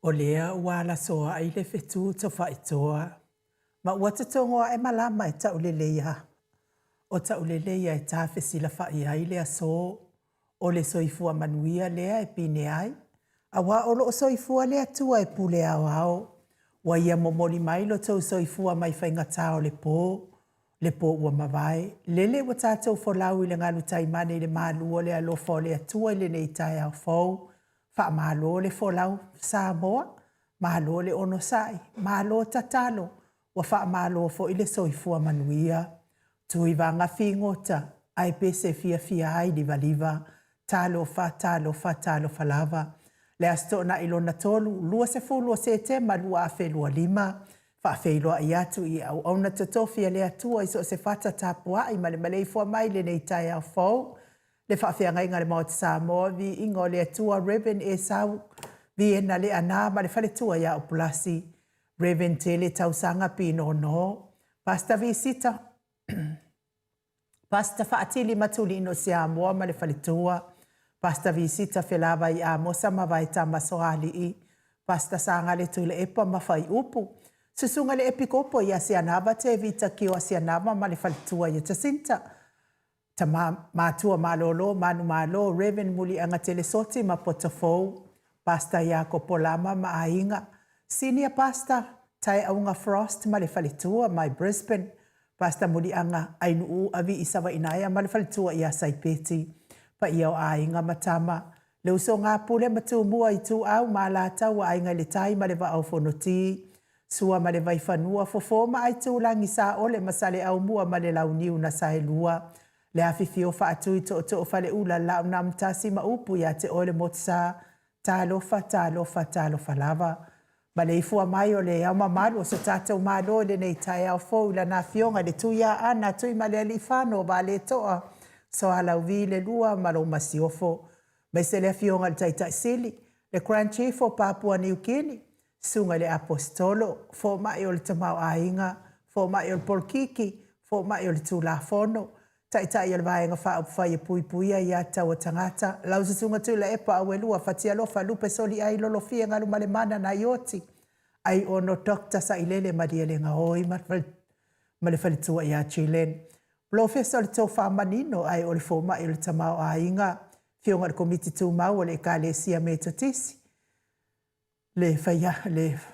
O lea ua alasoaʻi le fetu tofaʻitoa, ma ua totogo aʻe malama e taʻuleleia, o taʻuleleia e tafesilafaʻi ai le asō, o le soifua manuia lea e pine ai, auā o loʻo soifua le Atua e pule aoao. Ua ia momoli mai lo tou soifua mai faigatā o le pō, le pō ua mavae, lele ua tatou folau i le galu taimane i le malu o le alofa o le Atua i lenei taeao fou, Faamalo le folau Samoa, malo le onosai, malo tatalo, ua faamalo foi le soifua manuia. Tuivaga figota, ae pese fiafia ai livaliva. Talofa, talofa, talofa lava. Le Aso Toonai lona 3, 20 o Setema 2025, faafeiloai atu i auauna totofi a le Atua i so o se fata tapuai ma le maleifua mai i lenei taeao fou. Le faafeagaiga a le Maota Samoa, Viiga o le Atua, Rev. Esau Viena Leaana ma le faletua ia Upulasi, Rev. Tele Tausaga Pinono, Pastor Visita Pastor Faatili Matulino Siamoa ma le faletua, Pastor Visita Felavai Amosa ma Vaetama Soalii, Pastor Sagale Tuilaepa ma Faiupu, Susuga le Epikopo ia Sianava Tevita Kioa Sianava ma le faletua ia Jacinta, Tama Matua Malolo, Manumalo, Rev. Muliagatele Soti ma Potofou, Pastor Iakopo Lama ma aiga, Senior Pastor Taeauga Frost ma le faletua mai Brisbane, Pastor Muliaga Ainuu Avi i Savainaea ma le faletua ia Saipeti, paia o aiga ma tama, le usoga Pule ma Tumua Ituau ma Alataua Aiga i le Tai ma le Vaa o Fonoti, Sua ma le Vaifanua, Fofo ma Aitulagi, Saole ma Saleaaumua ma le Launiu na Saelua, le afifio Faatui Tootoo Faleula, Laaunamtasi ma upu ia te oe le Motusa, talofa, talofa, talofa lava. Maleifua mai o le Ao Mamalu o so tatou Malo i lenei taeao fou i Lana Afioga i le Tuiaana Tuimalealiifano Vaaletoa Soalauvi le Lua ma lou Masiofo, aemaise le Afioga i le Taitai Sili, le Grand Chief o Papua Niu Kini, Susuga i le Aposetolo, Fomai o le Tamaoaiga, Fomai o le Polokiki, Fomai o le Tulafono, Taitai o le Vaega Faaupufai e Puipuia Ia Tatau a Tagata, lau Susuga Tuilaepa Auelua Fatialofa Lupe Soliai Lolofia Galumalemana Naioti, Aiono Doctor Sailele Malielegaoi ma le faletua ia Jillian. Polofesa o le Tofa Manino ae o le Fomai o le Tamaoaiga, Afioga i le Komiti Tumau o le Ekalesia Metotisi, le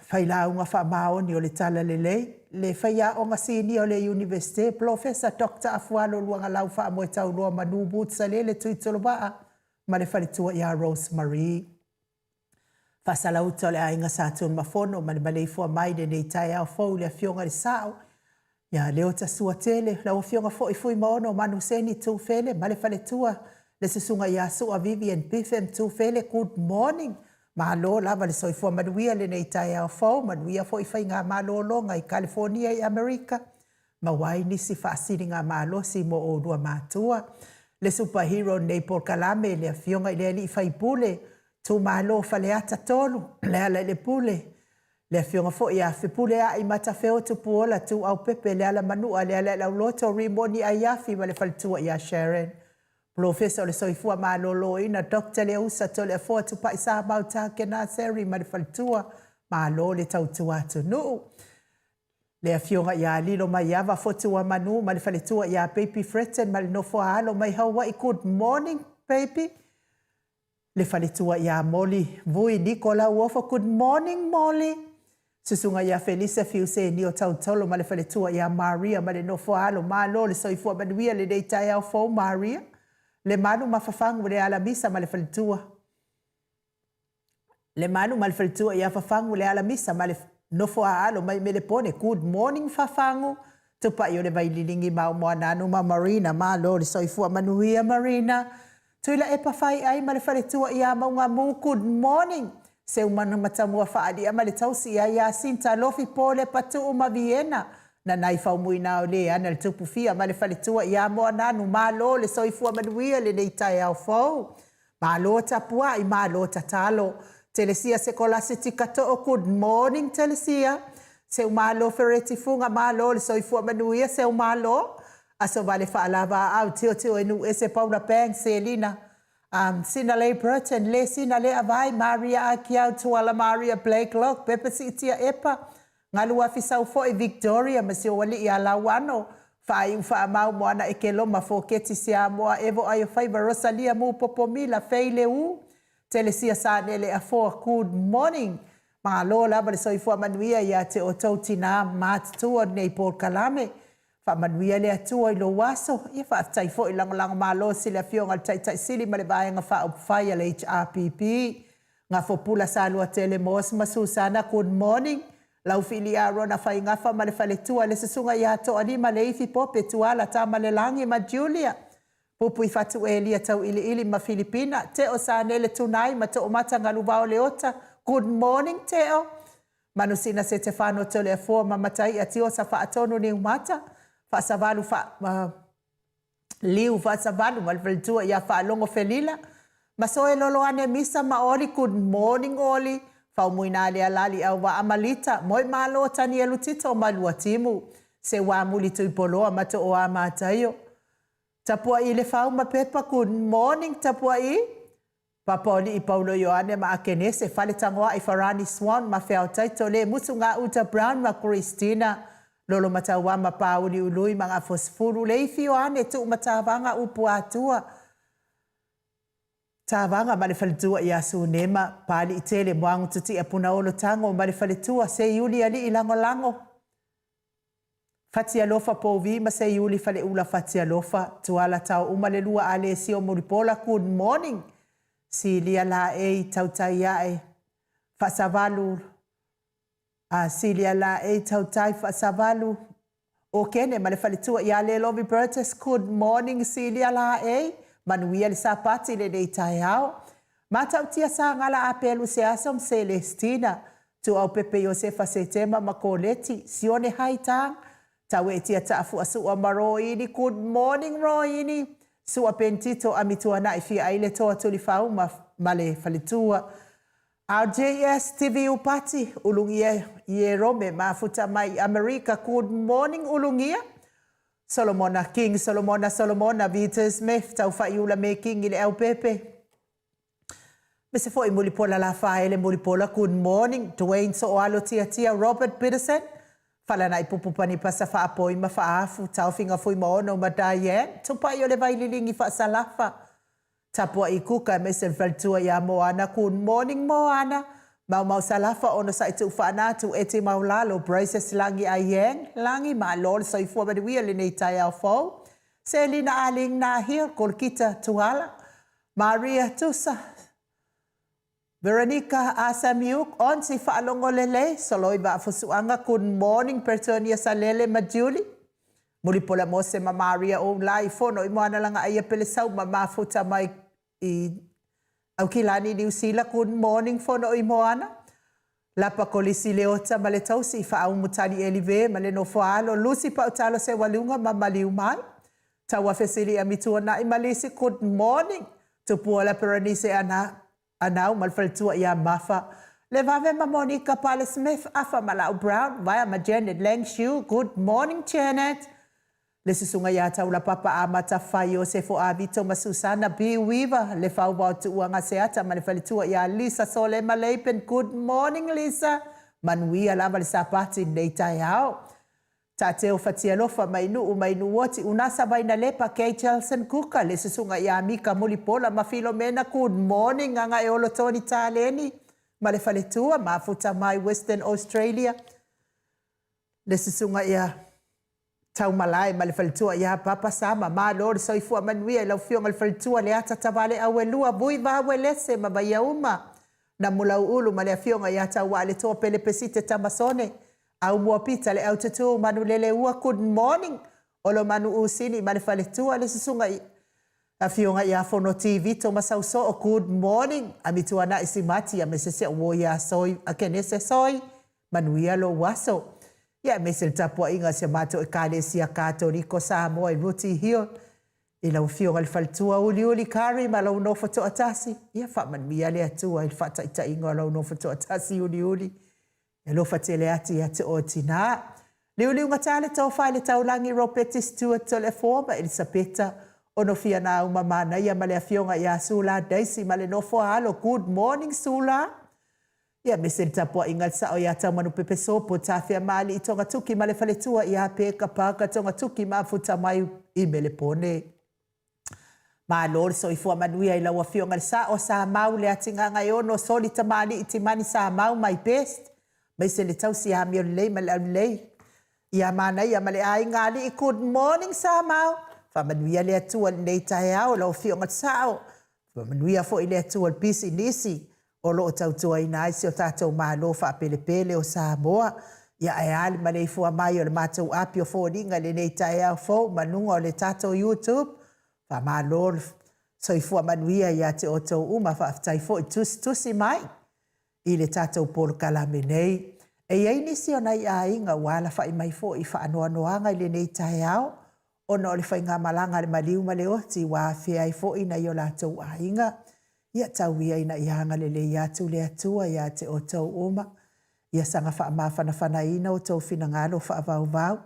failauga faamaoni o le Talalelei, le faiaoga sinia o le Iunivesite, Polofesa Doctor Afualo Luagalau Faamoetauloa Manu Boots Salele Tuitolovaa ma le faletua ia Rose Marie. Faasalauta o le aiga Sa Tunumafono ma le maleifua mai i lenei taeao fou i le Afioga i le Sao ia Leota Suatele, lau Afioga foi Fuimaono Manuseni Tufele ma le faletua le Susuga ia Sua Vivian Biffem Tufele, good morning. Malo lava le soifua manuia lenei taeao fou, manuia foi faigamalologa i Kalifonia i Amerika, maua ai nisi faasiligamalosi mo oulua matua. Le super hero lenei polokalame, le Afioga i le Alii Faipule, Itumalo Faleata 3, Lealailepule, Le afioga foi ia Fepuleai Matafeo Tupuola Tuaupepe Lealamanua Lealailauloto Rimoni Aiafi ma le faletua ia Sharon. Polofesa o le Soifua Maloloina Doctor Leausa Toleafoa Tupai Samau Takena Seri ma le faletua. Malo le tautua atunuu. Le afioga ia Lilo Maiava Fotuamanu ma le faletua ia Baby Fretton ma le nofo a alo mai Hawaii. Good morning baby. Le faletua ia Molly Vui Niko Lauofo Good morning Molly Susuga ia Felisa Fiuseni o Tautolo ma le faletua ia Maria ma le nofo a alo Malo le soifua manuia lenei taeao fou Maria Le malu ma fafagu le alamisa ma le faletua Le malu ma le faletua ia Fafagu le alamisa ma le nofo a alo mai Melepone Good morning Fafagu Tupai o le Vaililigi ma Moananu ma Marina Malo le soifua manuia Marina Tuilaepa Faiai ma le faletua ia Maugamu Good morning Seumanu Matamua Faalia ma le tausi ia Iasinta Lofi Pole Patuu ma Viena Nanai Faumuina o Leana le Tupufia ma le faletua ia Moananu Malo le soifua manuia lenei taeao fou Malo tapuai malo tatalo Telesia Sekolasi Tikatoo Good morning Telesia Seumalo Fereti Fuga Malo le soifua manuia Seumalo Aso vale faalava aau Tiotio e nuu ese Paula Banks Selina. Um, Sinalei Burton, Le Sina Le Avai, Maria Akiau, Tuala Maria Blakelock, Pepe Siitia Epa, Galuafi Saufo'i, Victoria ma si ou alii ia Lauano, Faaiu Faamau Moana Ekeloma, Foketi Siamoa, Evo Aiofaiva, Rosalia Mu Popomila, Fei Leū, Telesia Sanele Afoa, Good morning. Malo lava le soifua manuia ia te outou tinā matutua o lenei polokalame. Faamanuia le Atua i lou aso. Ia faafetai foi lagolago malosi i le Afioga i le Taitai Sili ma le Vaega Faaupufai a le HRPP. Gafopula Saluatele Moss ma Susana, good morning. Laufiili Arona Faigafa ma le faletua le Susuga ia Toalima Leifi Pope Tuala Tamalelagi ma Julia. Pupuifatu Elia Tauiliili ma Filipina, Teo Sanele Tunai ma Toomata Galuvao Leota, good morning Teo. Manusina Setefano Toleafoa ma Mataia Tiosa Faatonu Niumata, Faasavalu Fa Liu Faasavalu ma le faletua ia Faalogo Felila, Masoe Loloane Misa ma Oli, good morning Oli. Faumuina Lealali Auvaa ma Lita, Moemalo Tanielu Tito ma Luatimu, Seuamuli Tuipoloa ma Tooa Mataio. Tapuaʻi Lefau ma Pepa, Good morning Tapuaʻi. Papaoliʻi Paulo Ioane ma Akenese, Faletagoaʻi Farani Swan ma Feaotaito, Lemusu Gauta Brown ma Christina, Lolomatauā ma Pāuli Ului ma Gafosifulu, Leifi Ioane Tuumatavaga Upuatua, Tavaga ma le faletua ia Sunema, Paliʻitele Moagututia Punaolo Tago ma le faletua, Seiuli Aliʻi Lagolago, Fatialofa Pouvi ma Seiuli Faleula Fatialofa, Tuala Tao Uma le Lua Alesio Mulipola Good morning Silia Laei Tautai Ae Faasavalu a Silia Laei Tautai Faasavalu Okene ma le faletua ia Lelovi Burgess Good morning Silia Laei Manuia le Sapati lenei taeao Matautia Sagala Apelu Seaso ma Celestina Tuaupepe Iosefa Setema ma Koleti, Sione Haitang, Tauetia Taafua Sua ma Roini, Good morning Roini, Sua Pentito Amituana'i Fia'i le Toa Tulifau ma ma le Faletua, RJS TV Upati, Ulugia Ierome Mafuta mai Amerika, Good morning Ulugia, Solomona King Solomona Solomona Vita Smith Taufa'iula Mekingi le Aupepe, Mese foi Mulipola Lafaele Mulipola, good morning Dwayne Sooalo Tiatia Robert Peterson, Falanai Pupu Panipasa Faapoi ma Faafu, Taofiga Fuimaono ma Diane, Tupai o le Vaililigi Faasalafa, Tapua'i Kuka aemaise le faletua ia Moana, good morning Moana, Maumau Salafa Onosai Tuufaanatu Eti Maulalo Braces Lagi Aieng Lagi Malo le soifua manuia lenei taeao fou Selina Aling Nahil Kolokita Tuala Maria Tusa, Veronica Asamiuk, Onsi Faalogo Lelei, Soloi Vaafusuaga, Good morning Pertonia Salele ma Julie, Mulipola Mose ma Maria Oulai, Fono i Moana Lagaaia Pelesau ma Mafuta mai i Aukilani Niu Sila, Good morning Fono i Moana, Lapa Kolisi Leota ma le Tausi, Faaumu Tali Elive ma le Nofoaalo, Lucy Pautalo Seualuga ma Maliu Mai, Tauafe Silia Mituana'i ma Lisi, Good morning Tupuola Perenise Ana Anau ma le faletua ia Mafa, Levave ma Monica Pale Smith, Afa ma Lau Brown, Vaea ma Janet Lang Shiu, Good morning Janet. Le susuga ia Taulapapa Amata Fai Iosefo Avito ma Susana B Weaver, Le Fauvao Tuuaga Seata ma le faletua ia Lisa Solema Leipen, Good morning Lisa, Manuia lava le Sapati lenei taeao. Tateo Fatialofa mai Nuu mai Nuuoti Unasa Vainalepa Kay Chelson Kuka le susuga ia Mika Mulipola ma Filomena Good morning Gagaeolo Tony Taleni ma le faletua Mafuta mai Western Australia le susuga ia Taumalae ma le faletua ia Papa Sama Malo le soifua manuia i lau Afioga le faletua Leata Tavale Auelua Vui Vauelese ma Vaiauma Namulauulu ma le Afioga ia Tauaaletoa Pele Pesite Tamasone Aumua Pita le Aututu Manulele Ua Good morning Olomanu Usini ma le faletua le susuga i Afioga ia Fonoti Vito ma Sausoo Good morning Amituana'i Simati aemaise uo ia Soi Akenese Soi Manuia lou aso Ia aemaise le tapuaiga a si a matou Ekalesia Katoliko Samoa i Rooty Hill i lau Afioga i le faletua Uliuli Kari ma lou nofo toatasi Ia faamanuia le Atua i le faataitaiga o lau nofo toatasi Uliuli E alofa tele atu ia te oe tinā. Liuliugata le tofa i le taulagi Ropeti Stewart Toleafoa ma Elisapeta. Onofia Nauma Manaia ma le Afioga ia Sula Daisy ma le nofo a alo. Good morning Sula. Ia aemaise le tapuaiga a le sao ia Taumanupepe Sopo, Tafea Maalii Togatuki ma le faletua ia Peka Parker Togatuki mafuta mai i Melepone. Malo le soifua manuia i lau Afioga i le Sao, Samau Leatigagaeono, Soli Tamalii Timani Samau my best, aemaise le tausi amio lelei ma le aulelei ia Manaia ma le aiga alii. Good morning Samau, faamanuia le Atua i lenei taeao lau Afioga i le Sao, faamanuia foi le Atua i le pisinisi o lo o tautuaina ai si o tatou Malo faapelepele o Samoa. Ia ae a le maleifua mai o le matou api o foliga i lenei taeao fou ma luga o le tatou YouTube. Faamalo le soifua manuia ia te outou uma, faafetai foi tusitusi mai i le tatou polokalame nei. E i ai nisi o nai aiga ua alafai mai foi i faanoanoaga i lenei taeao ona o le faigamalaga a le maliu ma le oti ua afea ai foi nai o latou aiga. Ia tau ia ina ia agalelei atu le Atua ia te outou uma, ia saga faamafanafanaina outou finagalo faavauvau,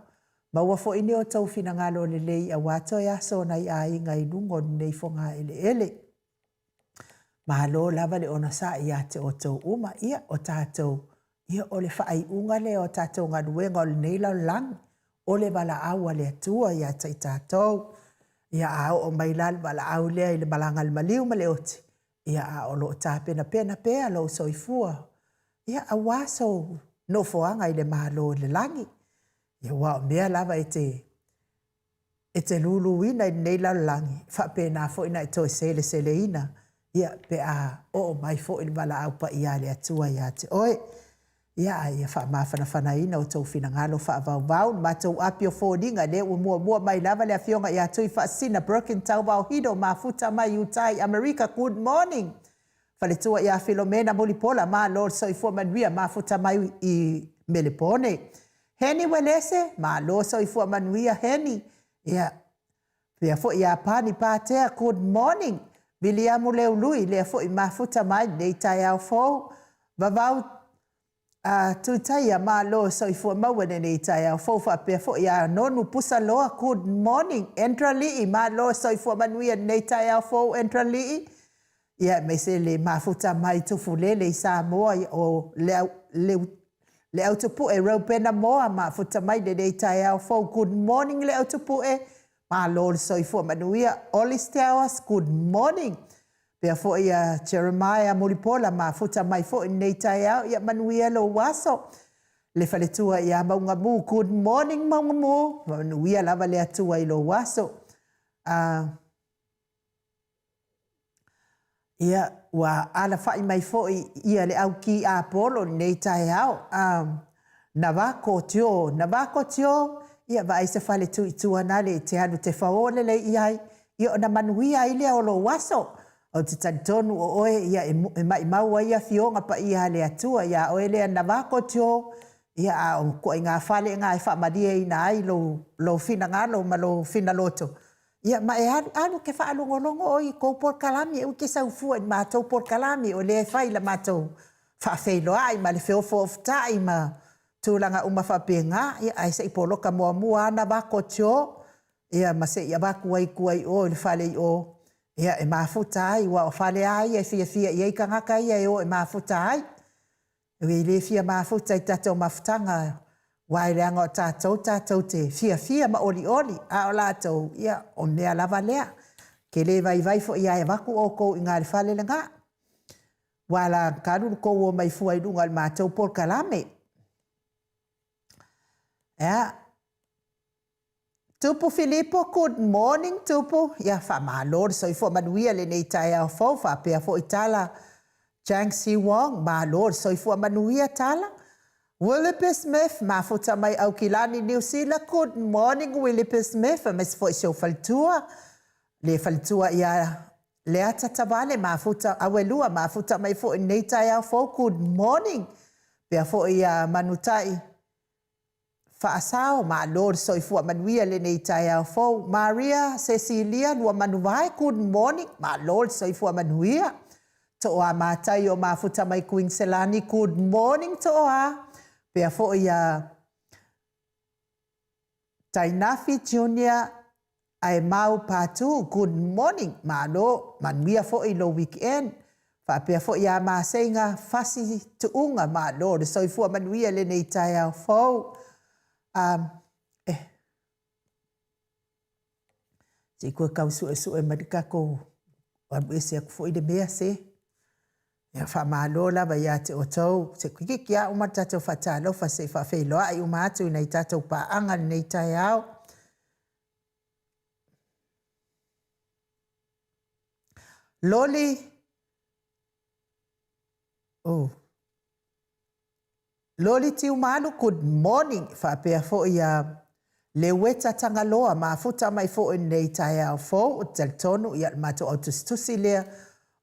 maua foi ni outou finagalo lelei aua toe aso o nai aiga i luga o lenei fogaeleele. Malo lava le onosai ia te outou uma. Ia, o tatou, ia, o le faaiuga lea o tatou galuega o lenei lalolagi, o le valaau a le Atua ia te i tatou. Ia, a oo mai la le valaau lea i le malaga a le maliu ma le oti, ia, a o lo o tapenapena pea lou soifua, ia, aua sou nofoaga i le Malo o le lagi. Ia, aua o mea lava e te e te luluina i lenei lalolagi, e faapena foi ona e toe seleseleina, ia, pe a oo mai foi le valaau paia a le Atua ia te oe. Ia, a ia faamafanafanaina outou finagalo faavauvau, le matou api o foliga, lea ua muamua mai lava le Afioga ia Tuifaasisina Broken Tauvao Hido mafuta mai Utah i Amerika. Good morning! Faletua ia Filomena Mulipola, malo le soifua manuia, mafuta mai i Melepone. Heni Uelese, malo soifua manuia Heni. Ia, pea foi ia Pani Patea, good morning. Viliamu Leului, lea foi mafuta mai lenei taeao fou. Vavau a Tutaia, malo soifua maua lenei taeao fou. Faapea foi ia Nonu Pusaloa, good morning. Endra Lii, malo soifua manuia lenei taeao fou Endra Lii. Ia, aemaise le mafuta mai Tufulele i Samoa, o le, le Leautupue Reubena Moa, mafuta mai lenei taeao fou. Good morning Leautupue, malo le soifua manuia. Oli Stowers, good morning. Pea foi ia Jeremiah Mulipola, mafuta mai foi lenei taeao. Ia manuia lou aso. Le faletua ia Maugamu, good morning Maugamu, manuia lava le Atua i lou aso. Ia, ua alafai mai foi ia le au ki Apolo i lenei taeao. A, Navako tio, Navako tio, ia vaai se fale tu i tua nale e te alu te fao lelei i ai, ia ona manuia ai lea o lou aso. Ou te talitonu o oe ia e, e maimau ai afioga paia a le Atua iā oe lea Navako tio, ia a o ituaiga fale na e faamalieina ai lou, lou finagalo ma lou finaloto. Ia, ma e alu, alu ke faalogologo ʻoe i kou polokalame, aua e te sau fua i le matou polokalame o lea e fai i la matou faafeiloai ma le feofaofutaʻi ma tulaga uma faapena. Ia, ae se i poloka muamua lava Navako Joe, ia, ma se i avatu ai i tua i o i le fale i o, ia, e mafuta ai, aua o fale lava ia e fiafia i ai tagata ia e o e mafuta ai. E le fia mafuta i tatou mafutaga aua e leaga o tatou tatou te fiafia ma olioli, a o latou, ia, o mea lava lea. Ke le vaivai foi a e avatu outou i ina i le fale lena. Ua la talu le tou o mai fua i luga o le matou polokalame. Ea. Tupu Filipo, good morning Tupu. Ia faamalo le soifua manuia lenei taeao fou faapea foi Tala Chang Si Wong, malo le soifua manuia Tala. Willoughby Smith, mafuta mai Aukilani, Niu Sila, good morning Willoughby Smith, aemaise foi si ou faletua, le faletua ia Leata Tavale, mafuta Auelua, mafuta mai foi lenei taeao fou, good morning. Pea foi ia Manutai Faasao, malo le soifua manuia lenei taeao fou. Maria Cecilia Luamanuvae, good morning, malo le soifua manuia. Tooa Matai o mafuta mai Kuiniselani, good morning Tooa. Pea foi ia Tainafi Junior. Aemau Patu, good morning, malo, manuia foi lou weekend. Faapea foi ia Maseiga Fasi Tuuga, malo le soifua manuia i lenei taeao fou. Um, eh, se i toe tau suesue mai le tatou alu ese atu foi le mea se. Ia faamalo lava ia te outou. Se toeitiiti lava uma le tatou faatalofa se i faafeiloai uma atu i nai tatou paaga i lenei taeao. Loli, oh. Loli Tiumalu, good morning. Faapea foi ia Leueta Tagaloa, mafuta mai foi i lenei taeao fou. Ou te talitonu, ia, le matou autusitusi lea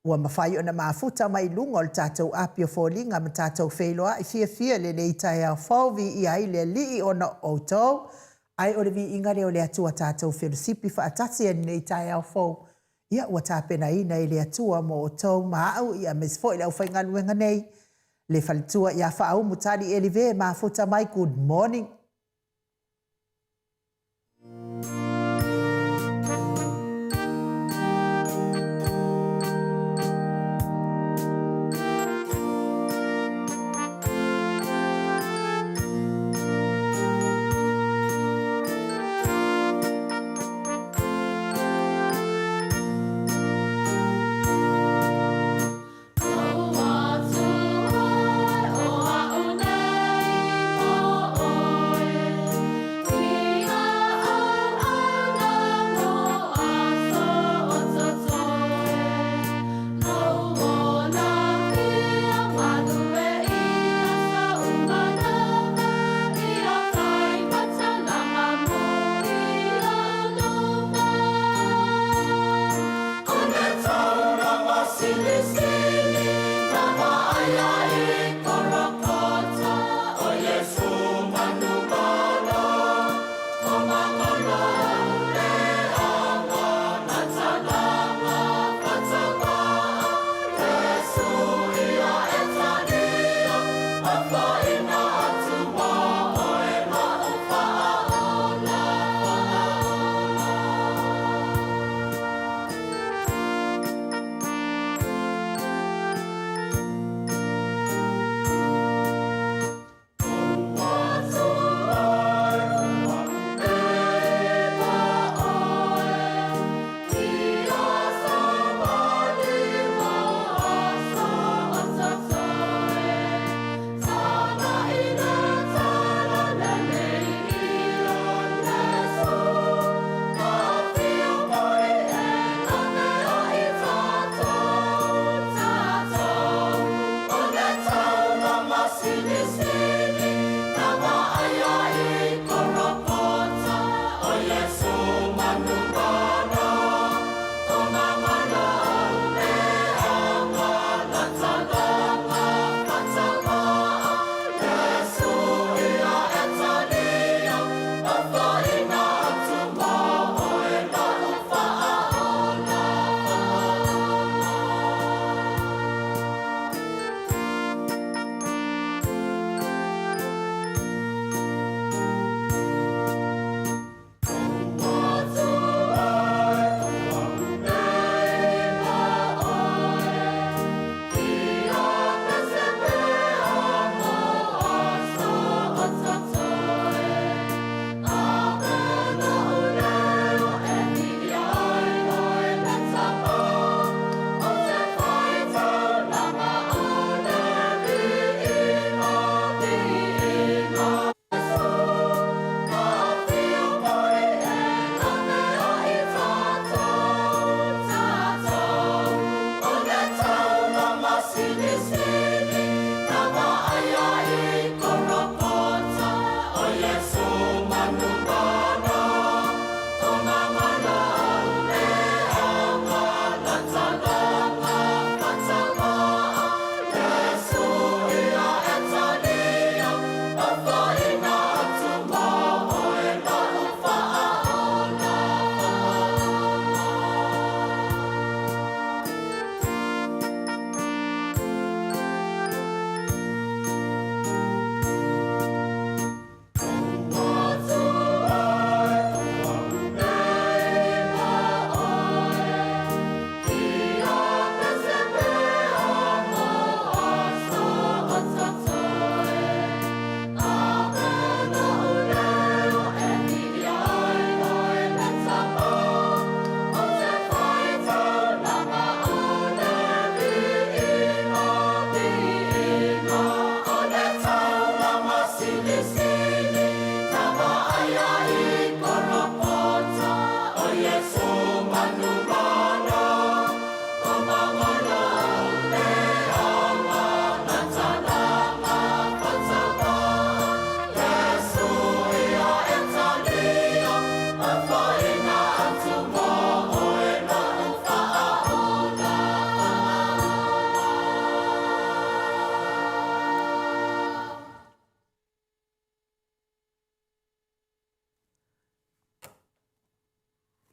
ua mafai ona mafuta mai i luga o le tatou api o foliga ma tatou feiloai fiafia i lenei taeao fou. Viia ai le Alii ona o outou, ae o le viiga lea o le Atua tatou felosipi faatasi ai i lenei taeao fou. Ia, ua tapenaina e le Atua mo outou ma au, ia, aemaise foi le aufaigaluega nei, le faletua ia Faaumu Tali Elive, mafuta mai, good morning.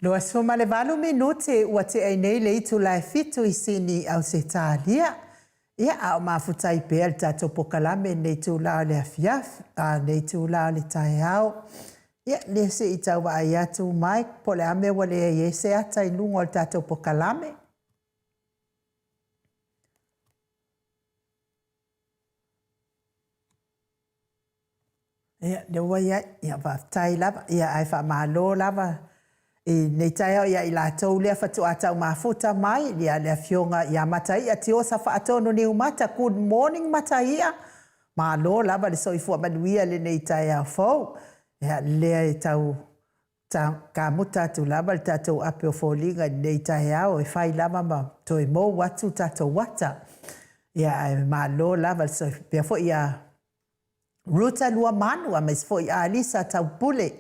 28 minute ua tea ai nei le itula e fitu i Sini, Ausetalia. Ia, a o mafuta ai pea le tatou pokalame i lenei itula o le afiafi, a lenei itula o le taeao. Ia, lea se i tau vaai atu Mike po o le a mea ua leai ai se ata i luga o le tatou pokalame. Ia, lea ua i ai. Ia, faafetai lava. Ia, ae faamalo lava i lenei taeao ia i latou lea faatoa tau mafuta mai, ia le afioga ia Mataia Tiosa Faatonu Niumata. Good morning Mataia. Malo lava le soifua manuia i lenei taeao fou. Ia, lea e tau kamuta atu lava le tatou ape o foliga i lenei taeao e fai lava ma toe mou atu tatou ata. Ia, ae malo lava le soifua. Pea foi ia Ruta Luamanu aemaise foi Alisa Taupule,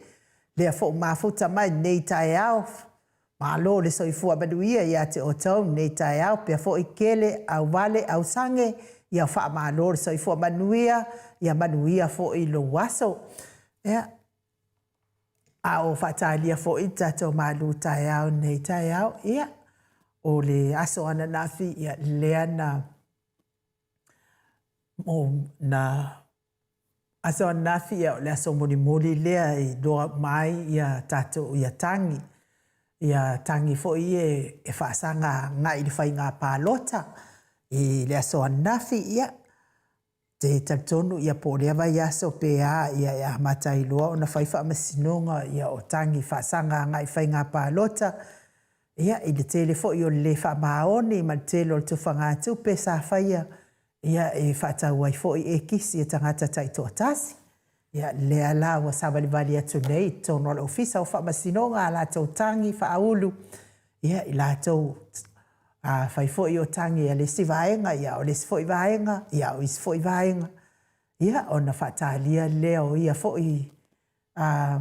lea foi ua mafuta mai lenei taeao. Malo le soifua manuia ia te outou lenei taeao. Pea foi Kele, Auvale, Ausage, ia faamalo le soifua manuia, ia manuia foi lou aso. Ia, a o faatalia foi le tatou malu taeao i lenei taeao, ia, o le aso ananafi, ia, lea na na aso ananafi, ia, o le aso mulimuli lea e iloa uma ai ia tatou ia tagi, ia tagi foi ia e faasaga agai i le faiga palota i le aso ananafi. Ia, te talitonu ia po o lea vaiaso pe a, ia e amata ai loa ona fai faamasinoga ia o tagi faasaga agai i faiga palota. Ia, i le tele foi o le lē faamaoni ma le tele o le tufagatupe sa faia, ia, e faatau ai foi ekisi e tagata taitoatasi. Ia, lea la ua savalivali atu nei i totonu o le Ofisa o Faamasinoga a latou tagi faaulu, ia, i latou a fai foi o tagi a le isi vaega, ia, o le isi foi vaega, ia, o isi foi vaega, ia, ona faatalia lea o ia foi a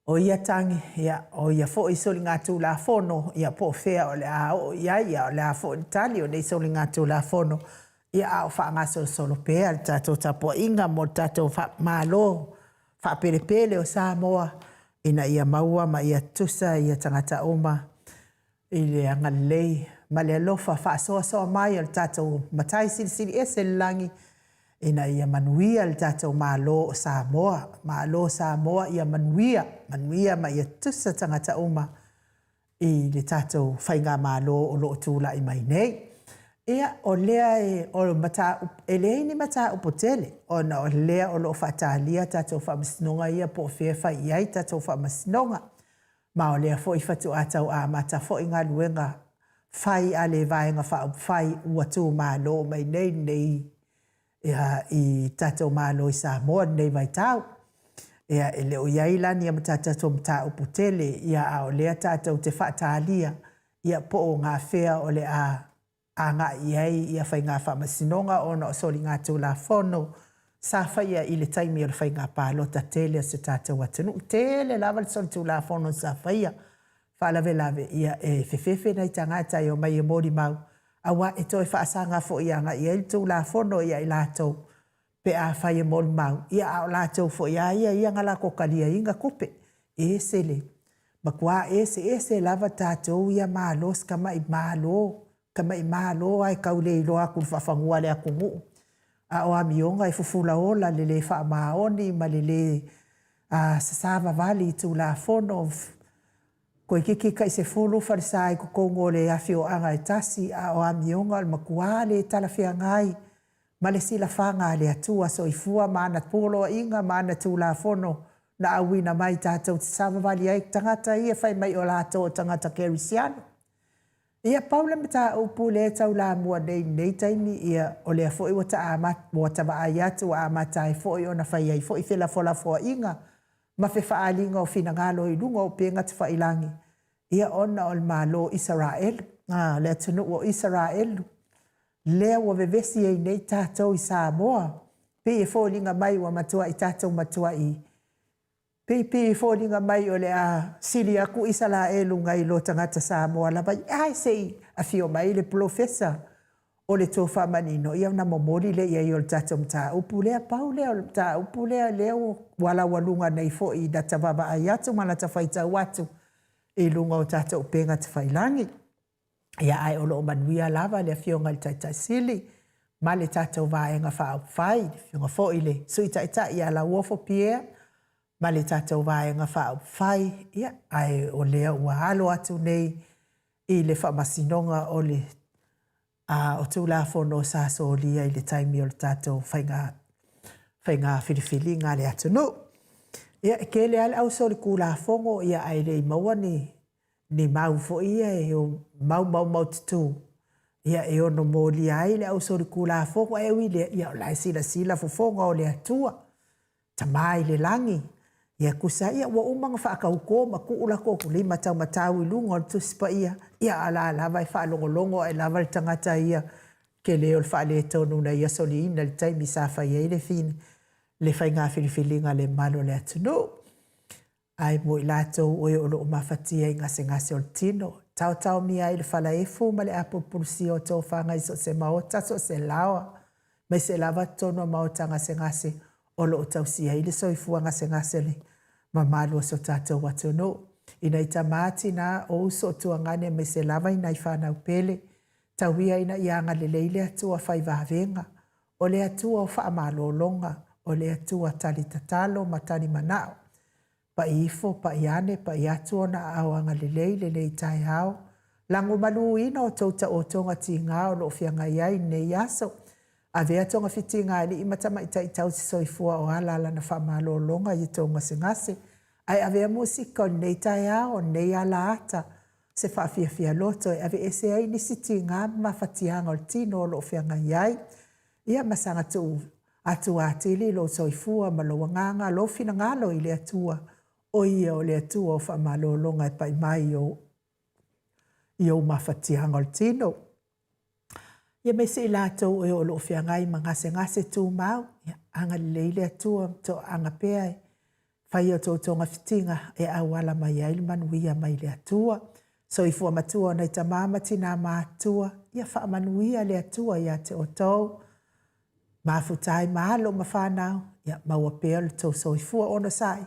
O ia tagi, ia, o ia foi soligatulafono, ia, po o fea o le a oo i ai, ia, o le a foi le tali o nei soligatulafono, ia, a o faagasolosolo pea le tatou tapuaiga mo le tatou Malo faapelepele o Samoa, ina ia maua ma ia tutusa ia tagata uma i le agalelei ma le alofa faasoasoa mai o le tatou Matai Silisili Ese i le Lagi, ina ia manuia le tatou Malo o Samoa. Malo Samoa ia manuia, manuia ma ia tutusa tagata uma i le tatou faigamalo o lo o tulai mai nei. Ia, o lea e, o mataupu, e leai ni mataupu tele, ona o lea o lo o faatalia tatou faamasinoga ia po o fea e fai i ai tatou faamasinoga. Ma o lea foi faatoa tau amata foi galuega fai a le Vaega Faaupufai ua tumalo mai nei lenei i tatou Malo i Samoa i lenei vaitau. Ia, e le o i ai la ni tatou mataupu tele, ia, a o lea tatou te faatalia, ia, po o gafea o le a agai i ai ia faiga faamasinoga ona o soligatulafono sa faia i le taimi o le faiga palota tele a si o tatou atunuu. Tele lava le solitulafono sa faia faalavelave, ia e fefefe nai tagata e omai e molimau, aua e toe faasaga foi agai i ai le tulafono ia i latou pe afai e molimau, ia a o latou foi lava ia ia na latou taliaina tupe. E ese le matua eseese lava tatou ia Malo, si tamai Malo, tamai Malo lava e tau le iloa atu i le faafanua a le atunuu. A o amioga e fufula ola le le faamaoni ma le le sasavavali i Tulafono. Toeitiiti tai 10 falesa i totonu o le afioaga e tasi, a o amioga o le matua le talafeagai ma le silafaga a le Atua Soifua ma ana poloaiga ma ana Tulafono na auina mai tatou te savavali ai tagata ia fai mai o latou o tagata Kerisiano. Ia, pau le mataupu lea e taulamua nei i lenei taimi, ia, o lea foi ua ta ua ta vaai atu ua amata ai foi ona fai ai foi felafolafoaiga ma fefaaaliga o finagalo i luga o upega tafailangi, ia, ona o le Malo o Isaraelu, a, le atunuu o Isaraelu, lea ua vevesi ai nei tatou i Samoa, pei e foliga mai ua matuai tatou matuai pei pei e foliga mai o le a sili atu Isaraelu nai lo tagata Samoa lava ia. Ae se i afio mai le polofesa O le tofa manino, ia ona momoli lea i ai o le tatou mataupu lea. Pau lea o le mataupu lea, lea ua laualuga nei foi i lata vaavaai atu ma lata faitau atu i luga o tatou upega tafailagi. Ia, ae o lo o manuia lava le Afioga i le Taitai Sili ma le tatou Vaega Faaupufai, le Afioga foi i le Sui Taitai ia Lauofo Pierre ma le tatou Vaega Faaupufai, ia, ae o lea ua alo atu nei i le Faamasinoga o le a o Tulafono sa solia i le taimi o le tatou faiga faiga filifiliga a le atunuu. Ia, e tele lava le ausolikulafono, ia, ae le i maua ni ni mau foi ia e mau maumaututu, ia, e ono molia ai le ausolikulafono, ae ui i lea, ia, o la e silasila fofoga o le Atua, Tama i le lagi, ia tusa ai, ia ua uma ona faatauto ma tuu latou lima taumatau i luga o le Tusi Paia, ia a o la lava e faalogologo ae lava le tagata ia tele o le faaletonu na ia soliina i le taimi sa fai ai le le faiga filifiliga a le mamalu o le atunuu. Ae mo i latou o e o lo o mafatia i gasegase o le tino, taotaomia ai le falaefu ma le apulupulusia o tofaga i so o se maota, so o se laoa, aemaise lava totonu o maota gasegase o lo o tausia ai le soifua gasegase o le mamalu o si o tatou atunuu. I nai tama, tina, o uso, o tuagane aemaise lava i nai fanau pele, tau ia ina ia agalelei le Atua fai vavega, o le Atua o faamalologa, o le Atua tali tatalo ma tali manao. Pai ifo, pai ane, pai atu ona aao agalelei i lenei taeao. Lagomaluina outou taotoga tiga o lo o feagai ai i lenei aso. Avea togafitiga a alii ma tamaitai tausi soifua o ala lana faamalologa i outou gasegase. Ae avea musika o lenei taeao, o lenei alaata, se faafiafia loto e aveese ai nisi tiga ma mafatiaga o le tino o lo o feagai ai. Ia ma saga tuu atu atili lou soifua ma lou agaga, lou finagalo i le Atua, o Ia o le Atua o faamalologa e pai mai i ou, i ou mafatiaga o le tino. Ia aemaise i latou e o lo o feagai ma gasegase tumau, ia agalelei le Atua ma toaaga pea e fai a outou togafitiga e auala mai ai le manuia mai le Atua. Soifua matua o nai tama ma tina matutua, ia faamanuia le Atua ia te outou. Mafuta ai ma alo ma fanau, ia maua pea lo outou soifua onosai,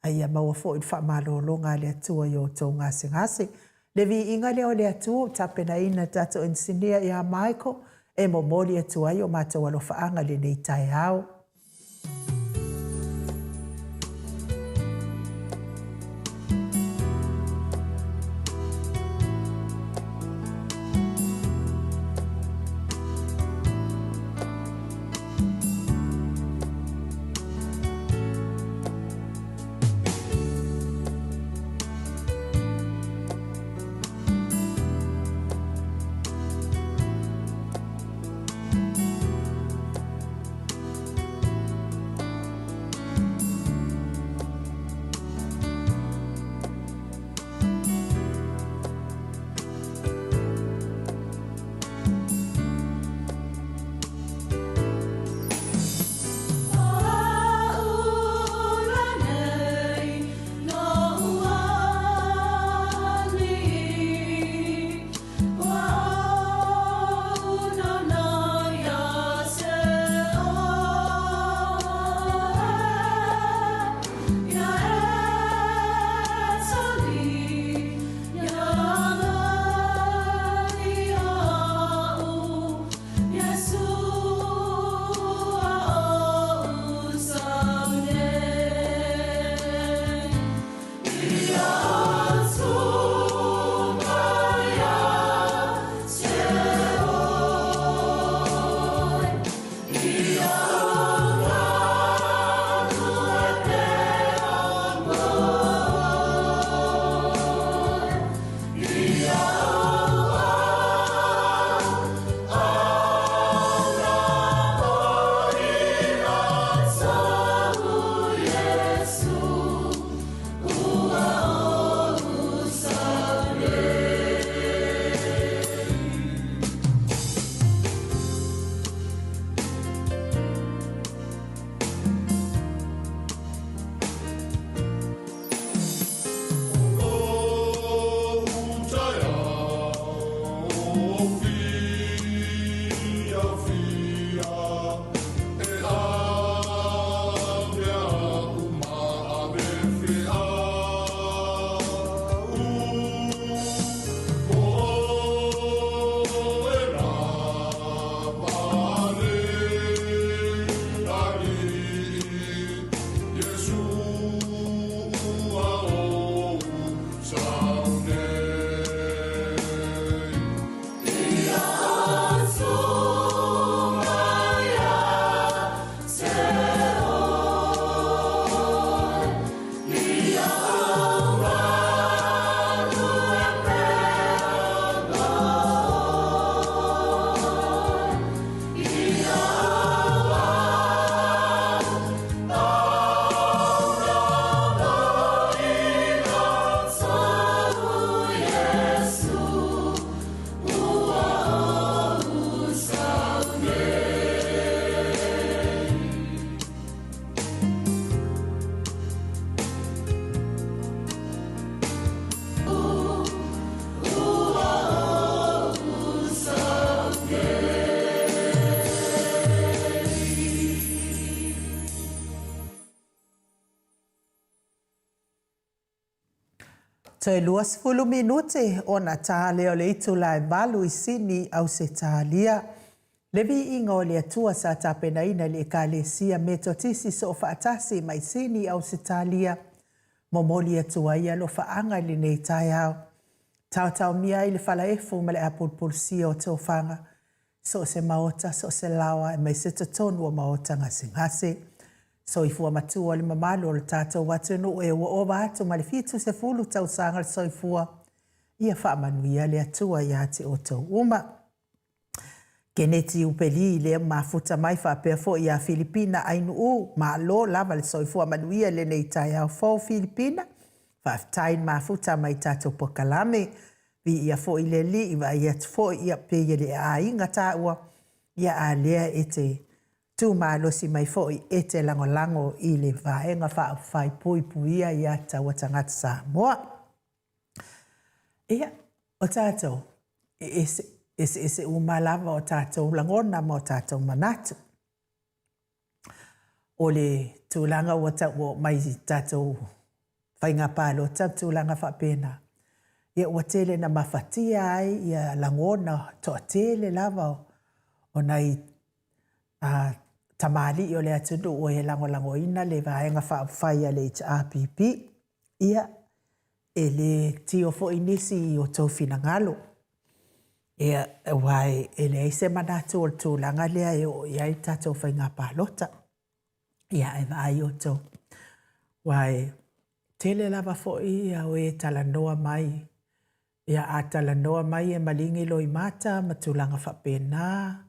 a ia maua foi le faamalologa a le Atua i outou gasegase. Le viiga lea o le Atua ua tapenaina e tatou inisinia ia Michael e momoli atu ai o matou alofaaga i lenei taeao. Toe 20 minute ona ta lea o le itula e 8 i Sini, Ausetalia. Le viiga o le Atua sa tapenaina e le Ekalesia Metotisi Soofaatasi mai Sini, Ausetalia, momoli atu ai alofaaga i lenei taeao. Taotaomia ai le falaefu ma le apulupulusia o tofaga So o se maota, so o se laoa aemaise totonu o maota gasegase. Soifua matua le mamalu o le tatou atunuu e ua ova atu ma le 70 tausaga le soifua, ia faamanuia le Atua ia te outou uma. Keneti Upeli lea mafuta mai faapea foi ia Filipina Ainuu, malo lava le soifua manuia i lenei taeao fou Filipina. Faafetai le mafuta mai tatou polokalame. Viia foi le Alii, vaai atu foi, ia pei e le aiga taua, ia a lea e te tu malosi mai foi e te lagolago i le Vaega Faaupufai Puipuia ia Taua Tagata Samoa. Ia, o tatou, e ese, eseese uma lava o tatou lagona ma o tatou manatu. O le tulaga ua tau oo mai i tatou faiga palota ma tulaga faapena, ia ua tele ina mafatia ai ia lagona toatele lava o nai tamalii o le atunuu e lagolagoina le Vaega Faaupufai a le HRPP. Ia, e le tio foi nisi i o outou finagalo, ia, aua e leai se manatu o le tulaga lea e oo i ai le tatou faiga palota. Ia, ae vaai outou, aua e tele lava foi o e talanoa mai, ia a talanoa mai e maligi loimata ma tulaga faapena,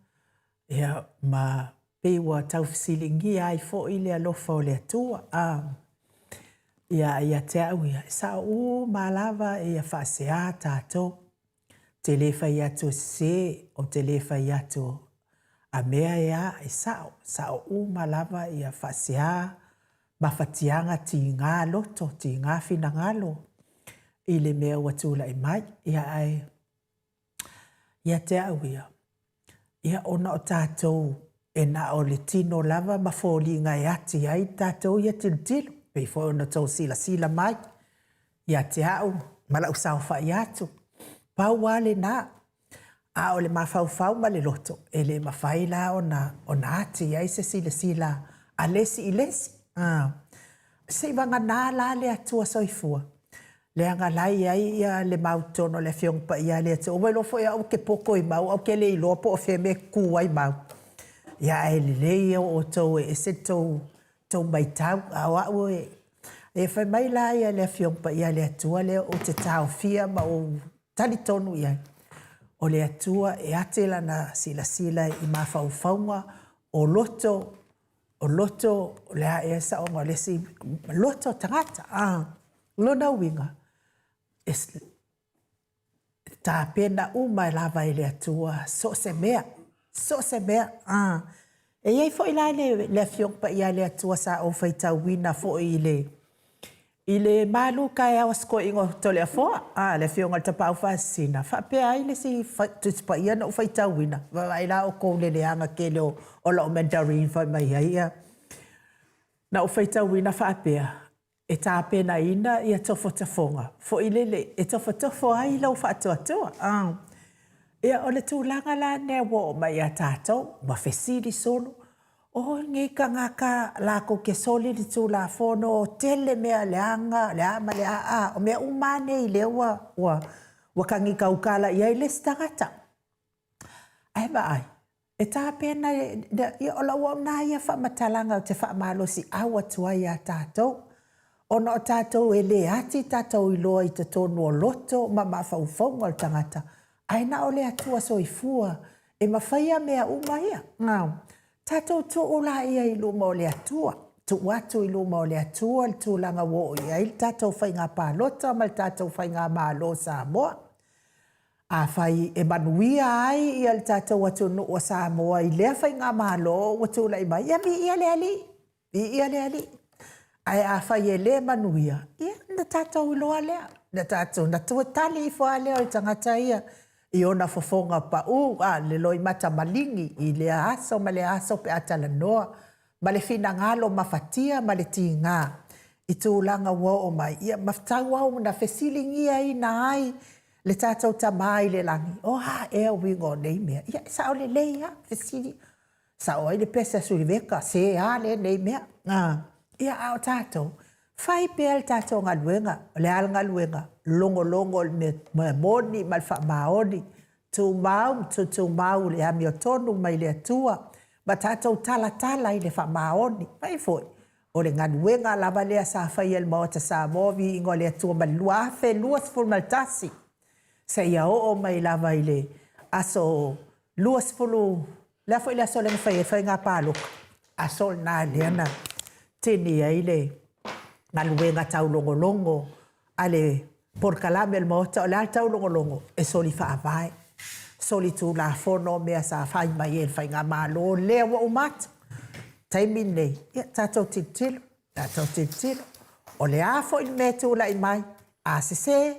ia, ma pei ua tau fesiligia ai foi le alofa o le Atua. A, ia, ia te au ia, e sao uma lava ia faasea tatou. Ou te le fai atu e sese, ou te le fai atu a mea e a, e sao, sao uma lava ia faasea, mafatiaga tiga loto, tiga finagalo i le mea ua tulai mai. Ia ae ia te au ia, ia ona o tatou e na o le tino lava ma foliga e ati ai tatou ia tilotilo, pei foi ona outou silasila mai ia te au ma lau saofai atu, pau lava lena. A o le mafaufau ma le loto, e le mafai la ona, ona ati ai se silasila a le isi i le isi. Seivagana la le Atua soifua, leaga la e i ai ia le mautonu o le Afioga Paia a le Atua. Ua iloa foi au ou te poto i mau, ae ou te le iloa po o fea mea e tutu ai mau. Ia ae lelei ia o outou e ese le tou, tou matau, a o au e, e fai mai la ia le Afioga Paia a le Atua lea ou te taofia ma ou talitonu i ai, o le Atua e ate lana silasila i mafaufauga o loto, o loto, o le a ea saoga o le isi loto o tagata. A, lona uiga, e tapena uma lava e le Atua so o se mea, so o se mea. A, e i ai foi la le, le Afioga Paia a le Atua sa ou faitauina foi i le, I le malu taeao a si toeaina o Toleafoa, a, le Afioga i le Tapaau Faasisina, faapea ai le isi Tusi Paia na ou faitauina, vaavaai la outou i le leaga tele o lau Mandarin fai mai ai ia. Na ou faitauina faapea, e tapenaina ia tofotofoga foi lele e tofotofo ai lou faatuatua. A, ia o le tulaga la lea ua oo mai ia tatou, ua fesili solo, O nei tagata latou te soli le Tulafono, tele mea leaga, le a ma le a, a, o mea uma lava nei lea ua, ua, ua tagitautala i ai le isi tagata. Ae vaai, e tapena, ia o lau auauna ia faamatalaga ou te faamalosiau atu ai ia tatou, ona o tatou e le ati tatou iloa i totonu o loto ma mafaufauga o le tagata, ae na o le Atua soifua e mafaia mea uma ia. Tatou tuu laia i luma o le Atua, tuu atu i luma o le Atua le tulaga ua oo i ai le tatou faiga palota ma le tatou faigamalo o Samoa. Afai e manuia ai ia le tatou atunuu o Samoa i lea faigamalo ua tulai mai, ia viia le Alii. Viia le Alii. Ae afai e le manuia, ia na tatou iloa lea, na tatou, na toe tali ifo lava lea o le tagata ia i ona fofoga pau, a, le loimata maligi i lea aso ma lea aso pe a talanoa ma le finagalo mafatia ma le tiga. i tulaga ua oo mai, ia ma tauau na fesiligiaina ai le tatou Tama i le lagi, o a ea uiga o nei mea? Ia, e sao lelei lava, fesili, sao ai le pese a Suliveka, se a lenei mea? Ia, a o tatou, fai pea le tatou galuega. O le a le galuega? Logologo i le mea moni ma le faamaoni, tumau ma tutumau i le amiotonu mai le Atua, ma tatou talatala i le faamaoni. Vaai foi, o le galuega lava lea sa faia e le Maota Samoa, viiga o le Atua mai le 2021 seia oo mai lava i le aso 20, o le a foi le aso lea na fai ai le faiga palota? Aso lena lea na tini ai le galuega taulogologo a le polokalame a le Maota. O le a le taulogologo? E soli faavae, soli tulafono mea sa fai mai e le Faigamalo lea ua uma atu. Taimi lenei, ia tatou tilotilo, tatou tilotilo. O le a foi le mea e tulai mai, a sese,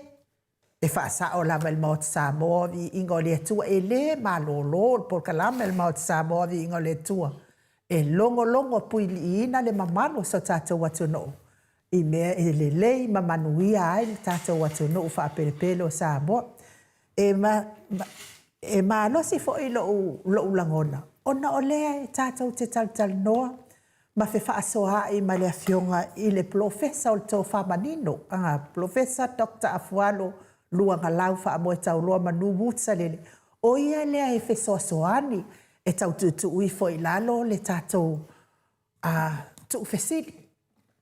e faasao lava e le Maota Samoa, viiga o le Atua, e le malolo le polokalame a le Maota Samoa, viiga o le Atua, e logologo puiliiina le mamalu o so tatou atunuu i mea e lelei ma manuia ai le tatou atunuu faapelepele o Samoa. E, ma, e malosi foi lou, lou lagona, ona o lea e tatou te talatalanoa ma fefaasoaai ma le Afioga i le Polofesa o le Tofa Manino, a, Polofesa Dr. Afualo Luagalau Faamoetauloa Manu Woods-Salele, o ia lea e fesoasoani e tau tuutuu ifo i lalo le tatou a, tuufesili.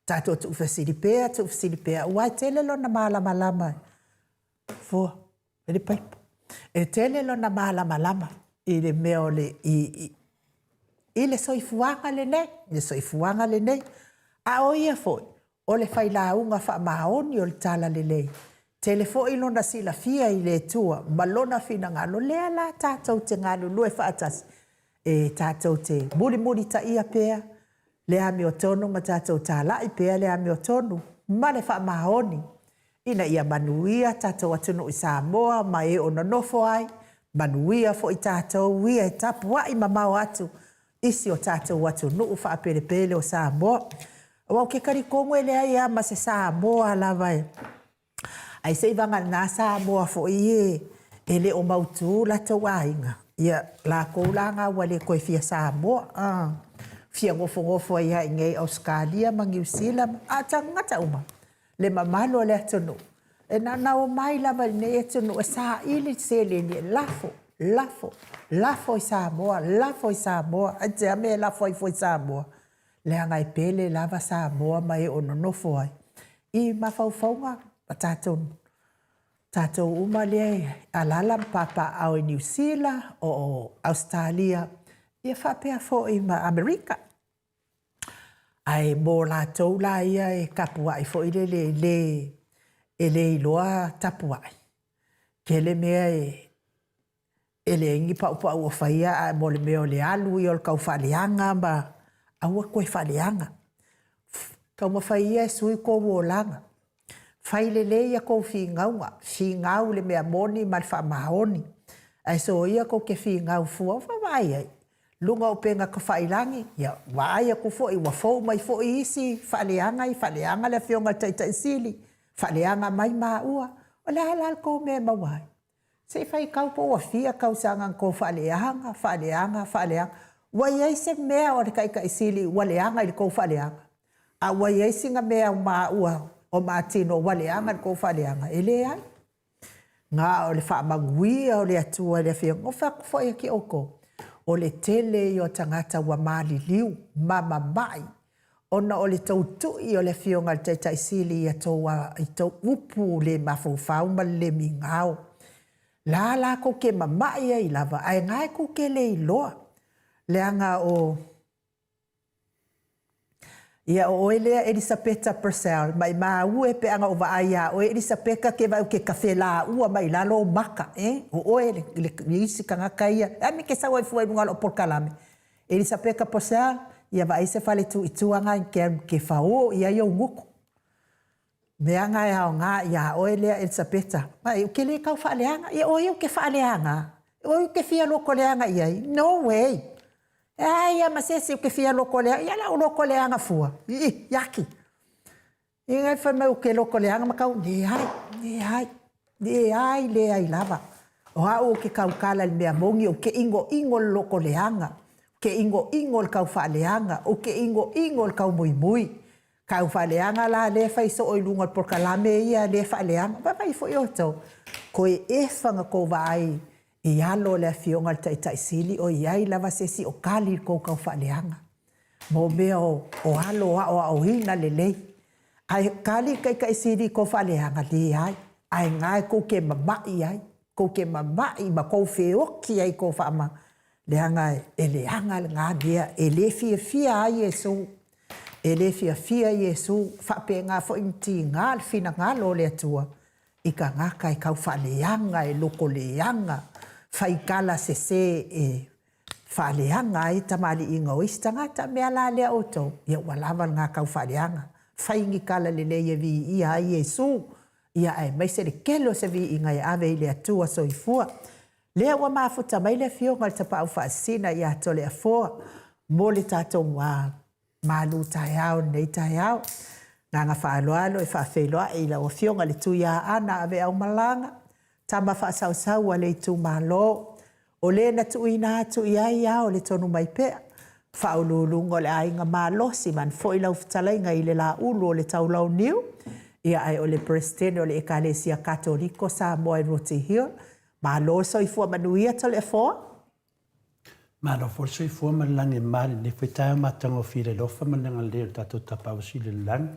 Tatou tuufesili pea, tuufesili pea, aua e tele lona malamalama fua i le paipa. E tele lona malamalama i le mea o le i, i, i le soifuaga lenei, le soifuaga lenei. A o ia foi, o le failauga faamaoni o le Talalelei, tele foi lona silafia i le Atua ma lona finagalo, lea la tatou te galulue faatasi, e tatou te mulimulitaia pea le amiotonu ma tatou talai pea le amiotonu ma le faamaoni ina ia manuia tatou atunuu i Samoa ma e o nonofo ai, manuia foi tatou ia e tapuai mamao atu i si o tatou atunuu faapelepele o Samoa. Aua ou te talitonu e leai lava ma se Samoa lava e ai se i vagana Samoa foi e e le o mautu latou aiga, ia latou la na ua le toe fia Samoa, a fia nofonofo ai lava i inei i Ausetalia ma Niu Sila, a o tagata uma, le mamalu o le atunuu, e na ona omai lava i lenei atunuu e saili le seleni e lafo, lafo, lafo i Samoa, lafo i Samoa. Aisea mea e lafo ai fua i Samoa? Leaga e pele lava Samoa ma e o nonofo ai i mafaufauga ma tatou tatou uma lea e alaala ma papaaao i Niu Sila, o Ausetalia, ia faapea foi ma Amerika. Ae mo latou la ia e tapuai foi lele e le, e le iloa tapuai, tele mea e, e leai ni paupau o faia ae mo le mea o le alu ia o le tau faaleaga ma aua toe faaleaga. Taumafai ia e sui tou olaga. Fai lelei a tou finauga, finau le mea moni ma le faamaoni. Ae soia tou te finau fua, ua vaavaai ai. Luga o upega tafailagi, ia vaai atu foi ua fou mai foi isi faaleaga i faaleaga le Afioga i le Taitai Sili, faaleaga mai maua. O le a la le tou mea e maua ai? Se i faitau po ua fia tausaga na tou faaleaga, faaleaga, faaleaga. Ua i ai se mea o le Taitai Sili ua leaga i le tou faaleaga? A ua i ai sina mea o maua o matino ua leaga i le tou faaleaga? E leai. Na o le faamanuia o le Atua i le Afioga. Ua fai atu foi ia te outou, o le tele ia o tagata ua maliliu ma mamai ona o le tou tui o le Afioga i le Taitai Sili i a tou, i tou upu le mafaufau ma le le migao. La la kou te mamai ai lava, ae na e kou te le iloa, leaga o Ia, o oe lea Elisapeta Purcell, maimau e pe ana ou vaai iā oe Elisapeta ke vaai ke kafe lāua mai lalo o maka, eh? O oe le, le, le isi tagata ia. E ame ke sau ai fua i luga o la'u polokalame. Elisapeta Purcell, ia vaai se fale tu i tua na ke, ke faō i ai ou gutu. Mea na e aoga iā oe lea Elisapeta. Vaai, ou te le tau faaleaga. Ia o ai ou te faaleaga? O ai ou te fia lotoleaga i ai? No way! E ai lava ma se isi ou te fia lotoleaga, ia o le a ou lotoleaga fua. Ii, iaki. Ia fai mai ou te loto leaga ma tau, leai, leai, leai, leai lava. O au ou te tautala i le mea moni, ou te inoino i le loto leaga, ou te inoino i le taufaaleaga, ou te inoino i le taumoimoi. Taufaaleaga la lea e fai soo i luga o le polokalame ia lea e faaleaga. Vaavaai foi outou, toe efa na tou vaai i alo o le Afioga i le Taitai Sili o i ai lava se isi o kali i le tou taufaaleaga. Mo mea o alo aoaoina lelei. Ae kali le Taitai Sili i tou faaleaga, leai. Ae na e tou te mamai ai, tou te mamai ma tou feoti ai i tou faama, leaga e leaga lena mea, e le fiafia ai Iesu. E le fiafia Iesu, faapena foi ona tiga le finagalo o le Atua i tagata e tau faaleaga, e loto leaga, faitala sese e faaleaga ai tamaliiga o isi tagata. O le mea la lea outou, ia ua lava lena tau faaleaga. Fai ni tala lelei e viia ai Iesu, ia aemaise le tele o se viiga e ave i le Atua soifua. Lea ua mafuta mai le Afioga i le Tapaau Faasisina ia Toleafoa mo le tatou malu taeao i lenei taeao. Agaga faaaloalo e faafeiloai i lau Afioga i le Tuiaana Aveaumalaga, tama faasausau a le itumalo, o le na tuuina atu i ai ao o le Tonumaipea, faauluuluga o le aiga malosi, vaeane foi lau fetalaiga i le Laulu o le Taulauniu, ia ae o le Peresetene o le Ekalesia Katoliko Samoa i Rooty Hill. Malo le soifua manuia Toleafoa. Malo foi le soifua ma le lagi e mama i lenei foi taeao matagofie i le alofa ma le agalelei o le tatou Tapaau Sili i le Lagi.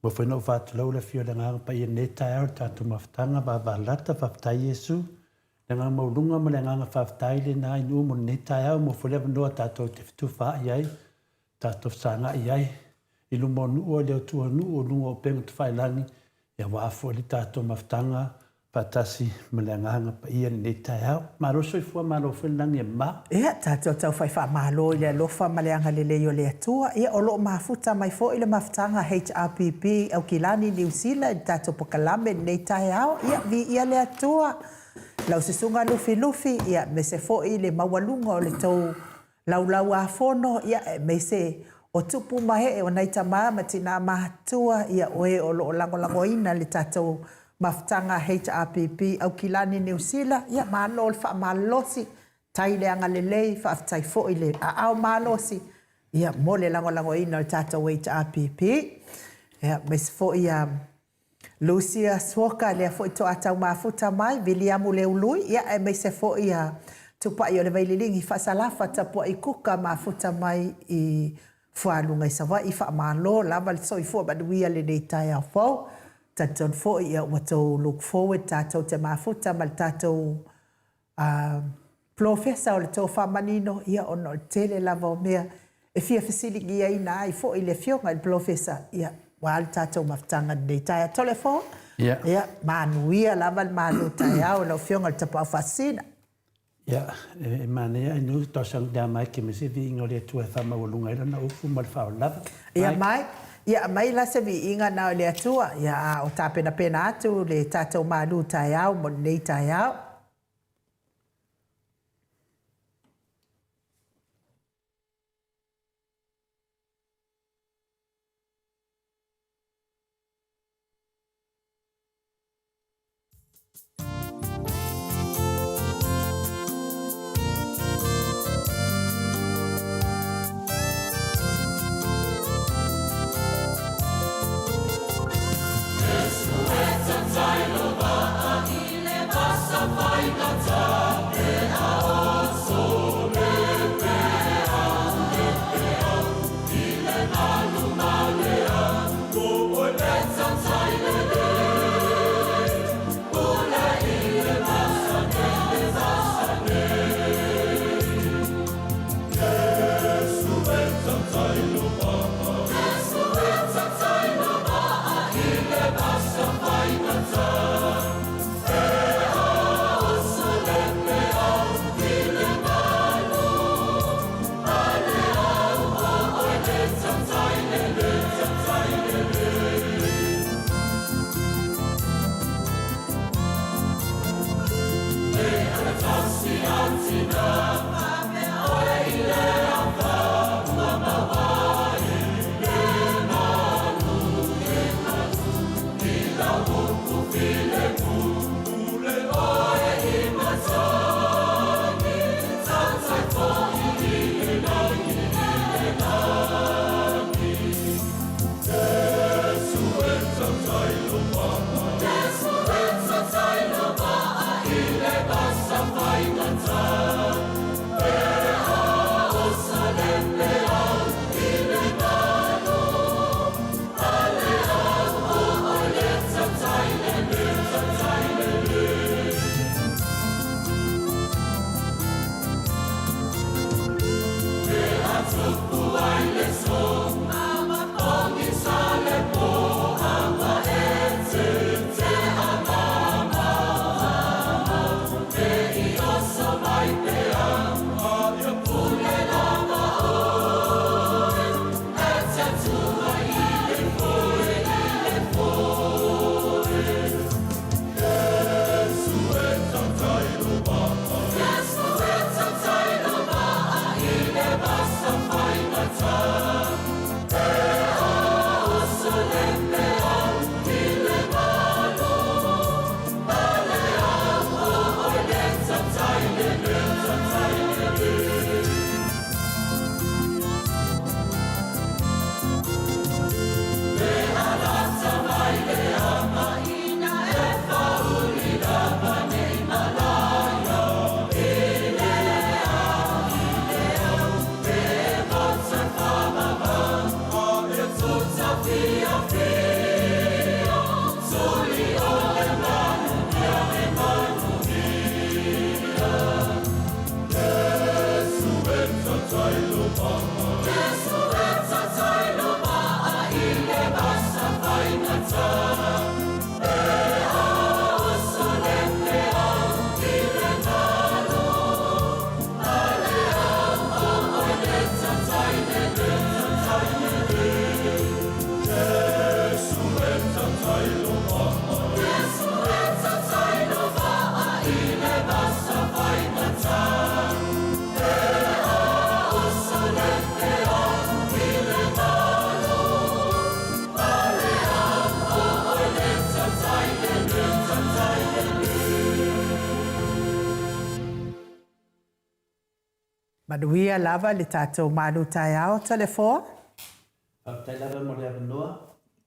Ua foi na ou faatulou le afio o le Agaga Paia i lenei taeao i le tatou mafutaga vavalalata. Faafetai Iesu. Le agaga maualuga ma le agaga faafetai lena i nuu mo lenei taeao mo foi le avanoa tatou te fetufaai ai, tatou fesagai ai i luma o nuu i le otua o nuu o luga o upega tafailagi aua foi le tatou mafutaga faatasi ma le Agaga Paia i lenei taeao. Malo le soifua, malo foi le lagi e mama. Ia, tatou taufai faamalo i le alofa ma le agalelei o le Atua. Ia, o lo o mafuta mai foi le mafutaga HRPP i Aukilani, Niu Sila i le tatou polokalame i lenei taeao. Ia, viia le Atua, lau Susuga Lufilufi, ia, aemaise foi le maualuga o le tou Laulau-a-Fono, ia, aemaise o tupu ma ee o nai tama ma tina matutua, ia, o e o lo o lagolagoina le tatou mafutaga HRPP Aukilani Niu Sila, ia, malo le faamalosi, tai le agalelei, faafetai foi le aao malosi, ia, mo le lagolagoina o le tatou HRPP. Ia, aemaise foi ia Lucius Walker, lea foi toa tau mafuta mai, Viliamu Leului, ia aemaise foi ia Tupai o le Vaililigi Faasalafa Tapuai Kuka mafuta mai i Fualuga i Savaii. Faamalo lava le soifua manuia lenei taeao fou. Talitonu foi ia ua tou look forward tatou te mafuta ma le tatou A Polofesa o le tofa manino, ia ona o le tele lava o mea e fia fesiligiaina ai foi le Afioga i le Polofesa, ia, ua le tatou mafutaga i lenei taeao. Toleafoa, ia, manuia lava le malu taeao i lau Afioga i le Tapaau Faasisina. Ia, e manaia ai nu tausaga ia mai ke mese viiga o le Atua e faamaualuga ai lana upu ma le faaolava. Ia mai, ia aumai la se viiga na o le Atua, ia a o tapenapena atu le tatou malu taeao mo lenei taeao. Manuia lava le tatou malu taeao Toleafoa. Faafetai lava mo le avanoa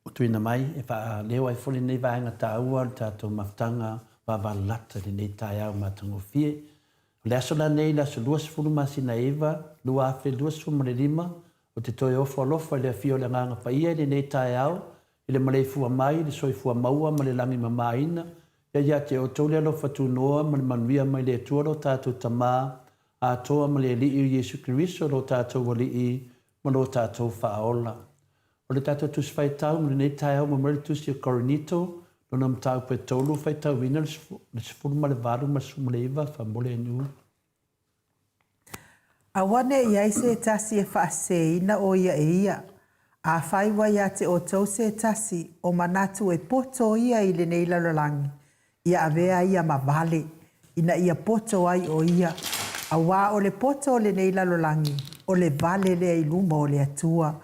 ua tuuina mai e faaleo ai foi lenei vaega taua o le tatou mafutaga vavalalata i lenei taeao matagofie. O le aso lanei, le aso 20 masina 9, 2025, ou te toe ofo alofa i le afio o le Agaga Paia i lenei taeao, i le maleifua mai, le soifua maua ma le lagi mamaina, ia ia te outou le alofa tunoa ma le manuia mai le Atua lo tatou Tama atoa ma le Alii o Iesu Keriso lo tatou Alii ma lo tatou Faaola. O le tatou Tusi Faitau mo lenei taeao ua mai le Tusi o Korinito, lona mataupu e tolu, faitauina le 18 ma le 19, faamolemole. Aua ne i ai se tasi e faaseseina o ia e ia. Afai ua ia te outou se tasi o manatu e poto ia i lenei lalolagi, ia avea ia ma vale, ina ia poto ai o ia, auā o le poto o lenei lalolagi, o le vale lea i luma o le Atua,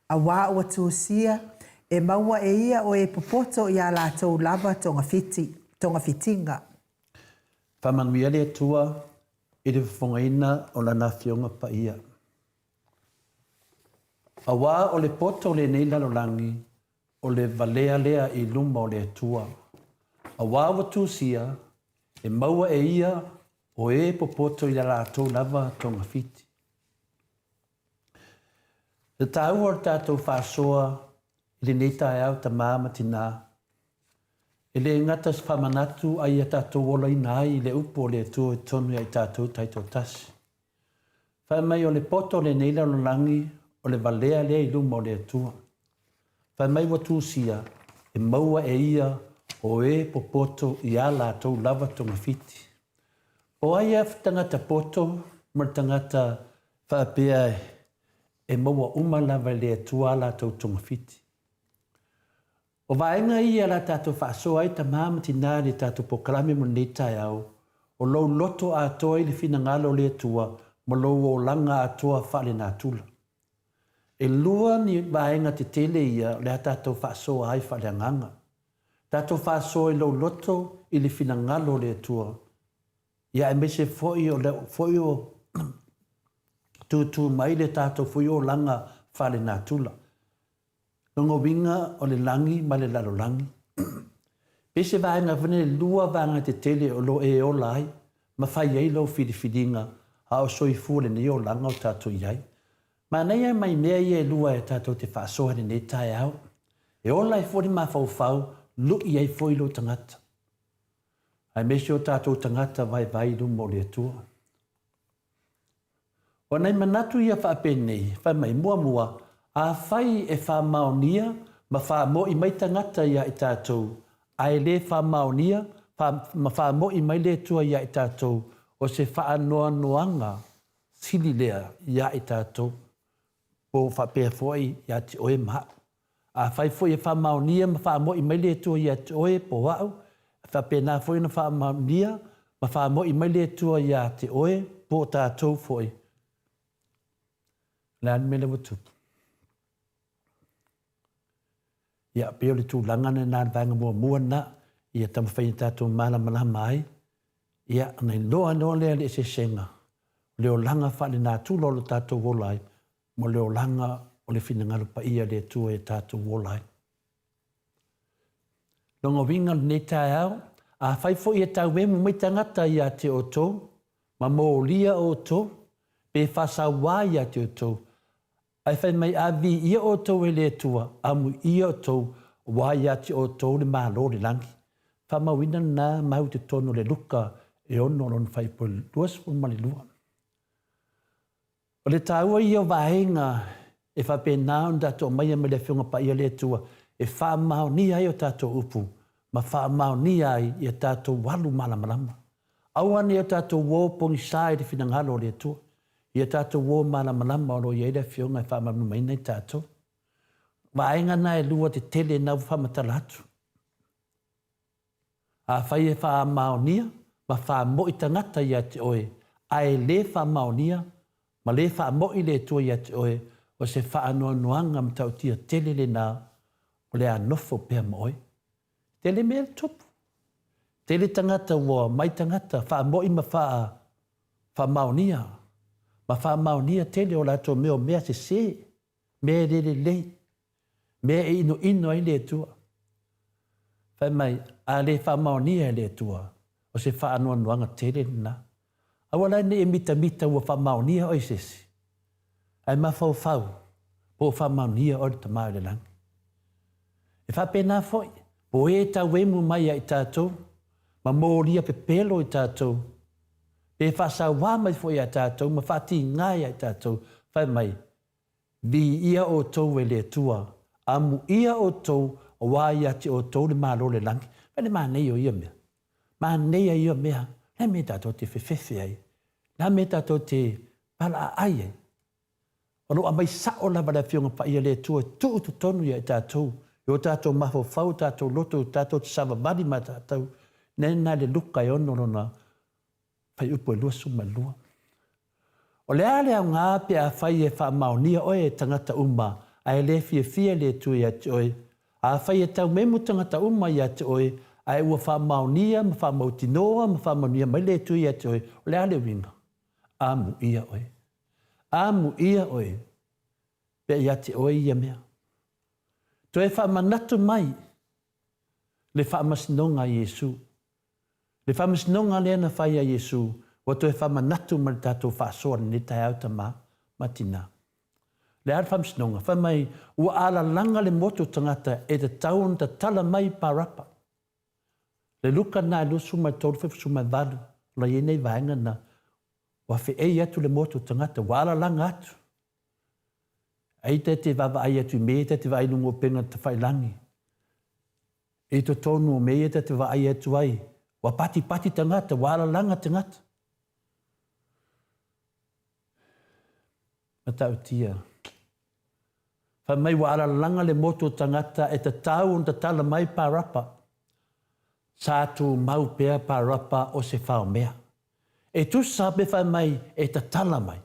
auā ua tusia, e maua e ia o e popoto i a latou lava togafiti, togafitiga. Faamanuia le Atua i le fofogaina o Lana Afioga Paia. Auā o le poto o lenei lalolagi, o le valea lea i luma o le Atua. Auā ua tusia, e maua e Ia o e popoto i a latou lava togafiti. Le taua o le tatou faasoa i lenei taeao tamā ma tinā, e le gata se faamanatu a ia tatou olaina ai i le upu o le Atua i totonu ia i tatou taitoatasi. Fai mai o le poto o lenei lalolagi o le valea lea i luma o le Atua. Fai mai ua tusia, e maua e ia o e popoto i a latou lava togafiti. O ai a tagata poto ma le tagata faapea e maua uma lava e le Atua a latou togafiti? O vaega ia la tatou faasoa ai tamā ma tinā i le tatou polokalame mo lenei taeao, o lou loto atoa i le finagalo o le Atua ma lou olaga atoa faalenatura. E lua ni vaega tetele ia o le a tatou faasoa ai faaleagaga. Tatou faasoa i lou loto i le finagalo o le Atua, ia aemaise foi o le foi o tūtū mai le tatou foi olaga faalenatura. Lona uiga o le lagi ma le lalolagi. Pei se vaega foi nei, lua vaega tetele o lo o e ola ai ma fai ai lau filifiliga a o soifua lenei olaga o tatou i ai. Manaia mai mea ia e lua e tatou te faasoa i lenei taeao. E ola ai foi le mafaufau, lui ai foi lou tagata. Aemaise o tatou tagata vaivai i luma o le Atua. O nai manatu ia faapenei, fai mai, muamua, afai e faamaonia ma faamo'i mai tagata iā i tatou, ae le faamaonia ma faamo'i mai le Atua iā i tatou, o se faanoanoaga sili lea iā i tatou, po o faapea foi ia te oe ma a'u. Afai foi e faamaonia ma faamo'i mai le Atua ia te oe po o a'u, e faapena foi ona faamaonia ma faamo'i mai le Atua ia te oe po o tatou foi. O le a le mea lea ua tupu? Ia, pei o le tulaga lena, le vaega muamua lena, ia taumafai ia tatou malamalama ai, ia, ona iloa loa lea le eseesega o le olaga faalenatura o lo tatou ola ai, ma le olaga o le finagalo paia o le Atua e tatou ola ai. Lona uiga o lenei taeao, afai foi e tauemu mai tagata ia te outou, ma molia outou, pe faasauā ia te outou, ae fai mai a viia outou e le Atua, amuia outou, aua ia te outou le Malo o le lagi. Faamauina lena mau i totonu o le Luka e 6 lona fuaiupu e 22. O le taua ia o vaega e faapena ona tatou aumaia mai le Afioga Paia le Atua e faamaonia ai o tatou upu ma faamaonia ai ia tatou alu malamalama. Aua ne i o tatou uo pogisa i le finagalo o le Atua, ia tatou uo malamalama o lo o i ai le Afioga e faamalamalamaina i tatou. Vaega na e lua tetele na ua faamatala atu. Afai e faamaonia ma faamo'i tagata ia te oe, ae le faamaonia ma le faamo'i le Atua ia te oe, o se faanoanoaga matautia tele lena o le a nofo pea ma oe. Tele mea e tupu. Tele tagata ua mai tagata faamo'i ma faamaonia. ma faamaonia tele o latou mea o mea sese, mea e le lelei, mea e inoino ai le Atua. Fai mai, a le faamaonia e le Atua, o se faanoanoaga tele lena. Aua la ne i e mitamita ua faamaonia oe i se isi, ae mafaufau po o faamaonia oe le Tama i le Lagi. E faapena foi, po e tauemu mai ia i tatou, ma molia pepelo i tatou, pe faasauā mai foi ia tatou ma faatiga ia i tatou, fai mai, Viia outou e le Atua, amuia outou aua ia te outou le Malo o le lagi. Fai le manaia o ia mea. Manaia ia mea, le a mea tatou te fefefe ai, le a mea tatou te palaaai ai. O lo o aumai sao lava le Afioga Paia a le Atua e tuu i totonu ia i tatou, i o tatou mafaufau, o tatou loto, tatou te savavali ma tatou, lena le Luka e 6 lona fuaiupu e 22. O le a le aoga pe afai e faamaonia oe e tagata uma ae le fiafia le Atua ia te oe? Afai e taumemu tagata uma ia te oe ae ua faamaonia ma faamautinoa ma faamanuia mai le Atua ia te oe, o le a le uiga? Amuia oe. Amuia oe pea ia te oe ia mea. Toe faamanatu mai le faamasinoga a Iesu. Le faamasinoga lea na fai a Iesu, ua toe faamanatu mai le tatou faasoa lenei taeao tama ma tina. Le a le faamasinoga? Fai mai, ua alalaga le motu o tagata e tatau ona tatala mai Parapa. Le Luka lena e 23 78, o la i ai nei vaega na, ua feei atu le motu o tagata, ua alalaga atu. Ai ta te vaavaai atu i mea ia ta te vaai i luga o upega tafailangi. I totonu o mea ia ta te vaai atu ai, ua patipati tagata, ua alalaga tagata. Matautia. Fai mai ua alalaga le motu o tagata e tatau ona tatala mai Parapa. Sa tumau pea Parapa o se faomea. E tusa pe fai mai e tatala mai.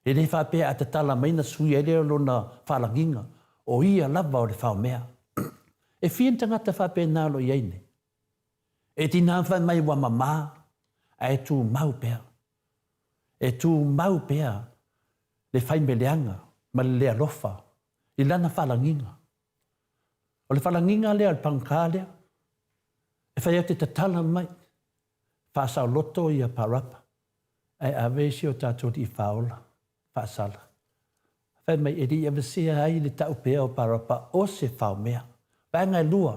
E le faapea a tatala mai na sui ai lea o lona faalagiga, o ia lava o le faomea. E fia ni tagata faapena o lo o i ai nei? E tinā fai mai ua mamā, ae tumau pea. E tumau pea le faimeleaga ma le le alofa i lana faalagiga. O le faalagiga lea o le pagota lea, e fai atu e tatala mai, faasaoloto ia Parapa, ae ave si o tatou alii faaola faasala. Fai mai e le i avesea ai le tau pea o Parapa o se faomea. Vaega e lua,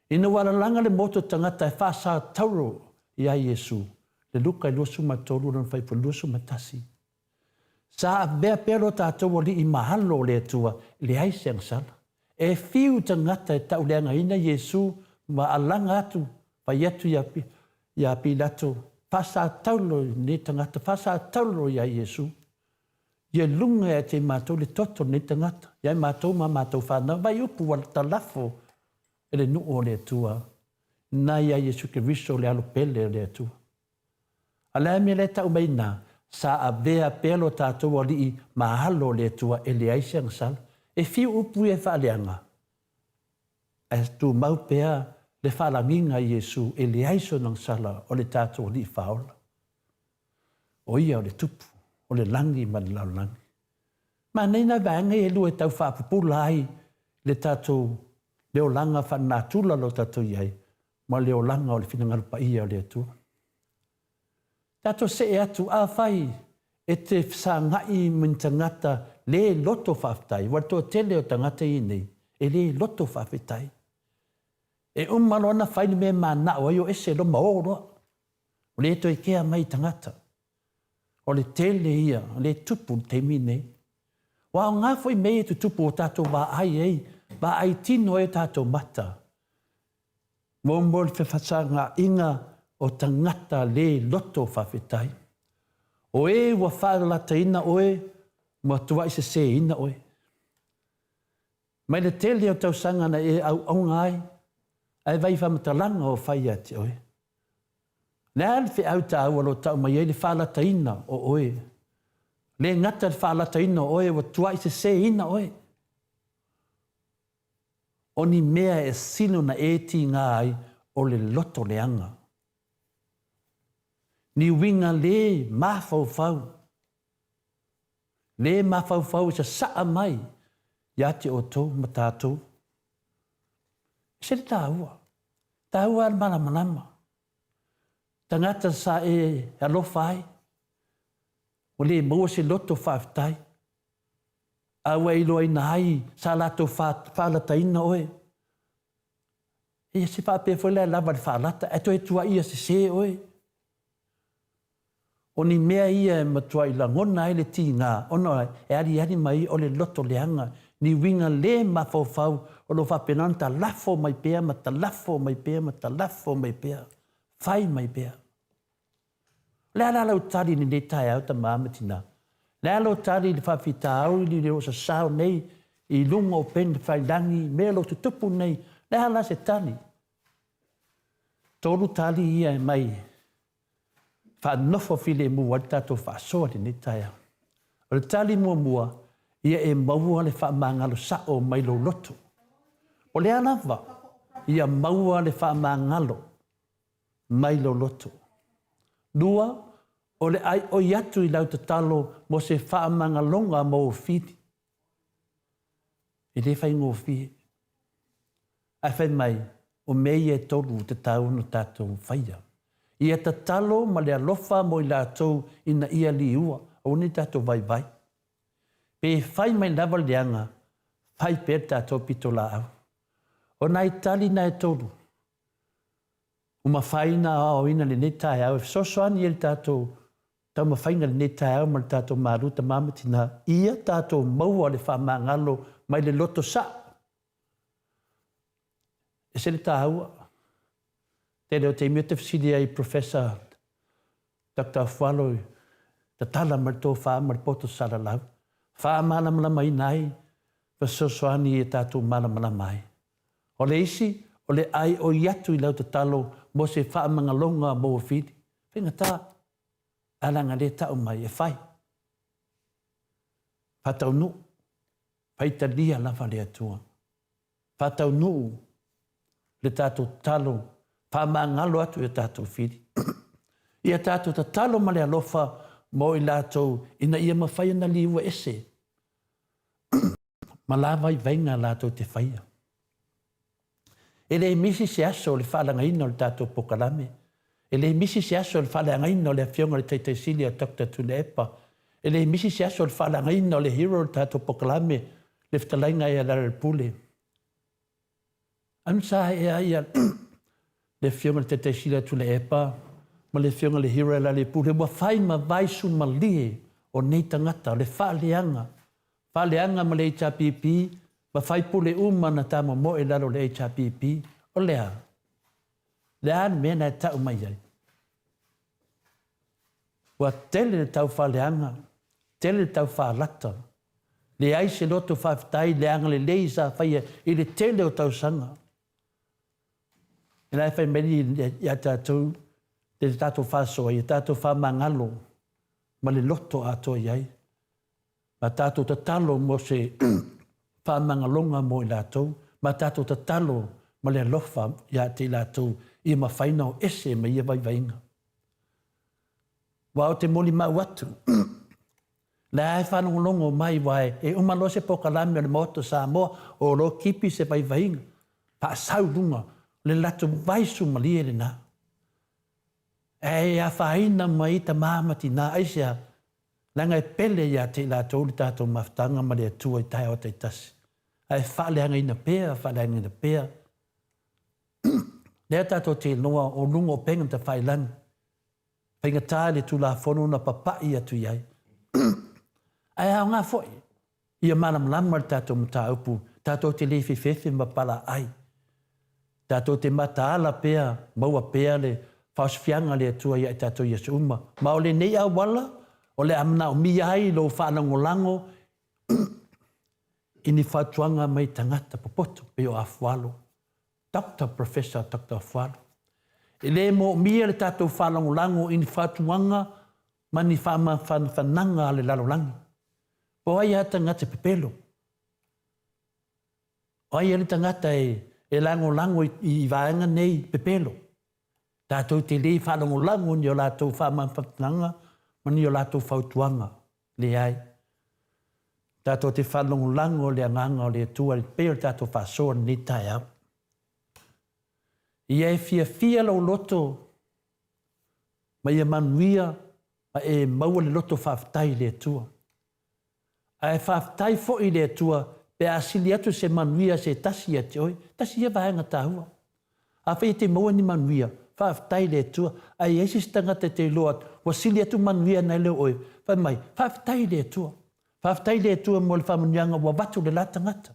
ina ua alalaga le motu o tagata e faasa tauro ia Iesu, le Luka e 23 lona fuaiupu 21. Sa avea pea lo tatou alii ma alo o le Atua, leai se agasala. E fiu tagata e tauleagaina Iesu ma alaga atu, fai atu ia, ia Pilato, faasataulo i lenei tagata, faasataulo ia Iesu. Ia luga ia te matou le toto o lenei tagata, ia matou ma matou fanau, vai upu ua talafo e le nuu o le Atua, na ia Iesu Keriso le alo pele o le Atua. A le a mea lea e tau mai ina, sa avea pea lo tatou alii ma alo o le Atua e leai se agasala. E fiu upu ia e faaleaga, ae tumau pea le faalagiga i Iesu e leai sona agasala o le tatou Alii Faaola. O ia o le Tupu o le lagi ma le lalolagi. Manaia nai vaega ia e lua e tau faapupula ai le tatou le olaga faalenatura o lo o tatou i ai ma le olaga o le finagalo paia o le Atua. Tatou see atu, afai e te fesagai ma ni tagata le loto faafetai, ua le toatele o tagata ia nei e le loto faafetai. E uma loa ona fai le mea e manao ai o ese loa ma o loa. Ua le toe kea mai i tagata. O le tele ia, o lea e tupu i le taimi lenei. Ua aoga foi mea ia e tutupu ua tatou vaai ai, vaai tino ai o tatou mata. Muamua le fefasagaaiga o tagata le loto faafetai. O e ua faalalataina oe, matuai seseina oe. Mai le tele o tausaga na e auauna ai, ae vai faamatalaga o fai ia te oe. Le a le feau taua o lo o tau mai ai le faalataina o oe? Le gata le faalataina o oe, ua tuai seseina oe. O ni mea e sili ona e tiga ai o le loto leaga. Ni uiga le mafaufau. Le mafaufau e sasaa mai ia te outou ma tatou. E ese le taua. Taua lava le malamalama. Tagata sa e alofa ai, ua le maua se loto faafetai, a ua e iloaina ai sa latou faalataina oe. Ia se faapea foi la e lava le faalata ae toe tuuaia sese oe. O ni mea ia e matuai lagona ai le tiga ona e aliali mai o le loto leaga, ni uiga le mafaufau o lo o faapena ona talafo mai pea ma talafo mai pea ma talafo mai pea, fai mai pea. O le a la lau tali i lenei taeao tama ma tina? O le a lou tali i le faafitauli o lo o sasao nei i luga o upega tafailagi i mea o lo o tutupu nei? O le a la se tali? Tolu tali ia e mai faanofo filemu ai le tatou faasoa i lenei taeao. O le tali muamua, ia e maua le faamagalo sao mai lou loto. O le a lava? Ia maua le faamagalo mai lou loto. Lua, o le ʻaiʻoi atu i lau tatalo mo se faamagaloga mo ou fili. E le faigofie. Ae fai mai, o mea ia e tolu e tatau ona tatou faia. Ia tatalo ma le alofa mo i latou ina ia liua, aua ne i tatou vaivai. Pe fai mai lava le leaga, fai pea le tatou pitolaau. O nai tali na e tolu, ua mafai ona aoaoina i lenei taeao e fesoasoani ai i le tatou taumafaiga i lenei taeao ma le tatou malu tama ma tina, ia tatou maua le faamagalo mai le loto sao. E ese le taua. Tele o taimi ou te fesili ai i Professor Doctor Afualo i tatala mai le tofa ma le poto salalau, faamalamalamaina ai fesoasoani ia tatou malamalama ai. O le isi, o le ʻaiʻoi atu i lau tatalo mo se faamagaloga mo Ofili. Faigata, ae leaga lea e tau mai e fai. Faataunuu, faitalia lava le Atua. Faataunuu le tatou tatalo, faamagalo atu i a tatou fili. Ia tatou tatalo ma le alofa mo i latou ina ia mafai ona liua ese ma la vaivaiga latou te faia. E le misi se aso o le faalagaina o le tatou pokalame. E le misi se aso o le faaleagaina o le Afioga i le Taitai Sili a Doctor Tuilaepa. E le misi se aso o le faaleagaina o le hero o le tatou pokalame, le fetalaiga ia Lealailepule. Anusa ae ai le Afioga i le Taitai Sili a Tuilaepa ma le Afioga i le hero ia Lealailepule ua fai ma vaisumalie o nei tagata, o le faaleaga, faaleaga ma le HRPP ma faipule uma na tamomoe i lalo o le HRPP, o le a? Le a le mea na e tau mai ai? Ua tele le tau faaleaga, tele le tau faalata, leai se loto faafetai i le agalelei sa faia i le tele o tausaga. E la e fai mai ia tatou, le tatou faasoa, ia tatou faamagalo ma le loto atoa i ai. Ma tatou tatalo mo se faamagaloga mo i latou, ma tatou tatalo ma le alofa ia te i latou ia mafai ona o ese ma ia vaivaiga. Aua ou te molimau atu, la e faalogologo mai aua e uma loa se pokalame o le Maota o Samoa, o loa kipi se vaivaiga, faasau i luga, o le latou vaisumalie lena. Ae afaina mai tama ma tina, aisea? Leaga e pele ia te i latou le tatou mafutaga ma le Atua i taeao taitasi, ae faaleagaina pea, faaleagaina pea. Lea tatou te iloa o luga o upega tafailagi, faigata i le Tulafono na papai atu i ai. Ae aoga foi ia malamalama le tatou mataupu, tatou te le fefefe ma palaai. Tatou te mataala pea, maua pea le faaosifiaga a le Atua ia i tatou i aso uma. Ma o lenei auala o le a manaomia ai lou faalagolago i ni fautuaga mai tagata popoto pei o Afualo, Doctor Professor Doctor Afualo. E le moomia le tatou faalagolago i ni fautuaga ma ni faamafanafanaga a le lalolagi. Po o ai lava tagata pepelo? O ai le tagata e lagolago i vaega nei pepelo? Tatou te le faalagolago ni o latou faamafanafanaga ma ni o latou fautuaga. Leai. Tatou te faalogolago i le Agaga o le Atua i le pei o le tatou faasoa i lenei taeao. Ia e fiafia lou loto ma ia manuia ma e maua le loto faafetai i le Atua. Ae faafetai foi i le Atua pe a sili atu se manuia a se tasi ia te oe. Tasi ia vaega taua. Afai e te maua ni manuia, faafetai i le Atua. Ae i ai se isi tagata e te iloa atu, ua sili atu manuia nai lo oe, fai mai, faafetai i le Atua. Faafetai i le Atua mo le faamanuiaga ua avatu i le la tagata.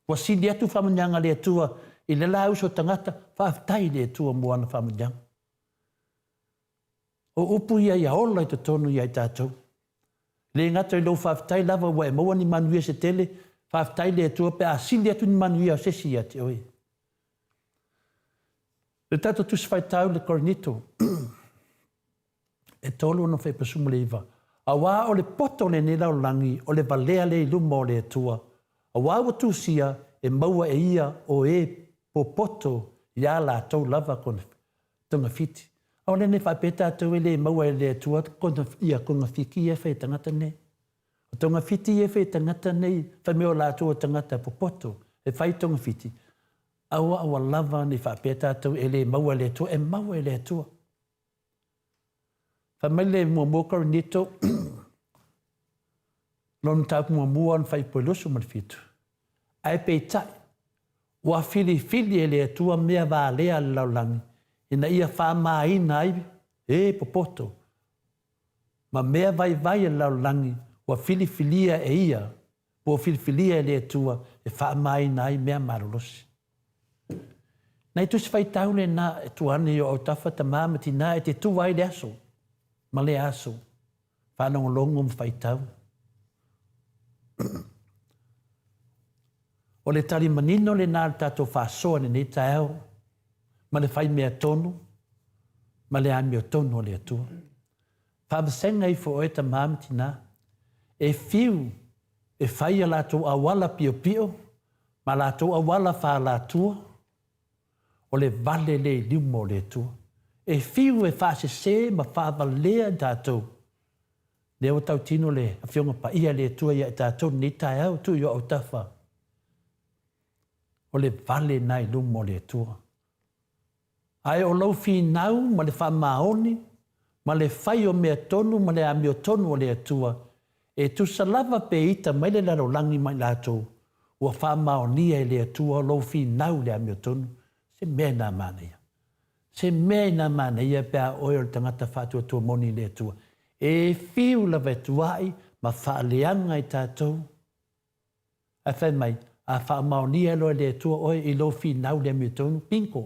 Ua sili atu faamanuiaga a le Atua i le la uso tagata, faafetai i le Atua mo ana faamanuiaga. O upu ia ia ola i totonu ia i tatou. Le gata i lou faafetai lava ua e maua ni manuia se tele, faafetai i le Atua pe a sili atu ni manuia o se isi ia te oe. Le tatou Tusi Faitau i le Korinito e 3:69, Auā o le poto o lenei lalolagi o le valea lea i luma o le Atua, auā ua tusia e maua e ia o e popoto iā latou lava togafiti. Aole nei faapea tatou e le maua e le Atua ia togafiti ia e fai e tagata nei. O togafiti ia e fai e tagata nei, fai mai o latou o tagata popoto e fai togafiti, aua ua lava nei faapea tatou e le maua e le Atua, e maua e le Atua. Fai mai le muamua Korinito, lona mataupu muamua ona faaipu e 27, Ae peitai, ua filifili e le Atua mea valea a le lalolagi, ina ia faamāina ai e popoto, ma mea vaivai a le lalolagi ua filifilia e ia, po ua filifilia e le Atua e faamāina ai mea malolosi. Nai tusi faitau lena e tua ane i o autafa tama ma tina e te tua ai le aso ma lea aso, faalogologo ma faitau. O le tali manino lena a le tatou faasoa i lenei taeao ma le fai mea tonu ma le amiotonu a le Atua. Faavasega ifo oe tama ma tina e fiu e fai a latou auala piopio ma latou auala faalatua, o le vale lea i luma o le Atua. E fiu e faasese ma faavalea i tatou, lea ua tautino le Afioga Paia a le Atua ia i tatou lenei taeao, tuu i o autafa, o le vale lena i luma o le Atua. Ae o lou finau ma le faamaoni ma le fai o mea tonu ma le amiotonu o le Atua, e tusa lava pe ita mai le lalolagi ma i latou, ua faamaonia e le Atua lou finau i le amiotonu, se mea ina manaia. Se mea ina manaia pe a oe o le tagata faatuatua moni i le Atua. E fiu lava e tuaʻi ma faaleaga i tatou. Ae fai mai, a faamaonia loa e le Atua oe i lou finau i le amiotonu, bingo,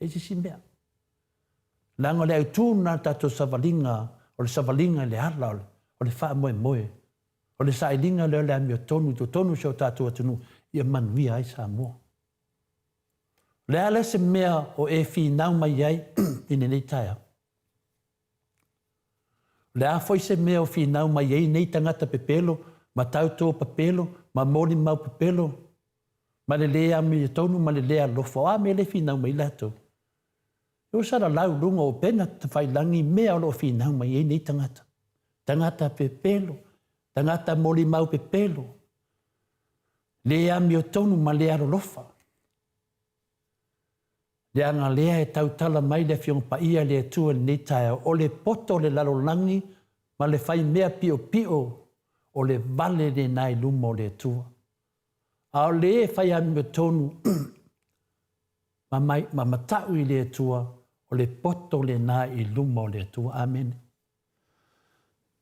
leai se isi mea. Leaga o le autū lena o le tatou savaliga, o le savaliga i le ala o le faamoemoe, o le sailiga lea o le amiotonu i totonu o si o tatou atunuu ia manuia ai Samoa. O le a lea se mea o e finau mai ai i lenei taeao? O le a foi se mea o finau mai ai nei tagata pepelo ma tautō pepelo ma molimau pepelo ma le lē amiotonu ma le lē alofa, o a mea lea e finau mai ai latou? E salalau i luga o upega tafailagi i mea o lo o finau mai ai nei tagata, tagata pepelo, tagata molimau pepelo, lē amiotonu ma le alolofa. Leaga lea e tautala mai le Afioga Paia a le Atua i lenei taeao, o le poto o le lalolagi ma le fai mea piopio o le vale lena i luma o le Atua. A o le e fai amiotonu ma, mai, ma matau i le Atua, o le poto lena i luma o le Atua. Amene.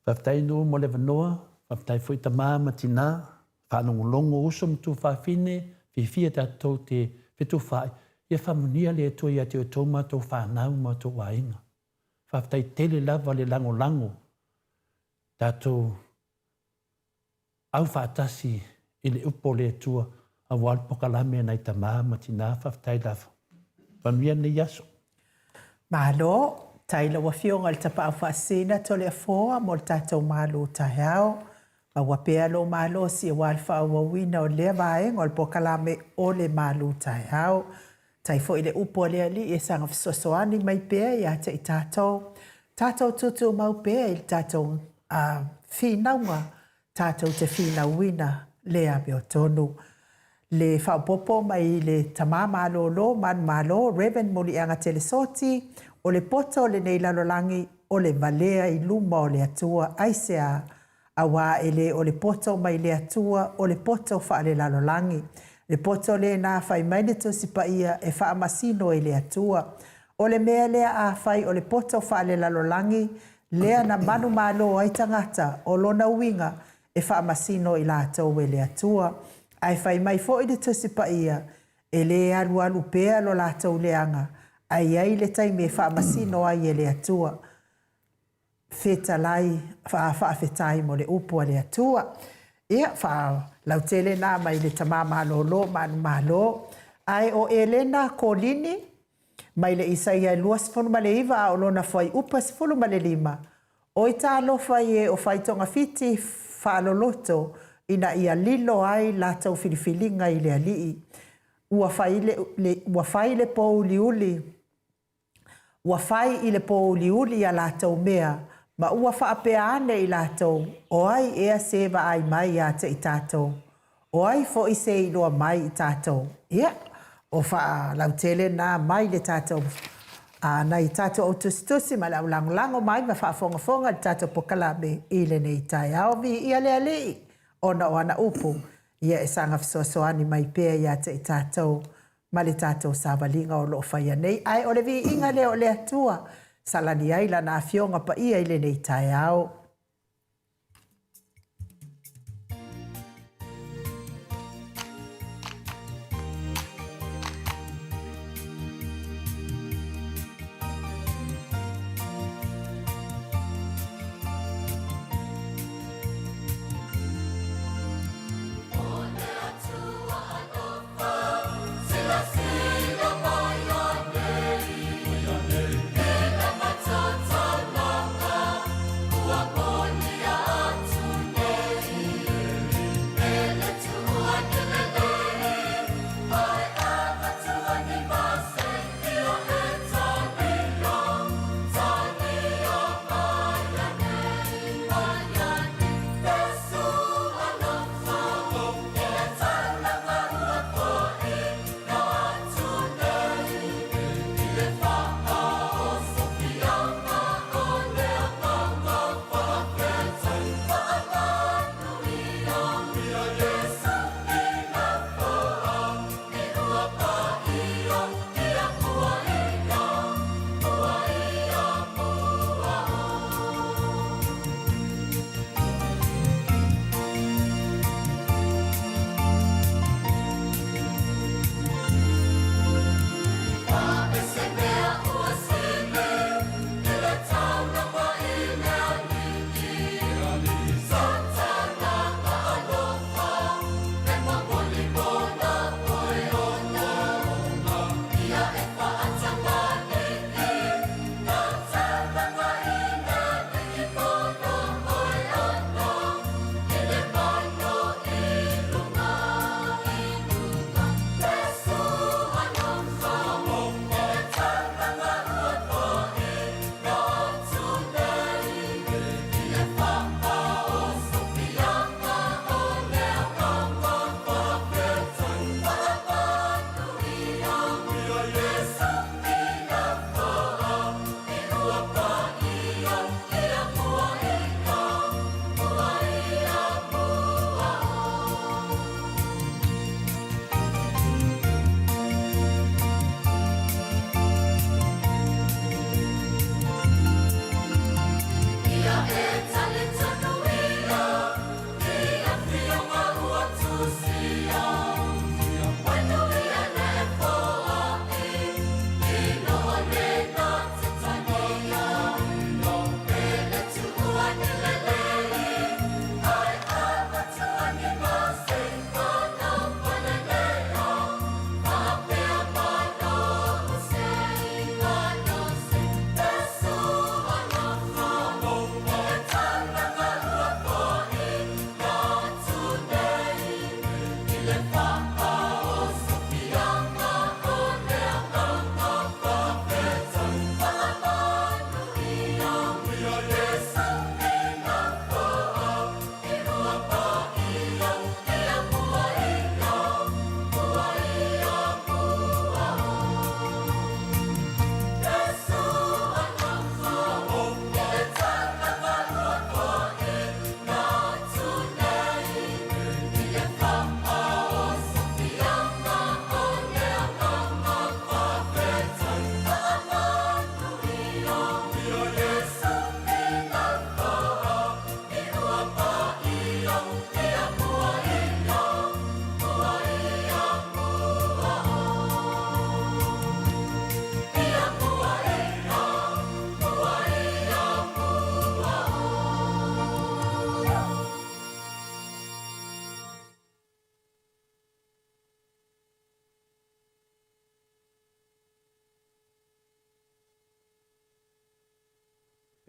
Faafetai Nuu mo le avanoa, faafetai foi tama ma tina, faalogologo uso ma tuafafine, fiafia tatou te fetufaai, ia faamanuia le Atua ia te outou ma tou fanau ma outou aiga. Faafetai tele lava le lagolago tatou Au faatasi i le upu o le Atua aua le pokalame a nai tama ma tina faafetai lava. Manuia lenei aso. Malo, tai lau Afioga i le Tapaau Faasisina Toleafoa mo le tatou malu taeao. Maua pea lou malosi aua le faaauauina o lea vaega o le polokalame o le malu taeao. Tai foi le upu a le Alii e saga fesoasoani mai pea ia te i tatou. Tatou tuutuu mau pea i le tatou uh, finauga. tatou te finauina le amiotonu. Le faaopoopo mai le Tama Malolo Manumalo Rev. Muliaga Telesoti, o le poto o lenei lalolagi o le valea i luma o le Atua. Aisea? Aua e le o le poto mai le Atua, o le poto faalelalolagi. Le poto lena fai mai le Tusi Paia e faamasino e le Atua. O le mea lea afai o le poto faalelalolagi lea na manumalo ai tagata, o lona uiga e faamasino i latou e le Atua. Ae fai mai foi le Tusi Paia, E le alualu pea lo latou leaga, ae i ai le taimi e faamasino ai e le Atua. Fetalai, faafetai mo le upu a le Atua. Ia, faalautele na mai le tama malolo manumalo. Ae o Elena Kolini, mai le Isaia e 29 a o lona fuaiupu e 15, Oi talofa i e o fai togafiti faaloloto ina ia lilo ai latou filifiliga i le Alii. Ua fai le, ua fai le pōuliuli, ua fai i le pōuliuli a latou mea, ma ua faapea ane i latou, O ai ea se vaai mai ia te i tatou? O ai foi se iloa mai i tatou? Ia, o faalautele na mai le tatou a nai tatou au tusitusi ma le au lagolago mai ma faafogafoga i le tatou pokalame i lenei taeao. Viia le Alii ona o ana upu, ia e saga fesoasoani mai pea ia te i tatou ma le tatou savaliga o lo o faia nei. Ae o le viiga lea o le Atua, salani ai Lana Afioga Paia i lenei taeao.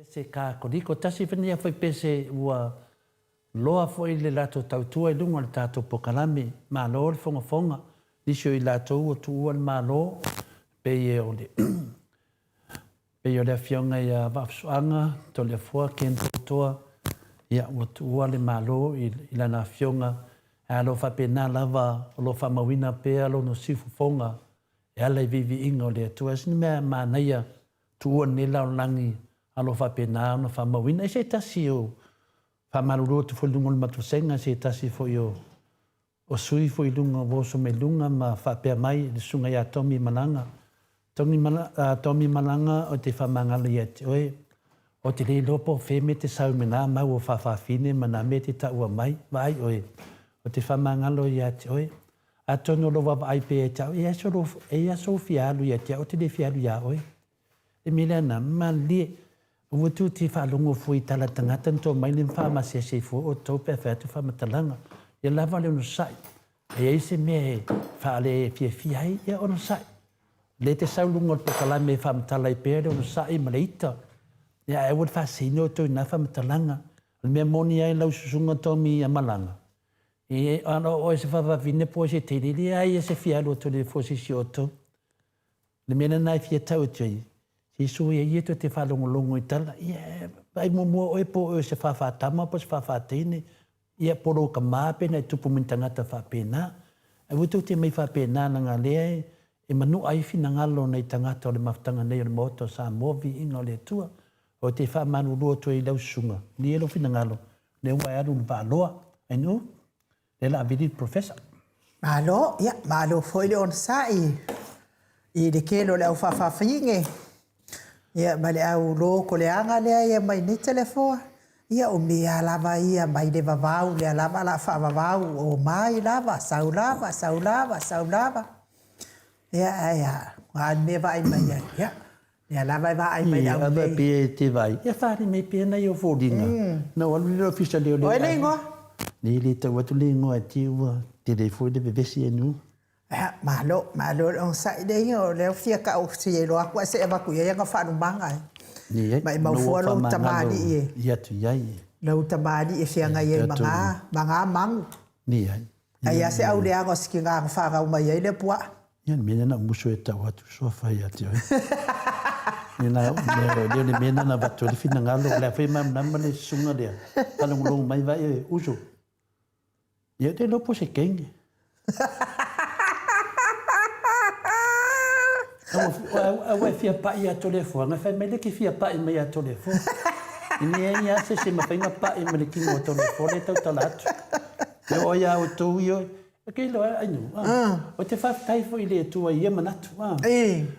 Pese Katoliko. Tasi foi lenei fuaipese ua loa foi le latou tautua i luga o le tatou pokalame. Malo le fogafoga. Nisi o i latou ua tuua le Malo, pei o le pei o le Afioga ia Vaafusuaga Toleafoa Ken Poutoa, ia ua tuua le Malo i lana Afioga, ae o lo o faapena lava o lo o faamauina pea lona siufofoga e ala i viiviiga o le Atua. O se mea manaia tuua lenei lalolagi a o lo o faapena ona faamauina. E se tasi o faamalulu atu foi i luga o le matou vasega, se tasi foi o o sui foi i luga ua oso mai luga ma faapea mai le susuga ia Tommy Malaga, Tommy Malaga o te faamagalo ia te oe, o te le iloa po o fea mea te sau me na mau o faafafine ma na mea te taua mai, vaai oe, o te faamagalo ia te oe. Atonu o lou vaavaai pea ia te au, e i ai sou fia alu ia te au, ou te le fia alu iā oe. Le mea lea na, malie, aua tou te faalogo fua i tala tagata na tou mai le faamasiasi ai fua outou pe a fai atu faamatalaga. Ia lava le onosai. A i ai se mea e faale fiafia ai, ia onosai. Lea te sau luga o le pokalame e faamatala ai pea le onosai ma le ita. Ia ae aua le faaseseina outou i na faamatalaga. O le mea moni ai lau susuga Tommy Malaga, e ana o oe se faavavine po o se teine, e leai lava se fia alu atu i le fua o se isi o outou. Le mea lena e fia tau atu ai, se soia ia tou te faalogologo i tala, ia vaai muamua oe po o oe o se fāfātama po o se fāfāteine, ia po o lou tama pe na e tupu mai ni tagata faapena. Aua tou te mai faapena leaga lea e manua ai finagalo o nai tagata o le mafutaga nei o le Maota o Samoa, viiga o le Atua. Ou te faamalulu atu ai i lau susuga, malie lou finagalo, lea ua e alu i le vaaloa, ainu. Lea la vili le Professor. Malo, ia, malo foi le onosai i le tele o le au faafaafine, ia, ma le au lotoleaga lea e aumai nei Toleafoa. Ia, o mea lava ia mai le vavau, lea lava o le a faavavau, omai lava, sau lava, sau lava, sau lava. Ia, ae a, o a le mea e vaai mai ai? Ia, Lea lava e vaai mai le au nei. Pei e te vaai, ia fale mai pea nai ou foliga. Na ou alu lea i le ofisa o leoleo. Oi le igoa? Nei le tau atu le igoa e te ua tele foi le vevesi e nu. Ia, malo, malo le onosai lea ia, o lea ua fia tau fia iloa atu ae se i avatu i ai ana faalumaga e. Nei, Maimau fua lou tamalii e. I atu i ai. Lou tamalii e feagai ai ma na, ma na magu. Nei ai. Ai a se au leaga o si tina na fanau mai ai le puaa. Ia le mea lea na ou musu ai e tau atu suafa ia te oe. Ia na, lea le mea lena na avatu ai le finagalo, o le a foi e malamalama le susuga lea, faalogologo mai vai e uso. Ia te iloa po o se kenge. Aua e fia pai ia Toleafoa, na fai mai lea ke fia pai mai ia Toleafoa. E leai lava se isi e mafai ona pai ma le tino o Toleafoa lea e tautala atu. E oo ia outou ia, e ke iloa ai nu, o te faafetai foi i le Atua i ia manatu.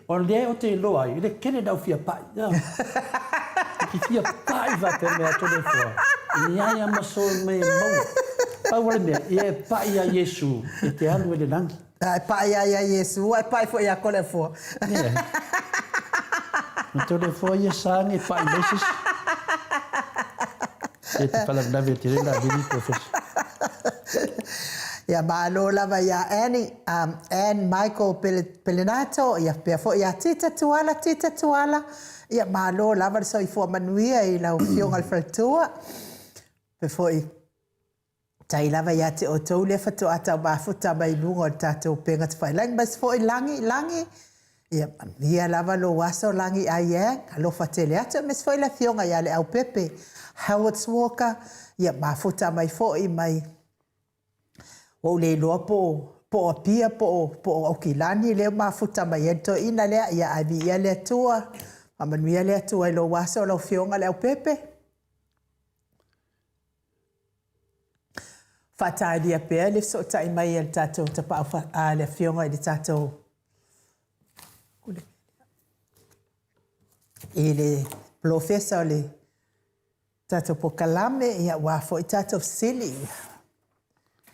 O lea ou te iloa ai, e le tele lau fia pai. E te fia pai faapea mai ia Toleafoa, e leai lava ma sou mea e maua. Pau o le mea, ia e pai ia Iesu e te alu ai i le lagi. A e pai lava ia Iesu, a e pai foi ia Toleafoa. Leai. O Toleafoa ia sa e pai mai se isi. E te faalavelave tele la vili professor. Ia malo lava ia Annie, um, Ann Michael Pelenato, ia pea foi ia Tita Tuala, Tita Tuala. Ia malo lava le soifua manuia i lau afioga i le faletua. Pe foi Tai lava ia te outou lea faatoa tau mafuta mai luga o le tatou upega tafailagi aemaise foi Lagi, Lagi, ia manuia lava lou aso Lagi Aiyang, alofa tele atu aemaise foi le afioga ia Leaupepe Howard Walker, ia mafuta mai foi mai ua ou le iloa po o po o Apia po o po o Aukilani lea ua mafuta mai ai le toeaina lea, ia ae viia le Atua, faamanuia le Atua i lou aso lau afioga Leaupepe. Faatalia pea le fesootai mai a le tatou tapaau a le afioga i le tatou i le polofesa o le tatou polokalame ia aua foi tatou fesili.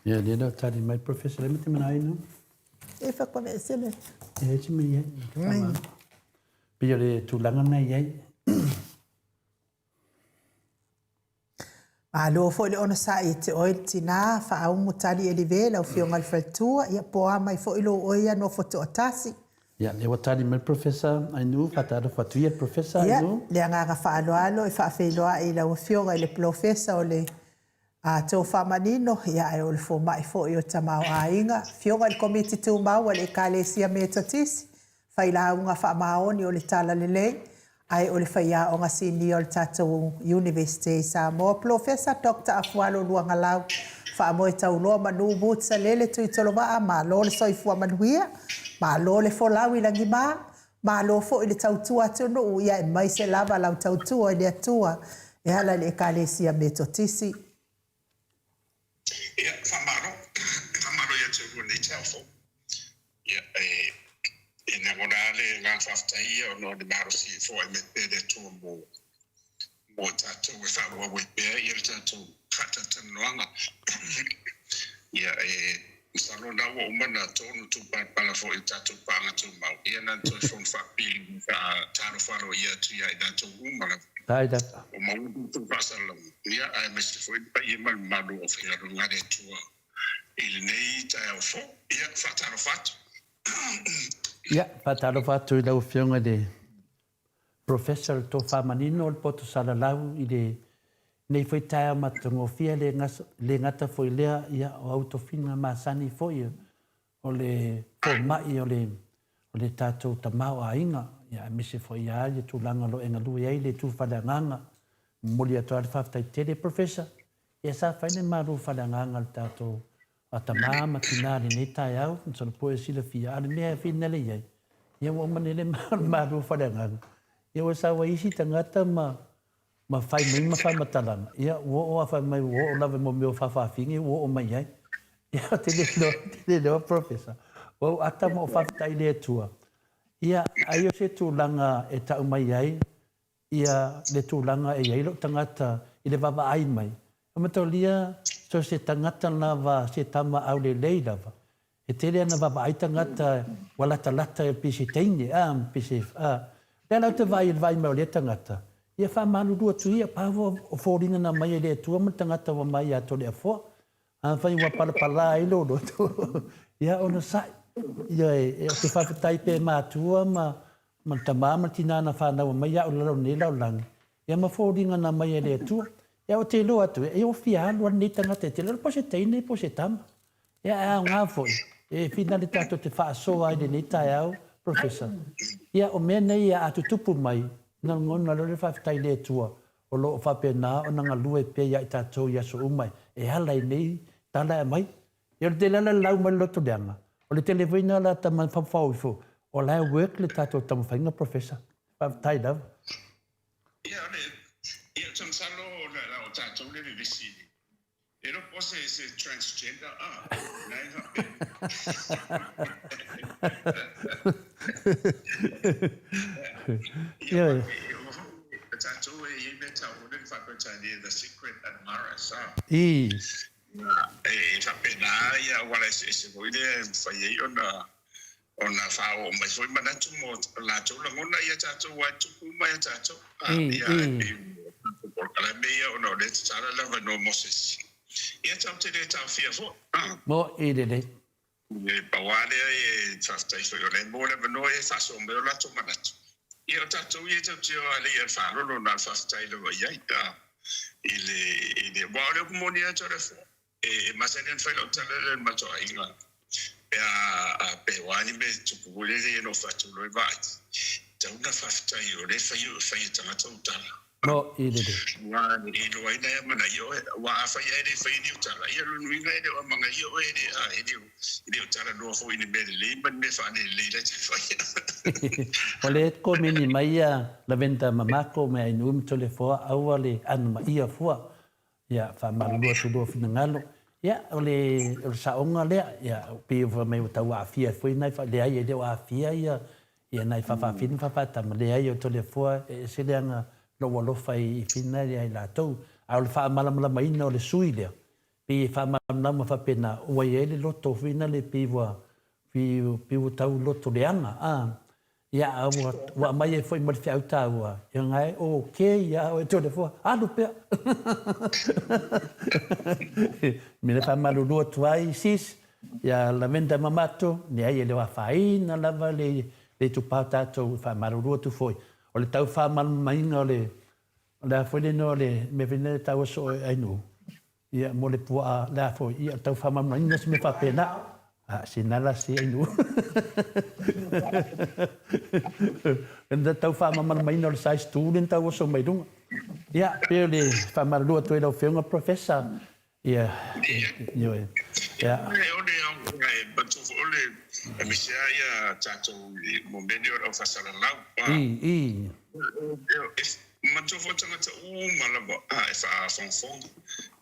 Ia, lea la tali mai Professor le mate manaina. E whakawese le. E te mai ai. Pei o le tulaga na i ai. Malo foi le onosai e te oe le tina, faaumu tali Elive lau afioga i le faletua, ia po a mai foi lou oe ia nofo toatasi. Ia, lea ua tali mai le Professor Ainuu, faatalofa atu ia le Professor Ia, Ainuu. le agaga faaaloalo e faafeiloai i lau Afioga i le Polofesa o le Tofa Manino, ia ae o le fomai foi o Tamaoaiga, Afioga i le Komiti Tumau a le Ekalesia Metotisi, Failauga Faamaoni o le Talalelei, ae o le faiaoga sinia o le tatou Iunivesite i Samoa, Polofesa Doctor Afualo Luagalau, Faamoe Tauloa Manu Boots Alele Tuitolovaa, malo le soifua manuia, malo le folau i lagima, malo foi le tautua atunuu, ia aemaise lava lau tautua i le Atua e ala i le Ekalesia Metotisi. Ia, faamalo. Faamalo ia te oulua i lenei taeao fou. Ia, e, e lagona lava le agaga faafetai ia ona o le malosi e foai mai pea e le Atua mo, mo tatou e faaauau ai pea ia le tatou faatalatalanoaga. Ia, e masalo o lena ua uma ona tonu tupalapala foi i le tatou paaga tumau, ia na ona toe fono faapili ma faatalofa aloaia atu ia i latou uma lava. Faafetai lava. Ua maua le tatou faasalalauga, ia, aemaise foi le paia ma le mamalu o aufaigaluega a le Atua i lenei taeao fou. Ia, faatalofa atu. Ia, faatalofa atu i lau Afioga i le Professor le tofa manino o le poto salalau i lenei foi taeao matagofie, le, le gata foi lea, ia, o au tofiga masani foi o le fomai o le, o le tatou tamaoaiga, ia, aemaise foi lava ia tulaga o lo o e galue ai le tu faaleagaga. Momoli atu lava le faafetai tele, Professor, ia sa fai le malu faaleagaga a le tatou A tama ma tina i lenei taeao, masalo po e silafia, a o le mea e finale i ai, ia ua uma nei le malu faaleagaga, ia ua sau ai isi tagata ma ma fai mai ma faamatalaga, ia ua oo lava fai mai ua oo lava i mo mea o faafaafine ua oo mai ai. Ia ou te le iloa, ou te le iloa Professor, ua ou ata ma ou faafetai i le Atua, ia ai o se tulaga e tau mai ai ia le tulaga e i ai lou tagata i le vaavaai mai, e mataulia so se tagata lava, se tama aulelei lava, e tele ana vaavaai tagata ua latalata pe se teine, a, pe se, a. Lea la ou te vaai i le vaai mai o lea tagata, ia faamalulu atu ia, pau o foliga na aumai e le Atua ma le tagata ua mai ia Toleafoa. Afai ua palapala ai lou loto, ia onosai. Ioe, ou te faafetai pea i matua ma ma le tama ma le tina na fanau mai au i lalo o lenei lalolagi, ia ma foliga na aumai e le Atua. Ia ou te iloa atu, e ua fia alu lava lenei tagata e tele, po o se teine po o se tama. Ia ae aoga foi, e finale tatou te faasoa ai i lenei taeao, Professor. Ia o mea nei a tutupu mai, na lagona loa le faafetai i le Atua, o lo o faapena ona galue pea ia i tatou i aso uma e ala i nei tala e aumai. Ia o le tele lava o le lau mai le loto leaga, o le tele foi lena o le a mafaufau ifo, o la e work le tatou taumafaiga Professor. Faafetai lava. Ia, o le, ia, ou te masalo o le, o tatou le vevesi i le, E iloa po o se se transgender a, na e faapea. Ia, e tatou e i ai mea tau o le faa-Peretania the secret admirers a. I. E faapena ia auala eseese foi lea e mafai ai ona ona faaoo mai foi manatu mo latou lagona ia tatou aua e tupu uma ia tatou. Ia, e pei o tatou polokalame ia ona o lea e tatala le avanoa mo se isi. Ia tatou te le taofia foi. Mo'i lelei. E pau lava lea e faafetai foi o lea e maua le avanoa e faasoa mai o latou manatu. Ia o tatou ia e tatou te o lava i le faalolo na o le faafetai lava i ai. I le, i le, aua o le upu moni lava Toleafoa, E masani ona fai lau tala lea i le matou aiga, pe a, pe o a ni mea e tupu foi lele ia na ou faatu loa i vaai, tatau ona faafetai o lea e fai, fai e tagata ou tala. No, i lelei. Aua e iloa ai na amanaia oe, aua afai ae le faia ni ou tala, ia lona uiga e le o amanaia oe, e le, a, e le o, e le o talanoa foi i ni mea lelei ma ni mea faalelelei la e te faia. O lea e komeni mai ia Lavender Mamako me Ainui ma Toleafoa aua le anomaia fua. Ia, faamalulu atu lua finagalo. Ia, o le, o le saoga lea, ia, pei fai mai ua tau aafia ai foi nai, leai e le o aafia ia, ia nai faafafine ma faafatama, leai o Toleafoa e ese leaga lou alofa i fina ia i latou. A o le faamalamalamaina o le sui lea, pei e faamalamalama faapena, ua i ai le loto foi lea pei ua, pei ua tau loto leaga, a. Ia, a ua, ua aumai ai foi ma le feau taua, ia na e ok ia oe Toleafoa, alu pea. Mea faamalulu atu ai sis, ia Lavender Mamato, leai e le o afaina lava le, Le itupa o tatou e faamalulu atu foi, o le tau faamalamalamaina o le, o le a foi le igoa o le mea foi lea e taua soo e Ainuu, ia mo le puaa, le a foi, ia o le tau faamalamalamaina se mea faapena. A, sina la si Ainuu. Le tau faamalamalamaina o le size 2 lea na tau oso mai luga. Ia, pei o le faamalulu atu ai lau Afioga Professor, Ia, ioe. Ia. O le aoga e manatua foi o le aemaise lava ia tatou i mo mea nei o le aufaasalalau. I, i. E manatua foi tagata uma lava e faafogafoga,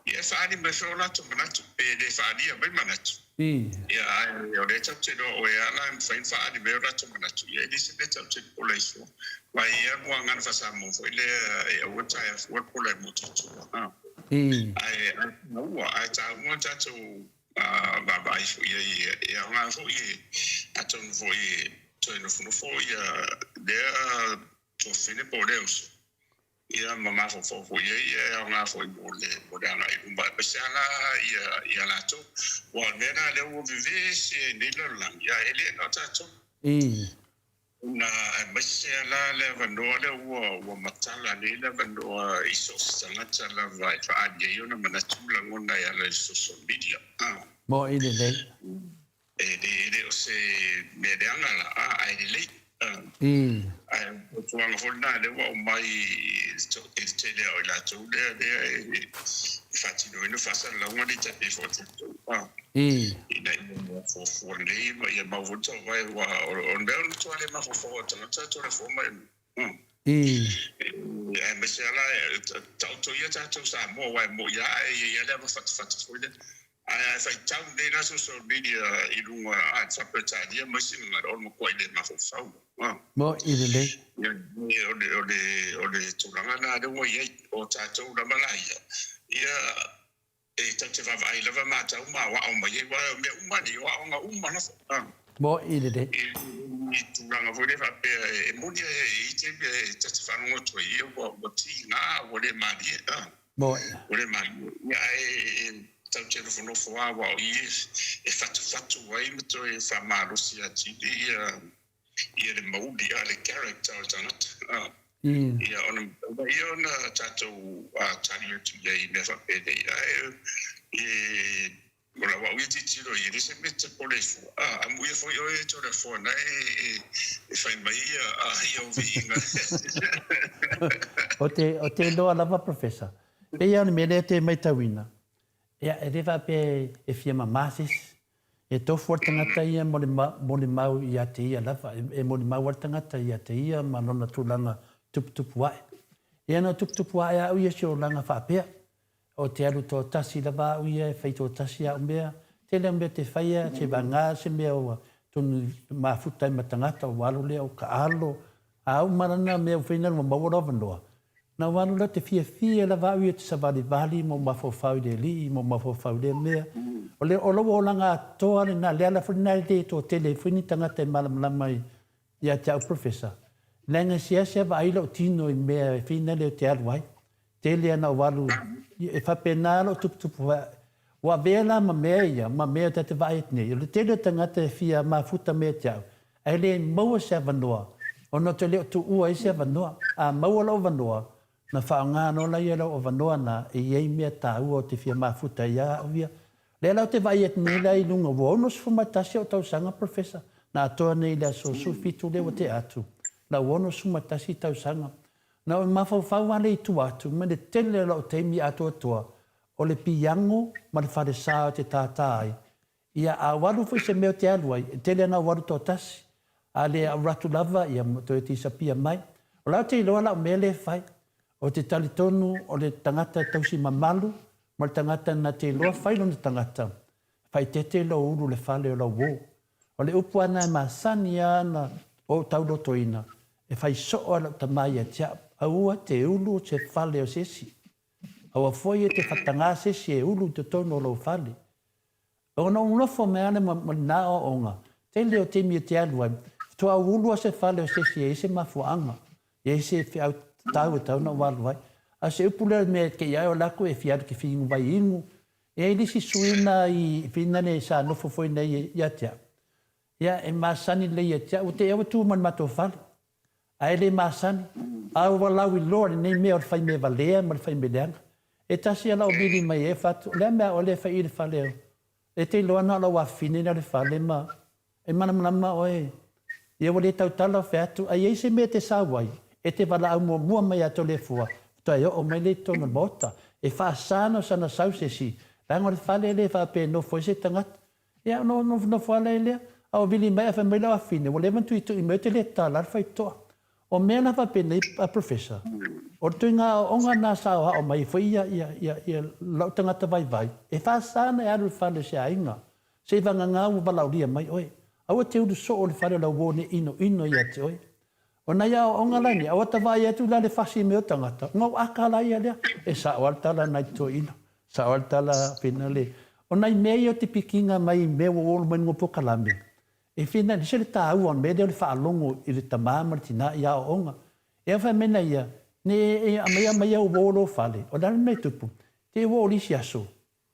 ia e faaali mai foi o latou manatu, pe le faaalia mai manatu. I. Ia, ae o lea tatou te iloa o e lava la e mafai ona faaali mai o latou manatu, ia e le o se mea tatou te popola ai fua. Aua e i ai lava le muagana faa-Samoa foi lea e aua le taea fua le pola e motu i tua. Ae taua, ae taua tatou vaavaai foi i ai, e aoga foi atonu foi e toe nofonofo ia lea tuafafine po o lea uso, ia ma mafaufau foi i ai, e aoga foi mo le mo le agai i luma aemaise lava la ia ia latou. Aua o le mea lena lea ua vevesi ai nei lalolagi, ae le na o tatou. Ona aemaise la le avanoa lea ua ua matala nei le avanoa i so o se tagata lava e faaali ai ona manatu ma lagona e ala i le social media. Mo'i lelei. E le e le o se mea leaga la, ae lelei. Ae o le fautuaga foi lena lea ua aumai i le tele o i latou lea lea e faatinoina faasalalauga nei tai pei foi o tatou. Ina ia fuafua lelei ma ia mau foi le tauvae, aua o le mea o le matua le mafaufau o tagata e toleafoa mai aemaise lava la taoto ia tatou Samoa, aua e moni lava e i ai lava le ava fatafata foi lea, ae a faitau nei la social media i luga a le faa-Peretania ma isi gagana, o le matuai le mafaufau. Moni lelei. O le tulaga lena lea ua i ai, o tatou lava la ia, ia E tatou te vaavaai lava matau ma aoao mai ai, aua o mea uma nei, o aoga uma lava. Moni lelei. I tulaga foi lea faapea e moni e i ai taimi e ta te faalogo atu ai, ia ua tiga, ua le malie. Moni. Ua le malie. Ia ae tatou te nofonofo lava aua o i e fatufatu ai ma toe faamalosi atili ia ia le mauli a le character o le tagata ia ona ia ona tatou tali atu i ai i mea faapenei ae e o lau au ia tilotilo i ai e le se mea e te popole ai fua a amuia foi oe e Toleafoa na e e fai mai ia ia ou viiga. O te o te iloa lava Professor pei a o le mea lea e te maitauina ia e le faapea e fia mama se isi. E tofu a le tagata ia mo le molimau ia te ia lava, e molimau a le tagata ia te ia ma lona tulaga tuputupu ae. Ia na tuputupu ae au ia si olaga faapea, o te alu toatasi lava au ia e fai toatasi au mea, tele au mea te faia, se vagā se mea ua tonu mafuta ai ma tagata, ua alu lea o ka alo, a uma lana mea ua fai na ua maua lou avanoa, Na ou alu la te fiafia lava au ia te savalivali ma ou mafaufau i le Alii ma ou mafaufau i lea mea. O le o lou olaga atoa lena, le ala foi lena e le toatele ai foi ni tagata e malamalama ai ia te au Professor, leaga e seasea vaai lou tino i mea e fina lea ou te alu ai. Tele ana ou alu, e faapena lou tuputupu Ua avea la ma mea ia, ma mea ta te vaai atu nei, o le tele o tagata e fia mafuta mea te au, ae le maua se avanoa, ona ou te le o tuua ai se avanoa. A maua lou avanoa, na faaaoga loa la ia lou avanoa na e i ai mea taua ou te fia mafuta ai ia au ia. Lea la ou te vaai atu nei la i luga, ua 61 ou tausaga Professor, na atoa nei i le aso 17 lea ua tea atu, lau 61 tausaga. Na ou mafaufau lava lea i tua atu, ma le tele o lau taimi atoatoa, O le piango ma le falesa o te tātā ai, ia a ou alu foi se mea o te alu ai, e tele ana ou alu toatasi, a le alu atu lava ia toe tisapia mai. O la ou te iloa lau mea lea e fai, o te talitonu o le tagata e tausi mamalu ma le tagata na te iloa fai lona tagata, faaeteete lou ulu le fale o lau uo. O le upu a na e masani a na ou taulotoina, e fai soo a lau tama ia te au, aua te ulu se fale o se isi. Aua foi e te whatangā se isi e ulu i totonu o lou fale. Ona ou nofo mai ana ma lena aoaoga, tele o taimi e te alu ai, faatoa ou ulu a se fale o se isi e i ai se mafuaaga, e i ai se feau tatau e tatau ona ou alu ai. A o se upu lea o le mea e kei ai o le aku e fia alu ke fiingu vai ingu. E i ai le isi sui na i Finane sa nofo foi nei ia te au. Ia, e masani lelei ia te au, ua te i au e tu ma le matou fale, ae le masani, a ua lauiloa lenei mea o le fai mea valea ma le fai mea leaga. E tasi a lau vili mai e fatu, o le a mea a oe lea e fai i le fale o, e te iloa na o lau afafine lea o le fale ma e malamalama oe, ia ua le tautala o fea atu, a i ai se mea e te sau ai, e te valaau muamua mai ia Toleafoa, faatoa e oo mai lea i totonu o le maota. E faasa ona sana sau se isi, leaga o le fale e le faapea e nofo ai se tagata. Ia, ona ou nofonofo lava lea, a ua vili mai ae fai mai lau afine, ua leva ona tuitui mai ou te le tatala le faitotoa. O mea la faapenei, Professor, o le ituaiga aoaoga lena sa aoao mai ai foi ia, ia, ia, ia lou tagata vaivai, e faasa ona e alu i le fale o se aiga, seivagana ua valaaulia mai oe. Aua e te ulu soo i le fale o lau uo nei inoino ia te oe. O nai aoaoga la nei, aua ta vaai atu la le fasi mea o tagata, ona o aka la ia lea. E sao lava le tala a nai toeaina, sao lava le tala a Fina le. O nai mea ia o te pikiina mai i mea ua olo mai luga o polokalame, e Fina, e ese le taua o le mea lea o le faalogo i le tama ma le tina i aoaoga. E au fai mai na ia, ne e aumaia aumaia uo o lou fale, o le a le mea e tupu? Te i ua oo i le isi aso,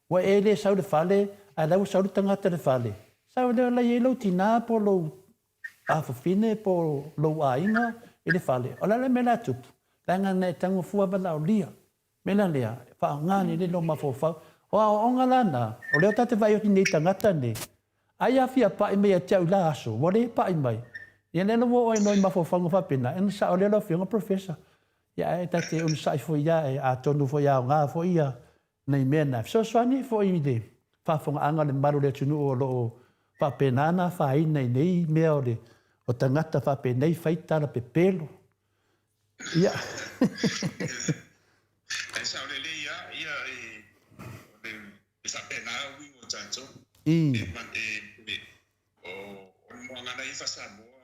Ua e le sau i le fale, ae la ua sau le tagata i le fale. Sau lea la i ai lou tina po o lou afafine po o lou aiga i le fale. O le a le mea la e tupu? Leaga na e tago fua valaaulia. Mea la lea, faaaoga lelei lou mafaufau. O aoaoga la na, o lea ta te vaai atu nei i tagata nei, ai a fia pai mai ia te au i la aso, ua le pai mai. Ia lea la ua oo ai loa i mafaufauga faapena, ona sao lea lau Afioga Professor. Ia ae ta te onosai foi ia, atonu foi e aoga foi ia Nei mea na fesoasoani ai foi i le faafofogaaga a le mamalu o le atunuu o lo o faapena ona afaina i nei mea o le o tagata faapenei fai tala pepelo. Ia. E sao lelei lava ia e o le e faapena uiga o tatou. E o o le moagana ia faa-Samoa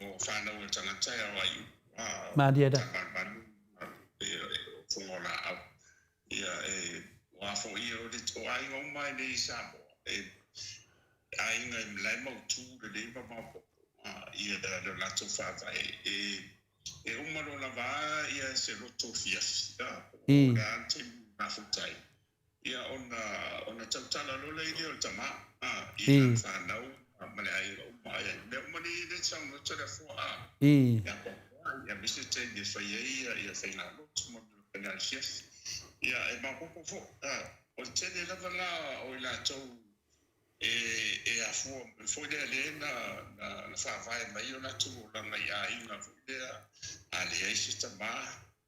o O fanau o tagata e ao ai a Malie la. Malumalu e o fofoga o laau. Ia e o a foi ia o le o aiga uma nei i Samoa e aiga e la e mautu lelei ma maopoopo a ia le latou faavae e e uma loa lava ia se loto fiafi a po o le a le taimi mafuta ai. Ia, ona, ona tautala loa lea i lea o le tama, a, i lana fanau ma le aiga uma. Ai, mea uma nei e le saunoa Toleafoa, a, ia, ia, aemaise le taimi e fai ai ia, ia faigalotu ma mea faapena i le afiafi. Ia, e maopoopo foi, a, o le tele lava la o i latou e, e afua foi lea lea na, na, na faavae mai o latou olaga i aiga foi lea, a leai se tama,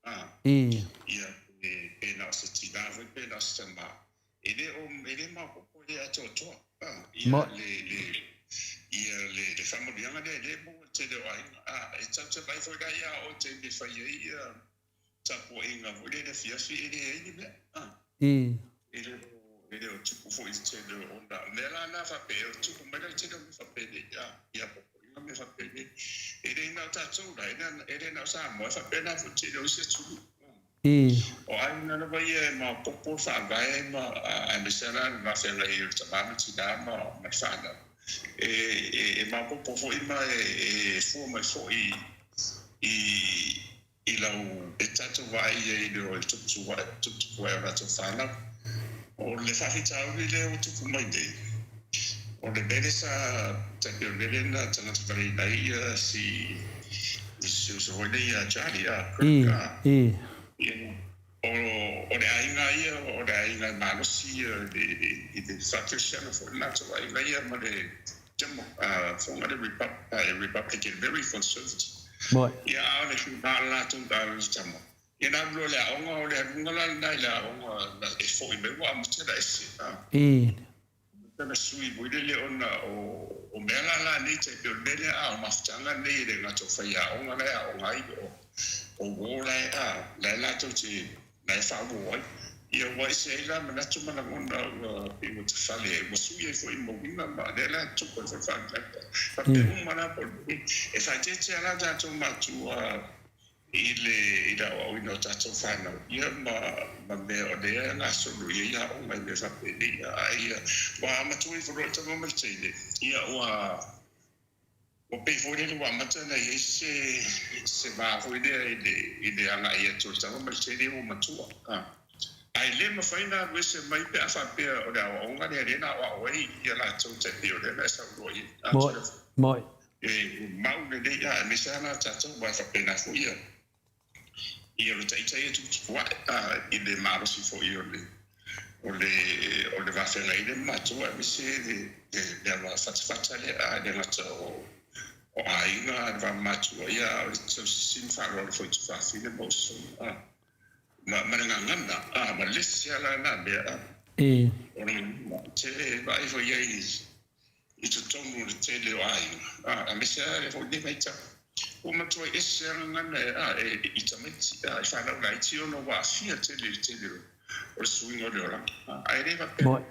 a, ia, pe, pe na o se tinā foi pe na o se tamā, e le o, e le maopoopo, e le atoatoa, a, ia le, le, ia le, le faamanuiaga lea e le maua i le tele o aiga, a, e tatou te vaai foi la ia oe i le taimi e fai ai ia tapuaiga foi lea i le afiafi, e leai ni mea, a. E le o, e le o tupu foi i le tele o ona mea la na faapea, e tupu mai la i le tele o mea faapenei, a, ia popoiga mea faapenei. E le na o tatou la, e le, e le na o Samoa, e faapena foi i le tele o isi atunuu. O aiga lava ia e maopoopo le faavae ma, aemaise lava la le va feagai ai o le tama ma le tina ma, ma le fanau. E, e, e maopoopo foi ma e, e fua mai foi i, i lau e tatou vaai ai i le o e tuputupu ai, tuputupu ai o latou fanau. O le faafitauli lea ua tupu mai nei, o le mea lea sa tai pei o le mea lea na tagata valeina ai ia si si uso foi nei ia Charlie a Kirk a ia o o le aiga ia o le aiga e malosi ia i le i le faa-Kerisiano foi le latou aiga ia ma le Demo, fofoga le Republican, very conservative. Ia, a o le na o latou a o le tama. Ia na alu loa i le aoga, o le aluga la lena i le aoga e foi mai ua amata ona ese. Amata ona sui foi lele ona o mea la la nei tai pei o le mea lea a o mafutaga nei e le gata o faiaoga la e aoga ai o uo la e a la e latou te Na e faaauau ai. Ia ua ese ai la manatu ma lagona ua pei ua tafale ai, ua sui ai foi ma uiga ma lea la tupu ai foi faalavelave. Faapea uma la po o le e faaeteete la tatou matua i le i le aoaoina o tatou fanau ia ma ma mea o lea e gasolo i ai aoga i mea faapenei. Ae ia ua matua ifo loa le tama ma le teine ia ua Ua pei foi lele ua amata ona i ai se se va foi lea i le i le agai atu o le tama ma le teine ua matua. Ae le mafai ona alu ese mai pe a faapea o le aoaoga lea lea na aoao ai ia latou tai pei o lea na e saunoa i ai. Moe, moe. E mau lelei a aemaise lava la tatou aua e faapena foi ia ia le taitai e tuputupu ae a i le malosi foi o le o le o le va feagai lea ma matou aemaise le le ava fatafata lea a e le gata o o aiga a le va ma matua ia a o le tausisi ma faaaloalo foi i tufafine ma uso a. Ma, ma le gagana, a, ma le isi lava la na mea, a. O le gagana, te vaai foi i ai i totonu o le tele o aiga, a, aemaise lava le foi lenei vaitau. Ua matuai ese lava gagana e, a, e, i tamaiti, a, i fanau laiti ona ua aafia tele i le tele o, o le suiga o le olaga, a, ae le faapea.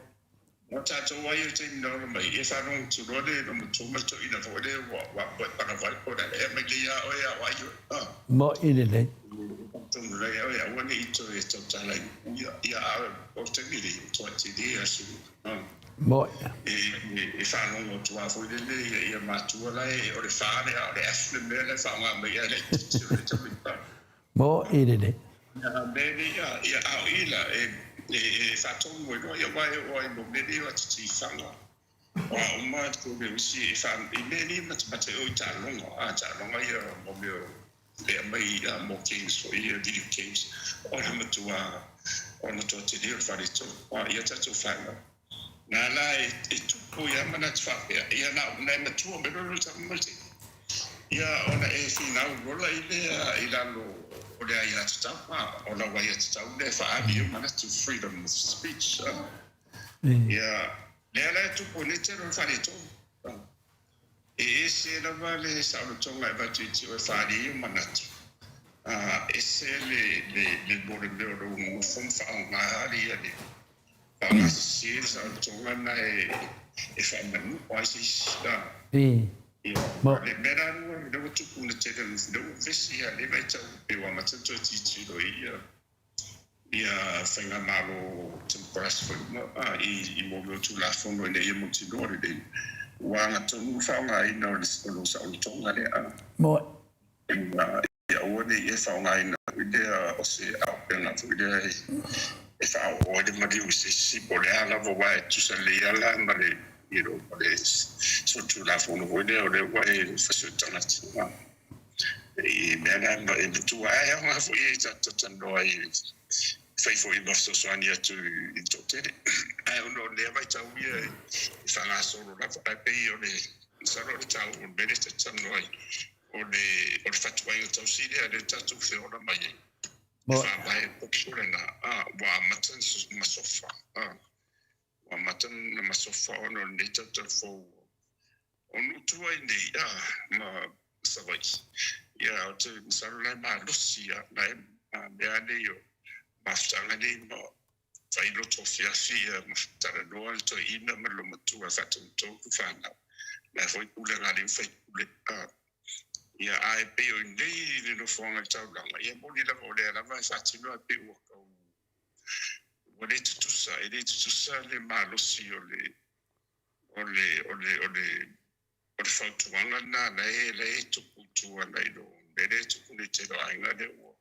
Mo tatou ai o le taimi na ola mai, e faalogo loa le matua ma le toeaina foi lea ua ua e palavai po o le a ea mai nei a oe a o ai oe. A. Mo'i lelei. Tonu lea ia oe aua ne i toe tautala i upu ia. Ia a o le taimi nei, ua matua tele a se upu. A. Mo'i. E e faalogo atu lava foi lele ia ia matua la e o le fa lea a o le F le mea la e faaaoga mai ai laitiiti o le tamaiti. Mo'i lelei. Ia, a o i la, e faatonu ai loa, ia, aua e oo ai mo mea nei o atitifaga, o a uma atu o mea isi e fa, i mea nei matamata e oo i taaloga, a, taaloga ia mo mea o e aumai a mo games foi ia, video games, o le matua, o le matua tele o le faletonu, a, ia tatou fanau. Na la e tupu ia manatu faapea, ia na o na e matua mai loa le tama ma le teine. Ia ona e finau lola i lea i lalo o le aiatatau, a, o lau aiatatau lea e faaali ai ou manatu, freedom of speech, a. Ia, lea la e tupu ai nei tele o le faaletonu, a. E ese lava le saolotoga e avatu i te oe e faaali ai ou manatu, a, ese le, le, le mo le mea o lou nonofo ma faaaoga ia le faaaogasese le saolotoga lena e faamanu ai se isi, a. Ia, le mea la lea ua tupu i le tele o lea ua vesi lava i lenei vaitau pei ua amata ona toe tilotilo i ia ia faigamalo Democrats foi uma i i mea o Tulafono ina ia mautinoa lelei ua agatonu le faaaogaina o lou saolotoga lea. Ia aua ne i e faaaogaina foi lea o se auupega foi lea e faaoo ai le maliu i se isi po o le a lava aua e tutusa lelei lava la ma le you know ma le solitulafono foi lea o lea ua e fasioti tagata. I mea la e matua ae aoga foi e talatalanoa ai e fai foi ma fesoasoani atu i le toatele. Ae ona o lea vaitau ia e faagasolo lava ae pei o le masalo o le taua o le mea lea e talatalanoa ai o le o le fatuaiga tausi lea lea tatou feola mai ai. E faavae popolega a ua amata ona masofa a ua amata ona masofa ona o lenei tautala fou o nuu tua i nei a ma Savaii. Ia ou te masalo la e malosi a la e mea nei o mafutaga nei ma fai loto afiafi ia ma talanoa le toeaina ma le lomatua e faatogatogo fanau. La e foi pulega a alii ma faipule a ia ae pei o i nei i le nofoaga i le taulaga ia moni lava o lea lava e faatino ae pei ua tau ua le tutusa e le tutusa le malosi o le o le o le o le o le fautuaga lena la e la e tupu i tua nai lo mea lea e tupu nei i le tele o aiga lea ua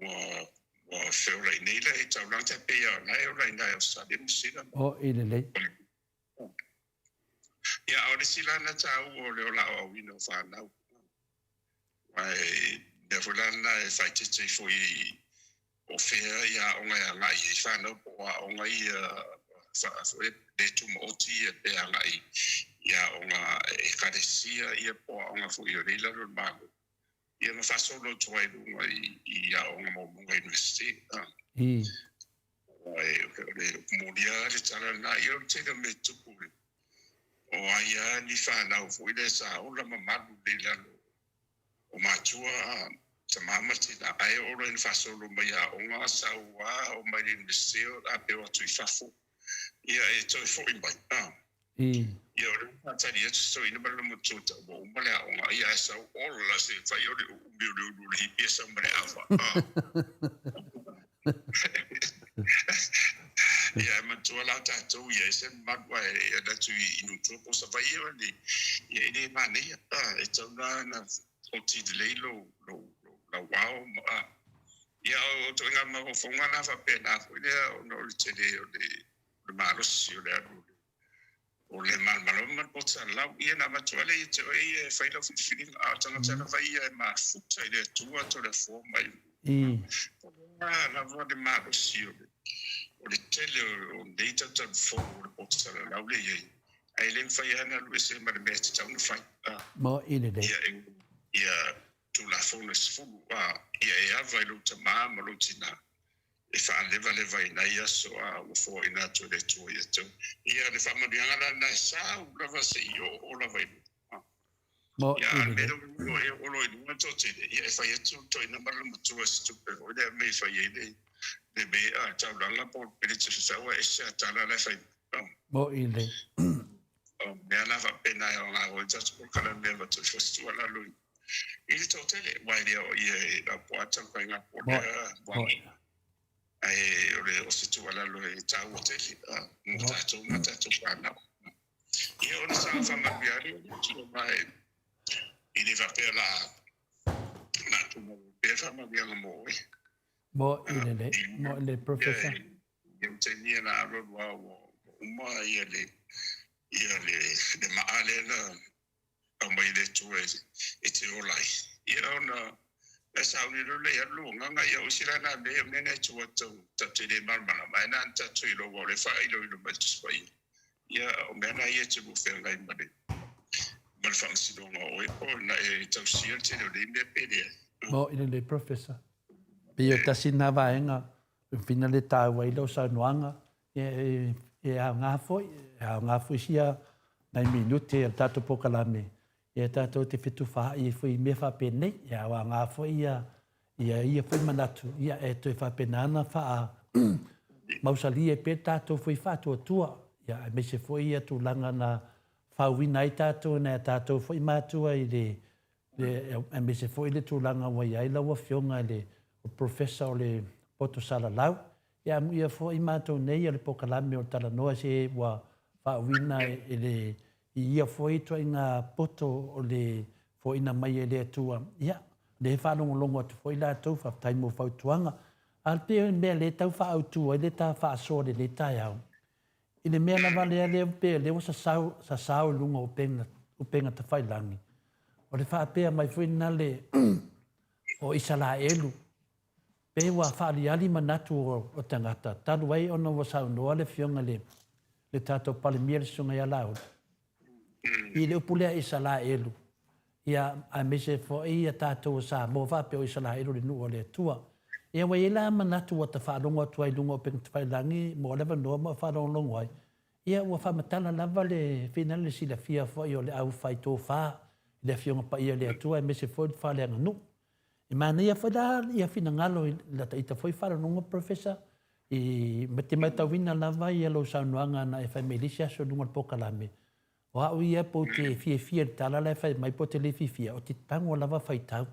ua ua feolai nei la i taulaga tai pei lava la e ola i ina i Ausetalia ma Niu Sila ma Oi lelei. Ia a o le isi la na taua o le ola aoaoina o fanau. Aua e mea foi la lena e faaeteete ai foi po o fea ia aoga e agai ai fanau po o aoga ia foi le tumaoti ia pe agai i aoga Ekalesia ia po o aoga foi o lea i lalo o le Malo. Ia ma faasolo atu ai i luga i aoga maualuga Iunivesite. Aua e o le momoli lava le tala lena, ia o le tele o mea e tupu, o ai lava ni fanau foi lea sa ola mamalu nei i lalo o matua, tama ma tina, ae oo loa ina faasolo mai i aoga, sau lava oo mai i le Iunivesite a pe o atu i fafo, ia e toe foi mai. Ia o lea ua faatali atu se toeaina ma lona matua tau ua uma le aoga, ia ae sau ola se fai o le uumi o le ulu o le hipi e sau ma le ava. Ia ae manatua la tatou ia ese mamalu ae alu atu i nuu tua po o Savaii ea nei, ia e le manaia, e tatau la ona oti lelei lou lauao ma. Ia O ituaiga mafaufauga la faapena foi lea ona o le tele o le malosi o le alu o le malamalama ma le poto salalau. Ia na avatu lava lea ia te oe ia e fai lau filifiliga, a o le tagata lava ia e mafuta i le Atua to le afoa mai. Pau lava le malosi o le tele o nei tautau fou o le poto salalau lea e i ai, ae le mafai lava ona alu ese ma le mea e tatau ona fai. Ia Tulafono e 10, ia e ava i lou tamā ma lou tinā, e faalevalevaina ai aso a ua foaina atu e le Atua ia te oe. Ia, le faamanuiaga la lena e sau lava seia oo lava i luga. Ia, a o le mea lea ua e olo i luga le toatele, ia e fai atu le toeaina ma le matua i se tupe foi lea e fai ai le mea, le taulaga po o le peleti fefeu, ae ese lava tala la e fai mai. O mea la faapena e aoga foi le tatou polokalame e avatu ai foi se tuualalo i le toatele, aua e le aoaia e Laupua Tamataiga po o lea vaega. Ae o le o se tuualalo e taua tele mo tatou ma tatou fanau. Ia o le saga faamanuia lea o le Atua ma e le faapea la la tumau pea faamanuiaga mo oe. Mo i le Professor. Ia ua taimi ia na alualu lava ua uma ia le ia le le maa lea na aumai e le Atua e te ola ai. Ia ona e sauni loa lea i alu lou agaga, ia o isi la na mea, o mea na e tua atu tatou te le malamalama, ae na ona tatou iloa aua o lea e faailoilo mai le Tusi Paia. Ia o mea na ia e te lua feagai ma le ma le faamasinoga o oe po o na e tausia le tele o nei mea pe leai. Mo i lelei Professor. Pei o tasi na vaega Fina le taua ai lau saunoaga, e aoga foi, e aoga foi sia nai minute o le tatou polokalame, ia tatou te fetufaai ai foi i mea faapenei. Ia aoga foi ia ia ia foi manatu, ia e toe faapena ona faa mausali ai pea le tatou foi faatuatua, ia aemaise foi ia tulaga na fauina ai tatou e nai a tatou foi matua i le aemaise foi le tulaga ua i ai lau Afioga i le Professor o le Poto Salalau. Ia amuia foi matou nei o le polokalame o le Talanoa se ua faauuina i le i ia foi ituaiga poto o le foaiina mai e le Atua. Ia, o lea e faalogologo atu foi latou, faafetai mo fautuaga. A o le mea lea e tau faaautu ai le ta faasoa i lenei taeao, I le mea lava lea lea pei o lea ua sasau, sasao i luga o upega, upega tafailagi, o le faapea mai foi lena le o Isalaelu, pei ua faaliali manatu o, o tagata, talu ai ona ua saunoa le Afioga i le, le tatou Palemia le Susuga ia Laauli, i le upu lea Isalaelu, Ia, aemaise foi ia tatou o Samoa faapea o Isaraelu le nuu o le Atua. Ia ua i ai la manatu ua ta faalogo atu ai i luga o upegatafailagi mo le avanoa ma faalogologo ai, ia ua faamatala lava le finagalo le silafia foi o le au fai tofa i le Afioga Paia i le Atua aemaise foi le faaleaganuu. E manaia foi la ia finagalo i lata ita foi faalogologo Professor i ma te matauina lava ia lou saunoaga na e fai mai i le isi aso i luga o le polokalame, O au ia pou te fiafia i le tala la e fai mai po te le fiafia, o te tago lava faitau.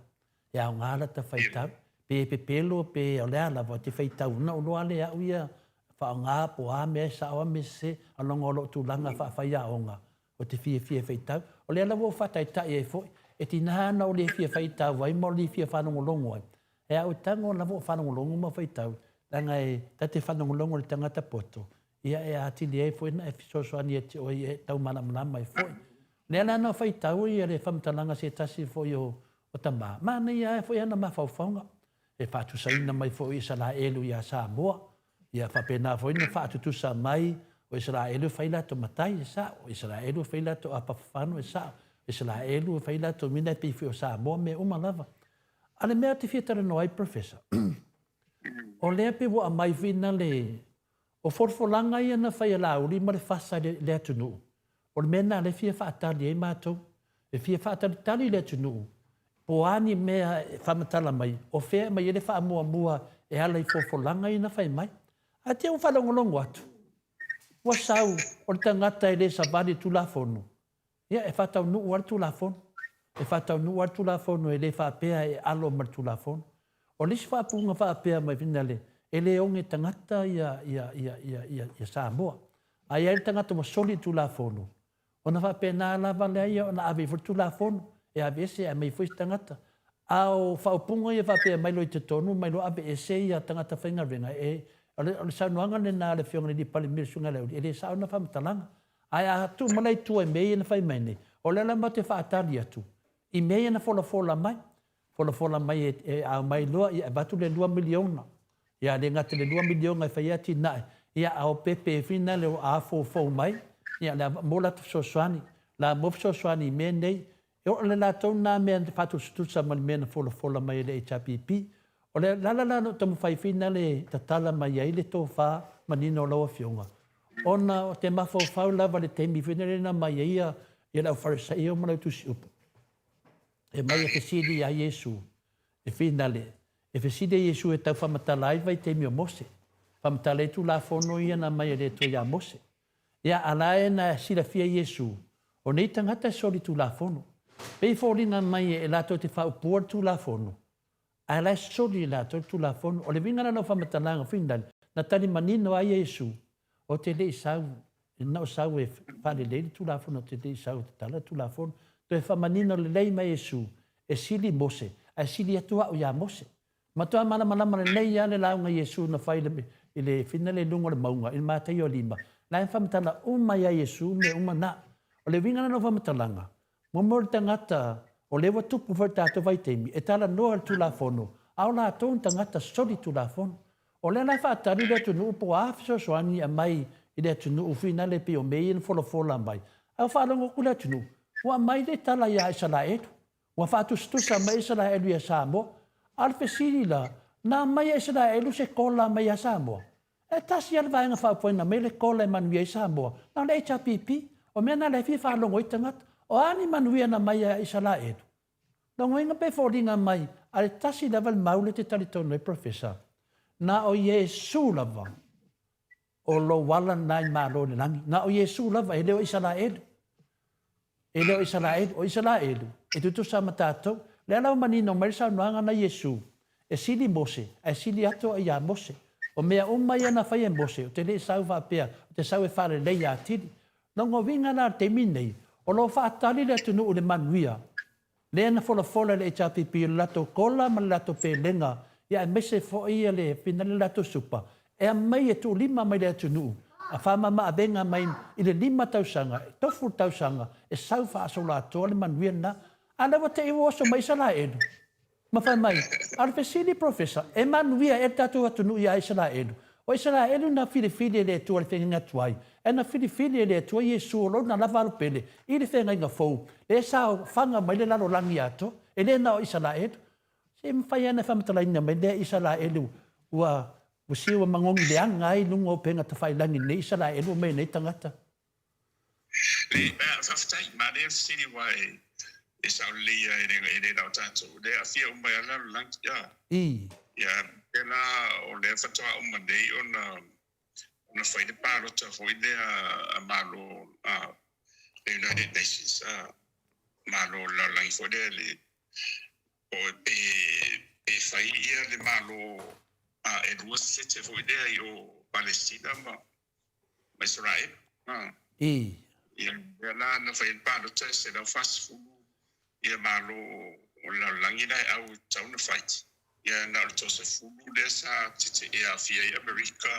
E aoga la ta faitau. Pe pepelo pe o le a lava, o te faitau ona ou iloa lea e au ia faaaoga po o a mea e sao a mea sese, aloga o lou tulaga faafaiaoga, o te fiafia e faitau. O lea la ua ou faataitai ai foi, e tiga ona ou le fia faitau ai ma ou le fia faalogologo ai, e au e tago lava ou faalogologo ma faitau, leaga e ta te faalogologo i le tagata poto, Ia e atili ai foi ona e fesoasoani ia te oe e tau malamalama ai foi. O lea la na faitau ia le faamatalaga a se tasi foi o tama, manaia ai foi ana mafaufauga, e faatusaina mai foi o Isaraelu ia Samoa, ia faapena foi ona faatutusa mai o Isaraelu e fai latou matai, e sao, o Isaraelu e fai latou apafafano, e sao, o Isaraelu e fai latou mina e pei foi o Samoa, mea uma lava. A o le mea ou te fia talanoa ai Professor, o lea pei ua aumai foi na le O folafolaga ia na fai e Laauli ma le fasa i le atunuu, o le mea lena lea e fia faatali ai matou. E fia faatalitali le atunuu po o a ni mea e faamatala mai, o fea e aumai ai le faamuamua e ala i folafolaga ia na fai mai. Ae te i ua faalogologo atu, ua sau o le tagata e le savali i le Tulafono, Ia, e faataunuu lava le Tulafono. E faataunuu lava le Tulafono, e le faapea e alo ma le Tulafono. O le isi faaupuga faapea mai foi lea, e le oge tagata ia, ia, ia, ia, ia, ia Samoa. A i ai le tagata ua soli le Tulafono, ona faapena lava lea ona ave ifo le Tulafono, e aveese, ae aumai foi se tagata. A o faaupuga ia faapea mai loa i totonu mai loa aveese ia tagata faigaluega, e, o le, o le saunoaga lena a le Afioga i le Palemia le Susuga ia Laauli, e le sao lena faamatalaga. Ae a tuu mai la i tua i mea ia na fai mai nei, o lea la matou te faatali atu i mea ia na folafola mai. Folafola mai e, e a omai loa, ia avatu le $2 miliona. Ia le gata i le $2 miliona e fai ai atinae, ia a o pepe foi na le o a foufou mai, ia le mo latou fesoasoani, la mo fesoasoani i mea nei. E oo le latou na mea na faatusatusa ma le mea na folafola mai e le HRPP. O le ala la o lou taumafai foi na le tatala mai ai le tofa manino o lau Afioga, ona ou te mafaufau lava i le taimi foi lele na aumai ai ia le Aufarisaio ma le Autusiupu, e aumai e fesili ia Iesu, e finale, e fesili e Iesu e tau faamatala ai le vaitaimi o Mose, faamatala ai Tulafono ia na aumai e le Atua ia Mose. Ia, a la e na silafia Iesu, o nei tagata e soli Tulafono. Pei e foliga mai e latou te faaupua le Tulafono, ae la e soli e latou le Tulafono. O le uiga la o lau faamatalaga finale, na tali manino ai Iesu, Ou te le i sau, na ou sau e faalelei le Tulafono, ou te le i sau e tatala le Tulafono. Toe faamanino lelei mai Iesu, e sili Mose, ae sili atu au ia Mose. Matua malamalama lelei lava le lauga a Iesu na fai i le finale i luga o le mauga, i le Mataio 5, la e faamatala uma ia Iesu mea uma na. O le uiga lena o faamatalaga, Mo le tagata, o lea ua tupu foi i le tatou vaitaimi, e talanoa i le Tulafono, a o latou ni tagata soli Tulafono. O lea la e faatali le atunuu po o a fesoasoani e aumai i le atunuu finale e pei o mea ia na folafola mai. Ae ua faalogo atu le atunuu, ua aumai le tala ia Isaraelu, ua faatusatusa mai Isaraelu ia Samoa. A o le fesili la, na aumai e Isaraelu se kola mai ia Samoa? E tasi lava le Vaega Faaupufai na aumai le kola e manuia ai Samoa, na o le HRPP. O mea na la e fia faalogo ai tagata. O a ni manuia na aumai ia Isaraelu? Logoina pe foliga mai a le tasi lava le mau lea e te talitonu ai Professor, na o Iesu lava o lou ala lena i Malo i le lagi. Na o Iesu lava, e le o Isaraelu. E le o Isaraelu, o Isaraelu e tutusa ma tatou. Lea la ua manino mai le saunoaga na Iesu, e sili Mose, ae sili atu au ia Mose. O mea uma ia na fai e Mose, ou te le i sau faapea, ou te sau e faaleleia atili. Lona uiga la i le taimi lenei, o lo o faatali le atunuu i le manuia, lea na folafola e le HRPP i le latou kola ma le latou pelega, ia aemaise foi le finale le latou supa, e aumai e tuulima mai le atunuu, a faamama-avega mai i le 5 tausaga, e tofu le tausaga, e sau faasoloatoa le manuia lena. A lea ua te i ua oso mai Isaraelu, Ma fai mai, A o le fesili Professor, e manuia ea le tatou atunuu ia Isaraelu? O Isaraelu na filifili e le Atua i le feagaiga tuai, ae na filifili e le Atua Iesu o lona lava alopele i le feagaiga fou, lea sa faga mai le lalolagi atoa, e le na o Isaraelu. Se i mafai lava ona faamatalaina mai lea Isaraelu ua ua ua magogi leaga ai luga o upega tafailagi nei Isaraelu mai nei tagata. Faafetai, manaia le fesili aua e sao lelei lava e le na o tatou, o lea e aafia uma ai lava le lalolagi. Ia, pei la o lea faatoa uma nei ona fai le palota foi lea a Malo, le United Nations, Malo o le lalolagi foi lea, pe fai le Malo e lua sete foi lea i o Palestina ma ma Isaraelu. I. Ia, lea la na fai ai le palota e 140 ia Malo o le lalolagi la e au e tatau ona fai. Ia, na o le toasefulu lea sa e aafia ai Amerika,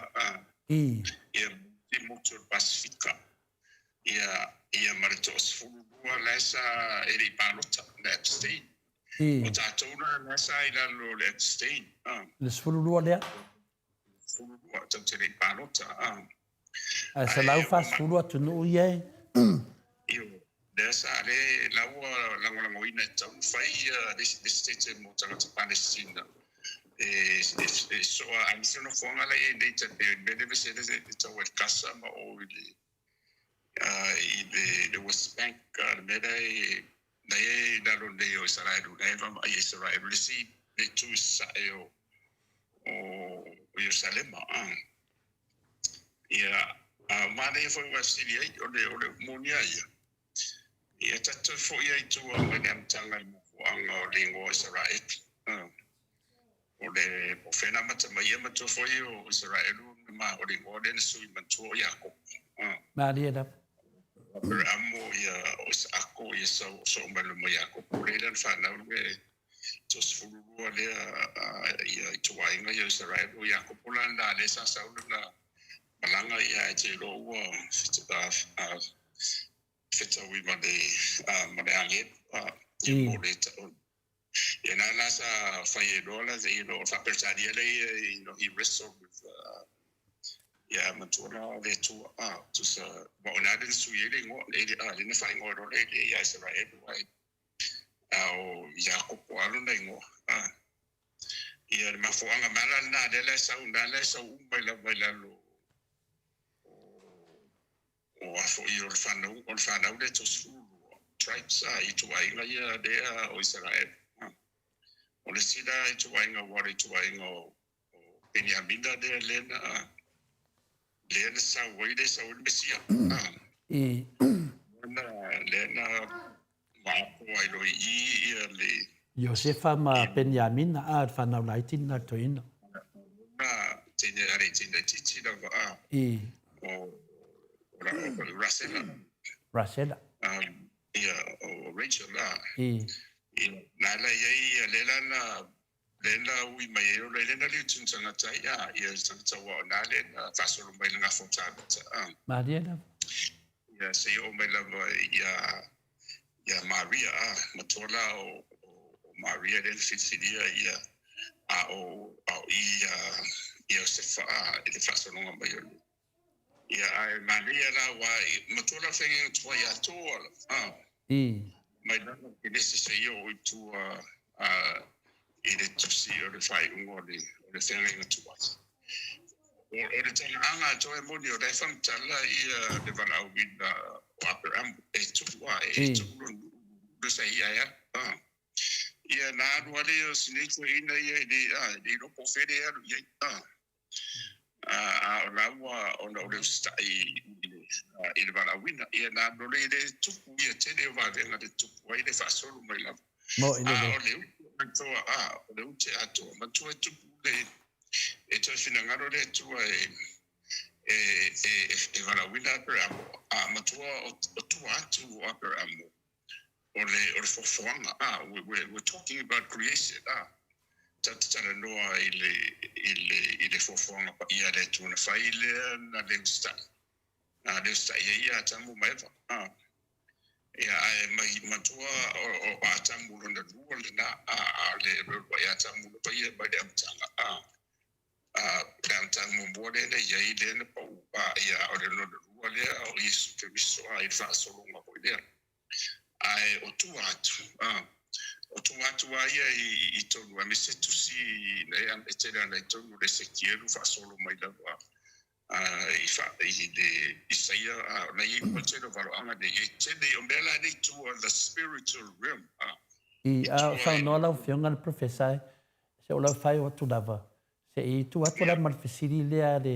I. Ia, le motu o le Pasefika. Ia, ia ma le toasefulu lua la sa e le i palota, le abstain. I. O tatou la la sa i lalo o le abstain. Le 12 lea. 12 tatou te le i palota. Ae 140 atunuu ia e. Io, lea sa le la ua lagolagoina e tatau ona fai le sitete mo tagata Palestina e soa aemaise o nofoaga la e i ai nei tai pei o le mea lea vese le tau ai le Gaza ma o i le i le West Bank, le mea lea e la e i lalo nei o Isaraelu, la e vaavaai e Isaraelu le isi le itu i sasae o Ierusalema. Ia, a o manaia foi ua e fesili ai, o le moni a ia, ia tatou foi ai i tua mai le amataga i le mafuaaga o le igoa o Isaraelu. O le po o fea na amata mai ia matua foi o Isaraelu ma o le igoa lea na sui matua o Iakopo. Malie lava. O Aperamo, ia, o Isaako, ia Esau, o soo mai luma o Iakopo, lea na fanau le. toasefululua lea ia ituaiga ia o Isaraelu. O Iakopo la lena lea sa sau lana malaga ia ae te iloa ua fetaui ma le ma le agelu ia po o le ia na la sa fai ai loa la you know Faa-Peretania lea he wrestled with ia matua la le Atua tusa ma o lena le na sui ai le igoa lea na faaigoa ai loa le ia Isaraelu ai a o Iakopo lava lona igoa. Ia le mafuaaga ma ala lena lea la e sau na la e sau uma mai lava i lalo o a foi o le fanau o le fanau lea e toasefululua tribes a ituaiga ia lea o Isaraelu. O le isi la ituaiga ua o le ituaiga o Peniamina lea lea na lea na sau ai lea sau ai le Mesia. Na lea na maopo ai loa i i ia le Iosefa ma Peniamina, a, le fanau laiti lena a le toeaina. Na teine a le teine itiiti lava a. O o Rasela. Rasela. Ia o Rachel a. Ia na la i ai ia le la na lea na ui mai ai o le lena liu tunu tagata ai a ia le tagata ua o na lea na faasolo mai le gafa o Tāmata a. Malie lava. Ia seia oo mai lava ia ia Maria a matua la o o Maria lea na filifilia ia a o a o i ia Iosefa a i le faasologa mai o le Ia ae manaia la aua matua la faiga tuai atoa la a. Mai lava i le isi seia oo i tua i le tusi o le faaiuga o le o le feagaiga tuai. O le talaaga atoa e moni o la e faamatala ia le valaauina o Aperamo e tuu a e tuu lona nuu sa ia e alu a. Ia na alu lava lea o si nei toeaina ia i le a e le iloa po o fea lea e alu i ai a. A o la ua ona o le usitai i le valaauina, ia na alu loa le tupu ia tele o vavega le tupu ai le faasolo mai lava. A o le ute atoa, a o le ute atoa, matua e tupu le, e toe finagalo le Atua e, e, e, e valaauina Aperamo, a matua o tua atu o Aperamo o le, o le foafoaga, a, we, we, we're talking about creation, a, tatou te talanoa i le, i le, i le foafoaga paia a le Atua na fai lea na le usitai, na le usitai ai ia Atamu ma Eva, a. Ia, ae mai matua o, o Atamu lona lua lena, a, a le, le Atamu lava ia mai le amataga, a. A, le amataga muamua lea na i ai lea na pau, a, ia, a o le lona lua lea o Iesu Keriso, a, i le faasologa foi lea. Ae o tua atu, a, o tua atu lava ia i tonu aemaise tusi na e tele ana i tonu o le Esekielu faasolo mai lava a, i fa, i le Isaia, a, na i ai uma le tele o valoaga nei. E tele, o mea la nei i tua, the spiritual realm, a, I, a o saunoa lau Afioga le Professor, se o lau faaiu atu lava, se i tuu atu la ma le fesili lea a le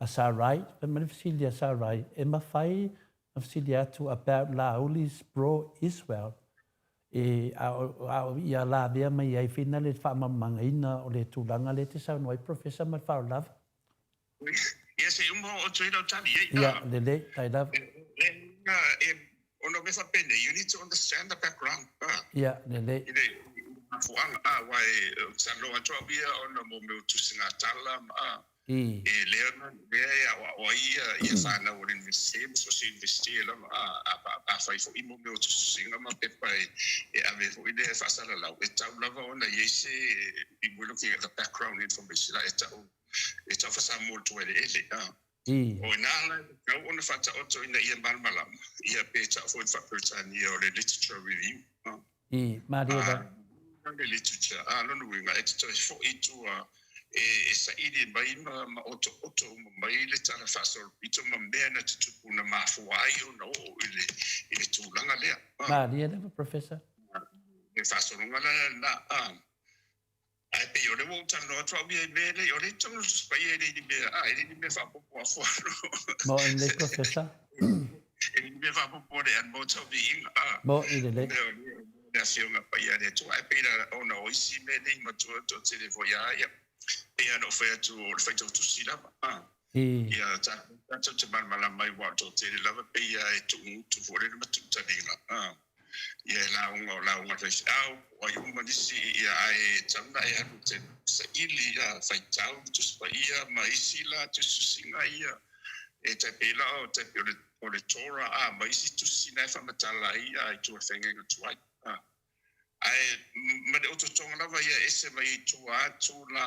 a Sarai, fai mai le fesili a Sarai, e mafai ona fesili atu about Laauli bro Israel, e, a o, a o ia lavea mai ai fina le faamalamalamaina o le tulaga lea e te saunoa ai Professor ma le faaaloalo lava. Ia se i uma oo atu ai lau tali, ei. Ia, lelei, tai lava. E, ona o mea faapenei, you need to understand the background. Ia, lelei. I le mafuaaga, aua e, ou te talanoa atu au ia ona mo mea o tusiga tala ma, e lea, lea e aoao ai ia, ia fanau a le Universite ma so o se Universite lava, afai foi mo mea o tusitusiga ma pepa e, e ave foi lea e faasalalau, e tatau lava ona i ai se, we're looking at the background information, e tau E tau faa-Samoa le tuaeleele, a. O ina la e tatau ona faataoto ina ia malamalama, ia pe tau foi le faa-Peretania o le literature review, a. Malie la. A, le literature, a, lona uiga, e te toe foi i tua e saili mai ma ma otooto uma mai le tala faasolopito ma mea na tutupu na mafua ai ona oo i le i le tulaga lea, a. Malie lava, Professor. Le faasologa la lena, a. Ae pei o lea ua ou talanoa atu au ia i mea nei, o lea e tonu le Tusi Paia e le i ni mea, a, e le i ni mea faaopoopo afualo. Mo i lelei Professor. E le i ni mea faaopoopo le an mo tau viiga, a. Mo i lelei. O le Afioga Paia a le Atua. Ae pei la ona o isi mea nei matua toatele foi a ia, pei lava ona ou fai atu o le faitau tusi lava, a. Ia tatou te malamalama ai aua o le toatele lava pei lava e tuugutu foi lele ma tuutaliga, a. Ia e lauga o lauga a le faifeau, o ai uma nisi, ia ae tatau ona e alu e te saili, ia faitau le Tusi Paia ma isi la tusitusiga ia e tai pei la o tai pei o le o le Torah a ma isi tusi na e faamatala ai ia i tua o le feagaiga tuai a. Ae ma le otootoga lava ia ese mai ai tua atu la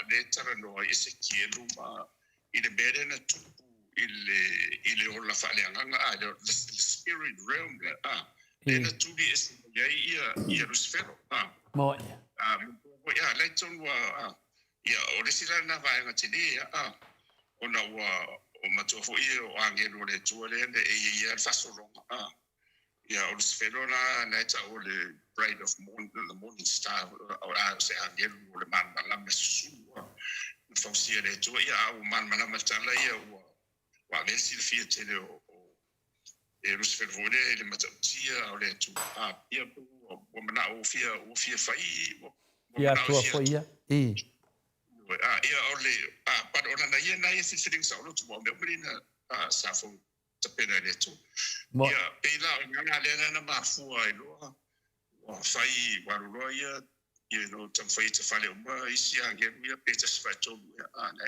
lea e talanoa ai Esekielu ma i le mea lea na tupu i le i le ola faaleagaga a le the spirit realm lea a lea na tuli ese mai ai ia ia Lusifelo a. Moe. A foi a lea tonu a ia o le isi la lena vaega tele a ona ua o matua foi o agelu o le Atua lea na e i ai le faasologa a. Ia, o Lusifelo la, na e tau o le Bright of Morning, the Morning Star, o a, o se agelu o le malamalama e susulu a. Na fausia e le Atua, ia, a ua malamalama le tala ia, ua, ua avea le silafia tele o, o, e Lusifelo foi lea i le matautia o le Atua. A, ia, pe ua, ua manao ua fia, ua fia fai, ua, ua Fia manao e atua fia foi atua. ia. I. A, ia, o le, a, but o lana ia na ia filifiliga saoloto, ua o mea uma nei na, a, sa fau tapena e le Atua. Mo. Ia, pei la o le agaga lea na na mafua ai loa, ua fai, ua alu loa ia, you know, taumafai e tafale uma isi agelu ia pe 1/3 ea, a, na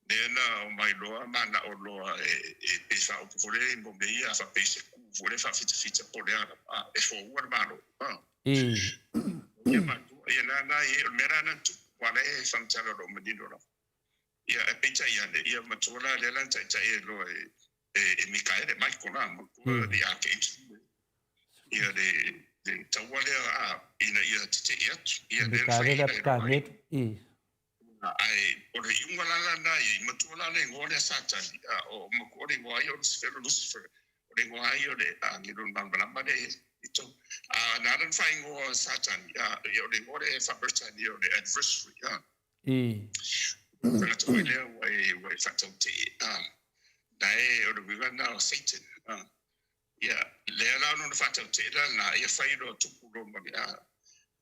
lea na omai loa manao loa e, e pei faaupu foi lea i mo mea ia faapei se ku foi lea faafitafita po o le a lava, a, e foua le Malo. A. I. Ia matua, ia na na i, o le mea la na tupu, aua la e faamatala o lo o manino lava. Ia, ae peitai ane, ia matua la lea la na taitai ai loa e, e, e Mikaele, Michael la, matua the archangel, ia le, le taua lea a, ina ia tetee atu, ia lea na Mikaele le faiaina ai loa ai. Apikanelu. I. Ae o le iuga la lana ia, i matua la le igoa lea Satani, a, o matua o le igoa ia o Lusifelo, Lucifer, o le igoa ia o le agelu o le malamalama lea i totonu. A, na ala ona faaigoa Satani, a, ia o le igoa lea faa-Peretania o le adversary, a. I. Tagata foi lea ua e, ua e faatautee, a, na e, o le uiga lena o Satan, a. Ia, lea la ona faatautee la lena, ia fai loa tupu loa ma le, a,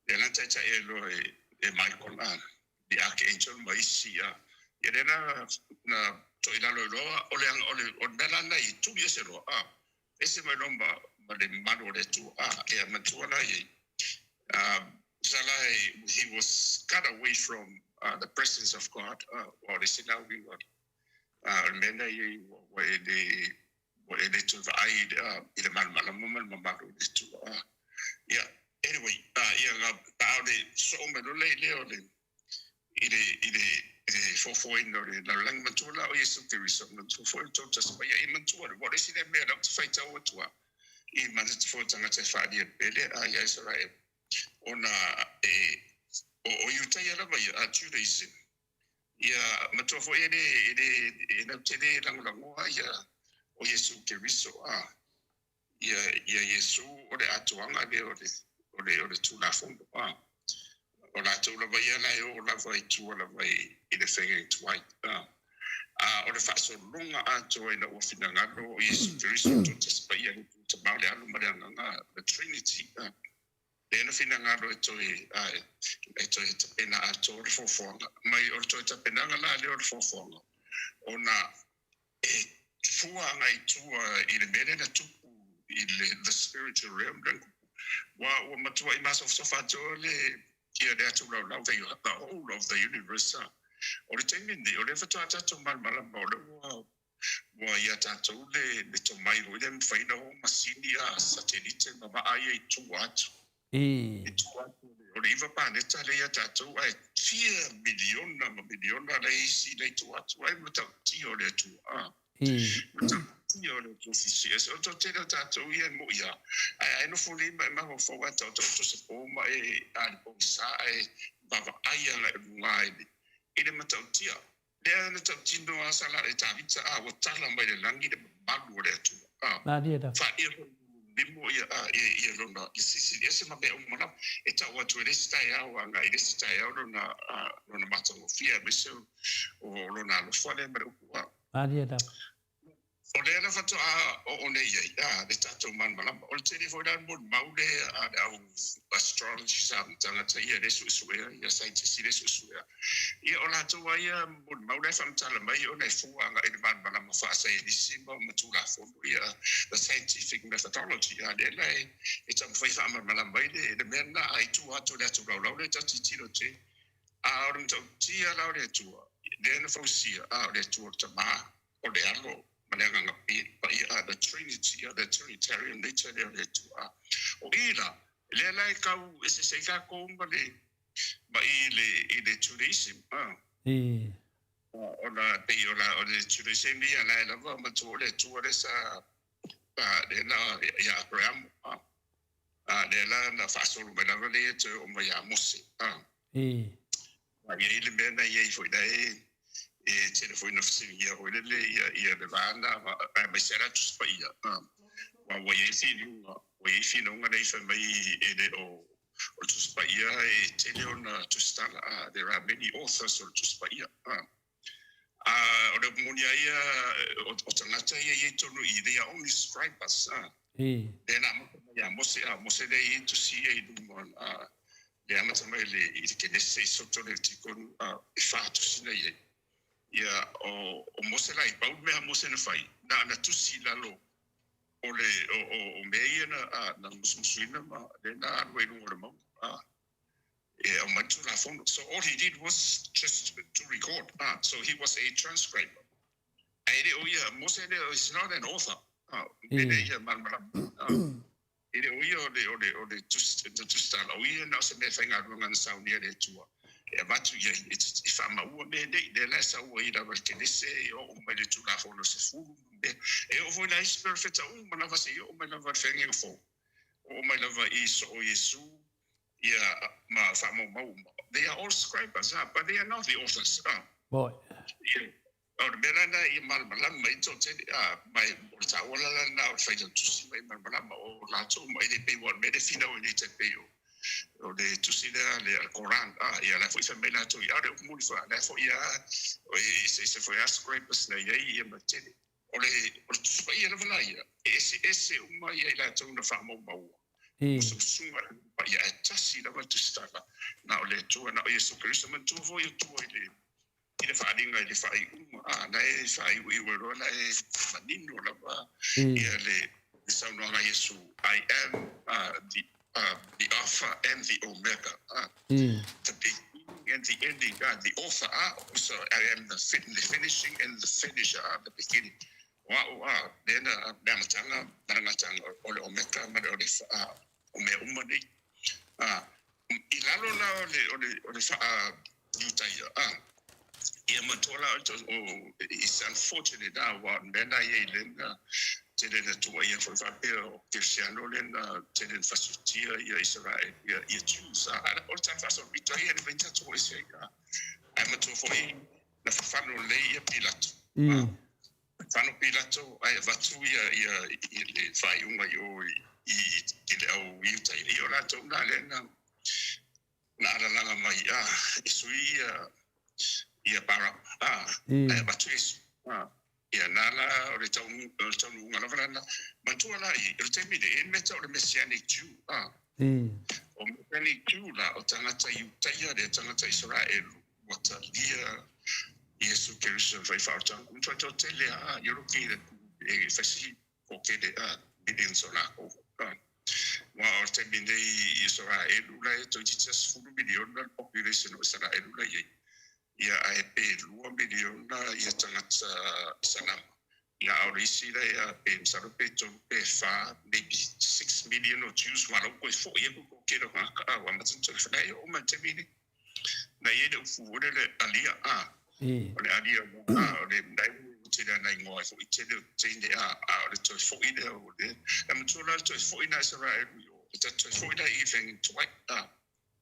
lea la na taitai ai loa e, e Michael, a, the archangel ma isi, a. Ia lea la na toilalo ai loa, o le, o le, o le mea la lena i tuli ese loa, a, ese mai loa ma, ma le mamalu o le Atua, a, ia matua la i ai. Tusa la he was cut away from the presence of God, aua o le isi la uiga o le mea lea i ai ua e le ua e le toe vaai i le malamalama ma le mamalu o le Atua. Ia, anyway, ia a o le sosoo mai loa lea o le i le i le foafoaina o le lalolagi manatua la o Iesu Keriso manatua foi o le Tautas Paia ia manatua le aua o le isi lea mea lea ou te faitau atu a i manatu foi o tagata e faaalia pele a ia Isaraelu ona e o o Iutaia lava ia a Judaism ia manatua foi e le e le e lautele lagolagoa ia o Iesu Keriso a ia, ia Iesu o le atoaga lea o le, o le, o le Tulafono. A, o latou lava ia la e oo lava i tua lava i, i le faiga tuai. A, a o le faasologa atoa ina ua finagalo o Iesu Keriso Totas Paia le Atua Tama o le Alo ma le Agaga, the Trinity, a, lea na finagalo e toe, a, e toe tapena atoa le foafoaga. Mai o le toe tapenaga la lea o le foafoaga, ona e fua agai i tua i le mea lea na tupu i le the spiritual realm lea na tupu. Ua, ua matuai masofasofa atoa le, ia le atu laulau, the, the whole of the universe. A. O le taimi lenei, o lea faatoa tatou malamalama, o lea ua, ua ia tatou le, le tomai foi lea e mafai ona o masini a satelite ma vaa ia i tua atu. I. I tua atu o le iva paneta lea ia tatou, ae fia miliona ma miliona la isi la i tua atu, ai matautia o le Atua. A. I. Matautia o le Atua sisi ese. O le toatele o tatou ia e moi lava, ae a e nofo nei ma e mafaufau ae taotaoto se po ma e a le pogisa ae vaavaai agai i luga i le, i le matautia. Lea na tautino lava sa la e Tavita, a ua tala mai le lagi le mamalu o le Atua. A, Malie lava. faia foi limo ia, a, ia, ia lona, ia silisili ese ma mea uma lava. E tau atu e le isi taeao agai i le isi taeao lona, a, lona matagofie aemaise o, o lona alofa lea ma le upu, a. Malie lava. O lea na faatoa oo nei i ai a le tatou malamalama. O le tele foi la molimau lea a le au astrologists a tagata ia lea suesuea, ia scientists lea suesuea. Ia o latou lava ia molimau la e faamatala mai ona e fua agai i le malamalama faasaienisi ma tulafono ia the scientific methodology a lea la e taumafai e faamalamalama ai le mea lena. A i tua atu o le atu laulau lea tatou tilotilo tele. A o le matautia la o le Atua lea na fausia, a o le Atua o le Tama, o le Alo ma le Agaga Paia, a the Trinity, a the Trinitarian nature lea o le Atua. A o i la, lea la e tau eseese ai tatou ma le ma i le i le Judaism, a. Ona pei o la o le Judaism ia la e lava matua o le Atua lea sa lea na ia Abraham, a. A lea la na faasolo mai lava lea toe oo mai ia Mose. A. A i ai le mea na i ai foi la e e tele foi na fesiligia foi lele ia ia le va na aemaise lava Tusi Paia. A. Aua ua i ai finauga, ua i ai finauga nei fai mai e le o o le Tusi Paia e tele ona tusitala. A. There are many authors o le Tusi Paia. A. A o le upu moni lava ia, o tagata ia e i ai tonu i i, they are only scribers, a. Lea na amata mai ia Mose, a o Mose lea e i ai tusi ia i luma, a, le amata mai le, i le Kenese, i Soto, Levitikonu, a, e fa tusi na i ai. Ia, o, o Mose la i pau le mea a Mose na fai, na ona tusi i lalo o le, o, o, o mea ia na, a, na musumusuina ma lea na alu ai i luga o le mauga, a. E aumai le Tulafono. So all he did was just to record. Ah, so he was a transcriber. Ae le o ia, Mose le, is not an author. Ah, e le ia malamalama. Ah, e le o ia o le, o le, o le tusitala. O ia na o se mea faigaluega na saunia e le Atua. E avatu i ai, e faamaua mea nei. Lea la e sau ai lava i le Kenese, e oo mai le Tulafono 10 ma mea. E oo foi la isi perofeta uma lava seia oo mai lava i le Feagaiga Fou. Oo mai lava i soo Iesu, ia ma faamaumau uma. They are all scribers, ah, but they are not the authors. Ah. Moi. Ia, o le mea la lena ia malamalama ai toatele, ah, ma o le taua la lena o le failautusi ma ia malamalama o latou uma, e le pei ua o le mea lea e finau ai nei tai pei o o le tusi lea le Al-Quran, ah, ia la foi fai mai latou ia, o le upu moni foi, la foi a, o e eseese foi a scribers na i ai ia ma tele. O le, o le Tusi Paia lava la ia, e eseese uma ia i latou na faamaumaua. Musumusuga le Paia, ae tasi lava le tusitala, na o le Atua, na o Iesu Keriso. Manatua foi o tua i le, i le faaaliga i le faaiuga, a, na e faaiuiu ai loa la e manino lava ia le, le saunoaga a Iesu, I am the, the Alpha and the Omega, the beginning and the ending, the author, so I am the finishing and the finisher, the beginning. O a'u, lea na le amataga ma le gataga, o le Omeka ma le Olefa, o mea uma nei. I lalo la o le, o le, o le faa-Iutaia, ia matua la o, it's unfortunate, aua o le mea lena e i ai lena tele na tuuaia foi faapea o Kerisiano lea na tele na fasutia ia Isaraelu, ia, ia Jews, a, o le tala faasolopito ai ia le mea tatou ese ai, a, ae matua foi na fafano lelei ia Pilato, a, fafano Pilato ae avatu ia, ia, ia le faaiuga i o i, i le au Iutaia, ia o latou na lea na, na alalaga mai, a, e sui ia, ia Baraba, a, ae avatu Iesu, a. Ia, na la o le taunuuga lava lana. Manatua la i le taimi nei, e le mea tau o le Messianic Jew, a. O Messianic Jew la, o tagata Iutaia lea, tagata Isaraelu, ua talia Iesu Keriso e fai faaolataga. Matua toatele a, i olo kei e fai si toatele a, millions o lakou, a. Aua o le taimi nei i Isaraelu la e toeitiiti lava 10 miliona le population o Isaraelu la i ai. Ia ae pe 2 miliona ia tagata Isalama. Ia a o le isi la ia pe masalo pe 3 pe 4 maybe 6 million o Jews ua lau koe foi aku ko kelo ha ka au amata na toe whanau o mai te mini. Na i ai le ufu o le le alia a. O le alia a o le nai o te lea nai ngoa foi te le teine a a o le toe foi lea o le. Na matua la le toe foi na Israel i o. O te toe foi la i whengi tuai a.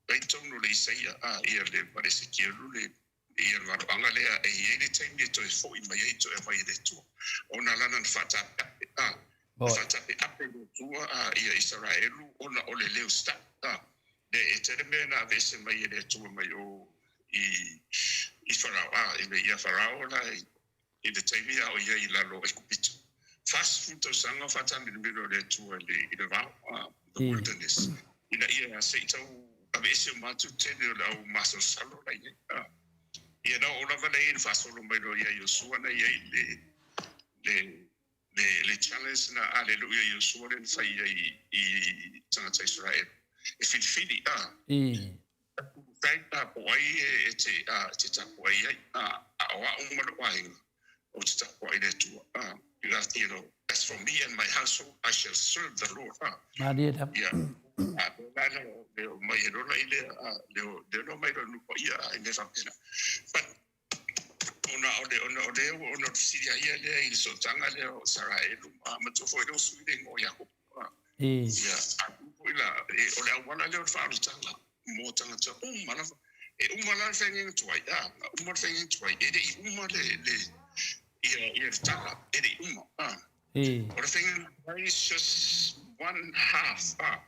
Mai tonu le Isaia, a ia le ma le Esekielu le ia le valoaga lea e i ai le taimi e toe foi mai ai toe aumai e le Atua. Ona lana na faatapeape, a, na faatapeape le Atua a ia Isaraelu ona o le leo sta, a, le e tele mea na aveese mai e le Atua mai o i i Farao, a, i le ia Farao la i le taimi a o ia i lalo o Aikupito. 40 tausaga o faataamilomilo e le Atua i le, i le vao, the wilderness, ina ia se i tau aveese uma atu le tele o le au masalosalo la i ai. Ia na oo lava lea i le faasolo mai loa ia Iosua na i ai le, le, le, le challenge na a le lu'i a Iosua lea na fai ai i tagata Isaraelu e filifili, Fact, po o ai e te tapuai ai, a o au ma lou aiga, ou te tapuai i le Atua. You know, as for me and my household, I shall serve the Lord. Malie lava. Ia, a pēlā la le o mai e lola i lea, le o le ono mai loa nupa ia, i mea faapena. But, ona o le, ona o le, ona o le fesili a ia lea i le sootaga lea o Isaraelu, matua foi lea o sui le igoa o Iakopo. Ia, a foi la, o le auala lea o le faaolataga mo tagata uma lava. E uma la le feagaiga tuai, a, uma le feagaiga tuai, e le i uma le, le, ia, ia le tala, e le i uma, a. O le feagaiga tuai is just one half, a.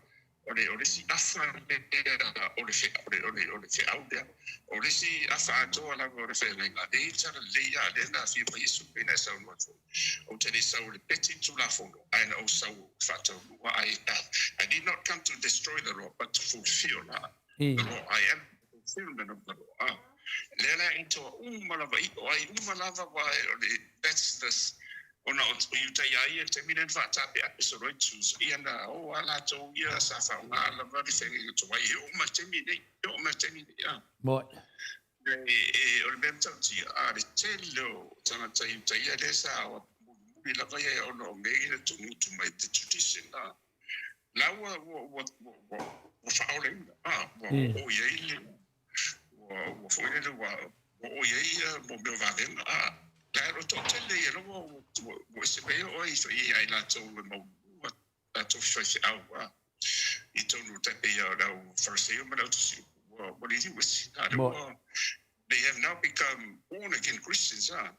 O le, o le isi afa lea o le feau, o le, o le, o le feau lea. O le isi afa atoa lava o le feagaiga, lea e tala lelei lava, lea na afio mai Iesu pei ona e saunoa atu ai. Ou te le sau i le peti Tulafono, ae na ou sau e faataunuu. I, I did not come to destroy the law, but to fulfill the law. I am the fulfillment of the law. Ah, lea la e toa uma lava i, o ai uma lava wa o le, that's the, ona o Iutaia ia i le taimi lea na faataapeape solo ai Jews, ia na o a latou ia sa faaaoga lava le feagaiga tuai e oo mai le taimi nei, e oo mai le taimi nei. Ah. Moe. O le mea matautia, a le tele o tagata Iutaia lea sa mulimuli lava ia ona o mea ia na tugutu mai, the tradition, a, la ua, ua, ua, ua, ua, ua faaolaina, a, ua oo i ai le, ua, ua foi lele, ua, ua oo i ai ia mo mea o vavega, a, la e o le toatele ia la ua, ua, ua ese mai ai oe ia i latou e maulua latou faifeau a i tonu tai pei o le au Fariseio ma le au tusi ua ua liliu ese a le ua they have now become born again Christians a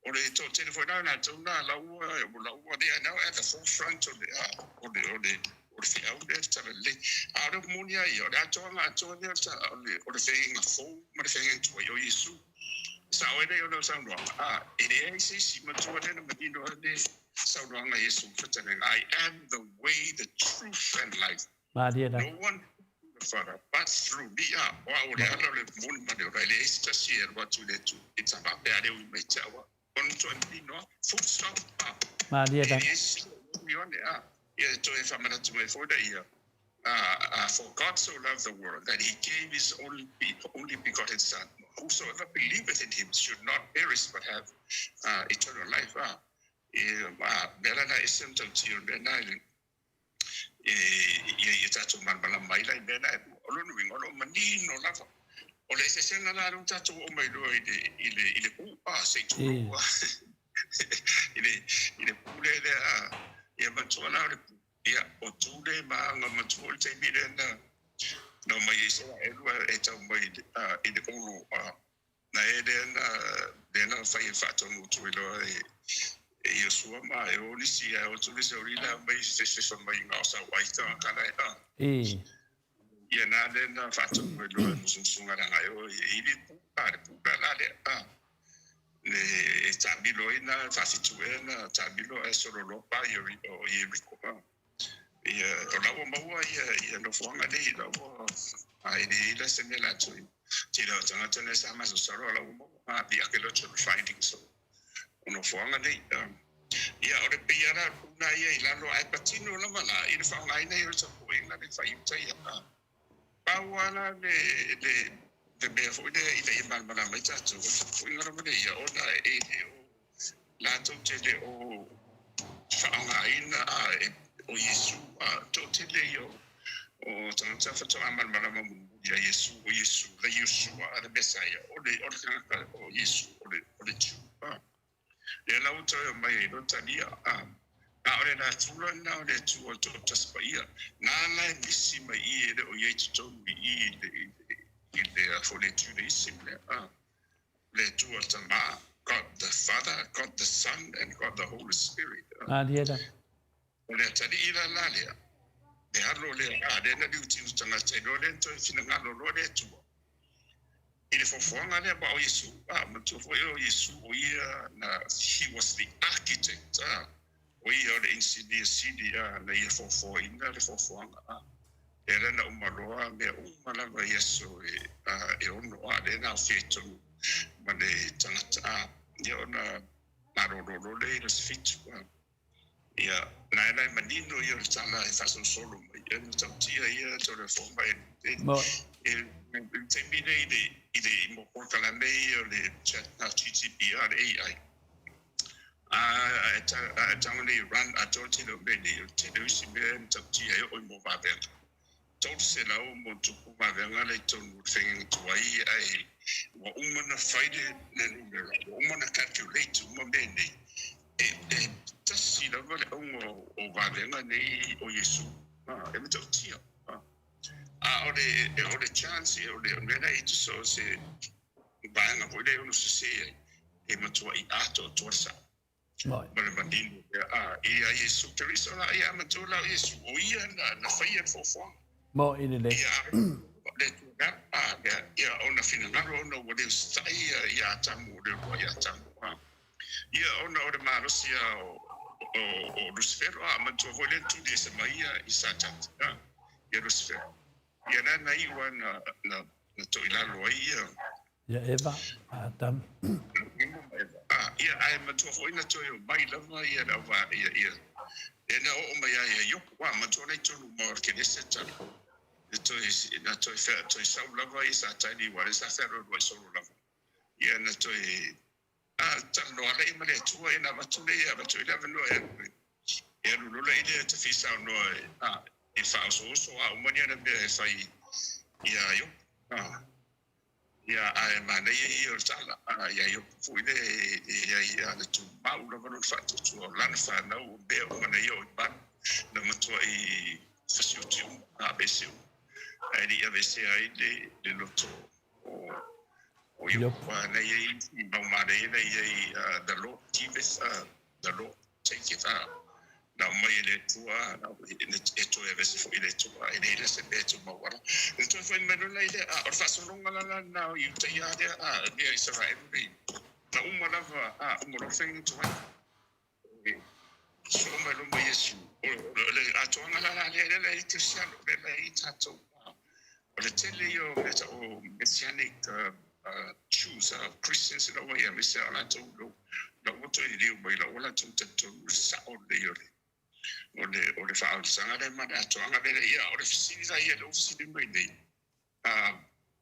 o le toatele foi la latou na la ua la ua they are now at the forefront o le a o le o le o le feau lea le talalelei a o le upu moni a ia o le atoaga atoa lea o le o le feagaiga fou ma le feagaiga tuai o Iesu sao ai lea o le saunoaga a e leai se isi matua lea na manino ai le Saunoaga a Iesu fetalaiga, I am the way, the truth and life. Malie lava. No one comes to the Father but through me. A, o au o le ala, o le moni ma le ola, e leai se tasi e alu atu i le Atua i ta faapea lea ui mai te au a. Ona toe manino a, full stop, a. Malie E lava. leai se isi o ui ane, a. Ia e toe faamanatu mai foi lea ia, a, for God so loved the world that he gave his only, only begotten son, whosoever believeth in him should not perish but have uh, eternal life. A. E, a, mea la na ese ona tautio i le mea na e, e, ia ia tatou malamalama ai la i mea na e lua. O lona uiga, o lo o manino lava. O le eseesega la lea ua tatou oo mai loa i le, i le, i le pu, a, se i tulou, a, i le, i le pu lea lea, a, ia matua la o le pu, ia, o tu le ma aga matua o le taimi lea na, na omai ai Isaraelu e tau mai i le, a, i le olo, a, Na e lea na, lea na fai e faatonu atu ai loa e, e Iosua ma e o nisi ae o atu nisi o lila mai fefefa mai nga o sau ai tangata la e a. Ia na lea na faatonu ai loa e musumusuga la nga e o e ili pu a le pu la la lea a. Le e taamilo ai na faafitu ea na taamilo ae solo loa pa i o Ieriko a. Ia, o la ua maua ia, ia nofoaga nei, la ua, a e le i la se mea latou i tele o tagata nei sa masalosalo, la ua maua a the archaeological findings o, o nofoaga nei. Ia, o le pei lava la o le puna ia i lalo, ae patino lava la i le faaaogaina ia o le tapuaiga le faiuta ia. Pau lava la le, le, le mea foi lea ina ia malamalama ai tatou, o le tapuaiga lava lea ia, ona e le o latou te le o faaaogaina a e o Iesu, a toatele ia o tagata faatoa malamalama mulimuli ia Iesu, o Iesu, le Iosua, a le Mesaia, o le o le tagata o Iesu, o le o le Jew, a. Lea la ua toe aumai ai loa talia, a. Na o le natura lena o le Atua o le Toatasi Paia, nāna e misi mai i e le o i ai i totonu i i i le i le a foi le Judaism lea, a. Le Atua Tama, God the Father, God the Son and God the Holy Spirit. Malie lava. O le atalii la la lea, le alo lea, a, lea na liutiu tagata i loa lea na toe finagalo loa le Atua i le foafoaga lea, ma o Iesu, a, manatua foi o Iesu o ia na, he was the architect, a, O ia o le inisinia sili a na ia foafoaina le foafoaga a. Lea la na uma loa mea uma lava i aso e e ono a lea na aofia i totonu ma le tagata a. Ia ona malolo loa lea i le aso 7 a. Ia na la e manino ia o le tala e faasolosolo mai e matautia ia tau le fo mai e le taimi nei i le i mo polokalame ia o le chat GTP a le AI a e tago nei run atoa tele o mea nei o le tele o isi mea e matautia e oo i mo vavega 300 mo tupu vavega le i totonu o le faiga tuai ae ua uma na fai le numera ua uma na calculate uma mea nei e tasi lava le auga o vavega nei o Iesu e matautia a o le chance o le mea la e tusa o se vaega foi lea ono sese ai e matuai atoatoa le sao ma le manino a ia Iesu Keriso la ia matua la Iesu o ia na faia le foafoaga. Mo i le ia le tuga a ia ona finagalo ona ua le usitai ia Atamu o le uluai Atamu a ia ona o le malosi o Lucifero a matua foi le tuli e se mai ia i Satani a ia Lucifero ia na iu na toilalo ai ia Ia Eva, Adam. A ia ae matua foi na toe o mai lava ia le auva ia ia e na oo mai ai ia Iopo a matua nei tonu ma o le kelese tala e toe na toe whea toe sau lava i Satani wa le sa whea solo lava ia na toe a talanoa le ma le Atua e na avatu le ia avatu i le avanoa e alu e alu lola i le tafisaunoa a e faaosooso a uma ni ana mea e fai ia Iopo a ia ae manaia ia o le tala a ia Iopo foi le ia ia le tumau lava lona faatuatua o lana fanau o mea uma na ia o i malu na matua i fasioti uma a vese uma ae le i avesea ai le loto o Iopo na ia i mau manaia na ia i the Lord giveth, the Lord taketh a na mai e le Atua e toe avese foi le Atua e leai la se mea e tumau ala e toe fai mai lola i le a o le faasologa la lana o Iutaia lea a lea Isaraelu nei na uma lava a uma loa faiga tuai so mai loma Iesu o le atoaga la la lea lea i Kerisiano lea la i tatou o le tele ia o mea o Messianic Jews, Christians lava ia me se o latou la ua toe liliu mai la ua latou talitonu le sao lelei o le faaolisaga lea ma le atoaga lea ia o le fesili la ia le ua fesili mai nei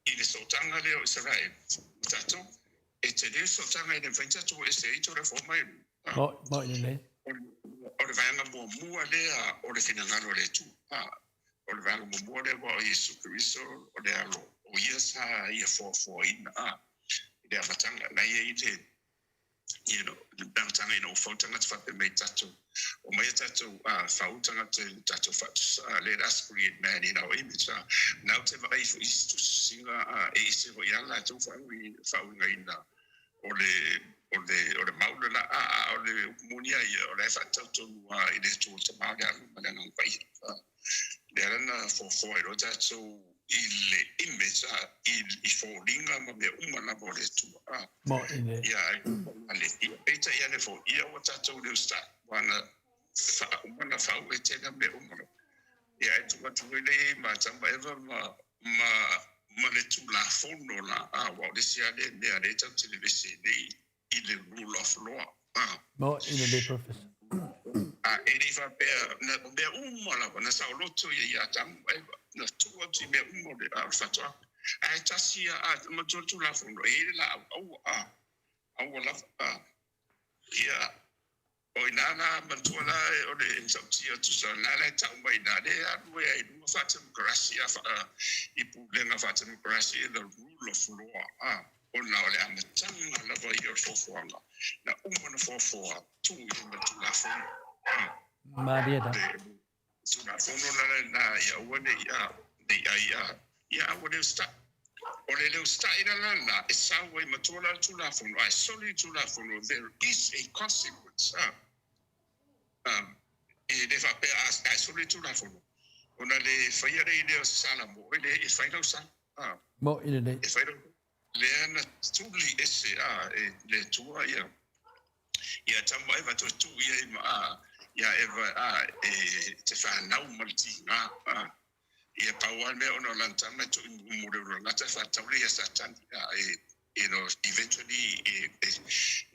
i le sootaga lea o Israel ma tatou e tele le sootaga e le mafai tatou ese ai tole fo mai. Mo i le O le vaega muamua lea o le finagalo o le Atua o le vaega muamua lea ua o Iesu Keriso o le alo o ia sa ia foafoaina a i le amataga na ia i le le amataga ina ua fau tagata faapea mai tatou o mai tatou fau tagata i tatou faatusa. Let us create man in our image. Nau te vaai fo isi tusisiga e ise foi a latou faauigaina o le mau le la a o le moni ai ia o le faatautonu a i le Atua Tamā le Alo ma le Agaga Paia lea la na foafoa i lo tatou i le image a i foliga ma mea uma lava o le Atua a. Mo i le Ia ale ia peitai ane fo ia ua tatou le usitai ua na uma na fau e tena mea uma ia e tuu atu foi le ma Tama Eva ma le tulafono la a ua o le isi lea mea lea tatou te vevesi nei i le rule of law a. Mo i le professor. A e le faapea na o mea uma lava na saoloto ia ia Atamu ma Eva na tuu atu i mea uma o le a o le faatoaga ae tasi a matua le tulafono e i ai le laau aua a aua lava a ia o ina la matua la o le matautia tusa na la e tau mai na le alu e ai luga faatemokarasi a faa i pulega faatemokarasi the rule of law a ona o le amataga lava ia o le foafoaga na uma na foafoa tuu i ma tulafono a. Maria da. Le tulafono la na ia aua nei a nei ai a ia aua le usitai o le le usitai la la la e sau ai matua la le tulafono ae soli le tulafono there is a consequence a e le faapea ae soli le tulafono ona le faia le i lea o se sala mo e le e fai lau sala a. Mo i le E fai lau lea na tuli ese a e le Atua ia ia Tama Eva toe tuu ia i ma a Ia Eva a e te whānau ma le tīngā a ia pau lava le mea ona o lana tama e tui mo le lagata e whātau le ia Satani a e you know, eventually e e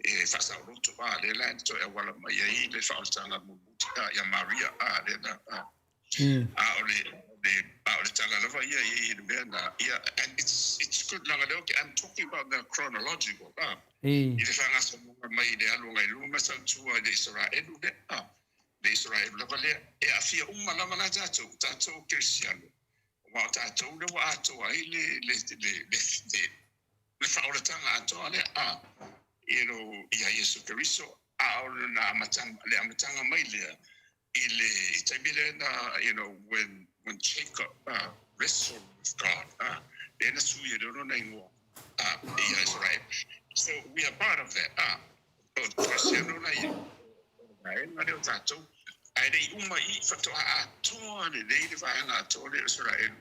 e faasaoloto a lea la na toe auala mai ai le faaolataga mulimuli a ia Maria a lea na a a o le le a o le tala lava ia i le mea na ia and it's good leaga lea okay I'm talking about the chronological a i le faagasologa mai i le alu agai luma ma sautua i le Isaraelu lea a le Isaraelu lava lea e aafia uma lava la tatou tatou Kerisiano aua o tatou lea ua atoa ai le le le le le faaolataga atoa lea a you know ia Iesu Keriso a o lona amataga le amataga mai lea i le taimi lea na you know when when Jacob wrestled with God lea na sui ai loa lona igoa ia Israel. So we are part of that o Kerisiano la ia o le vaega lea o tatou ae le i uma i faatoa atoa lelei le vaega atoa lea o Israel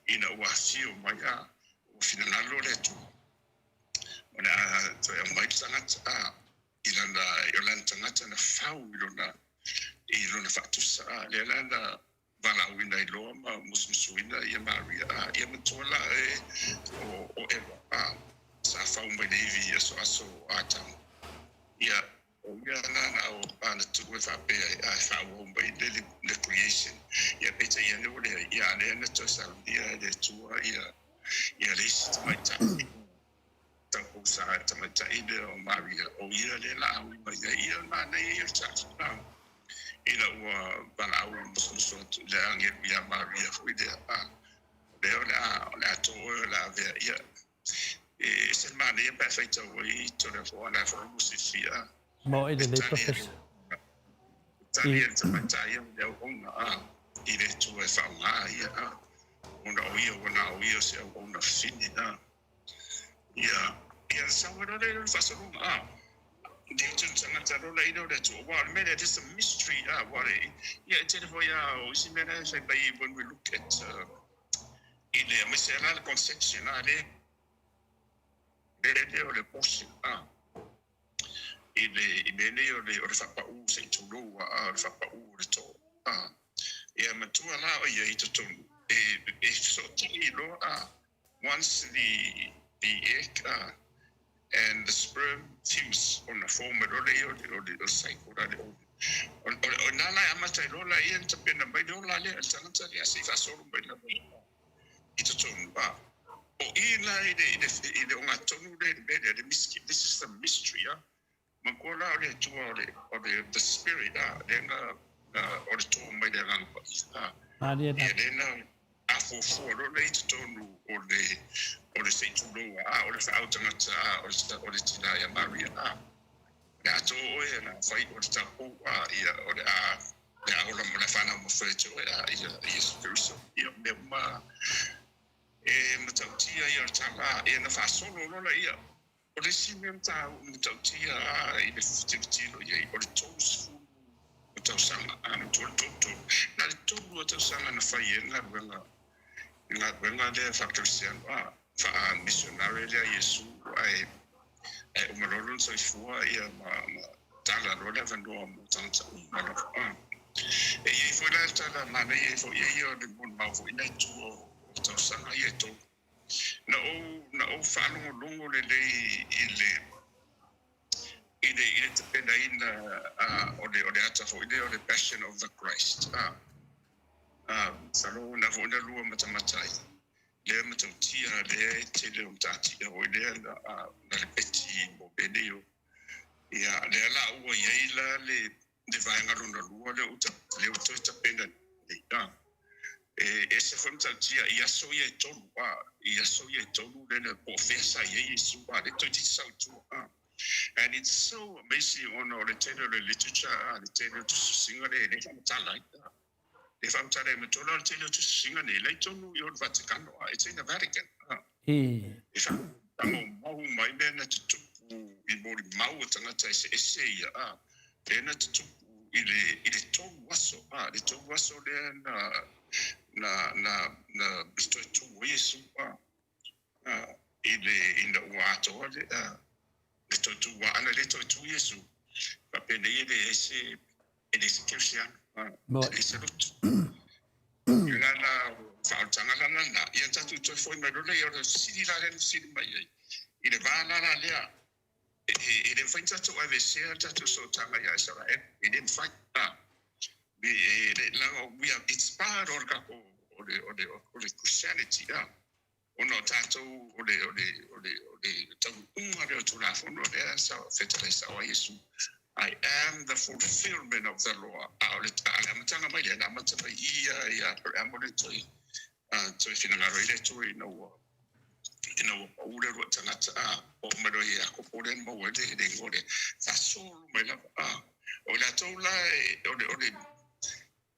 ina ua afio mai a ua finagalo le Atua o le a toe aumai le tagata a i lana i o lana tagata na fau i lona i lona faatusa a lea la na valaauina ai loa ma musumusuina ia Maria a ia matua la e o o Eva a sa fau mai le ivi i aso aso o Atamu ia o ia la na o a na tuu e faapea a e faaauau mai le le creation ia peitai ane ua leai ia a lea na toe saunia e le Atua ia ia le isi tamaitai Tauposa a le tamaitai lea o Maria, o ia lea laaui mai ai ia le manaia ia o le taʻi ina ua valaau musumusu atu le agelu iā Maria foi lea, a o lea o le a o le a tō oe o le a avea ia e ese le manaia pe a faitau ai Toleafoa la foi ua silafia Mo e le lelei tali a Professor. le tali a le tamaitai ia ma le auauna a i le Atua e faaaoga ia a ona o ia ua na o ia o se auauna fini a Ia, ia sau ai loa lea i le faasologa, a, le tino tagata loa la i lea o le Atua. Aua o le mea lea, there's a mystery, a, aua le, ia e tele foi lava o isi mea la e fai mai when we look at, i le, aemaise lava la le conception, a, le, lea o le abortion, a, i le, i mea nei o le, o le faapau se i tulou, a, o le faapau o le too, a. Ia matua la o ia i totonu, e, e fesootai loa, a, Once the the egg and the sperm fuse ona form ai loa lea o le o le cycle la le ovum. O o ina la e amata ai loa la ia ona tapena mai le ola lea le tagata lea se i faasolo mai lava i totonu a. O i la i le i le i le ogatotonu lea i le mea lea le mystery this is the mystery a. Manatua la o le Atua o le o le the spirit a lea na na o le tō mai le Agaga Paia a. Malie Ia lava. lea na afuafua loa lea i totonu o le o le se i tulou a o le feau tagata a o le o le tinā ia Maria a. O le a tō oe e na fai o le taupou a ia o le a le a ola ma le whanau ma whae te oe a ia Iesu Keriso. Ia mea uma e matautia ia o le tala a ia na faasolo loa la ia. O le isi mea matautia a i le tilotilo i ai o le 30 o tausaga a matua le 33 na le tolu o tausaga na fai ai le galuega le galuega lea faa-Kerisiano a faa-missionary lea a Iesu ae ae uma loa lona soifua ia ma ma tala loa le avanoa mo tagata uma lava a. E i ai foi la le tala manaia foi ai o le molimau foi nai tua o tausaga ia e tolu. Na ou na ou faalogologo lelei i le i le i le tapenaina o le o le ata foi lea o le Passion of the Christ a masalo na foi na lua matamata ai lea matautia lea e tele o matatia foi lea na na lepeti mo mea nei o ia lea la ua i ai la le le vaega lona lua lea ua lea ua toe tapena nei a E ese foi matautia i aso ia e tolu, a, i aso ia e tolu lea na po o fea sa i ai Iesu, a, lea toeitiiti sau i tua, a. And it's so amazing ona o le tele o le literature, a, le tele o tusitusiga lea e le faamatala ai, a. Le faamatala ai matua la o le tele o tusitusiga nei, la i tonu i o le Vatikano, a, it's in the Vatican, a. E faamaumau mai mea na tutupu i molimau a tagata eseese ia, a, lea na tutupu i le, i le tolu aso, a, le tolu aso lea na, na, na, na toe tū ai Iesu, a, a, i le, ina ua atoa le, a, le toe tū, a, ana le toe tū Iesu, faapenei e leai se, E le se Kerisiano, e le se lotu. I la la faaolataga la lena, ia tatou toe foi mai loa lea, o le fesili la lea na fesili mai ai, i le va la la lea, e le mafai ona tatou aveesea le tatou sootaga ia Isaraelu, e le mafai. E leaga we are, it's part o le tatou, o le, o le, o le Christianity, Ona o tatou o le, o le, o le, o le taunuuga lea o le Tulafono lea sa fetalai sao ai Iesu, I am the fulfillment of the law. A o le, a le amataga mai lea, na amata mai i ia ia Aperahama le toe, uh, toe finagalo ai le Atua ina ua, ina ua pau le lua tagata, a oo mai loa ia Iakopo lea na maua ai le, le igoa lea. Faasolo mai lava, a o i latou la e, o le, o le,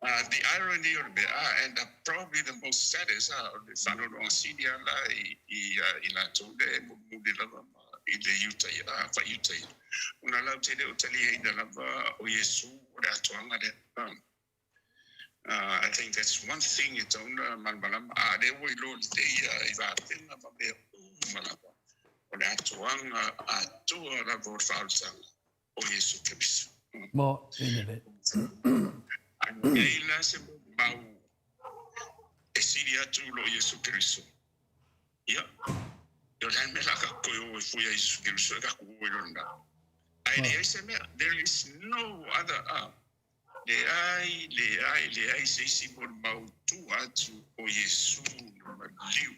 The irony o le mea, and probably the most saddest, o le faanoanoaga sili lava la i latou lea e mulimuli lava i le Iutaia, faa-Iutaia, ona latou te le o taliaina lava o Iesu o le atoaga lea. I think that's one thing e tatau ona malamalama, a o lea ua iloa lelei i vapega ma mea uma lava, o le atoaga atoa lava o le faaolataga o Iesu Keriso. Mo ine. Ai la se mau e sili atu lo Iesu Keriso. Ia, o le mea la ka koe o e fui a Iesu Keriso e ka ku o lona. Ai le ai se mea, there is no other leai, leai, leai se isi molimau tua atu o Iesu na maliu.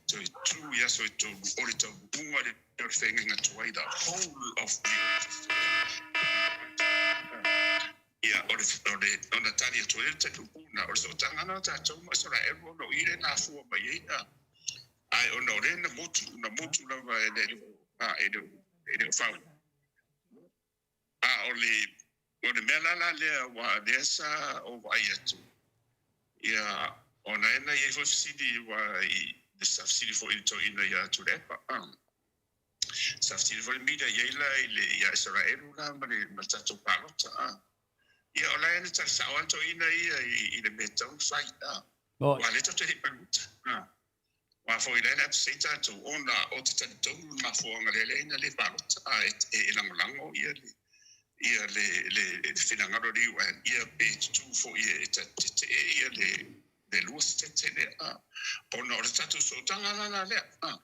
Toe tū i aso e tolu o le taunuuga lea o le feagaiga tuai, the whole of the Old Testament. Ia, o le, o le, ona tali atu ai le taliupu na, o le sootaga na o tatou ma Isaraelu ona o i le na afua mai ai, ae ona o lea na motu, na motu lava e le, e le, e le o fau. A o le, o le mea la la lea aua lea sa ou vaai atu, ia, ona e na i ai foi fesili aua i, sa fesili foi i le toeaina ia Tuilaepa, a, sa fesili foi le media i ai la i le, ia Isaraelu la ma le, ma le tatou palota, a. Ia, o la e na tali sao lava le toeaina ia i, i le mea e tatau ona fai, a. Aua o lea tatou te le i palota, a. Aua foi la e atusei tatou ona o te talitonu le mafuaaga lea leai na le palota a e lagolago ia le ia le le finagalo le UN ia pe tutu foi e tetee ia le le lua setete lea a ona o le tatou sootaga la la lea a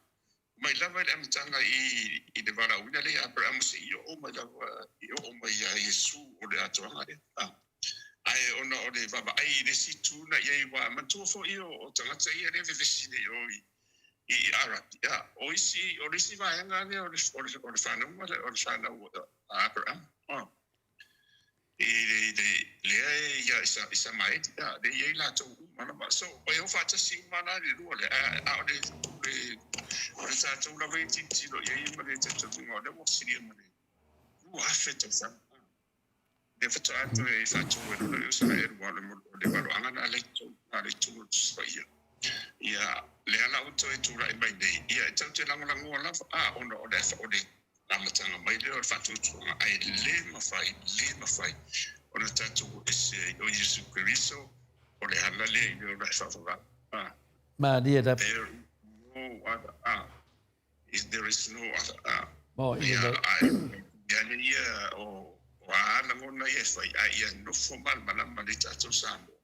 mai lava i le amataga i i le valaauina lea ia Aperahama seia oo mai lava i oo mai ia Iesu o le atoaga lea a. Ae ona o le vaavaai i le isi itu na i ai, ua manatua foi o tagata ia lea e vevesi nei o i i Arab. Ia, o isi, o le isi vaega lea o le, o le, o le whanauga lea, o le whanau a Abraham. Oh. I le, i le, lea e ia i sa, i Samaeli, ia, lea i ai latou uma lava. So, e o faatasi uma la le lua lea, a, a o le, o le, o le tatou lava e tilotilo i ai ma le talitonuga o lea ua silia ma le 2000 tausaga. Lea faatoa toe faatu ai loa le Isaraelu aua o le valoaga na le na le itu o le Tusi Paia. Ia, lea la ua toe tulai mai nei, ia e tatou te lagolagoa lava, a, ona o le o le amataga mai lea o le faatuatuaga, ae le mafai, le mafai ona tatou ese ai o Iesu Keriso o le ala lea i le ola e faavavau. A. Malie lava. There is no other, a. There is no other. A. Mo i Ia, le. ae, ia le ia o, o a lagona ia e fai, ae ia nofo malamalama le tatou Samoa,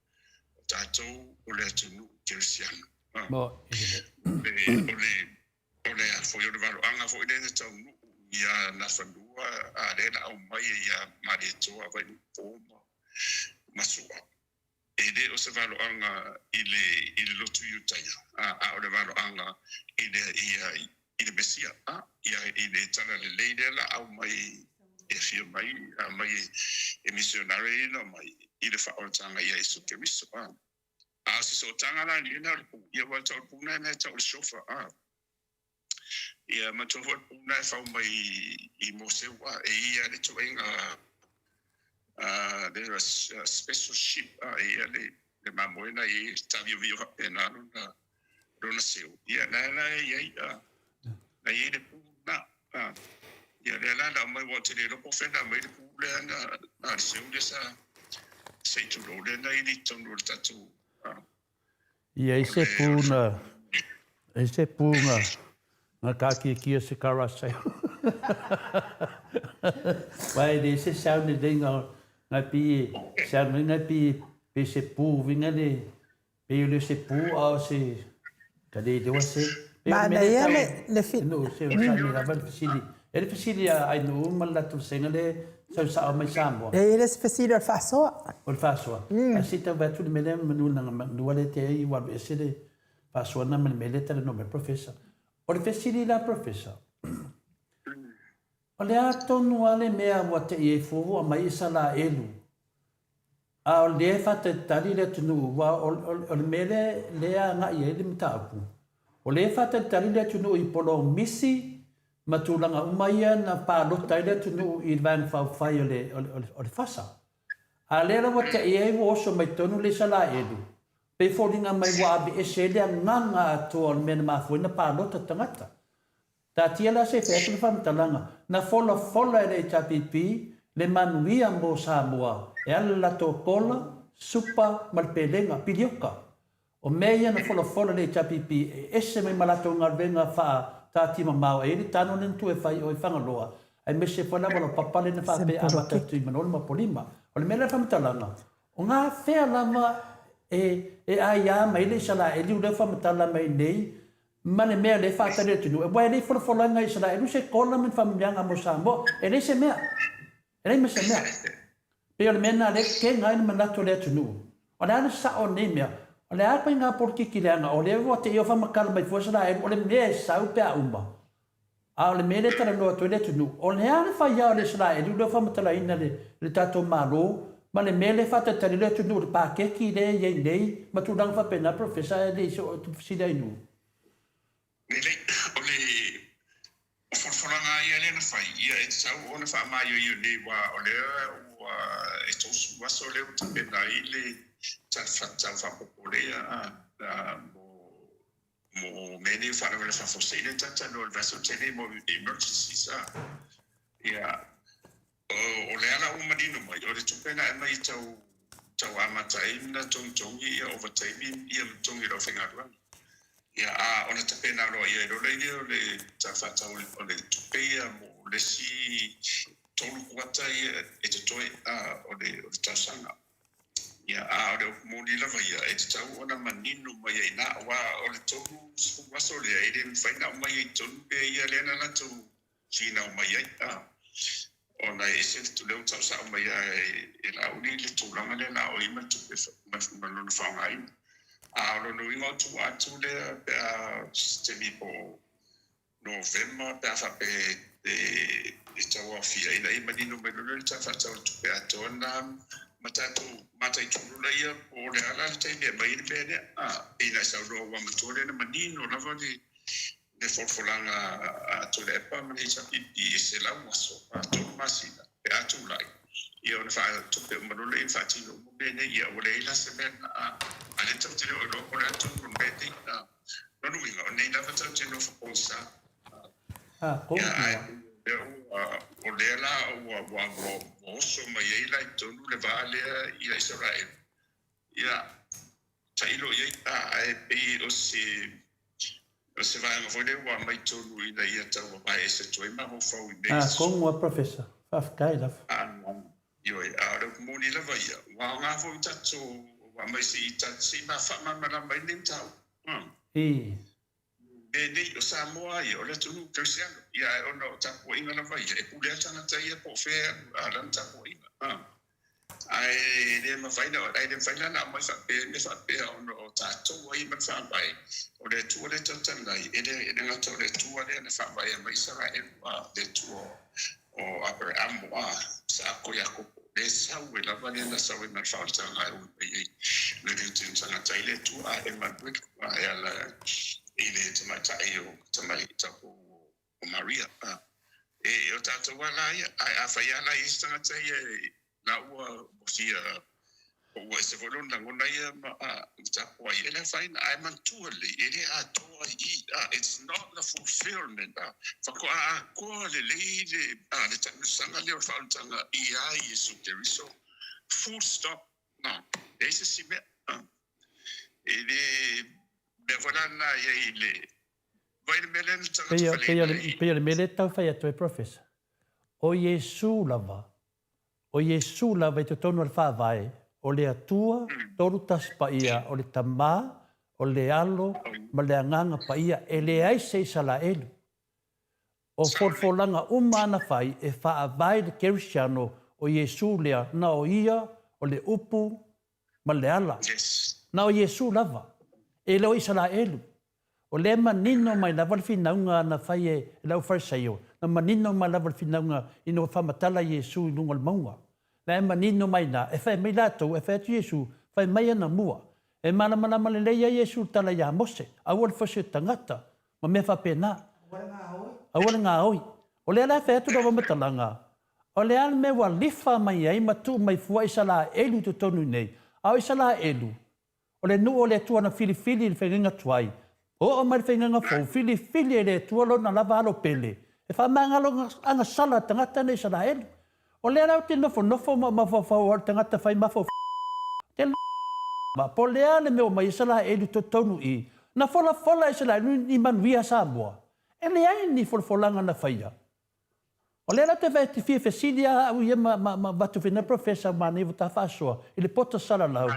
o tatou o le atunuu kerisiano. A. Mo i le. O le, o le, o le a foi o le valoaga foi lea na taunuu ia Nafanua, a lea na aumai ai ia Malietoa Vainuupo ma, ma Sua. E le o se valoaga i le, i le lotu Iutaia, a, a o le valoaga i le, ia, i le Mesia, a, ia, i le Talalelei lea la aumai e afio mai, aumai e, e misionare ina mai i le faaolataga ia Iesu Keriso, a. A o se sootaga la lena o le pū, ia ua tau le pū na e tau le sofa, a. Ia matua foi le pū na e fau mai i Moseu, a, e ia le tuaiga there a special ship a e ia le le mamoe na i taviovio faapena lona lona seu. Ia na la e iai a na iai le pū na a ia lea la na aumai ua ou te le iloa po o fea na aumai le pū lea na na le seu lea sa se i tulou lea na ili i totonu o le tatou a I ai se pū na, ai se pū na, na kākiekie se garage sale. Wai, e le se sound lelei na, Ngai pi se anu ngai pi pe se pu vinga le pe le se pu a o se ka le lewa se pe o mele Manaia le le fi no se o sa mi lava le fesili e le fesili a ai no ma la tu senga le sau sa mai Samoa. E i le fesili o le faasoa. O le faasoa. A se tau atu le mele manu na nua le te ai wa ese le faasoa na ma le mele tala no me professor. O le fesili la professor. O le a tonu a le mea ua te'i ai fua ua aumai Isalaelu, a o lea e faatalitali le atunuu, aua o le mea lea e agai ai le mataupu, o lea e faatalitali le atunuu i polomisi ma tulaga uma ia na palota ai le atunuu i le Vaega Faaupufai o le FASA. A o lea la ua te'i ai ua oso mai tonu le Isalaelu, pei e foliga mai ua aveese ai le agaga atoa o le mea na mafua ai ona palota tagata. Taatia la se i fai atu le faamatalaga, na folafola e le HRPP le manuia mo Samoa e ala i le latou kola, supa ma le pelega, pilioka. O mea ia na folafola e le HRPP e ese mai ma latou galuega faa taatia mamao e i ai le tano lea na tuu e fai o i Fagaloa aemaise foi le aualaupapa lea na faapea e amata atu i Manono ma Apolima. O le mea lea le faamatalaga, o gafea lava e e aia mai ai le Isalaeli o lea ua faamatala mai nei Ma le mea lea e faatali atu nuu, aua e le i folafolaina e Isaraelu se kola ma ni faamanuiaga mo Samoa. E leai se mea. E leai ma se mea. Pei o le mea lena lea e kega ai le manatu o le atunuu. O le a le sao o lenei mea? O le a ituaiga polokiki leaga o lea ua te i o faamatala mai fua Isaraelu o le mea e sau pe a uma. A o le mea lea e talanoa atu ai le atunuu, o le a le faiā o le Isaraelu lea ua faamatalaina e le tatou Malo ma le mea lea e faatalitali ai le atunuu i le paketi lea e i ai nei ma tulaga faapena, Professor, ae le i soo atu fesili ai nuu. Lelei, o le folafolaga lava ia lea na fai, ia e tatau ona faamaioio nei aua o lea ua e 30 aso lea ua tapena ai le Tala Faatatau Faaopoopo lea mo mo mea nei o faalavelave faafuasei lea ta talanoa i le vaiaso tea nei mo emergencies a. Ia, o le ala ua manino mai, o le tupe na aumai e tau, tau amata ai ona togitogi ia ovataimi ia ma totogi o le aufaigaluega. Ia, a ona tapena loa i ai loa lea o le Tala Faatatau o le Tupe ia mo le isi tolu kuata ia e totoe a, o le tausaga. Ia, a o le upu moni lava ia, e tatau ona manino mai ai i ina, aua o le 30 aso lea, e le mafai ona aumai ai i totonu mea ia lea na latou finau mai ai, a, ona e ese le lea ua tau sao mai lava e Laauli le tulaga lea na aoai ma le tupe ma lona faaaogaina. A o lona uiga o tua atu lea pe a se taimi po o Novema pe a faapea e tauaofia ina ia manino mai loa le Tala Faatatau o le Tupe atoa lena ma tatou mataitunu laia po o le a la le taimi e aumai ai le mea lea. A, pei ona e saunoa ua matua lea na manino lava le le folafolaga a Tuilaepa ma le HRPP e 100 aso, 3 masina pe a tulai ia ona faatupe uma loa lea ma faatino uma mea nei. Ia ua leai la se mea lena. A, a lea tatou te le o iloa po o le a tonu o le mea nei. A. Lona uiga, o nei lava tatou te nofo pogisa. Ia, ae o lea la ua, ua, ua oso mai ai la i totonu le va lea ia Isaraelu. Ia, tailo i ai, a, ae pei o se, o se vaega foi lea ua aumai i totonu ina ia tau vavae ese atu ai mafaufau i mea i se. Kongu a Professor. Faafetai lava. Ioe, a o le upu moni lava ia, ua aoga foi tatou aumai se i se i faamalamalama ai lenei mataupu. Ii. Mea nei, o Samoa ia, o le atunuu kerisiano, ia ae ona o tapuaiga lava ia, e pule lava tagata ia po o fea e alu a lana tapuaiga. Ae le mafai na, ae le mafai la ona aumai faapea mea faapea ona o tatou ai ma le Faavae, o le Atua lea tatou ai, e le gata o le Atua lea na faavaea mai Isaraelu, a, le Atua o Aperamo, a, Isaako, Iakopo, le sau e lava lea na sau ai ma le faaolataga e ui mai ai le leitioga tagata i le Atua, a e manuelu, a e ala i le tamaitai o tamai taupou o Maria, a. E o tatou lava la ia, ae afai lava la e i ai se tagata ia e la ua fia po ua ese foi lona lagona ia ma tapuai, e le afaina, ae manatua lelei, e le atoa i i, a, it's not the fulfillment, a, faatoa atoa lelei le, a, le taamilosaga lea o le faaolataga ia Iesu Keriso, full stop, a, leai se isi mea, a, e le mea foi la lena e i ai le, vaai le mea lea na tagata Pei o le mea lea e tau fai atu ai Professor, o Iesu lava. O Iesu lava i totonu o le Faavae, o le Atua Tolutasi Paia, o le Tama, o le Alo, ma le Agaga Paia, e leai se Isalaelu. O folafolaga uma a na fai e faavae i le Kerisiano, o Iesu lea, na o Ia o le Upu ma le Ala. Na o Iesu lava. E le o Isalaelu. O lea e manino mai lava le finauga na fai e le aufarisaio, na manino mai lava le finauga ina ua faamatala Iesu i luga o le mauga. La e manino mai ina, e fai mai latou, e fai atu Iesu, fai mai anamua. E malamalama lelei ai Iesu i le tala ia Mose, aua le fosi o tagata, ma mea faapena. Aua le gaoi. O lea la e fai atu lau faamatalaga, o le a le mea ua lifa mai ai ma tuu mai fua Isalaelu i totonu i nei, a o Isalaelu, O le nuu o le Atua na filifili i le faigaina tuai, oo mai le faigaina fou, filifili e le Atua lona lava alo pele, e faamagalo agasala tagata nei Isaraelu. O lea la ou te nofonofo ma mafaufau au le tagata fai mafaufau te ma po o le a le mea ua mai Isaraelu i totonu i na folafola Isaraelu ni manuia Samoa. E leai ni folafolaga na faia. O lea la te vaai te fia fesili a au ia ma, ma, ma avatu foi na professor manaia ua ta faasoa i le poto salalau.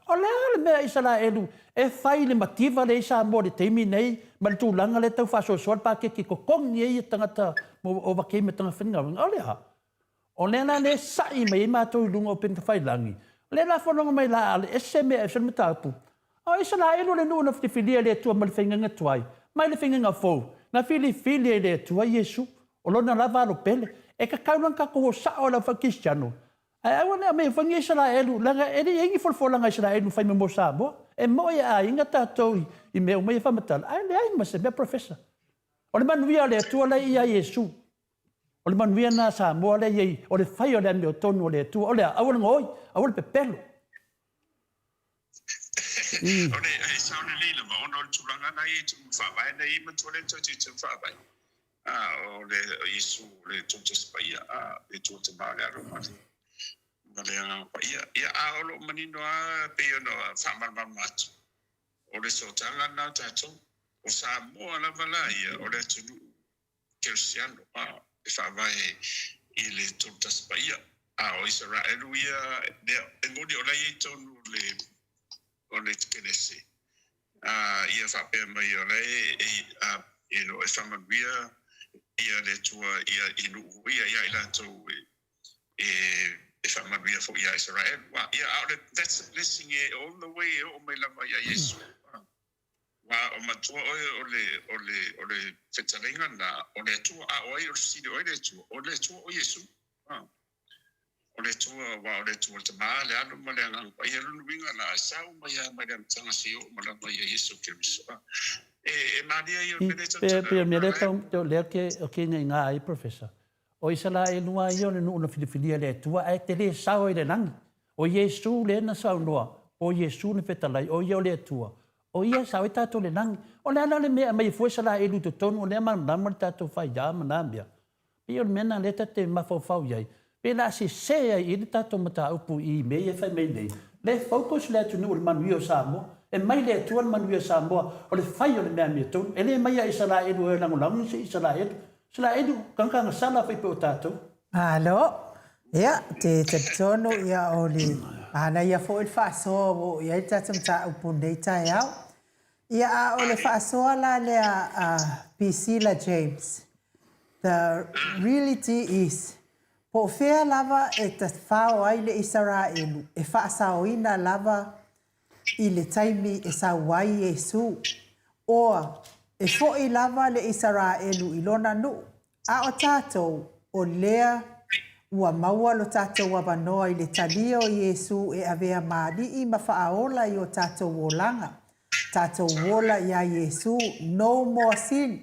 O le a le mea Isaraelu e fai i le mativa lea i Samoa i le taimi nei ma le tulaga lea tau faasoasoa le paketi e totogi ai tagata mo ovakei ma tagata faigaluega. O le a? O lea la lea sa'i mai ai matou i luga o Upegatafailagi, o lea la fologa mai la a le ese mea ese le mataupu. A o Isaraelu o le nuu na filifilia e le Atua mai le faigaiga tuai, mai le faigaiga fou, na filifili e le Atua Iesu, o lona lava alo pele. E tatau la ona tatou o sa'o e le aufai Kerisiano, ae aua ne i aumaia foi ni Isaraelu, leaga e le i i ai ni folafolaga a Isaraelu na fai mai mo Samoa. E mo'i e aiga tatou i mea uma ia e faamatala, ae leai ma se mea Professor. O le manuia o le Atua la e i ia Iesu. O le manuia lena a Samoa lea e i ai, o le fai o le amiotonu o le Atua. O le a? Aua le gaoi, aua le pepelo. O le, e sao lelei lava, ona o le tulaga na i ai i faavae na i ai matua lea toe teuteu faavae. A, o le o Iesu, o le Atua Tusi Paia, a, le Atua Tama o le Alo ma le, ma le Agaga Paia. Ia, a o lo o manino lava pei ona faamalamalama atu, o le sootaga lena o tatou. O Samoa lava la ia, o le atunuu Kerisiano, a, e faavae i le Tolutasi Paia. A o Isaraelu ia, lea, e moni o la e i ai tonu o le, o le Kenese, a, ia faapea mai o la e, e, a, you know, e faamanuia ia le Atua ia i nuu foi ia ia i latou e, e, e faamanuia foi ia Isaraelu. A, ia, a o le, that's a blessing e all the way e oo mai lava ia Iesu. A. Aua o matua oe o le, o le, o le fetalaiga lena, o le Atua, a o ai o le fesili o ai le Atua? O le Atua o Iesu. A. O le Atua, aua o le Atua le Tama, le Alo ma le Agaga Paia, lona uiga la, e sau mai lava mai le amataga seia oo mai lava ia Iesu Keriso. A. E, e malie ia o le mea lea e Pei, pei o le mea lea tau, lea ou te ingainga ai, Professor. O Isaraelu lava ia o le nuu na filifilia e le Atua, ae te le sao ai i le lagi. O Iesu lea na saunoa, o Iesu na fetalai, o ia o le Atua. O ia e sao ai tatou i le lagi. O le a la le mea e aumai ai fua Isaraelu i totonu, o lea e malamalama le tatou faia ma na mea. Pei o le mea lena lea ta te mafaufau i ai, pe la sese ai i le tatou mataupu i mea ia e fai mai nei. Le focus le atunuu i le manuia o Samoa. E mai le Atua le manuia o Samoa, o le fai o le mea amiotonu. E le mai ia Isaraelu e lagolago i se Isaraelu. Isaraelu, tagata agasala foi pei o tatou. Malo. Ia, te talitonu ia o le manaia foi le faasoa ua oo i ai le tatou mataupu i lenei taeao. Ia, a o le faasoa la lea a Pisila James, the reality is, po o fea lava e tafao ai le Isaraelu, e faasaoina lava i le taimi e sau ai Iesu, or e foʻi lava le Isaraelu i lona nuu, a o tatou, o lea ua maua lo tatou avanoa i le talia o Iesu e avea ma Alii ma Faaola i o tatou olaga, tatou ola iā Iesu, no more sin,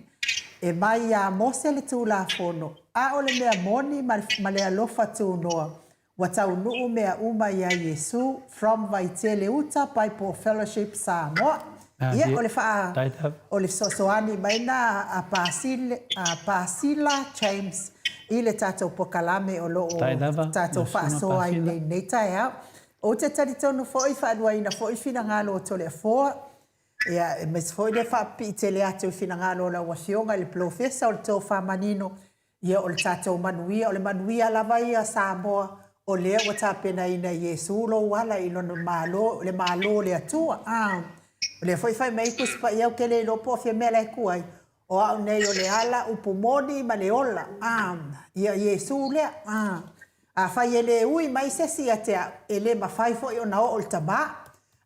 e mai iā Mose le Tulafono, a o le mea moni ma le alofa tunoa, Ua taunuu mea uma ia Iesu from Vaitele Uta Bible Fellowship Samoa. Ia, o le faa, o le fesoasoani mai na a Pasile, a Pasila James i le tatou pokalame o lo o tatou faasoa ai nei nei taeao. Ou te talitonu foi, faaluaina foi finagalo o Toleafoa, ia, aemaise foi le faapipii tele atu i finagalo o lau Afioga i le Polofesa o le Tofa Manino, Ia, o le tatou manuia, o le manuia lava ia a Samoa, O lea ua tapenaina e Iesu lou ala i Lona Malo, le Malo o le Atua. A O lea foi fai mai ai Tusi Paia, Ou te le iloa po o fea mea la e tu ai, o au nei o le ala, upu moni ma le ola. A Ia o Iesu lea. A Afai e le ui mai se isi ia te au, e le mafai foi ona oo i le Tama.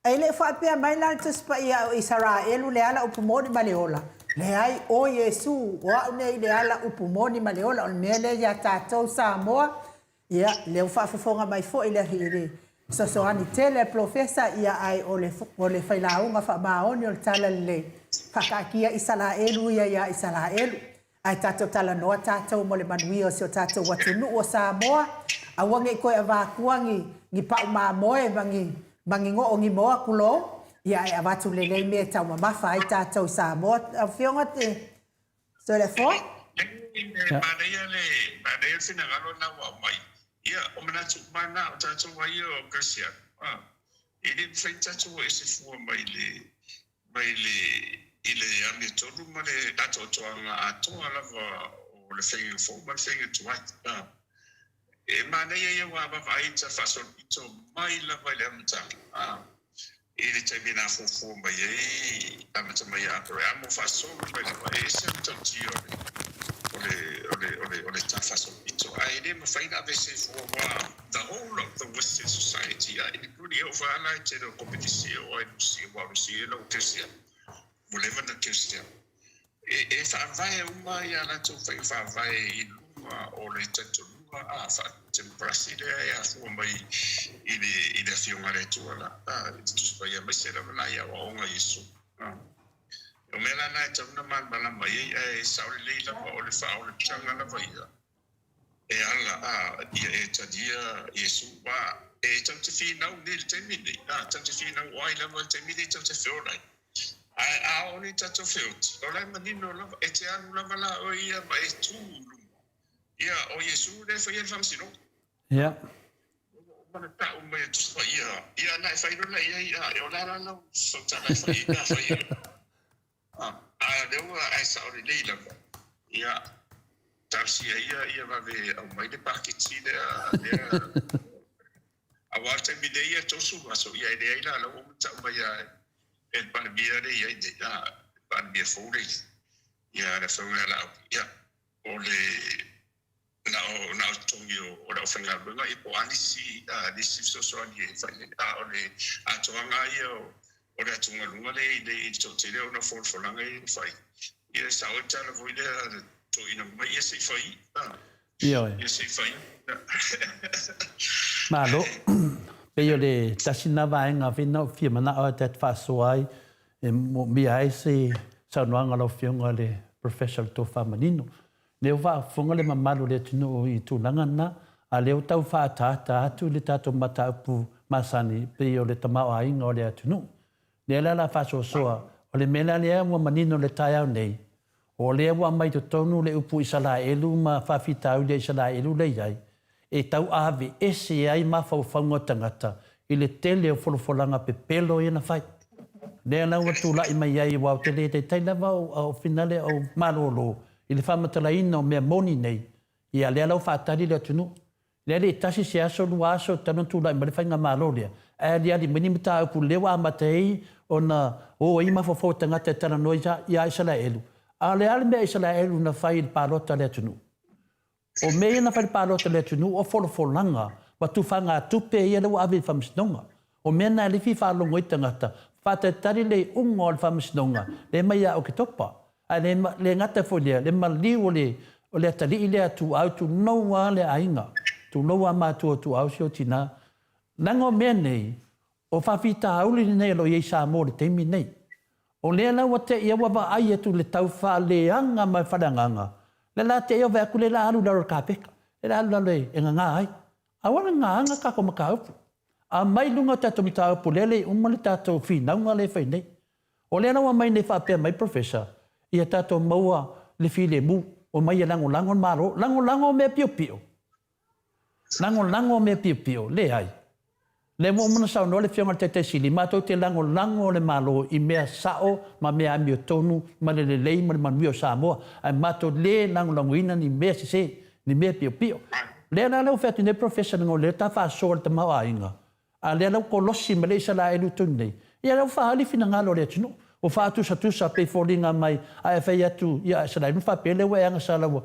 E le o faapea mai la le Tusi Paia o Isaraelu le ala upu moni ma le ola? Leai, o Iesu, o au nei le ala upu moni ma le ola. O le mea lea ia tatou Samoa, ia, lea ua faafofoga mai foi le le fesoasoani tele a le Polofesa, ia ae o le o le failauga faamaoni o le Talalelei, faataatia Isaraelu ia ia Isaraelu. Ae tatou talanoa tatou mo le manuia o si o tatou atunuu o Samoa, aua ne i toe avatua ni ni pau mamoe ma ni ma ni noo ni moa tulou, ia ae avatu lelei mea e taumamafa ai tatou i Samoa. Lau Afioga te Toleafoa. E manaia le manaia le finagalo lena ua aumai. Ia, o manatu uma na o tatou a ia o Kerisiano, a, e le mafai ona tatou o ese fua mai le mai le i le amiotonu ma le atoatoaga atoa lava o le faiga fou ma le faiga tuai. E manaia ia ua vaavaai ta faasolopito mai lava i le amataga, i le taimi na fuafua mai ai amata mai ia Aperehama faasolo mai lava, e ese le matautia o le o le o le o le ta faasolopito, ae le mafai ona aveese fua aua the whole of the western society, a including e oo foi lava la i le tele o komenisi e oo ai i Rusia, aua o Rusia e lau Kerisiano, ua leva ona Kerisiano. E, e faavae uma ia latou faiga faavae i luga o le talitonuga a faa-temokarasi lea e afua mai i le, i le Afioga a le Atua la, a, i le Tusi Paia, aemaise lava nai aoaoga a Iesu. A. O mea la na e tatau ona malamalama i ai, ae sao lelei lava o le faaoletaga lava ia e ala a ia e talia Iesu, a e tau te finau nei i le taimi nei, a tau te finau o ai lava i le taimi nei tau te feola ai. Ae a oo nei tatou feoti, o la e manino lava, e te alu lava la oe ia ma e tu i luma, ia o Iesu lea e faia le faamasinoga. Ia. Ua uma ona tau mai e Tusi Paia, ia na e fai loa la i ai, a o le a la lau fautala e fai ai, a fai ai. A o lea ua ae sao lelei lava. Ia, talosia ia ia vave aumai le paketi lea, lea aua o le taimi nei ia 30 aso, ia e leai la, la ua uma ona tau mai lava e le Palemia lea e i ai nei, a, le Palemia fou lea e i ai, ia le Afioga ia Laauli, ia, o le Na o, na o totogi o, o le aufaigaluega, ia po o a nisi, a nisi fesoasoani e fai ai. A o le atoaga lava ia o, o le atugaluga lea i le, i le toatele ona o folafolaga ia na fai, ia e sao ai le tala foi lea a le toeaina mai, ia se i fai, a, Ioe. ia se i fai. Malo. Pei o le tasi lena vaega foi na ou fia manao e ta te faasoa ai e moomia ai se saunoaga a lau Afioga i le Professor o le Tofa Manino. Lea ua faafofoga le mamalu o le atunuu i tulaga na, a lea ua tau faaataata atu le tatou mataupu masani pei o le tamaoaiga o le atunuu. Lea la la faasoasoa, o le mea la lea ua manino i le taeao nei, o lea ua aumai i totonu le upu Isalaelu ma faafitauli a Isalaelu lea i ai, e tau aveese ai mafaufauga o tagata i le tele o folafolaga pepelo ia na fai. Lea la ua tulai mai ai aua ou te le taitai lava o finale o malolo i le faamatalaina o mea moni nei, ia lea la ua faatali le atunuu. Lea le i tasi se aso lua aso talu ona tulai mai le faigamalo lea, ae aliali mai ni mataupu lea ua amata ai ona o ai mafaufau o tagata e talanoa ia Isalaelu. A o le a le mea a Isalaelu na fai i le palota a le atunuu? O mea ia na fai i le palota a le atunuu o folafolaga ma tufagatupe ia lea ua ave i le faamasinoga. O mea na e le fia faalogo ai tagata, faatalitali le iuga o le faamasinoga lea mai ia Oketopa. Ae le, le gata foi i lea, le maliu o le, o le atalii lea a Tuau, tulou lava le aiga, tulou lava matua o Tuau si ou tina. Leaga o mea nei, O faafitauli lenei o lo o i ai Samoa i le taimi lenei. O lea la ua te i ua vaai atu i le tau faaleaga mai faleagaga, lea la te i ua vaai atu lea la alu i lalo o le kapeta, lea la alu i lalo e gaga ai. Aua le gagaga tatou mataupu. Aumai i luga o tatou mataupu lea le i uma le tatou finauga lea e fai nei. O lea la ua aumai nei faapea mai Professor, ia tatou maua le filemu, omai e lagolago le Malo. Lagolago mea piopio. Lagolago mea piopio? Leai. Lea ua uma ona saunoa le Afioga i le Taitai Sili, matou te lagolago le Malo i mea sao ma mea amiotonu ma le lelei ma le manuia o Samoa, ae matou le lagolagoina ni mea sese, ni mea piopio. Lea la lea ua fai atu nei Professor leaga o lea ta faasoa i le tamaoaiga, a lea la ua kolosi mai le Isalaelu i totonu nei, ia lea ua faaali finagalo o le atunuu, ua faatusatusa pei foliga mai a e fai atu ia Isalaelu ona faapea lea ua e agasala ua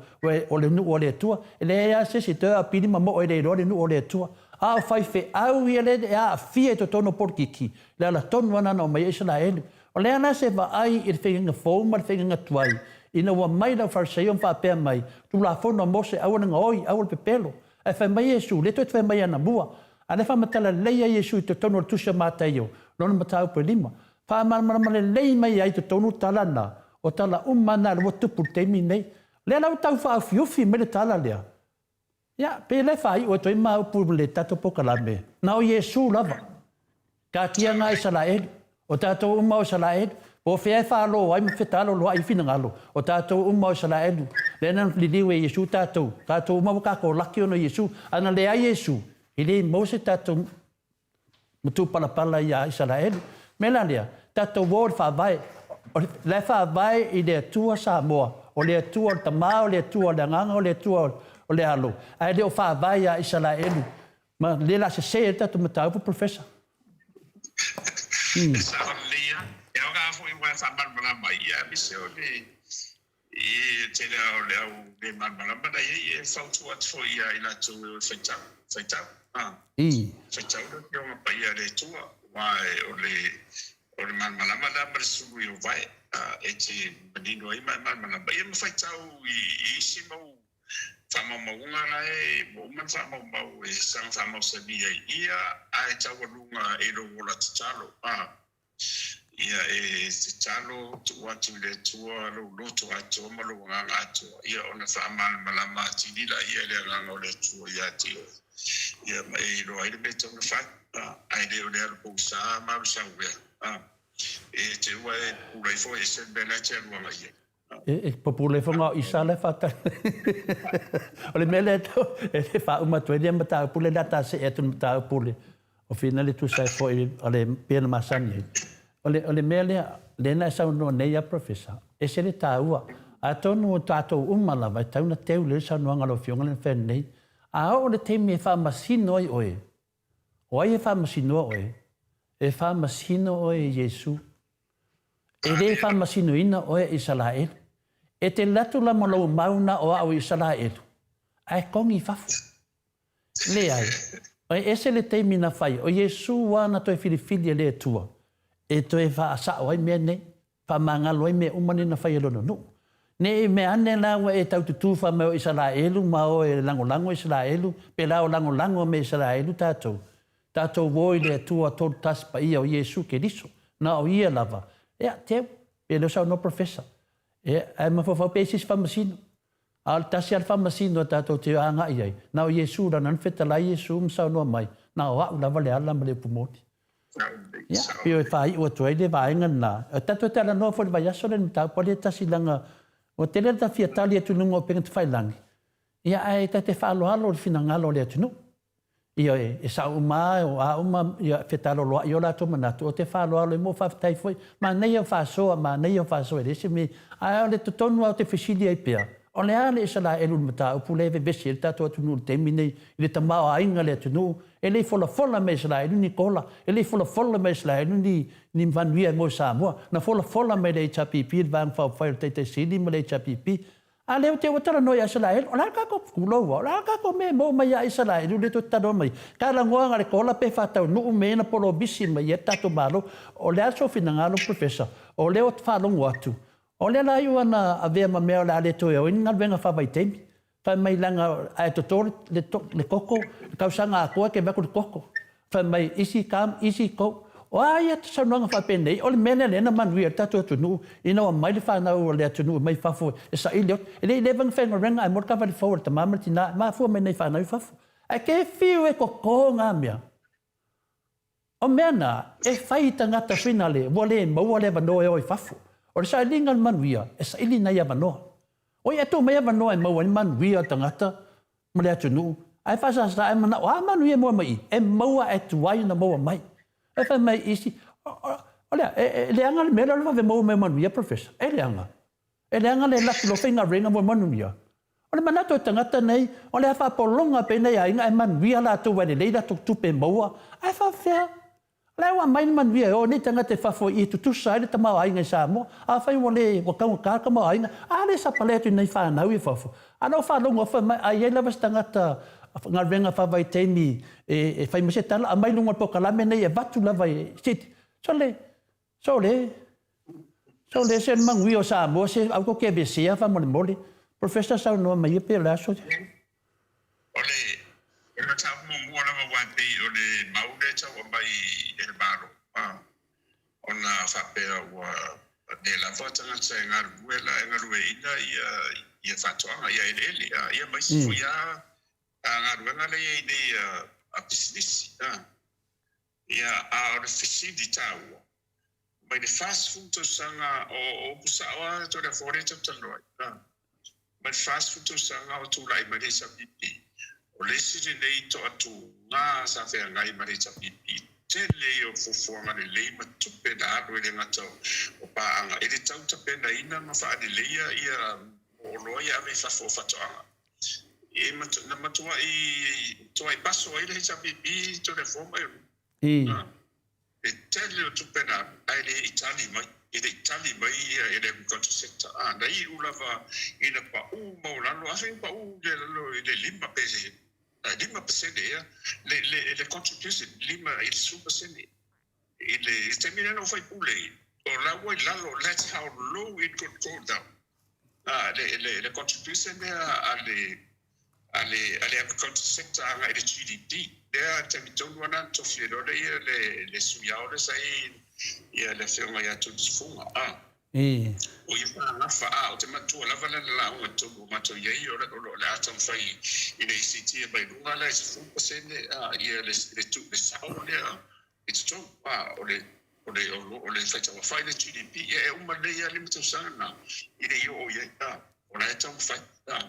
o le nuu a le Atua. E leai lava se isi e toe aapili ma moe e le iloa le nuu o le Atua. A o faifeau ia lea e aafia i totonu o polokiki, le ala tonu lava lena na omai ai Isalaelu. O le a la se vaai i le faiga fou ma le faiga tuai, ina ua mai le aufaisaio ma faapea mai, Tulafono a Mose, aua le gaoi, aua le pepelo. Ae fai mai Iesu, le toe fai mai anamua. A lea faamatala lelei ai Iesu i totonu o le Tusi a Mataio, lona mataupu e lima. Faamalamalama lelei mai ai i totonu tala na, o tala uma na ua tupu i le taimi nei. O lea la ua tau faaufiufi mai le tala lea. Ia, pei o lea e faaiu atu ai ma upu i le tatou polokalame, na o Iesu lava, taatia na Isalaelu, o tatou uma o Isalaelu, po o fea e faalo ai ma fetaloloai i finagalo, o tatou uma o Isalaelu, lea na liliu e Iesu tatou, tatou uma ua tatou laki ona o Iesu, a na leai Iesu, e le maua se tatou ma tuupalapala iā Isaraelu. O le mea la lea, tatou o i le Faavae, o la e faavae i le Atua Samoa, o le Atua o le Tama, o le Atua o le Agaga, o le Atua o le Alo, ae le o faavae iā Isaraelu. Ma le la sese ai le tatou mataupu, Professor. E sao lelei lava. E aoga foi aua e faamalamalama ai, aemaise o le I tele lava o le au le malamalama na i ai, e fautua atu foi ia i latou e o e faitau, faitau, a. Faitau le Afioga Paia a le Atua, aua o le, o le malamalama lena ma le sulu i ou vae, a, e te manino ai ma e malamalama, ia ma faitau i, i isi mau faamaumauga la e ua uma ona faamaumau e saga faamausali ai ia, ae taualuga i lou ola tatalo, a. Ia e tatalo tuu atu i le Atua lou loto atoa ma lou agaga atoa, ia ona faamalamalama atili laia e le Agaga o le Atua ia te oe, ia ma e iloa ai le mea e tatau ona fai, ae le o le alu pogisa ma alu sauea, e te ua e pupula ifo e ese le mea la e te alu agai ai. E pupula ifo na o Isa la e faatali. O le mea lea e faauma atu ai lea mataupu lea o le a ta see atu i le mataupu o le o Fina le tusa ai foi o le pei ona masani ai. O le, o le mea lea, lea na e saunoa nei a Professor, ese le taua. Atonu o tatou uma lava e tatau ona teu lelei le saunoaga a lau Afioga lea na fai nei. A oo le taimi e faamasino ai oe, o ai e faamasinoa oe? E faamasino oe e Iesu. E le faamasinoina oe e Isaraelu. E te alu atu la ma lou mau na o au i Isaraelu, ae togi i fafo. Leai. E ese le taimi na fai, o Iesu lava na toe filifili e le Atua e toe faasao ai mea nei, faamagalo ai mea uma nei na fai e lona nuu. Ne i mea ane la ua e tau tutū fai mai o Isaraelu ma o e lagolago Isaraelu, pēlā o lagolago me Isaraelu tatou. Tatou o i le Atua Tolutasi Paia o Iesu Keriso, na o Ia lava. Ea, teu, pe leo saunoa Professor. Ea, ae mafaufau pea i se isi faamasino. A o le tasi lava le faamasino tatou te agai ai, na o Iesu, lana na fetalai Iesu ma saunoa mai, na o au lava le ala ma le upu moni. Ia, pei e faaiu atu ai le vaega lena. O tatou te talanoa foi i le vaiaso lea i le mataupu a lea tasi leaga ua tele le ta fia tali atu i luga o upega tafailagi, ia ae ta te faaaloalo i le finagalo o le atunuu. Ioe, e sao uma lava, o a uma fetaloloai o latou manatu, ou te faaaloalo ai mo faafetai foi. Manaia o faasoa, manaia o faasoa e leai se mea, ae o le totonu lava ou te fesili ai pea, o le a le Isaraelu i le mataupu lea e vevesi ai le tatou atunuu i le taimi nei, i le tamaoaiga o le atunuu, e le i folafola mai e Isaraelu ni kola, e le i folafola mai e Isaraelu ni ni manuia mo Samoa, na folafola mai e le HRPP, le Vaega Faaupufai o le Taitai Sili ma le HRPP, A lea ou te ua talanoa ia Isaraelu, o le a le tatou tulou a, o le a le tatou mea e maua mai ia Isaraelu lea tou te talanoa mai ai? Talanoa na le kola pe faataunuu mea ia na polomisi mai ai le tatou Malo. O le a sou finagalo Professor? O lea ou te faalogo atu, o lea la iu ana avea ma mea o le a le toe o ai ni galuega faavaitaimi. Fai mai leaga a e toto le koko, le tausaga atoa e te vaai atu i le koko. Fai mai, easy come, easy go. O a ia saunoaga faapenei, o le mea lea lea na manuia ai le tatou atunuu ina ua mai le fanau a le atunuu mai fafo e saili atu. E le i leva ona faigaluega ae maua le taavale fou a le tama ma le tina, e mafua mai nai fanau i fafo. Ae ke fiu e toto na mea. O mea na, e fai i tagata finale ua le maua le avanoa e o i fafo. O le sailiga o le manuia, e saili nai avanoa. Oi, e tuu mai avanoa e maua ai le manuia o le tagata ma le atunuu, ae faasasa ae manao, a manuia e maua mai i? E maua ae tuai ona maua mai. E fai mai isi, o le a, e leaga le mea lea o le vave maua mai o manuia, Professor? E leaga. E leaga le laki loa faigaluega mo manuia. O le manatu o tagata nei, o le a faapologa pea nai aiga ae manuia latou ae lelei latou tupe e maua, ae faapefea? O la e ua aumai le manuia e o ai nei tagata i fafo i tutusa ai le tamaoaiga i Samoa. Afai ua le, ua taugata le tamaoaiga, a lea e sapalea atu i nai fanau i fafo. A na ou faalogo atu fai mai, a i ai lava se tagata galuega faavaitaimi e fai mai se tala, aumai luga o le polokalame nei e avatu lava i, sole, sole, sole se le manuia o Samoa, se aua tou te aveesea faamolemole. Professor saunoa mai ia pe o le a so. O le mataupu muamua lava aua e pei o le mau lea e tau aumai e le Malo, ona faapea ua le lava tagata e galulue la e galueaiina ia faatoaga, ia eleele, ia ma isi foi lava galuega lea e i ai nei a pisinisi. Ia, a o le fesili taua, mai le 40 tausaga o upu sao lava Toleafoa lea e talatalanoa ai, mai le 40 tausaga o tulai mai le HRPP, o le isi lenei toatuga sa feagai ma le HRPP, tele ia o fuafuaga lelei ma tupe na alu e le gata o paaga i le tau tapenaina ma faaleleia ia oloa ia ave i fafo o faatoaga. E na matuai paso ai le HRPP Toleafoa mai o Le tele o tupe na alu, ae le i tali mai, e le i tali mai ia le agriculture sector. A, na iu lava ina pau maualalo, afai ua pau i lalo i le 5 pe 5% ea le, le, le contribution, 5 i le 10% i le taimi lea na ou faipule ai, o la ua i lalo, that's how low it could go down. A, le, le, le contribution lea a le, a le, a le agriculture sector agai i le GDP. Lea i le taimi tonu lava lena na tofi ai loa lea ia le, le sui ao lea sa i ai ia le afioga ia Tulifuga. A, o ia sa gafa, a, ou te manatua lava lana lauga i totonu o matou i ai, o le, o le a taumafai ina ia siitia mai luga la i 10% a, ia le, le, le sao lea i totonu, a, o le, o le, o le faitauaofai le GDP, ia e uma lelei lava 5 tausaga lena e le i oo i ai, a, o la e taumafai, a.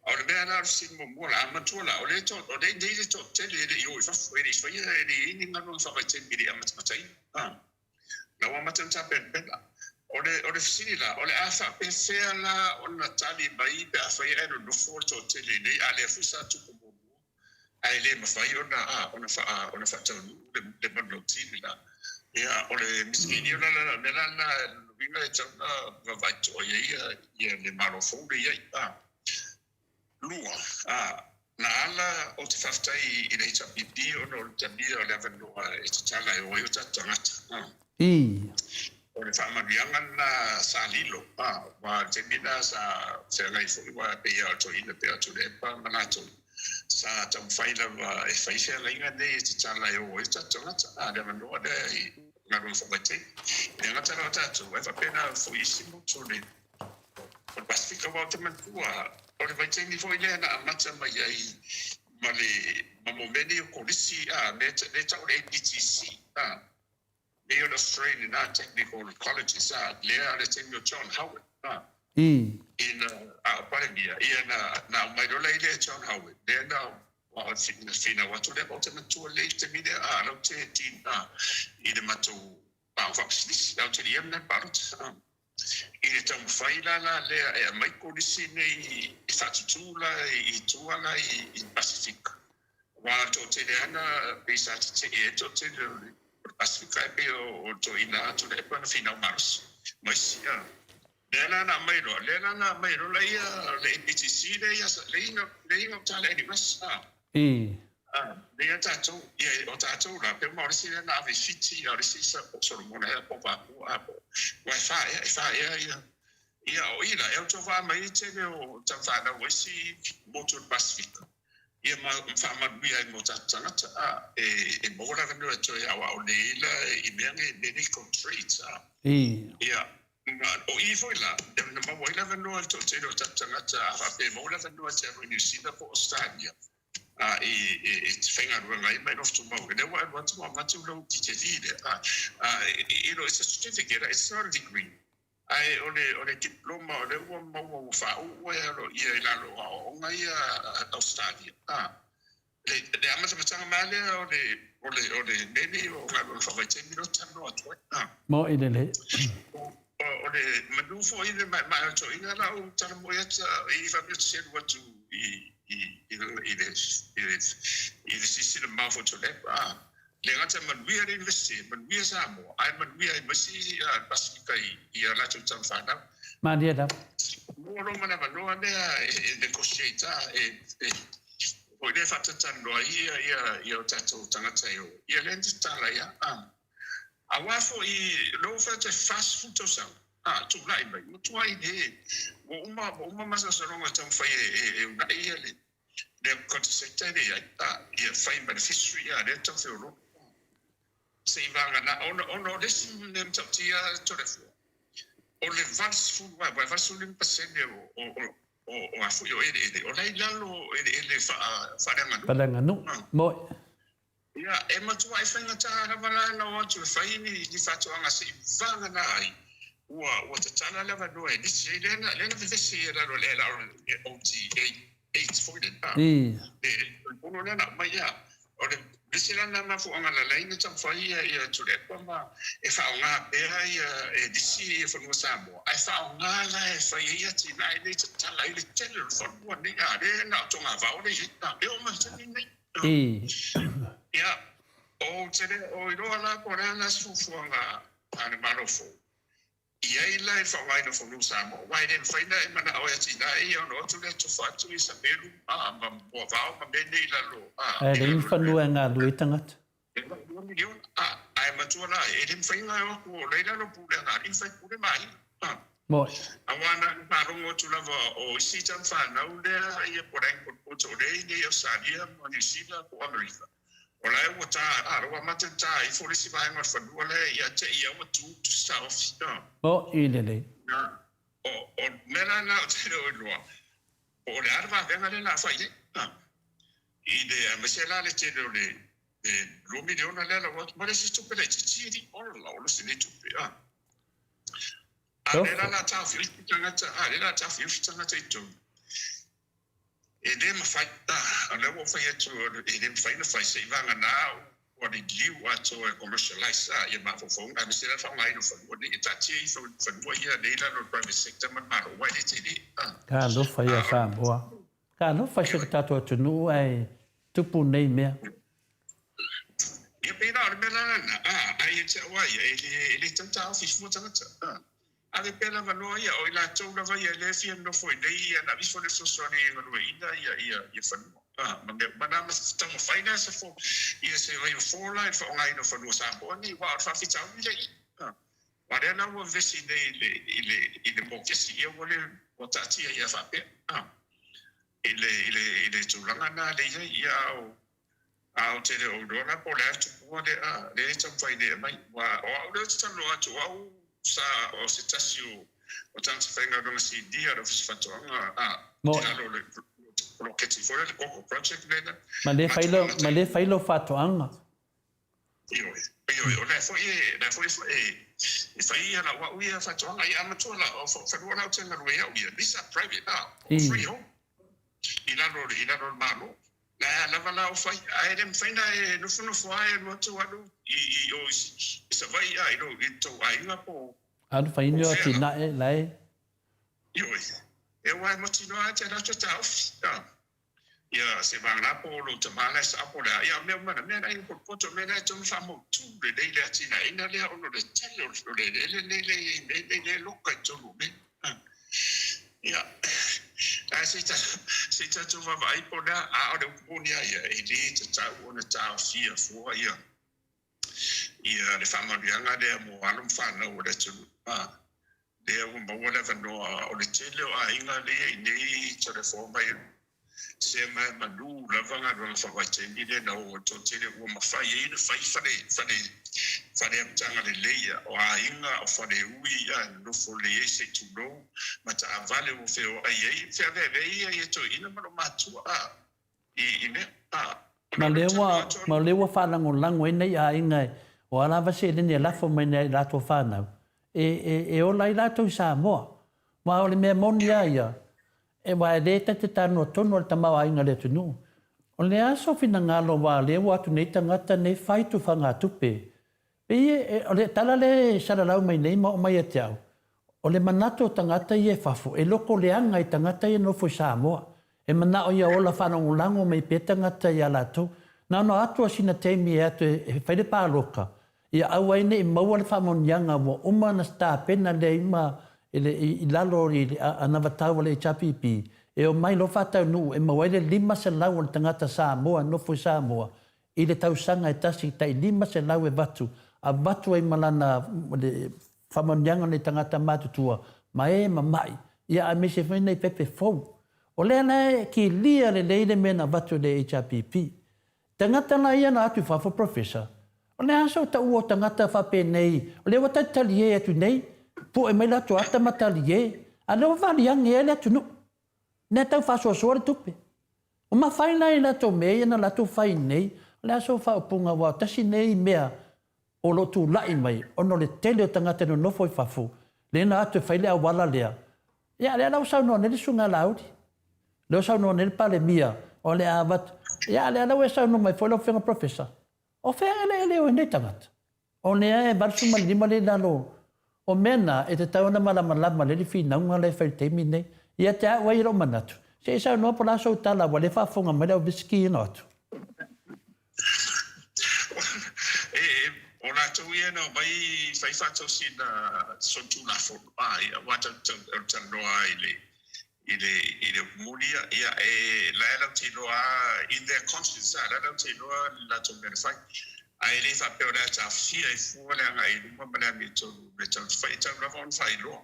A o le mea la o le fesili muamua la, a manatua la, o lea e o lea e i inei le toatele e le i o i fafo, e le i faia, e le i i ai ni galuega faavaitaimi e le i amatamataina, a. Na ua amata ona tapenapena. O le, o le fesili la, o le a faapefea la ona tali mai pe afai ae nonofo le toatele i inei, a lea foi sa tupu muamua ae le mafai ona, a, ona faa, ona faataunuu le, le manulauti la. Ia, o le misikini o la, la, la mea la lena, lona uiga e tatau ona vaavaai totoa i ai ia, ia le Malo fou lea i ai, a. Lua, a, na ala ou te faafetai i le HRPP ona o le talia o le avanoa e tatala e o ai o tatou tagata. A. Ii. O le faamanuiaga lena sa lilo, a, aua o le taimi lena sa feagai foi aua e pei lava o le toeaina pei o Tuilaepa ma latou sa taumafai lava e fai feagaiga nei e tatala e o ai o tatou tagata. A, le avanoa lea i galuega faavaitaimi. E le gata la o tatou, ae faapena foi isi motu o le O le Pasefika aua ou te manatua o le vaitaimi foi lea na amata mai ai ma le ma mo mea nei o kolisi a mea lea e tau o le APTC a mea o le Australian a Technical Colleges a lea le taimi o John Howard a ina a o Palemia ia na na aumai loa la i lea John Howard lea na na finau atu lea ou te manatua lelei le taimi lea a lau te tin a i le matou pao faapisinisi a ou te le i alu la i le palota a. I le taumafai la la lea e aumai kolisi nei e faatutū la i tua la i Pasefika, aua o le toatele lava na pei sa tetee ai le toatele o le Pasefika ae pei o le toeaina atu le epa na finau malosi ma isi. Lea la na aumai loa, lea la na aumai loa laia le APTC lea ia lea i gauta le NUS. Lea tatou, ia o tatou la, pe uma o le isi lea na ave i Fiti, a o le isi sa po o Solomona ea po o Papua, a po o, aua e fa ea, e fa ea ia, ia o i la, e autovaa mai ai tele o tamafanau o isi motu o le Pasefika, ia ma faamanuia ai mo tatou tagata, a, e, e maua le avanoa e toe aoao lelei ai la i mea nei, mea nei trades, a. Ia, o i foi la, na maua ai le avanoa e le toatele o tatou tagata, a faapea e maua le avanoa e te alu i Niu Sila po o Ausetalia, a i e te faigaluega ai ma e nofo tumau. Lea ua alu atu ma avatu lau TKV lea, a, a, you know, it's a certificate, it's not a degree. Ae o le, o le diploma o lea ua maua ua faauu e aloaia i lalo o aoaoga ia a Australia. A, le, le amatamataga mai lava lea o le, o le, o le mea lenei o galuega faavaitaimi lea ou te talanoa atu ai. A. Maoae lelei. O, o le manu foi le maemae o le toeaina la ou tala moi atu i faapea ou te selu atu i i i i le i le i le silasila mamao foi Tuilaepa a. Le gata e manuia le University, e manuia Samoa, ae manuia ai ma isi Pasefika i i a latou tama fanau. Malie lava. Maua loa ma le avanoa lea e negotiate a, e e foi lea e faatatalanoa ai ia ia ia o tatou tagata e o, ia lea na tatala ai a. Aua foi lea ua fai atu e 40 tausaga a tulai mai, matuai le ua uma ua uma masalosaloga e taumafai e e e unai ia le le agriculture sector e leai a ia fai ma le fishery a lea e taumafai o loa se i vagana ona ona o le isi mea matautia Toleafoa o le 80 aua e 85% o o o o a foi o eleele o la e i lalo o eleele faa faaleaganuu. Faaleaganuu. Moi. Ia, e matuai faigata lava la ona o atu e fai ni, ni faatoaga se i vagana ai, ua, ua tatala le avanoa e lisi ai. Lea na, lea na vevesi ai i lalo o le LROT 8 foi lena, le tulafono lea na aumai. Ia, o le vevesi la lena mafuaaga na ala ai ona taumafai ia, ia Tuilaepa ma e faaaoga pea ia, e lisi ia fanua Samoa, ae faaaoga la e fai ai atinae nei e tatala ai le tele o le fanua nei, a lea na o togavao lea i ai, e oo mai i le taimi lenei. Ia, ou te le o iloa la po o le a la se fuafuaga a le Malo fou. I ai la i le faaaogaina o fanua Samoa, aua e le mafai ona e manao e atinae ia ona o atu lea tofa atu i Sapelu ma Moavao ma mea nei i lalo, Ae leai ni fanua e galue ai tagata. E $2 miliona, ae matua la, e le mafai ona o atu o la i lalo o pulega a alii ma faipule ma aiga. Moi. Aua na ona faalogo atu lava o isi tama fanau lea ia po o le aiga potopoto o lea e i nei Ausetalia ma Niu Sila po o Amerika, o la e ua ta, a, ua amata ona ta ifo le isi vaega o le fanua lea ia te i ia ua tu tusi taofi. Moi lelei. O, o le mea la lena ou te le o iloa, po o le a le vavega lea o le a fai ai. I le, aemaise la le tele o le le $2 miliona lea lau atu, ma le isi tupe laitiiti e lii ola la ola se nei tupe a. A lea la la taofiofi tagata, a lea la taofiofi tagata i totonu. E le mafai, a, o lea ua ou fai atu, e le mafai ona fai se i vagana ua liliu atoa e commercialize a ia mafaufauga, aemaise la le faaaogaina o fanua nei, e taatia ifo fanua ia nei i lalo o le private sector ma le Malo, aua e le tele. Talofa ia Samoa. Talofa i si o tatou atunuu ae tupu nei mea. Ia pei la o le mea la lena, a, ae ia te au a ia, e le, e le tatau taofi fua tagata, a. Ave pea le avanoa ia, o i latou lava ia lea e fia nonofo i inei, ia na aveifo le fesoasoani e galueaiina ia, ia, ia fanua, a, ma mea uma na, ma taumafai la se fo, ia se vaifofo la i le faaaogaina o fanua Samoa nei, aua o le faafitauli lea i i, a. Aua o lea la ua vevesi nei i le, i le, i le mokesi, ia ua le, ua taatia ia faapea, a, i le, i le, i le tulaga lena lea i ai, ia a o, A ou te le o iloa la po o le a le tupua lea lea e taumafai nei e aumai. Aua o au lea ou te talanoa atu, o au sa o se tasi o o tagata faigaluega sinia o le Ofisa Faatoaga a i lalo o le poloketi foi lea, le Koko Project lea na Ma lea fai lau, ma lea fai lau faatoaga. Ioe, ioe, o la foi e, la foi e, e fai ia lau au ia faatoaga. Ia a matua la, o fanua la ou te galue ai au ia, these are private la, o freehold i lalo, i lalo o le Malo. La e a lava la o fai, ae le mafai na e nofonofo a e alu atu alu i i o i Savaii a i lo i tou aiga po Alu fai ni o atinae la e. Ioe, e aua e mautinoa a te alu atu e taofi a. Ia se vagana po o lou tama la e sao po o le a. Ia o mea uma na mea na aiga potopoto o mea la e tatau ona faamautu lelei le atinaeina lea ona o le tele o le eleele lenei lea e i ai nei nei lea e loka i totonu o mea. Ia, ae se i tatou vaavaai po o le a, a o le upu moni lava ia, e le tatau ona taofia fua ia ia le faamanuiaga lea mo alo ma fanau o le atunuu. A, lea ua maua le avanoa o le tele o aiga lea i inei Toleafoa mai Se ma e malū lava galuega faavaitaimi lea na oo ai toatele ua mafai ai ona fai fale, fale, fale amataga lelei a o aiga, o fale ui a e nonofo lelei ai se i tulou ma taavale ua feoai ai, feaveave ai ia ia toeaina ma loomatua a i, i mea a. Ma lea ua, ma lea ua faalagolago ai nei aiga e, o a lava seleni e lafo mai nei i latou fanau, e, e, e ola ai latou i Samoa. Aua o le mea moni lava ia, Aua e le ta te tanoa tonu a le tamaoaiga o le atunuu. O le a sou finagalo aua o lea ua atu nei tagata nei fai tufagatupe. Pei e, o le tala lea e salalau mai nei ma oo mai ia te au, O le manatu o tagata ia i fafo, e loko leaga i tagata ia e nofo i Samoa. E manao ia ola faalagolago mai pea tagata ia latou. Na ona atu a sina taimi e atu e fai le paloka, ia aua ai ne i maua le faamaoniaga ua uma ona tapena lea ma i lalo i le anavatau a le HRPP, e omai loa faataunuu e maua ai le 500 o le tagata Samoa e nofo i Samoa i le tausaga e tasi tai 500 e avatu, avatu ai ma lana faamanuiaga nei tagata matutua ma e mama'i, ia aemaise foi nei pepe fou. O lea la e kilia lelei le mea na avatu e le HRPP. Tagata la ia na atu i fafo Professor, o le a sou taua o tagata faapenei, o lea ua talitalie atu nei, pu'e mai latou ata ma talie, a o lea ua valiage ai le atunuu. Lea tau faasoasoa le tupe. Ua mafai la i latou mea ia na latou fai nei, o le a sou faaupuga aua tasi nei mea o lo o tulai mai ona o le tele o tagata e nonofo i fafo, lea na atu e fai le auala lea. Ia lea la ua saunoa nei le Susuga ia Laauli, lea ua saunoa nei le Palemia o le a avatu. Ia a lea la ua e saunoa mai foi lau Afioga Professor, o fea eleele o nei tagata? O lea e 85 lea i lalo o mea na e tatau ona malamalama lelei le finauga la e fai i le taimi lenei. Ia te au ai i lou manatu, se i saunoa po o le a sou tala aua o lea e faafofoga mai le au visiki ina atu. O latou ia na omai fai faatosina solitulafono, aua talanoa i le i le i le upu moni ia, ia e la e latou te iloa lava in their conscience a, la e latou te iloa le latou mea na fai. Ae le faapea o le a taofia ai fua le agai i luma ma le amiotonu i mea tatou te fai, e tatau lava ona faailoa.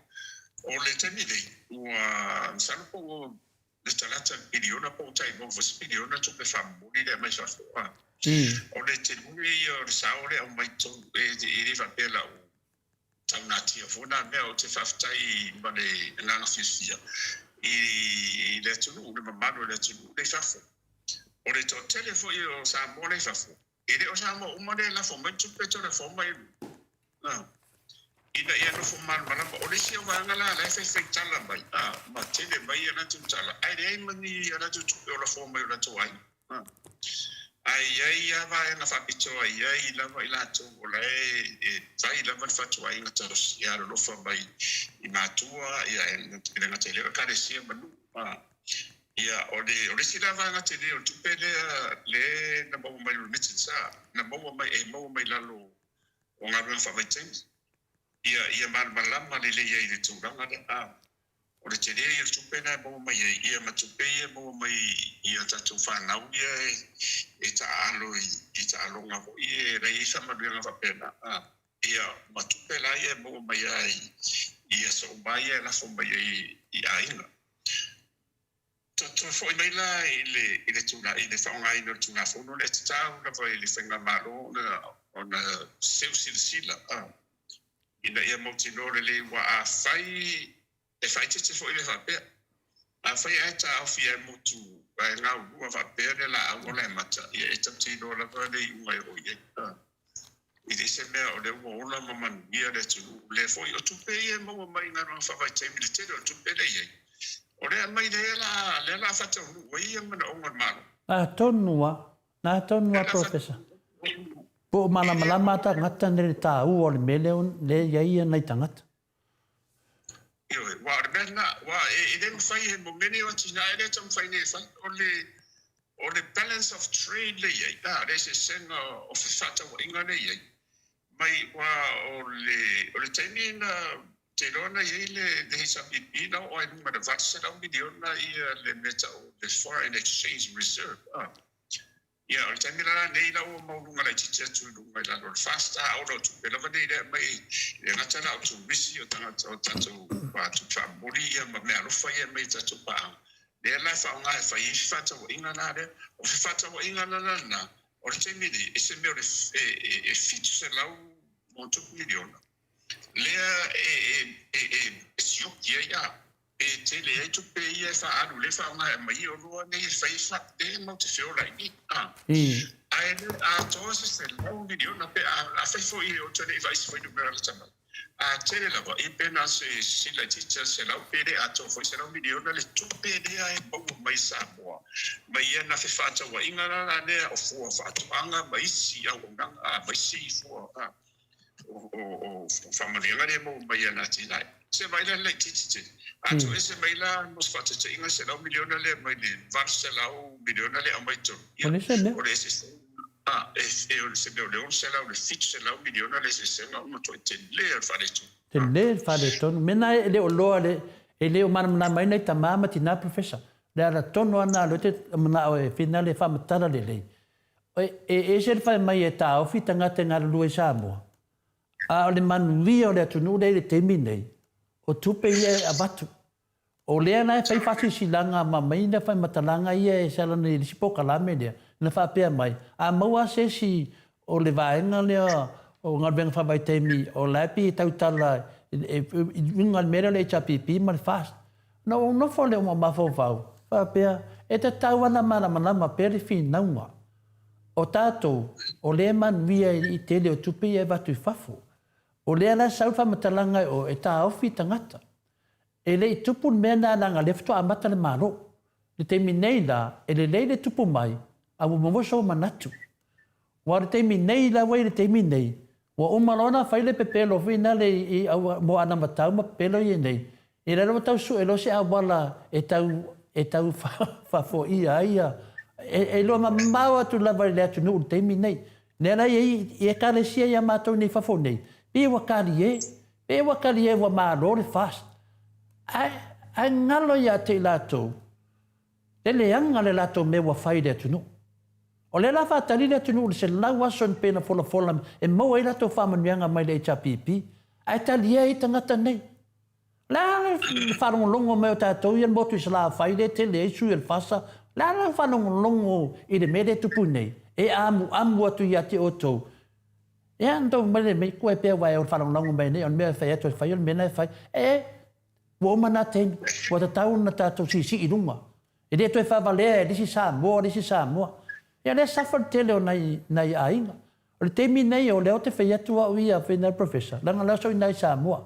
O le taimi nei, ua masalo po ua le talata i le piliona po ua tai maua foi se piliona tupe faamomoli lea mai fafo. O le tele ia o le sao lea e aumai totonu, e le faapea la ua taunatia foi na mea. Ou te faafetai ma le agaga fiafia i le atunuu, le mamalu o le atunuu lea i fafo. O le toatele foi o Samoa lea i fafo, e le o Samoa uma lea e lafo mai tupe toe lafo mai i luga. Ina ia nofo malamalama. O le isi o vaega la la e faifai tala mai, ma tele mai a latou tala, ae leai ma ni a latou tupe o lafoa mai o latou aiga. Ae i ai lava vaega faapitoa, e i ai lava i latou o la e fai lava le fatuaiga tausi e alolofa mai i matua, ia, e le gata i lea o ekalesia ma nuu. Ia, o le, o le isi la vaega tele o le tupe lea, le na maua mai le remittance, a, na maua mai, e maua mai lalo o galuega faavaitaimi. Ia, ia malamalama lelei ai i le tulaga lea. A. O le tele ia o le tupe lena e maua mai ai, ia ma tupe ia e maua mai i a tatou fanau ia e taaalo i taaloga foi e leai ai faamanuiaga faapena. Ia ma tupe la ia e maua mai ai i aso uma ia e lafo mai ai i aiga. Toe foi mai la i le i le i le faaaogaina o le Tulafono lea, e tatau lava i le Faigamalo ona seu silasila ina ia mautinoa lelei aua afai e faaeteete foi le faapea, afai ae taofi ae motu ae gaulua faapea le laau ola e mata, ia e tatou te iloa lava le iuga e oo i ai. E le se mea o lea ua ola ma manuia le atunuu. O lea foi o tupe ia e maua mai i galuega faavaitaimi, le tele o le tupe lea e i ai, o lea aumai lea la lea la faataunuu ai ia manaoga o le Malo. Atonu lava, atonu lava Professor. Po o malamalama tagata nei i le taua o le mea lea lea e i ai nai tagata. Ioe, aua o le mea lena, aua e le mafai e mea nei o atinae lea e taumafai nei e fai, o le o le balance of trade lea e i ai, a, le eseesega o fefaatauaiga lea e i ai, mai, aua o le o le taimi na te iloa na i ai le le HRPP na oo ai i luga i le $800 miliona le mea e tau o le foreign exchange reserve, a. Ia, o le taimi la lenei la ua maualuga laitiiti atu i luga i lalo o le FAST, a ola o tupe lava nei lea aumai e le gata la o turisi o tagata o tatou tupe faamomoli ia ma meaalofa ia e aumai i tatou paaga, lea la e faaaoga e fai ai fefaatauaiga la lea. O fefaatauaiga la lena, o le taimi nei, e se mea o le e 700 ma ona tupu miliona lea e sioki ai a. E tele ai tupe ia e faaalu lea e faaaoga e aumai oloa nei e fai ai lea matou te feola ai nei. Ae le atoa se $100 miliona pe afai foi ou te le i vaai i se fuainumera lata mai. A tele lava ia pe na se sili laitiiti lava 100 pe le atoa foi $100 miliona le tupe lea e maua mai Samoa mai ia na fefaatauaiga la lea o fua faatoaga ma isi auaunaga ma isi fua. o faamanuiaga lea e maua mai i ana atinae. Se vaai la i le laitiiti tele. A toese mai la mo se faataitaiga le $100 miliona lea mai le $800 miliona lea e aumai i totonu, ia, o le eseesega, a, e, o se mea o le $600 i le $700 miliona le eseesega ua matuai tele le faaletonu. Tele le faaletonu. Mea na e le o loa le, e le o malamalama ai nai tama ma tina Professor. Le ala tonu lava na o lea ou te manao e finale e faamatala lelei. E ese le fai mai e taofi tagata e galulue i Samoa, a o le manuia o le atunuu lea i le taimi nei, o tupe ia e avatu. O lea la e fai faasilasilaga ma aumai na faimatalaga ia e sala nei i le isi polokalame lea, na faapea mai, a maua lava se isi o le vaega lea o galuega faavaitaimi o la e pei e tautala i luga o le mea lea o le HRPP ma le FAST. Ona ou nofo lea ma mafaufau, faapea, e tatau lava ona malamalama pea le finauga o tatou o lea e manuia i le tele o tupe ia e avatu i fafo. O lea la e sau le faamatalaga e o e taofi tagata. E le i tupu le mea lena leaga o lea faatoa amata le Malo. I le taimi nei la, e lelei le tupu mai, a ua maua sou manatu. Aua o le taimi nei la ua i le taimi nei, ua uma loa ona fai le pepelo foi nale i mo anavatau ma pepelo ia nei, ia lea la ua tau sue loa se auala e tau e tau faafoia ai ia, e iloa mamao atu lava i le atunuu i le taimi nei. Lea la e i ai i Ekalesia ia matou nei i fafo nei, pei ua kalie, pei ua kalie ua malo le FAST. Ae ae galo ia te i latou le leaga le latou mea ua fai i le atunuu. O lea la faatali le atunuu i le 100 aso e pei ona folafola e maua ai latou faamanuiaga mai le HRPP, ae talia ai tagata nei. O le a le faalogologo mai o tatou ia i le motu i Salafai lea e tele ai sui o le FASA, o le a le faalogologo i le mea lea e tupu nei, e amuamu atu ia te outou. Ia, na tou mai le koe pea aua e faalogologo mai nei, o le mea e fai atu e fai, o le mea lena e fai. E, ua uma na taimi, ua tatau ona tatou siisii i luga. E le toe faavalea e le isi Samoa le isi Samoa. Ia lea suffer le tele o nai nai aiga. O le taimi nei o lea ou te fai atu au ia Funeral Professor, leaga o lea ou ina i Samoa.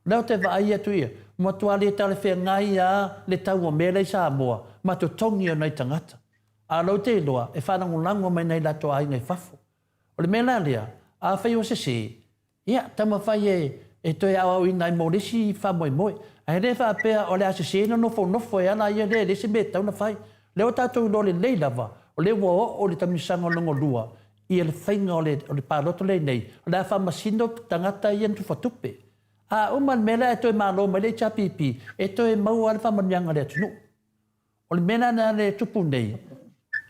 O lea ou te vaai atu ia, matua le talafeagai lava le tau o mea la i Samoa ma totogi o nai tagata. A o lea ou te iloa e faalagolago mai nai latou aiga i fafo. O le mea la lea, afai ua sese, Ia, taumafai e e toe aoaoina ai mo le isi faamoemoe. Ae le faapea o le a sese ona nofonofo e ala ia lea e leai se mea e tatau ona fai. O lea ua tatou iloa lelei lava, o lea ua oo le taamilosaga lona lua ia le faiga o le o le palota lenei, o le a faamasino tagata ia na tufatupe. A uma le mea lea ae toe malo mai le HRPP, e toe maua lava le faamanuiaga a le atunuu. O le mea lena lea e tupu nei,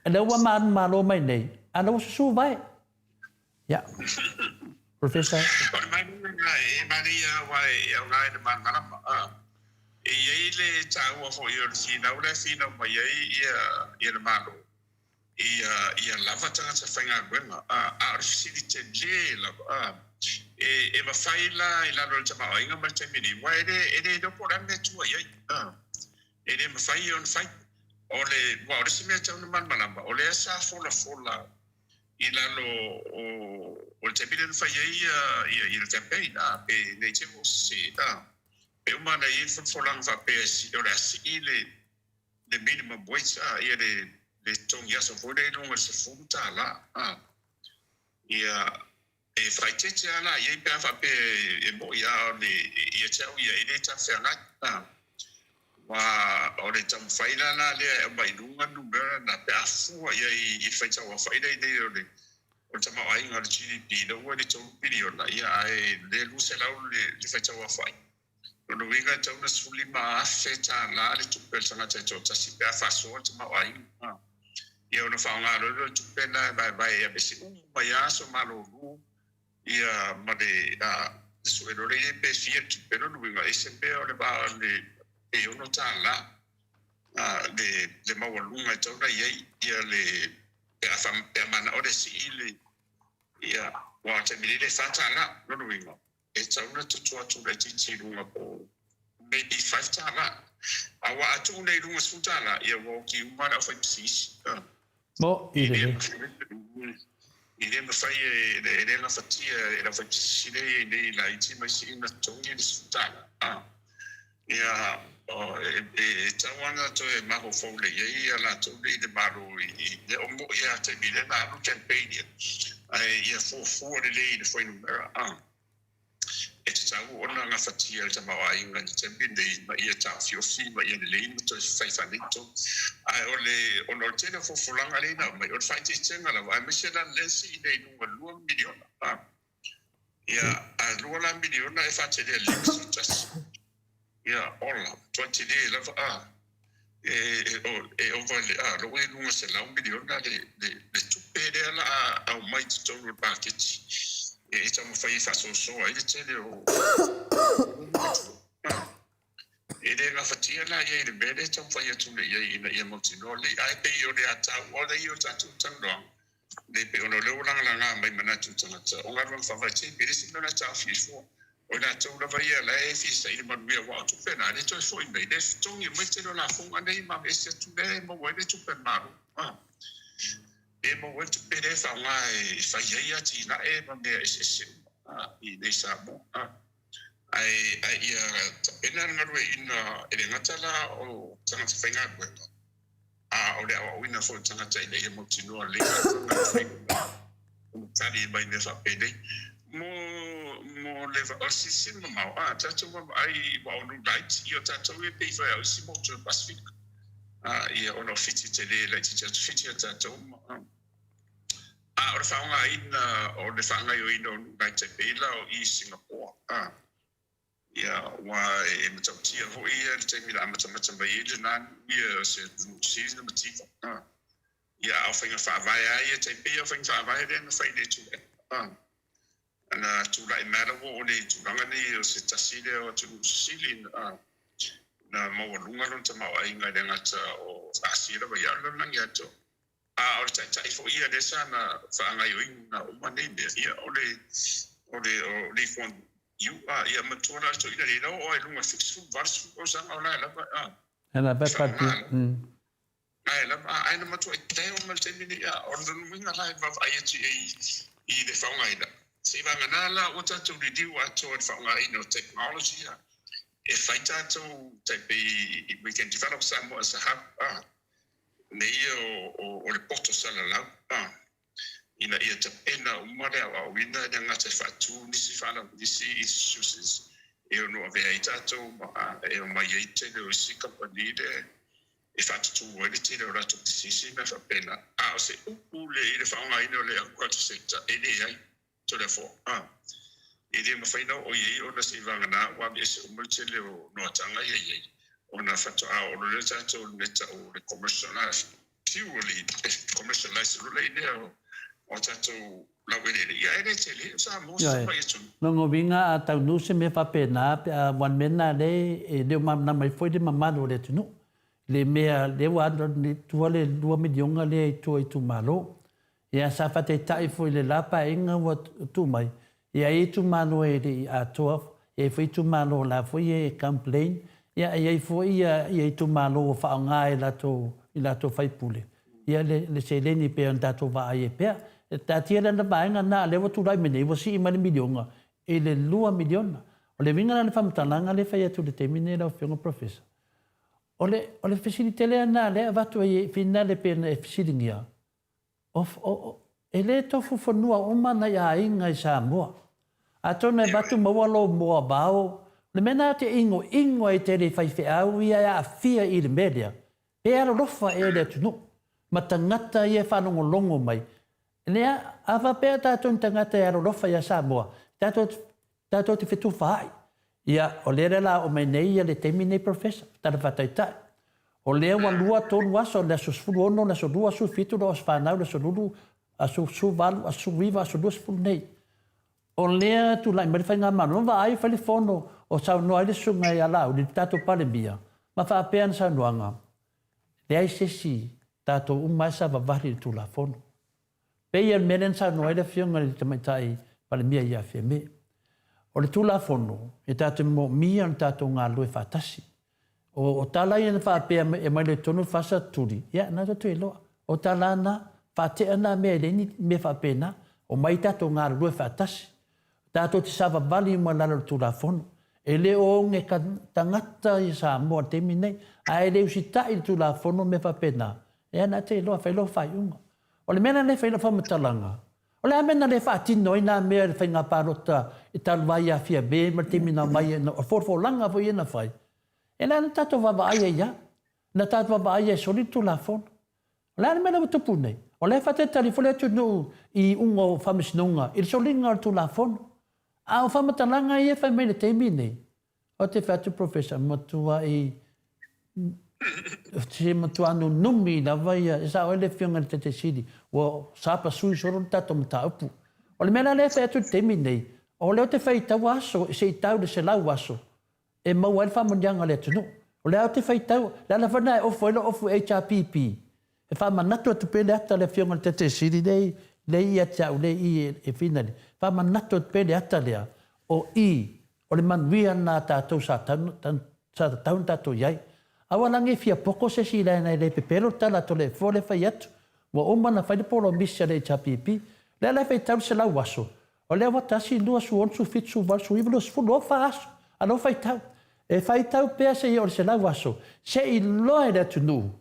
o lea ua manumalo mai nei, a o lea ua susu vae. Ia. Professor. O le manaia lena, e manaia aua e aoga i le malamalama. E i ai le taua foi o le finau la e finau mai ai ia le Malo ia lava tagata faigaluega, a o le fesili tele lava, e mafai la i lalo o le tamaoaiga ma le taimi nei, aua e le iloa po o le a le mea e tua i ai. E le mafai ona fai. O le, aua o le isi mea e tatau ona malamalama, o lea sa folafola i lalo o, o le taimi lea na fai ai ia, ia, ia le campaign, a, pe ne i te i ua sese, a, pe uma ana i ai le folafolaga faapea e o le a sii le, le minimum wage, a, ia le, le totogi aso foi lea i luga i le $10, a, ia, E faaeteete lava la i ai pe a faapea e moni, a o le, ia te au ia, e le talafeagai. Aua o le taumafai la la lea e aumai i luga le numera lena pe a fua i ai i le faitauaofai lea i nei o le o le tamaoaiga o le GDP lea ua i le $3 piliona, ia ae le 200 le le faitauaofai. Lona uiga e tatau ona $15,000 le tupe a le tagata e toatasi pe a faasoa le tamaoaiga. Ia ona faaaoga loa lea o le tupe lena e vaevae e aveese uma ai lava aso malolo ia ma le sue loa lea i ai pe fia le tupe. Lona uiga e ese pea o le va o le pe $6 le maualuga e tatau ona i ai ia le pe a manao le sii le ia aua o le taimi nei e $4. Lona uiga e tatau ona tutu atu laitiiti i luga po o maybe $5. Aua a tuu nei i luga $10, ia ua oti uma le aufaipisinisi. Mo i le. E le mafai e le gafatia e le aufaipisinisi lea e i ai nei laiti mai sii ona totogi le $10. Ia, e tatau lava ona toe mafaufau lelei i ai ia latou nei i le Malo i le o moi lava taimi lea na alu campaign ia, ae ia fuafua lelei i le fuainumera. tatau ona gafatia e le tamaoaiga i le taimi lenei ma ia taofiofi ma ia lelei ma toe fai faaneitonu. Ae o le, ona o le tele o folafolaga lea na aumai, o le faaeteetega lava, aemaise la lea sii nei i luga i le $2 miliona. Ia, a lua la miliona e faatelea i le 51. Ia, ola, matua tele lava, a. E, e, e ova i le, a, lea ua i luga $100 miliona le, le, le tupe lea la a aumai i totonu o le paketi e, e taumafai e faasoasoa ai le tele o, a. E le gafatia la ia i le mea lea e taumafai atu nei i ai ina ia mautinoa lelei. Ae pei o le ataua lea ia o le tatou talanoaga, nei pei ona o lea ua lagalaga mai manatu o tagata, o galuega faavaitaimi, e le se mea o le a taofi ai fua. O i latou lava ia la e fia saili manuia aua o tupe na, e le toe foi mai, le totogi mai le tele o lafoga nei ma aveese atu lea e maua ai le tupe a le Malo. E maua ai le tupe lea e faaaoga e fai ai atinae ma mea eseese uma i inei i Samoa. Ae, ae ia tapena le galueaiina e le gata la o tagata faigaluega, a o le aoaoina foi o tagata ina ia mautinoa lelei galuega e fai ona tali mai mea faapenei. Mo, mo le, o le silasila mamao, a tatou vaavaai i aua o nuu laiti, ia o tatou ia pei foi a o isi motu o le Pasefika, a, ia ona o Fiti tele laitiiti atu Fiti a tatou ma, a. A o le faaaogaina o le faagaoioina o nuu laiti e pei la o i Singapore, a, ia, aua e matautia foi ia le taimi na amatamata mai ai lena nuu ia o se atunuu sili ona mativa, a, ia, a o faiga faavae lava ia tai pei o faiga faavae lea na fai i le Tuilaepa, a, na tulai mai lava ua oo nei i tulaga nei o se tasi lea o atunuu sisili, a, na maualuga lona tamaoaiga i le gata o Asia lava ia, a o le lalolagi atoa. A o le taitai foi ia lea sa na faagaoioina uma nei mea, ia o le, o le, o Lee Kuan Yew, a, ia matua la le toeaina nei, na oo lava i luga i le 70, 80 tausaga o la e lava, a, E lava e faaaoga lava. La e lava, a, ae na matuai teo mai le taimi nei, a, o lona uiga la e vaavaai atu i ai i le faaaogaina, seivagana la ua tatou liliu atoa i le faaaogaina o technology, a, e fai tatou tai pei we can develop Samoa as a hub, a, Nei ia o le poto salalau, ina ia tapena uma le aoaoina e le gata e faatu nisi whanau, nisi institutions e ono avea ai tatou ma e omai ai tele o isi kamupani le e faatutū ai le tele o latou pisinisi ma mea faapena. A o se upu le i le faaaogaina o le agriculture sector e leai. Toleafoa, a. E le mafai na oo i ai ona seivagana ua aveese uma le tele o noataga ia i ai, ona faatoa oo loa lea tatou i le mea tau o le commercialize, purely commercialize loa lea o tatou laueleele, ia e le tele, o Samoa se tamai atunuu. Lona uiga a taunuu se mea faapena pe a aua le mea lena lea e le o malamalama ai foi le mamalu o le atunuu i le mea lea ua alu i tua le $2 miliona lea i tua i itumalo. Ia, sa faataitai foi i le la paeaiga ua tuu mai, ia e i ai itumalo e le i atoa, e i ai foi itumalo o la foi e complain, ia e i ai foi ia itumalo ua faaaoga e latou i latou faipule ia le le seleni e pei ona tatou vaai ai pea. E taatia lana vaega lena, a o lea ua tulai mai nei ua sii mai le miliona i le $2 miliona. O le uiga la o le faamatalaga lea e fai atu i le taimi lenei lau Afioga Professor, o le o le fesili tele lava lena lea e avatu ai e finale pei ona e fesiligia, E le tofu fanua uma nai aiga i Samoa. Atonu e avatu maua lou moa vao, o le mea lena ou te inoino ai tele i faifeau ia e aafia i le mea lea, pe alolofa ea i le atunuu, ma tagata ia e faalogologo mai. Lea, a faapea tatou ni tagata e alolofa ia Samoa, tatou Tatou te fetufaai. Ia, o lea la oo mai nei ia le taimi nei Professor, tala faataitai. O lea ua lua, tolu aso, le aso 16, le aso 27, le aso fanau, le aso lulu, aso 18, aso 19, aso 20 nei. O lea tulai mai le Faigamalo, ma vaai fai le fono o saunoa ai le Susuga ia Laauli, le tatou Palemia, ma faapea ana saunoaga, leai se isi tatou uma lava e savavali i le Tulafono. Pei o le mea lea na saunoa ai le Afioga i le Tamaitai Palemia ia Fiame. O le Tulafono, e tatou te moomia le tatou galulue faatasi. O, o tala ia na faapea e aumai loa i totonu le fasa tuli, ia, na tatou iloa. O tala na, faatea na mea e leai ni mea faapena. Omai tatou galulue faatasi. Tatou te savavali uma i lalo o le Tulafono. E le o oge tagata ia Samoa i le taimi lenei, ae le usitai i le Tulafono mea faapena, ia na te iloa, fai loa faaiuga. O le mea la lea e fai ai lau faamatalaga, O le a mea na le faatino ai nā mea i le faiga palota i talu ai ia Fiame ma le taimi na omai ai, o le folafolaga foi ia na fai, e leai na tatou vaavaai ai lava. Na tatou vaavaai ai e soli le Tulafono. O le a le mea lea ua tupu nei? O lea e faatalitali foi le atunuu i iuga o faamasinoga i le soliga o le Tulafono. A o faamatalaga ia e fai mai i le taimi lenei, ou te fai atu Professor, matuai, se matua nunumi lava ia, e sao ai le Afioga i le Taitai Sili, ua sapasui solo le tatou mataupu. O le mea la lea e fai atu i le taimi lenei, o lea ou te faitau aso se i tau i le 100 aso, e maua ai le faamanuiaga a le atunuu. O lea ou te faitau, o le ala foi lena e ofu ai lou ofu HRPP, e faamanatu atu pea le ata a le Afioga i le Taitai Sili lea e i ia te au lea e i e Finali, faamanatu atu pea le ata lea, o i, o le manuia lena a tatou sa tatau ona tatou i ai. Aua la ne i fia poko se isi leaga e le pepelo le tala a Toleafoa lea e fai atu, ua uma ona fai le polomisi a le HRPP. O lea la e faitau le 100 aso, O lea ua tasi, lua, 16, 17, 18, 19, 20, o fa aso, a lea ua faitau. E faitau pea seia oo i le 100 aso, se i iloa e le atunuu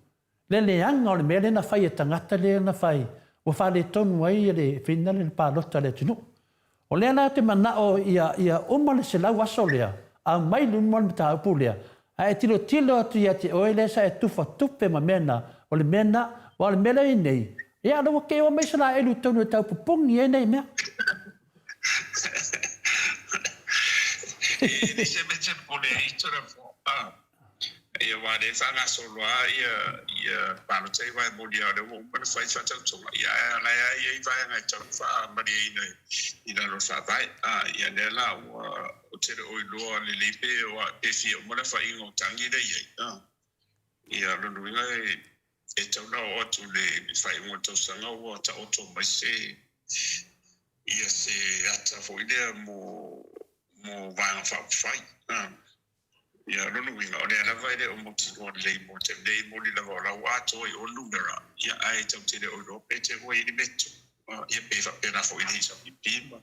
le leaga o le mea lea na fai e tagata lea na fai, ua faaletonu ai le fina le palota a le atunuu. O lea la ou te manao ia uma le 100 aso lea, aumai i luma le mataupu lea, Ae e tilotilo atu ia te oe lea sa e tufa tupe ma mea na, o le mea na, aua o le mea lea e i ai nei, ia o lea ua keoa mai Isaraelu i totonu e tau pupungi ai nei mea. E le se mea te pule i tona foa. Ia aua lea e faagasolo lava ia ia palota i Vaimoli a o lea ua uma ona fai faatautoga ia ae o la e i ai vaega e tatau ona faamalieina i lalo o le faavae. Ia lea la ua Ou te le o iloa lelei pe pe fia uma le afaina o tagi lea i ai. Ia, lona uiga e e tatau ona oo atu i le faaiuga o le tausaga ua taoto mai se ia se ata foi lea mo mo Vaega Faaupufai. Ia, o lona uiga, o lea lava e le o mautinoa lelei mo le taimi nei, e moni lava o la ua atoa i o le numera, ia, ae tatou te le o iloa pe te ua i ai le mea tupu. Ia, pe faapena foi i le HRPP ma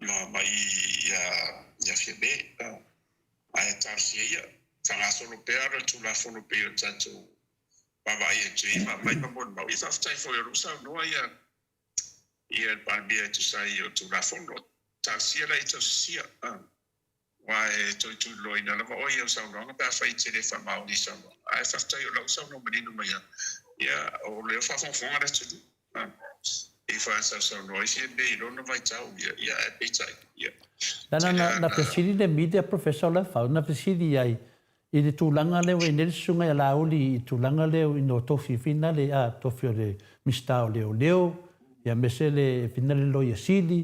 ma ma i ia ia Fiame. Ae talosia ia, faagasolo pea le Tulafono pei o le tatou vaavaai atu i ai ma aumai ma molimau. Ia faafetai foi o lea ua saunoa ia ia le Palemia e tusa ai o Tulafono. Talosia la ia tausisia. Aua e toe tuliloaina lava oe i au saunoaga pe afai e te le faamaoni i saunoaga. Ae faafetai o la ua saunoa manino mai lava, ia, o lea ua faafogafoga le atunuu. E pei foi ona sausaunoa ai Fiamē i lona vaitau, ia, ia, ae peitai, ia, Na, na, tele na, na ana. fesili le media professor o Lefau, na fesili ai i le tulaga lea ua i ai nei le susuga ia Laauli i le tulaga lea ina ua tofi fina le, a, tofi o le Minisita o Leoleo, ia aemaise le fina le Loia Sili,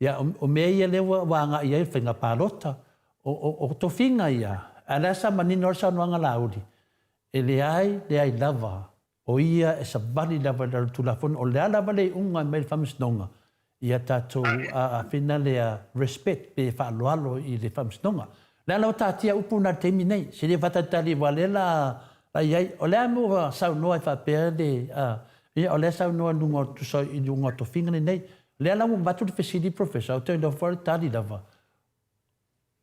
Ia, o mea ia lea ua agai i ai le faiga palota. O, o, o tofiga ia, a o lea sa manino ai le saunoaga a Laauli, e leai, leai lava, o ia e savali lava i lalo o le Tulafono, o le a lava le iuga mai le Faamasinoga, ia tatou afina lea respect pe faaaloalo i le Faamasinoga. O lea la ua taatia upu na i le taimi nei, se le faatalitali aua o lea la a i ai, o le a mea ua saunoa ai faapea le, a, ia o lea e saunoa i luga o, tusa i luga o tofiga lenei. O lea la ua avatu le fesili Professor, ou te iloa foi o le tali lava.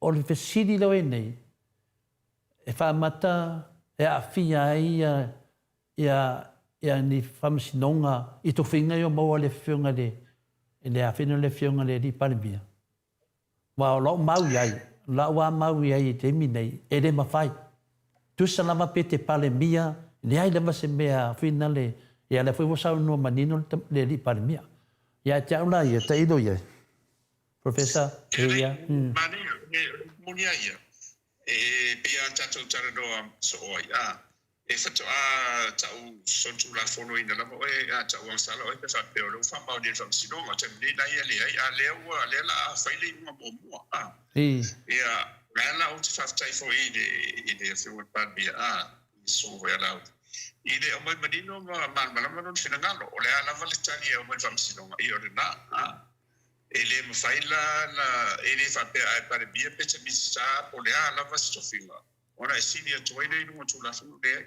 O le fesili lea ua i ai nei, e faamata e aafia ai ia, ia, ia ni faamasinoga i tofiga ia ua maua e le Afioga i le, i le afioga i le Afioga i le Alii Palemia? Aua o lau mau i ai, o lau lava mau i ai i le taimi nei, e le mafai. Tusa lava pe te Palemia, leai lava se mea finale, ia lea foi ua saunoa manino le Alii Palemia. Ia te au la ia, tailo i ai. Professor, E e ia, mm. Manaia, e moni a ia. E pei lava ona tatou talanoa soo ai, a, e faatoa ta'u solitulafonoina lava oe, a, ta'u agasala oe pe faapea o lea ua faamaonia e le Faamasinoga. O le taimi nei la ia leai, a lea ua, lea la a fai le iuga muamua, a. Ia, o le a la ou te faafetai foi i le, i le Afioga i le Palemia, a, i le Susuga foi ia Laauli, i le aumai manino ma malamalama lona finagalo. O le a lava le tali e aumai i le Faamasinoga, ia o lena, a. E le mafai la na, e le faapea a e Palemia pe te Minisita po o le a lava se tofiga ona e sili atu ai lea i luga o Tulafono. Leai,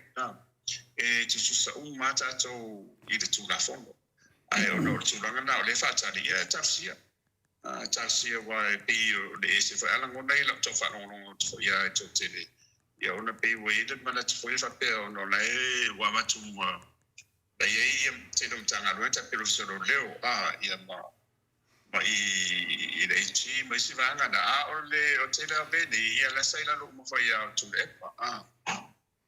e tutusa uma lava tatou i le Tulafono. Ae ona o le tulaga lena o lea e faatali, ia e talosia. E talosia aua e pei o le ese foi lava lagona ia i lau tau faalogologo atu foi lava i toatele, ia ona pei ua i ai le manatu foi lea faapea ona o la e ua avatu Na i ai ia tele o Matagaluega tai pei o le Ofisa o Leoleo a ia ma ma i i le AG ma isi vaega na, a o le o le tele lava o mea nei ia la sa i lalo uma foi lava o Tuilaepa a.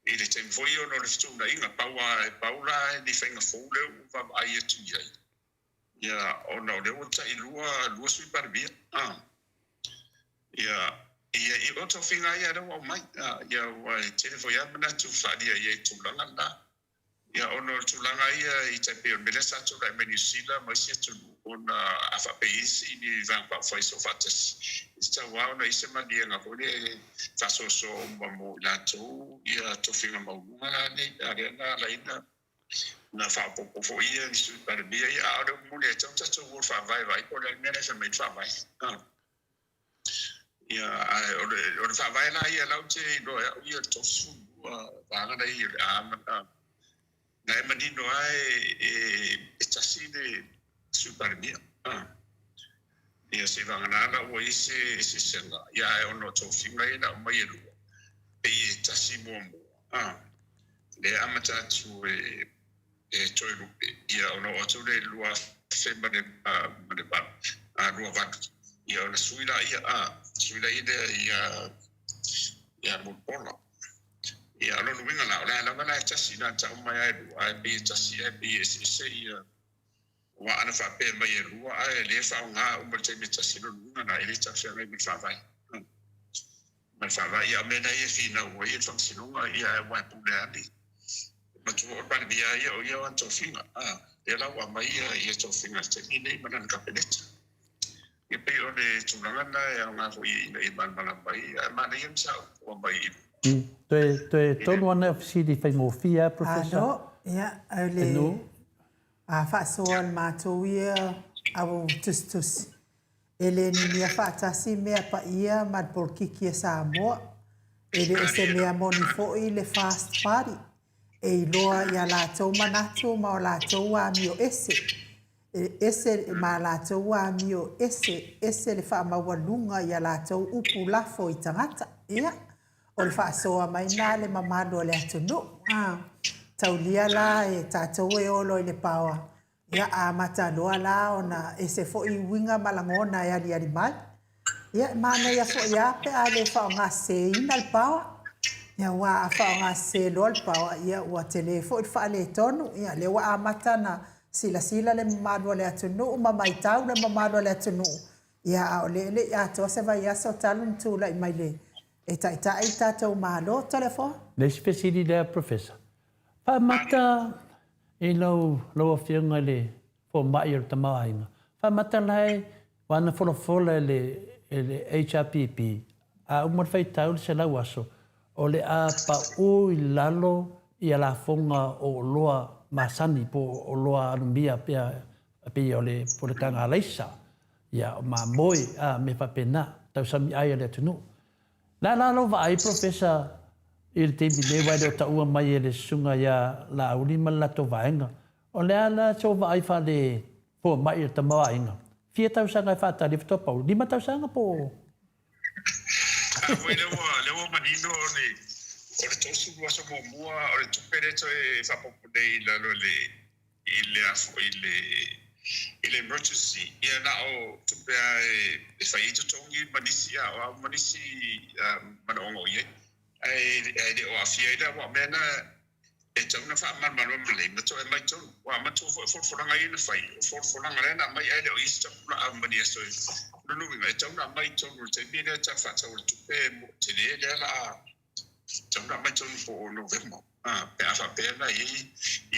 I le taimi foi ona o le fetuunaiga, pau lava e pau la ni faiga fou lea ua vaavaai atu i ai, ia ona o lea ua tailua lua Sui Palemia a. Ia, ia, i o tofiga lava ia lea ua aumai, a, ia aua e tele foi lava manatu faaalia i ai i tulaga lena. Ia ona o le tulaga ia i tai pei o le mea lea sa tulai mai Niu Sila ma isi atunuu ona a faapea i ai se ni vaega faaupufai soofaatasi, e tatau lava ona i ai se maliega foi lea e faasoasoa uma mo i latou ia tofiga maualuga la nei, a lea na ala ai na faaopoopo foi ia ni Sui Palemia ia, a o le upu moni e tatau ona tatou o i le Faavae vaai po o le a le mea la e fai mai ai le Faavae. Ia, ae o le, o le faavae la ia la ou te iloa e au ia le 32 vaega la ia o le A ma le A. Na e manino lava e, e, e tasi le Sui Palemia. A. Ia seivagana la ua i ai se eseesega, ia ae ona o tofiga ia na aumai e lua, pei e tasi muamua. A. Lea e amata atu e, e Toelupe, ia ona oo atu lea i le 2008, a 28, ia ona sui laia, a, sui laia lea ia, ia Mulipola. Ia, o lona uiga la, o le a lava la e tasi na tau mai lava e lua, ae pei e tasi ae pei e eseese ia, aua ana faapea mai e lua ae le faaaoga uma i le taimi e tasi, o lona uiga la, e le talafeagai ma le faavae. Ma le faavae, ia o mea na ia e finau ai le Faamasinoga, ia ae aua e pule lava le matua o le Palemia ia o ia o ana tofiga, a, lea la ua aumai ia, ia tofiga i le taimi lenei ma lana Kapeneta. Ia pei o le tulaga lena e aoga foi ina ia malamalama ai, ae manaia le mataupu ua aumai i luga. Toe, toe tonu ana au fesili faigofie lava, Professor. Alo, ia, o le a faasoa le matou ia au tusitusi. E le ninia faatasi mea paia ma le polokiki a Samoa. E le o se mea moni foi le Fast Party. E iloa i a latou manatu ma o latou amio ese. E ese ma a latou amio ese, ese le faamaualuga i a latou upu lafo i tagata. Ia, o le faasoa mai lena a le mamalu o le atunuu. A, taulia la e tatou e olo i le paoa. Ia, a amata loa la ona ese foi uiga ma lagona e aliali mai. Ia, e manaia foi lava pe a le faaaogaseseina le paoa. Ia, aua a faaaogasese loa le paoa, ia ua tele foi le faaletonu. Ia, lea ua amata ona silasila le mamalu o le atunuu ma matau le mamalu o le atunuu, ia, a o lea e le i atoa se vaiaso talu ona tulai mai le e taitai le tatou Malo. Toleafoa. Le isi fesili lea Professor, Faamata i lau lau Afioga i le Fomai o le Tamaoaiga, faamata la e ua ana folafola e le e le HRPP, a uma le faitau le 100 aso, o le a pau i lalo ia lafoga o oloa masani po o oloa alumia pea pei o le po o le taga alaisa, ia o mamoe a mea faapena, tausami ai a le atunuu. Le a la lou vaai Professor i le taimi nei aua e le o taua mai e le susuga ia Laauli ma le latou vaega. O le a la sou vaai faale fomai i le tamaoaiga? Fia tausaga e faatali ai faatoa pau? Lima tausaga po o? A foi lea ua lea ua manino o le o le 30 aso muamua o le tupe lea toe faaopoopo nei i lalo i le i le a foi le i le emergency ia na o tupe a e fai ai totogi ma nisi a o a uma nisi manaoga o i ai ae ae le o aafia ai le aua o mea na e tatau ona faamalamalama lelei ma toe aumai tonu aua matua foi o folafolaga ia na fai o folafolaga lea na aumai ae le o i ai se tapulaa ma ni aso e o lona uiga e tatau ona aumai tonu i le taimi lea tala faatatau o le tupe tele lea la a Tatau ona aumai tonu po o Novema pe a faapea na i ai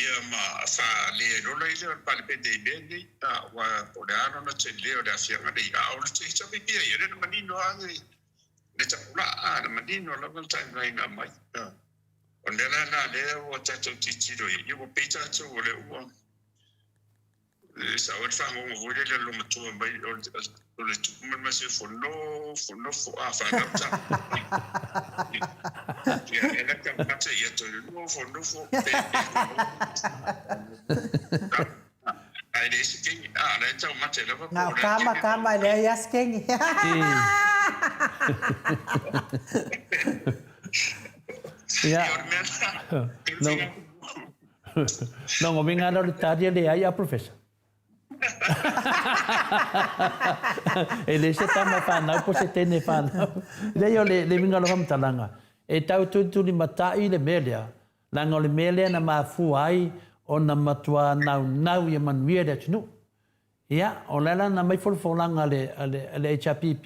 ia ma faalelola ai lea o le Palemene i mea nei, aua po o le a lona tele o le aafiaga nei, a o le HRPP ia lea na manino lava le tapulaa, na manino lava le timeline na aumai. O le mea la lena lea ua tatou tilotilo i ai, ia ua pei tatou o lea ua E sao ai le fagogo foi lele a le loomatua mai o le tupu ma le masiofo, nofo, nofo, a fanau tama. Ia, e la taumate ia toe nofo, nofo, pe, pe, ae leai se kengi. A, la e taumate lava po o le a kama, kama, e leai lava se kengi. Ia, o le mea lena, Lona uiga la o le tali e leai a Professor. E le se tama fanau po se teine fanau. Leai o le uiga o lau faamatalaga, e tau tulitulimatai le mea lea, leaga o le mea lea na mafua ai ona matua naunau ia manuia le atunuu. Ia, o le ala na aumai folafolaga a le, a le, a le HRPP,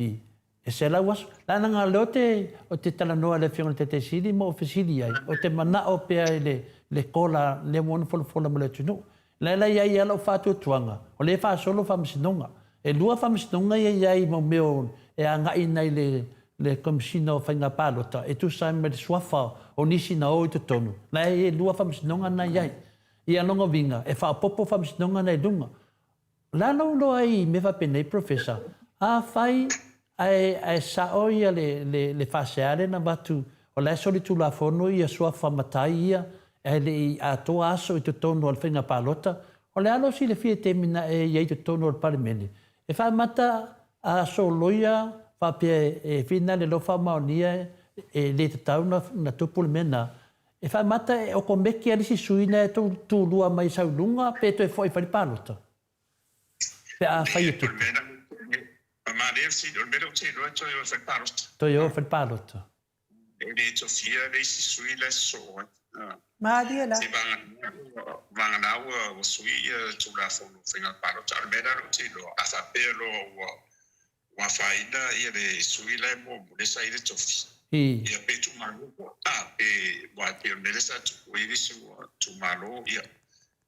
e 100 aso. Leaga o lea ou te, ou te talanoa i le Afioga i le Taitai Sili ma ou fesili ai, ou te manao pea i le, le kola lea ua ono folafola mo le atunuu. La e i ai lava lau faatuatuaga, o lea e faasolo faamasinoga. E lua faamasinoga ia e i ai mo mea o, e agai nai le, le Komesina o Faiga Palota e tusa ai ma le suafa o nisi na o i totonu. La e lua faamasinoga na e i ai. Ia lona uiga, e faaopoopo faamasinoga na i luga. O le a lou iloa ai i mea faapenei Professor? Afai ae ae sao ia le le le faasea lea na avatu o la e solitulafono ia suafa matai ia ae le i atoa aso i totonu o le faiga palota, o le a lou silafia i taimi na e i ai i totonu o le Palemene? E faamata a soloia faapea e fina le lofa faamaonia e le tatau na tupu le mea na, E faamata e okomeki a le isi sui na e tulua mai sau i luga pe toe foi e fai le palota pe a fai e tupu. Toe o e fai le palota. Malie la. Ua afaina ia le sui la e muamua lea sa i le tofi. I. Ia pe tumalo foi a pe aua e pei o le mea lea sa tupu ai le isi ua tumalo ia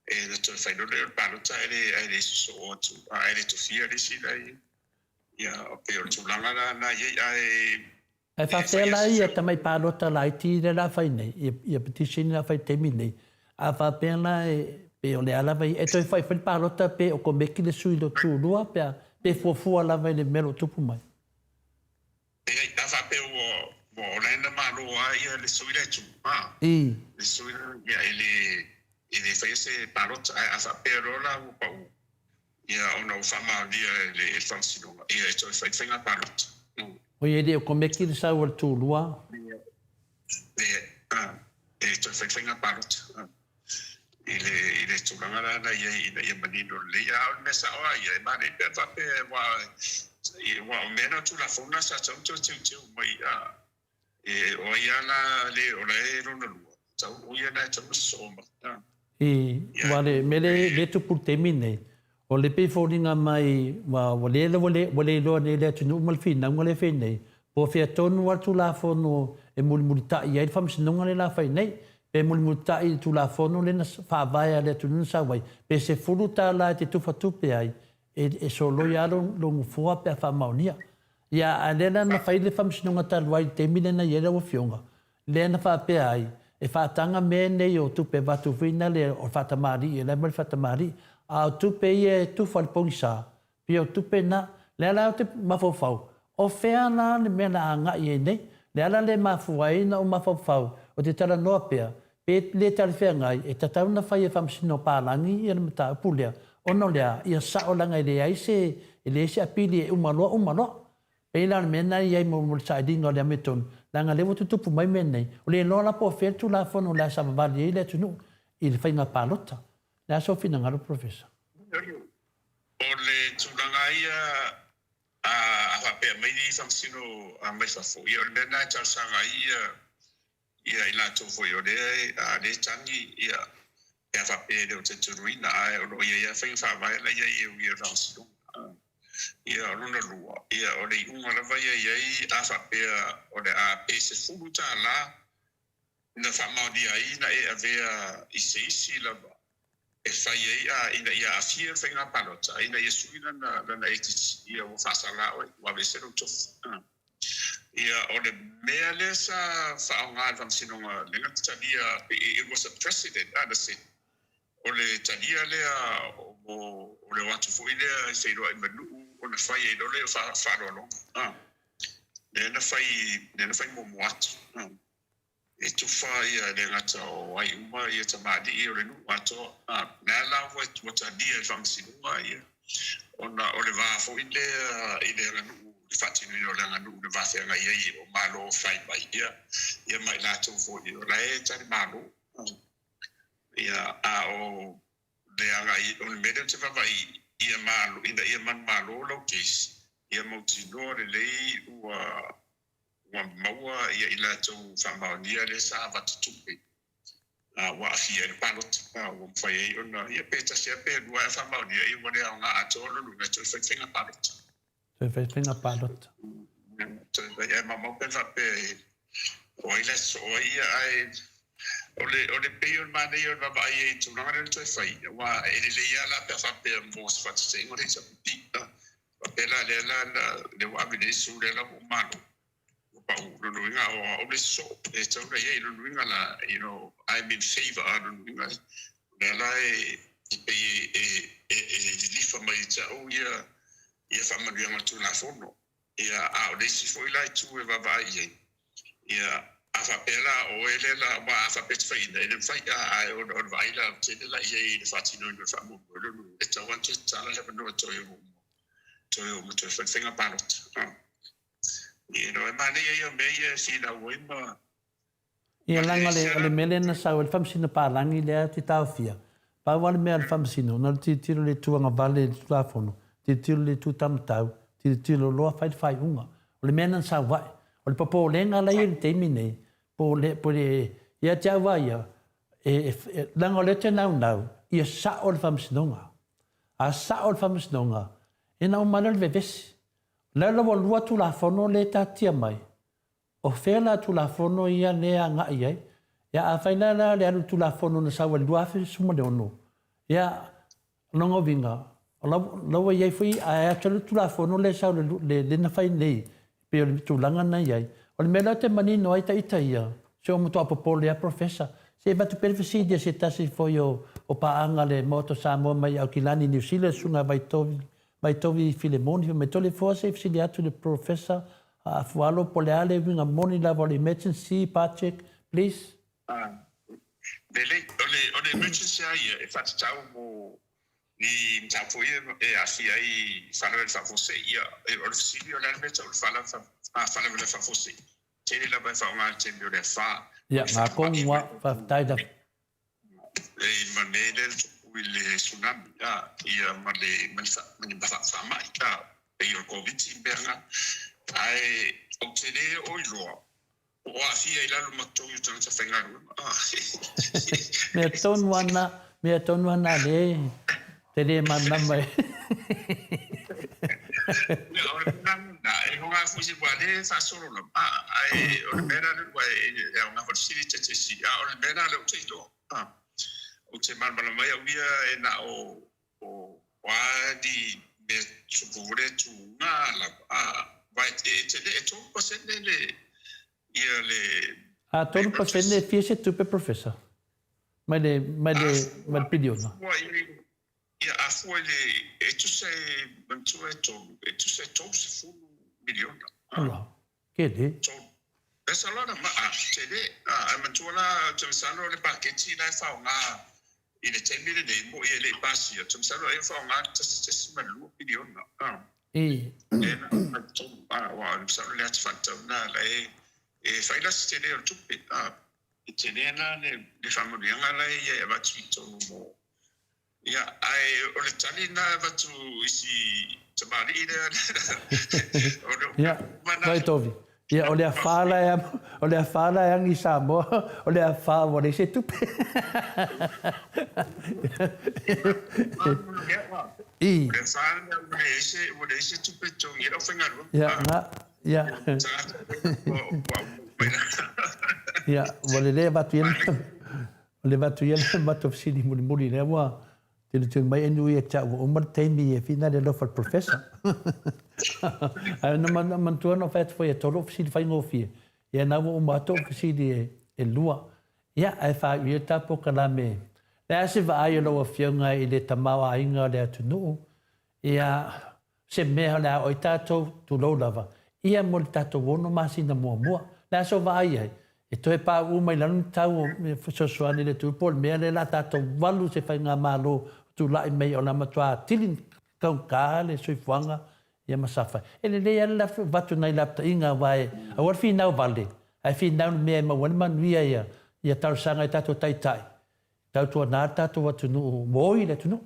e na toe fai loa lea o le palota ae le ae le sosoo atu ae le tofia le isi la i ia pei o le tulaga la na i ai ae Ae faapea la ia tamai palota laiti lea la fai nei, ia petition lea la fai i le taimi nei, a faapea la pe o le a lava ia, e toe fai foi le palota pe okomeki le sui lo tulua pe a, pe fuafua lava i le mea o lo o tupu mai. Leai, a faapea ua, ua o la e na malo lava ia le sui la e tu, a, le sui la, ia e le, e le faia se palota, ae a faapea loa la ua pau, Ia, ona ua faamaonia e le Faamasinoga, ia, e toe fai le faiga palota. Oi, e le o komeki le sau a le tulua. Leai, e toe fai le faiga palota i le, i le tulaga la na i ai ina ia manino lelei. A o le mea sao lava ia, e manaia pe a faapea, aua, aua o mea na o Tulafono na sa tatau ona toe teuteu mai, a, E, o ai a la le, o la e lona lua, tau, o ia na e tatau ona sosoo mai. I, ua le mea le, le tupu i le taimi lenei, o le pei foliga mai, ua, ua le, ua le, ua le iloa nei e le atunuu ma le finauga lea e fai nei, po o fea tonu lava le Tulafono e mulimulita'i ai le Faamasinoga lea la fai nei, pe mulimulita'i i le Tulafono lea na faavae a le atunuu na sau ai, pe $10 e te tufatupe ai e, e soloia lava lou, lou nofoa pe a faamaonia. Ia, a lea la na fai le faamasinoga talu ai i le taimi lea na i ai lau Afioga, lea na faapea ai, e faataga mea nei o tupe avatu foi na le o le faatamalii, e la e aumai le faatamalii, a o tupe ia e tufa i le pogisa, pei o tupe na, lea la ou te mafaufau, o fea la le mea na agai ai nei? Le ala lea e mafua ai ona ou mafaufau, ou te talanoa pea, Pe le talafeagai, e tatau ona fai e Faamasino Palagi ia le mataupu lea, ona o le a? Ia sao leaga e leai se, e leai se apili e uma loa uma loa. Pei la o le mea lena e i ai mo le sailiga o le amiotonu, leaga o lea ua tutupu mai mea nei, o le iloa la po o fea le Tulafono o le a savavali ai le atunuu i le faiga palota. O le a sou finagalo Professor? O le tulaga ia a faapea mai ni Faamasino mai fafo, ia o le mea lena e talosaga ai ia Ia i latou foi o lea a lea e tagi ia pe a faapea e le o talitonuina ae o lo o i ai lava faiga faavae la i ai e ui o le faamasinoga. Ia o lona lua, ia o le iuga lava ia i ai a faapea o le a pe $10 na faamaonia ai na e avea i se isi lava e fai ai a ina ia aafia le faiga palota ina ia sui lana lana ATC ia ua faasala oe ua aveese lou tofi. Ia, o le mea lea sa faaaoga e le Faamasinoga lea na talia, it was a precedent a na set, o le talia lea o o le o atu foi lea e feiloai ma nuu ona fai ai loa lea o faaaloaloga, lea na fai, lea na fai muamua atu. E tufa ia e le gata o ai uma ia tamalii o le nuu atoa. Lea la ua talia e le Faamasinoga ia ona o le va foi lea i le aganuu, le faatinoina o le aganuu na va feagai ai o Malo fai mai ia, ia ma i latou foi o la e tali malo. Ia, a o le agai, o le mea lea ou te vaavaai ia malo, ina ia manumalo lau case, ia mautinoa lelei ua ua maua ia i latou faamaonia lea sa avatu tupe a ua aafia ai le palota, a ua mafai ai ona, ia pe tasi lava pe lua ae faamaonia, ia ua le aoga atoa lona uiga e toe fai faiga palota. Toe fai faiga palota. Toe fai, ae maumau pe ana faapea e, o ai la e sosoo ai, ia ae o le, o le pei o le manaia o le vaavaai ai i le tulaga lea na toe fai, aua e lelei lava la pe a faapea mo se faataitaiga o le HRPP, faapea la lea la na, lea ua ave nei sue lea la ua malo, ua pau, lona uiga o au le sosoo e tatau ona i ai, lona uiga la, you know, I'm in favour, lona uiga o lea la e pei e, e, e lilifa mai ia te au ia, ia faamanuiaga o le Tulafono. Ia, a o le isi foi la itu e vaavaai i ai, ia, a faapea la o oe lea la, aua a faapea e te faiina, e le mafai, a, ae ona o le vaai la tele la i ai i le faatinoina o le faamoemoe, lona uiga, e tatau lava ona toe tatala le avanoa e toe o ma, toe o ma toe fai le faiga palota. A. You know, e manaia ia o mea ia e finau ai ma, Ia leaga o le, o le mea lea na sau ai le Faamasino Palagi lea ou te taofia, pau lava le mea a le Faamasino, na o le tilotilo i le itu agavale i le Tulafono, tilotilo i le itu taumatau, tilotilo loa fai le faaiuga. O le mea lena na sau ai. O le popolega la e i ai i le taimi nei, po o le, po o le, ia te au lava ia, e, e, leaga o lea ou te naunau, ia sao le Faamasinoga. A sao le Faamasinoga, ia ona uma lea o le vevesi. O lea la ua lua Tulafono lea e taatia mai, O fea la Tulafono ia lea e agai i ai? Ia afai la la le alu i le Tulafono na sau ai i le 2016, ia, o lona uiga, o la, la ua i ai foi, ae atu le Tulafono lea e sau le, le, le na fai nei, e pei o le tulaga na i ai. O le mea lea ou te manino ai ita ia, se ua matuai popole lava Professor. Se i avatu pea le fesili a se tasi foi o, o paaga a le Maota o Samoa mai Aukilani, Niu Sila, le Susuga Vaitovi, Vaitovi Filemoni, fai mai, Toleafoa se i fesili atu i le Professor Afualo po o le a le uiga moni lava o le emergency budget please? Lelei, o le, o le emergency lava ia e faatatau mo ni mataupu foi ia e aafia ai faalavelave faafuasei. Ia, o le fesili o le a le mea e tau o le faalavelave faafuasei? Tele lava e faaaoga i le taimi o le afa. Ia, ngā kong wa, faafetai lava. E ma le lea tupu i le tsunami, a, ia ma le, ma le, ma ni faamai, a, pei o le Koviti mea na. Ae ou te le oo iloa po o aafia i lalo ma totogi o tagata faigaluega, a. Mea tonu ana, mea tonu ana le, te le malamalama e. Ia, o le mea lena, e hoga foi se ua le faasolo lava, a, ae o le mea la lea ua e aoga foi le fesili te te isi, a o le mea la lea ou te iloa, a, ou te malamalama ai au ia e na o, o, o a ni mea tupu le tuga lava, a, aua e, e tele, e 3% le, ia le, A 3% e fia se tupe, Professor? Mai le, mai le, mai le piliona. A fua i, Ia, a fua i le, e tusa e manatua e tolu, e tusa e 30 miliona. Ala, tele. Tolu. That's a lot of money, tele. Ae manatua la, ou te masalo o le paketi la e faaaoga i le taimi lenei, mo'i e le i pasia, ou te masalo ai o faaaoga le 1.2 piliona. I. Lea na aumai i totonu, aua masalo le ata faatatau lena la e, e fai la se tele o le tupe. E tele la le faamanuiaga la e i ai e avatu i totonu mo Ia, ae o le tali lena e avatu i si tamalii lea, o le Ia, mana. Vai Tovi. Ia, o le afa la e, o le afa la e agi i Samoa, o le afa ua leai se tupe. I. O le afa lea ua leai se, ua leai se tupe e totogi ai le aufaigaluega. Ia, na, ia. Ia, ua lelei avatu ia. O le avatu ia le matou fesili mulimuli lea ua tilotilo mai NUE ia te au ua uma le taimi e whina le alofa o le Professor. Ae na manatua na fai atu foi e tolu ou fesili faigofie, ia na ua uma atu ou fesili e lua. Ia, ae faaiu ia le ta polokalame. Le a se vaai o lau Afioga i le tamaoaiga o le atunuu, ia, se mea o le a oo ai tatou, tulou lava, ia mo le tatou ono masina muamua. Le a sou vaai ai, e toe pauu mai lalo ni tau o fesoasoani i le tupe po o le mea lea o le a tatou valu se faigamalo o tulai mai o le a matua atili taugata le soifuaga ia ma safa. E lelei lava le avatu nai lapataiga aua e aua le finau vale, ae finau le mea e maua ai le manuia ia talosaga i tatou taitai. Tautuana le tatou atunuu ua oi le atunuu.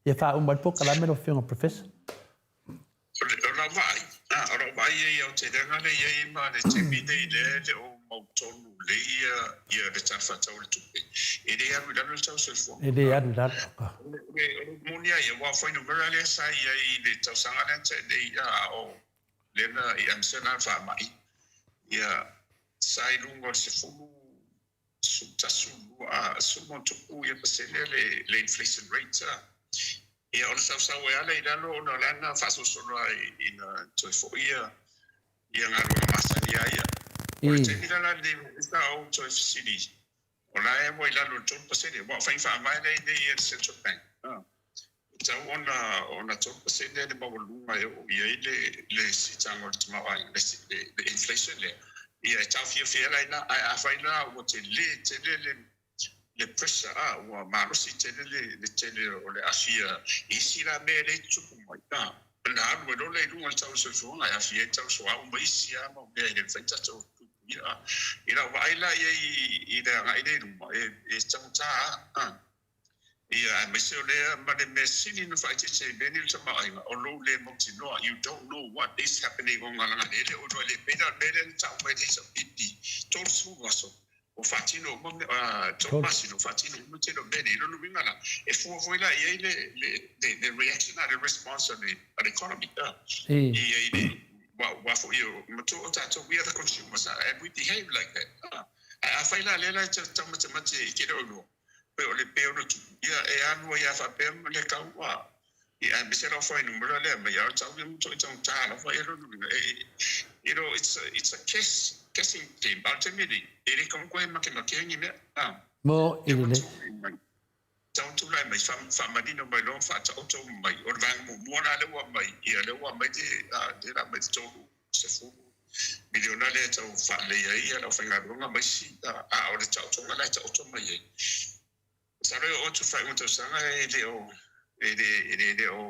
Ia faauma ai le polokalame lau Afioga Professor. O lau vaai, o lau vaai ia i aotelega lea e i ai ma le taimi nei lea e le o mautonu lelei ia le Tala Faatatau o le Tupe, e le alu i lalo le tau soifuaga. E le alu i lalo. O le moni lava ia, aua o fuainumera lea sa i ai i le tausaga lea na tea nei, a o lea na i aemaise la le faamai, ia, sa i luga o le 10, 11, 20 ma ona tupu ia pasene le inflation rate. Ia ona sausau ai lava lea i lalo ona o lea na faasolosolo lava ina toe foi ia galuega masani lava ia. O le taimi la la lenei sa ou toe fesili, o la e ua i lalo i le 3%, aua o faiga faavae lea e i ai nei a le Central Bank. E tatau ona ona 3% le maualuga e oo i ai le le siitaga o le tamaoaiga, le le inflation lea. Ia e taofiofia la i ina, ae afai la ua tele tele le le pressure a, ua malosi tele le le tele o le aafia i isi la mea e le tutupu mai, a, ona alu ai loa lea i luga le tau o le soifuaga e aafia ai le tau o le suauu ma isi lava mau mea e le mafai ona tatou puipuia. I lau vaai la i ai i le agai lea i luma, e e taugata lava. Ia, aemaise o lea ma le mea sili ona faaeteete i mea nei o le tamaoaiga, o lou le mautinoa, you don't know what is happening ona leaga e le o iloa e le pei la o le mea lea na tau mai e le HRPP, 30 aso ua faatino uma mea, 3 masina ua faatino uma le tele o mea nei. O lona uiga la, e fua foi la i ai le, le, le, le reaction a le response a le, a le economy, i ai le, aua foi o, matua o tatou, we are the consumers and we behave like that. Ae afai la lea la e taumatemate e te le o iloa, Pei o le pei ona tupu, ia e alu ai lava faapea ma le tau a, ia aemaise lau fuainumera lea mai a o le tau ia matuai taugata lava ia lona uiga e, you know, it's a, it's a guess, guessing game. A o le taimi lenei, e le taumafai e makemakea ni mea, a. Mo i Ia ua lelei. tulai mai, tau tulai mai, fa, faamanino mai loa, faataoto mai. O le vaega muamua la lea ua aumai, ia lea ua aumai le, a, lea la aumai le 30 miliona lea e tau faaleleia ai le aufaigaluega ma isi, a o le taotoga la e taoto mai ai. Masalo e oo atu i le faaiuga tausaga e le o e le e le le o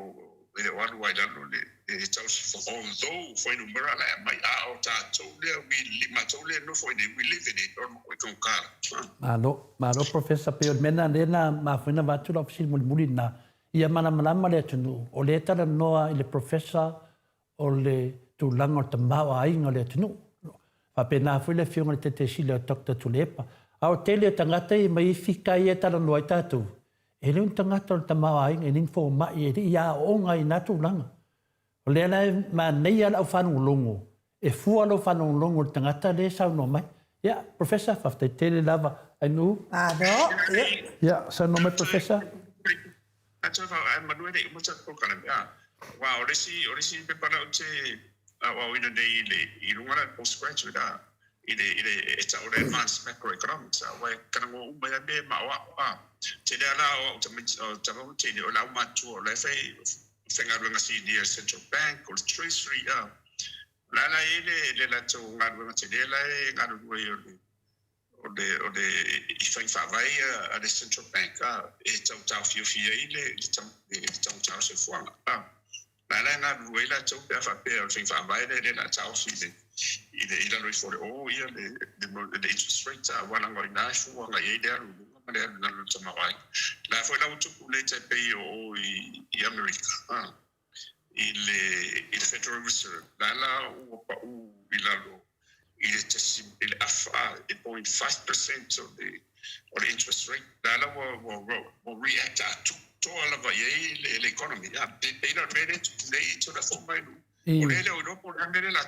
e le o alu ai lalo le le tau although fuainumera la e aumai, a o tatou lea we matou lea e nofo i inei we live in it o le matua taugata. Malo, malo Professor, pei o le mea lena lea na mafua ai ona avatu lau fesili mulimuli lena, ia malamalama le atunuu, o lea e talanoa i le Professor o le tulaga o le tamaoaiga o le atunuu. Faapena foi le Afioga i le Taitaisili o Doctor Tuilaepa. A o le tele o tagata ia mai fika ia e talanoa ai tatou, e le o ni tagata o le tamaoaiga, e le ni fomai, e le i aooga i na tulaga. O lea la e manaia lau faalogologo, e fua lou faalogologo i le tagata lea e saunoa mai. Ia, Professor, faafetai tele lava. Ainuu? Malo, ia. Ia, saunoa mai Professor. Tatou ae manu e le i uma tatou polokalame a. Aua o le isi, o le isi pepa lea ou te aoaoina nei i le, i luga la i le postgraduate a, i le, i le, e tau o le Advanced Macroeconomics a, aua e talanoa uma ai lava mea e maoao a. Tele lava la o au tamaiti, o tama ma teine, o le aumatutua o la e fai faigaluega sinia i le Central Bank, o le Treasury a. O la e la e i ai le, le latou galuega tele la e galulue ai o le, O le, o le, i faiga faavae ia a le Central Bank, a, e tau taofiofi ai le, le, tau, le, le taugata o le soifuaga. A, o la e galulue ai latou pe a faapea o le faiga faavae lea, lea o le a taofi i le, i le, i lalo ifo o le o ia le, le, le interest rate, a, aua leaga o i ina e fua agai ai le alu i luga ma le alu i lalo o le tamaoaiga. O la foi la ua tupu nei tai pei o o i, i Amerika, a, i le, i le Federal Reserve, la la ua pau i lalo i le tasi, i le afa, e 0.5% o le, o le interest rate, la la ua, ua, ua, ua react atoa lava i ai le, le economy. A, pe, pei la o le mea lea e tupu nei i Tulafono mai nuu. O lea e le o iloa po o le a le mea lea o le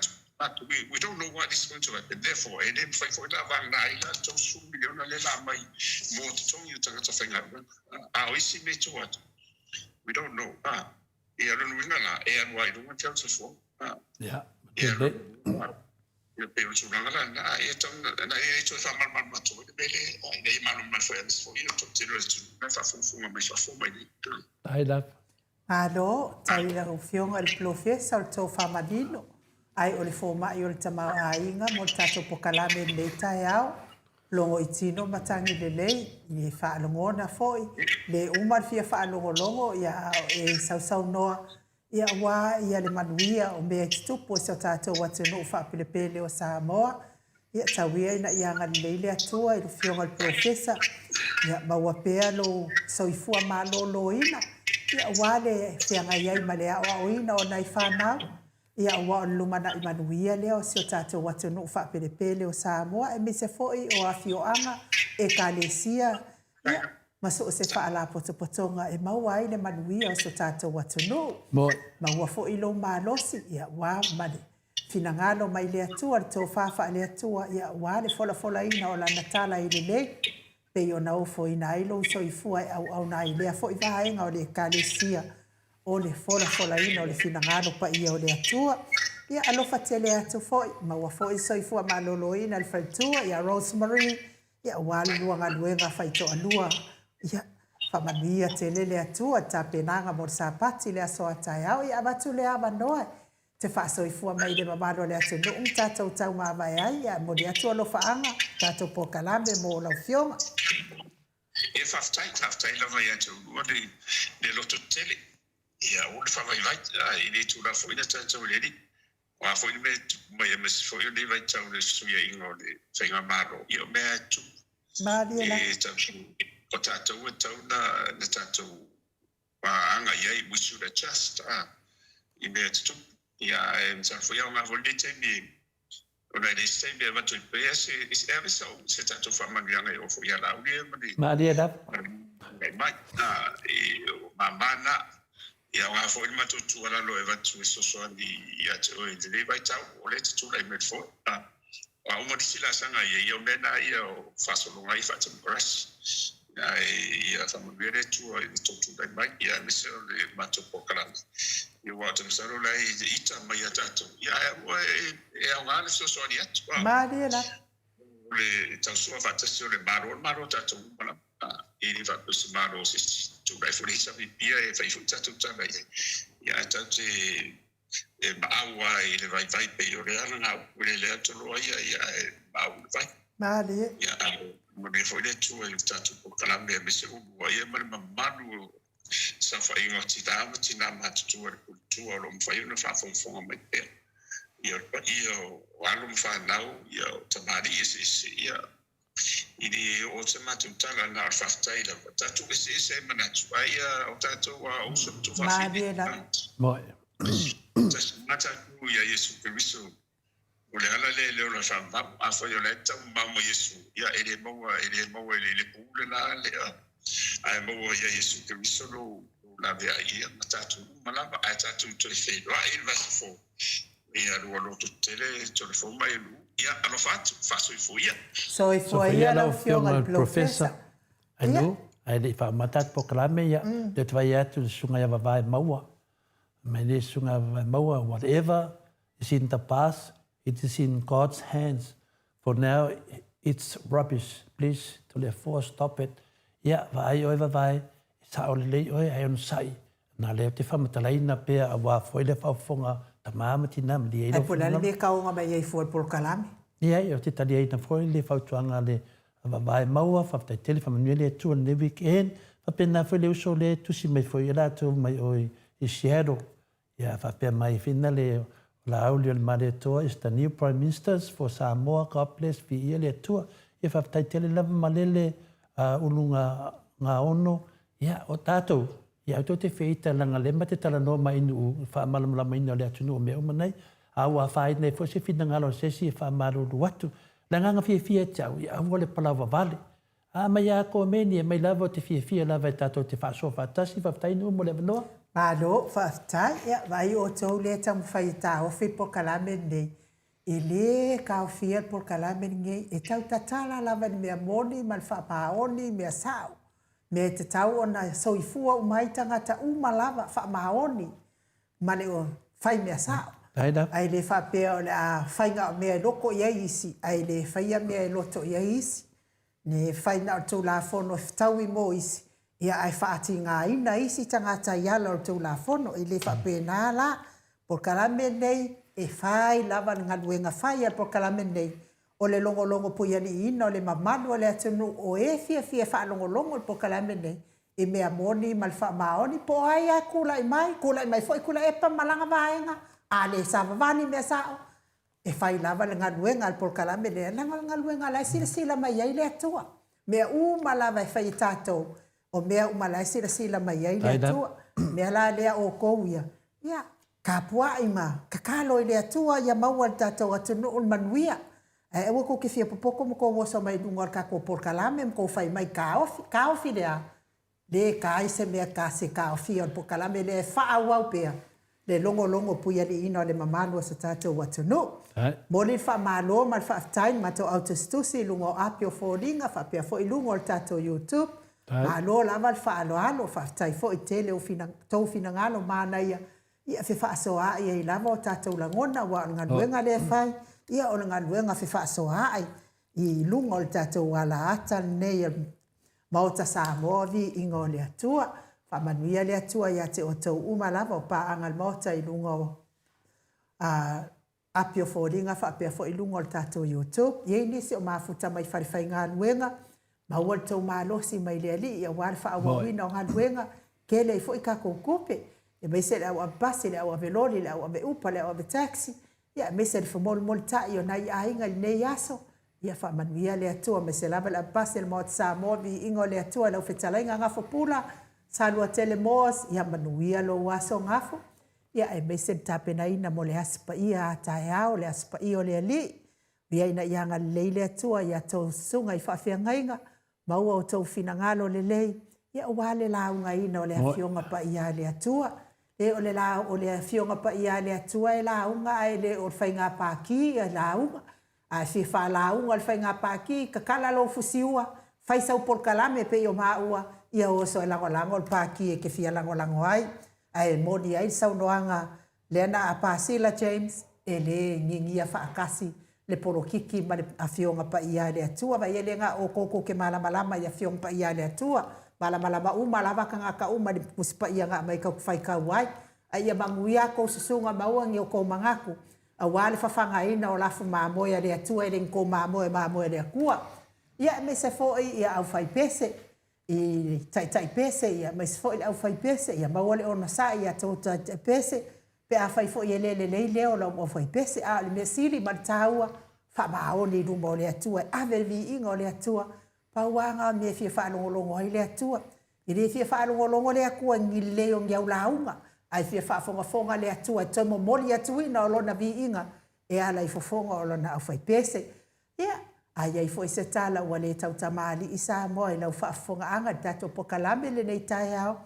a tupu. We, we don't know what is going to happen. Therefore, e le mafai foi la vagana ai la 30 miliona lea la aumai mo totogi o tagata faigaluega. A o isi mea i tua atu, We don't know. A, ia lona uiga la, e alu lava i luga le tau soifua. A, Ia, ia lelei. Ia pei o le tulaga la lena, a ia tau na ia toe faamalamalama atu ai le mea lea, a ina ia malamalama foi aemaise foi o le toatele o le atunuu la e faafogafoga mai fafo mai nei. Ai lava. Malo, tau i lau Afioga i le Polofesa o le tou faamanino, ai o le fomai o le tamaoaiga mo le tatou pokalame i lenei taeao. Logo i tino matagi lelei, i faalogona foi, le uma le fia faalogologo ia a o e sausaunoa, ia aua ia le manuia o mea i tutupu o si o tatou atunuu faapelepele o Samoa. Ia, tau ia ina ia agalelei le Atua i le Afioga i le Polofesa, ia maua pea lou soifua maloloina, ia aua le feagai ai ma le aoaoina o nai fanau, ia aua o le lumanai manuia lea o si o tatou atunuu faapelepele o Samoa aemaise foi o afioaga, ekalesia, ia, ma so o se faalapotopotoga e maua ai le manuia o si o tatou atunuu. Maua foi lou malosi, ia aua ma le finagalo mai le Atua, le tofa faale-Atua, ia aua le folafolaina o Lana tala e lelei, pei ona ofoina ai lou soifua e auauna ai i lea foi vaega o le Ekalesia, o le folafolaina o le finagalo paia o le Atua. Ia alofa tele atu foi, maua foi le soifua maloloina i le faletua ia Rosemarie, ia aua le lua galuega faitoalua. Ia, faamanuia tele le Atua i le tapenaga mo le Sapati i le aso a taeao. Ia avatu le avanoa te faasoifua mai i le mamalu o le atunuu ma tatou taumavae ai, ae momoli atu alofaaga tatou polokalame mo lau Afioga. Ia faafetai, faafetai lava ia te oulua le le loto tetele, ia aua le faavaivai, a e le tulaga foi na tatou i le Alii. O a foi le mea e tupu mai aemaise foi o lenei vaitau i le fesuiaiga o le faigamalo, ia o mea lava e tupu. Malie lava. E tatou, o tatou e tatau na tatou aga i ai, we should adjust, i mea e tutupu. Ia, ae masalo foi e aoga foi lenei taimi, ona e leai se taimi e avatu ai pea se, e ave sau, se tatou faamanuiaga e oo foi ia Laauli ia ma le Malie lava. ma le mai. E, o mama na. E aoga foi le matou tuualalo e avatu e fesoasoani ia te oe i lenei vaitau, o lea e te tulai mai i le foe. A uma nisi laasaga ia, ia o mea na ia o faasologa ai faatemokarasi. Ae ia faamanuia le Atua i le tou tulai mai, ia aemaise o le matou polokalame. Ia aua ou te masalo la e ita mai ia tatou, ia ae aua e aoga le fesoasoani atu. Malie lava. O le tausoa faatasi o le Malo, o le Malo o tatou uma lava. E le faapea o se Malo o se isi. Tulai foi le HRPP e fai foi tatou tala i ai. Ia ae tatou te e maau lava i le vaivai pei o le ala na upu le lea toloa ia ia ae maau i le vai. Malie. Ia ae manuia foi le Atua i le tatou polokalame aemaise ulua ia ma le mamalu o saofaiga o tina ma tina matutua i le puletua o lo o mafai ona faafogafoga mai pea. Ia o le paia o alo ma fanau ia o tamalii eseese ia I le oo se matou tala na o le faafetai lava. Tatou eseese ai manatu, ae ia o tatou a o uso ma tuafafine. Malie lava. Moe. Tasi uma tatou ia Iesu Keriso. O le ala lea i le ola faamamalu. Afai o la e taumamao ma Iesu, ia e le maua, e le maua i le le pule la lea, ae maua ia Iesu Keriso lou laveai ia ma tatou uma lava, ae tatou toe feiloai i le vaiaso fou. Ia lua loto tetele tole fou mai e luu. Ia alofa atu, faasoifua ia. Soifua ia lau Afioga i le Polofesa. Ia. Anu, ae le i faaamata atu polokalame, ia, lea ou te vaai atu i le Susuga ia Vavae Maua. Mai nei Susuga ia Vavae Maua, whatever is in the past, it is in God's hands. For now, it's rubbish. Please, Toleafoa, stop it. Ia, vaai oe Vavae, e sao lelei oe ae onosai, Na lea ou te faamatalaina pea aua foi le faafofoga tama ma tina malie ai lau Ae po o le a le mea e kaoga mai ai fua i le polokalame? Leai, ou te taliaina foi le fautuaga a le Vavae Maua, faafetai tele, faamanuia le Atua i lenei weekend. Faapena foi le uso lea e tusi mai foi ia latou mai o i Seattle, ia faapea mai fina le o Laauli o le Malietoa is the new Prime Ministers for Samoa, God bless, viia le Atua. Ia faafetai tele lava malele uluga gaono, ia o tatou, Ia au tou te feita leaga lea ma te talanoa mai i nuu i faamalamalamaina o le atunuu o mea uma nei, a ua afaina ai foi se finagalo o se isi e faamalulu atu. Le agaga fiafia ia te au, ia aua le palau vavale. A mai a komeni e mai lava ou te fiafia lava e tatou te faasoa faatasi, faafetai nuu mo le avanoa. Malo, faafetai. Ia, vaai outou lea e taumafai e taofi le polokalame lenei. E le taofia le polokalame lenei, e tau tatala lava i le mea moni ma le faamaoni, mea sao, mea e tatau ona soifua uma ai tagata uma lava, faamaoni ma le fai mea sao. Ae le faapea o le a fai na o mea e loto i ai isi, ae le faia mea e loto i ai isi. Ne fai na o le Tulafono e fetaui mo isi, ia ae faatigaina isi tagata i ala o le Tulafono. E le faapena la. Polokalame lenei, e fai lava le galuega fai a le polokalame lenei, o le logologo puialiiina o le mamalu o le atunuu o e fiafia e faalogologo i le polokalame lenei, i mea moni ma le faamaoni, po o ai lava e tulai mai, tulai mai foi Tuilaepa ma lana vaega, a le savavali mea sao. E fai lava le galuega a le polokalame lea, leaga o le galuega la e silasila mai ai le Atua. Mea uma lava e fai e tatou, o mea uma la e silasila mai ai le Atua. Mea la lea outou ia, ia, tapuai ma tatalo i le Atua ia maua e le tatou atunuu le manuia. Ae aua tou te fia popoto ma tou oso mai i luga o le tatou polokalame ma tou fai mai taofi. Taofi le a? Le ta ai se mea ta se taofia o le polokalame lea e faaauau pea le logologo puialiiina o le mamalu o so tatou atunuu. Momoli le faamalo ma le faafetai i le matou au tusitusi i luga o api o foliga faapea foi i luga o le tatou YouTube. Malo lava le faaaloalo, faafetai foi tele o tou finagalo manaia ia fefaasoaai ai lava o tatou lagona aua o le galuega lea e fai, ia o le galuega fefaasoaai i luga o le tatou alaata lenei o le Maota Samoa, viiga o le Atua. Faamanuia le Atua ia te outou uma lava o paaga le Maota i luga o a api o foliga faapea foi i luga o le tatou YouTube. I ai nisi o mafuta mai falefaigaluega, maua le tou malosi mai le Alii aua le faaauauina o galuega, tele ai foi tatou tupe, aemaise le au ave pasi, le au ave loli, le au ave upa, le au ave taxi, ia aemaise le femolimolitai o nai aiga i lenei aso. Ia faamanuia le Atua aemaise lava le avepasi a le Maota Samoa, viiga o le Atua i lau fetalaiga Gafopula, Saluatele Moores, ia manuia lou aso Gafo, ia aemaise le tapenaina mo le Asi Paia a taeao, le Asi Paia o le Alii. Ia ina ia agalelei le Atua i a outou susuga i faafeagaiga, Maua outou finagalo lelei, ia aua le laugaina o le Afioga Paia a le Atua. E o le la, o le Afioga Paia a le Atua e lauga ae le o le faiga pākī e lauga. A e fia faalauga le faiga pākī, tatala lou fusiua, fai sau polokalame pei o maua, ia oso e lagolago le pākī e te fia lagolago ai. Ae moni ai le saunoaga Lea na a Pasila James, e le ngigia faatasi le polokiki ma le Afioga Paia a le Atua. Vaai e le na o outou tou te malamalama i Afioga Paia a le Atua. Malamalama uma lava tagata uma i le Tusi Paia na aumai tou te faitau ai. A ia manuia a tou susuga maua ni o tou manatu aua le fafagaina o lafu mamoe a le Atua e le ni tou mamoe o mamoe a le Atua. Ia aemaise foi ia aufaipese i taitai pese ia aemaise foi le aufai pese ia maua le onosai ia tou taitai pese pe afai foi e le lelei leo o lau aufai pese a o le mea sili ma le taua faamaoni i luma o le Atua e ave le viiga o le Atua pau a na o mea e fia faalogologo ai le Atua e le fia faalogologo le Atua i ni lelei o ni au lauga ae fia faafogafoga le Atua e toe momoli atuina o lona viiga e ala i fofoga o lona aufai pese Ia, a i ai foi se tala ua le tautamalii Samoa i lau faafofogaaga i le tatou pokalame i lenei taeao,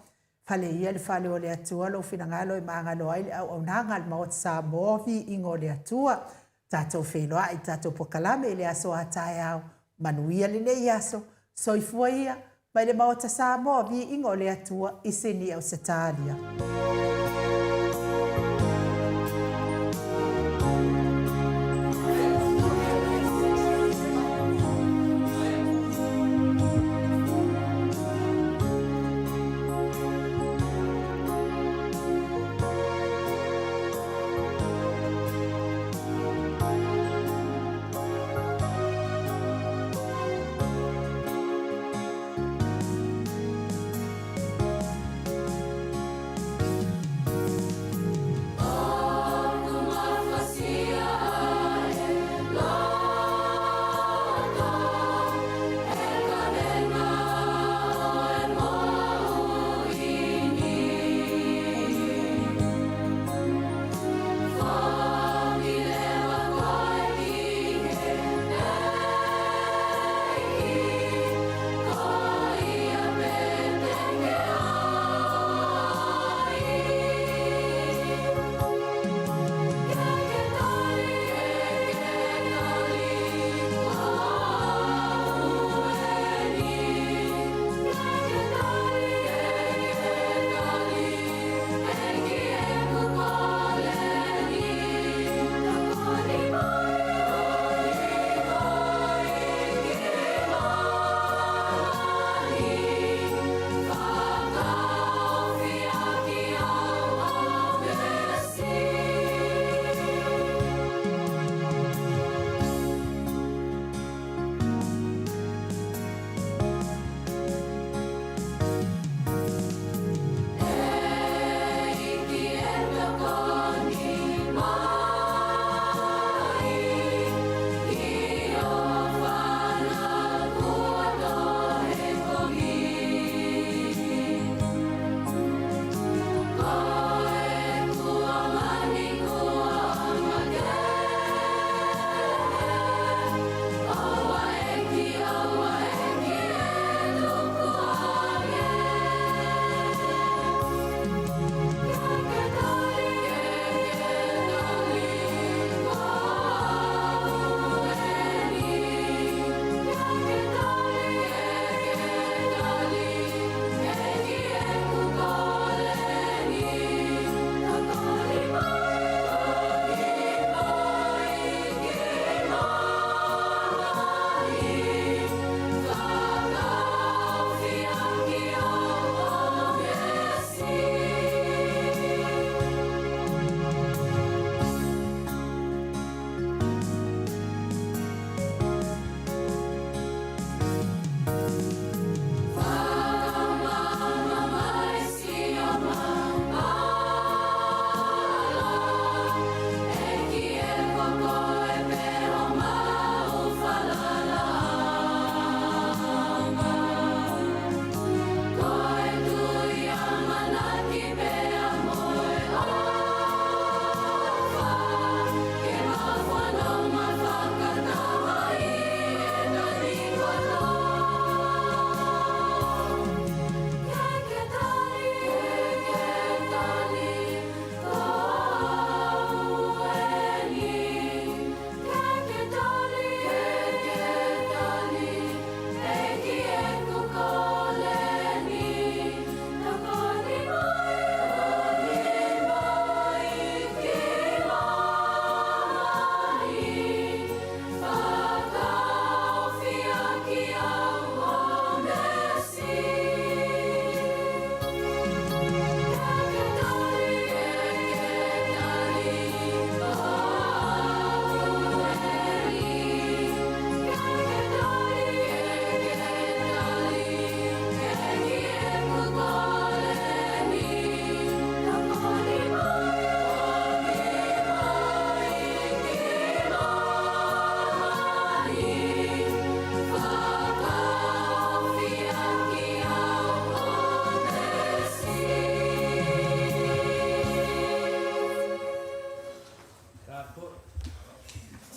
fale ia le fale o le Atua lou finagalo e magalo ai le auaunaga a le Maota Samoa, viiga o le Atua. Tatou feiloai i le tatou pokalame i le aso a taeao. Manuia lenei aso. Soifua ia, mai le Maota Samoa, viiga o le Atua i Sini Ausetalia.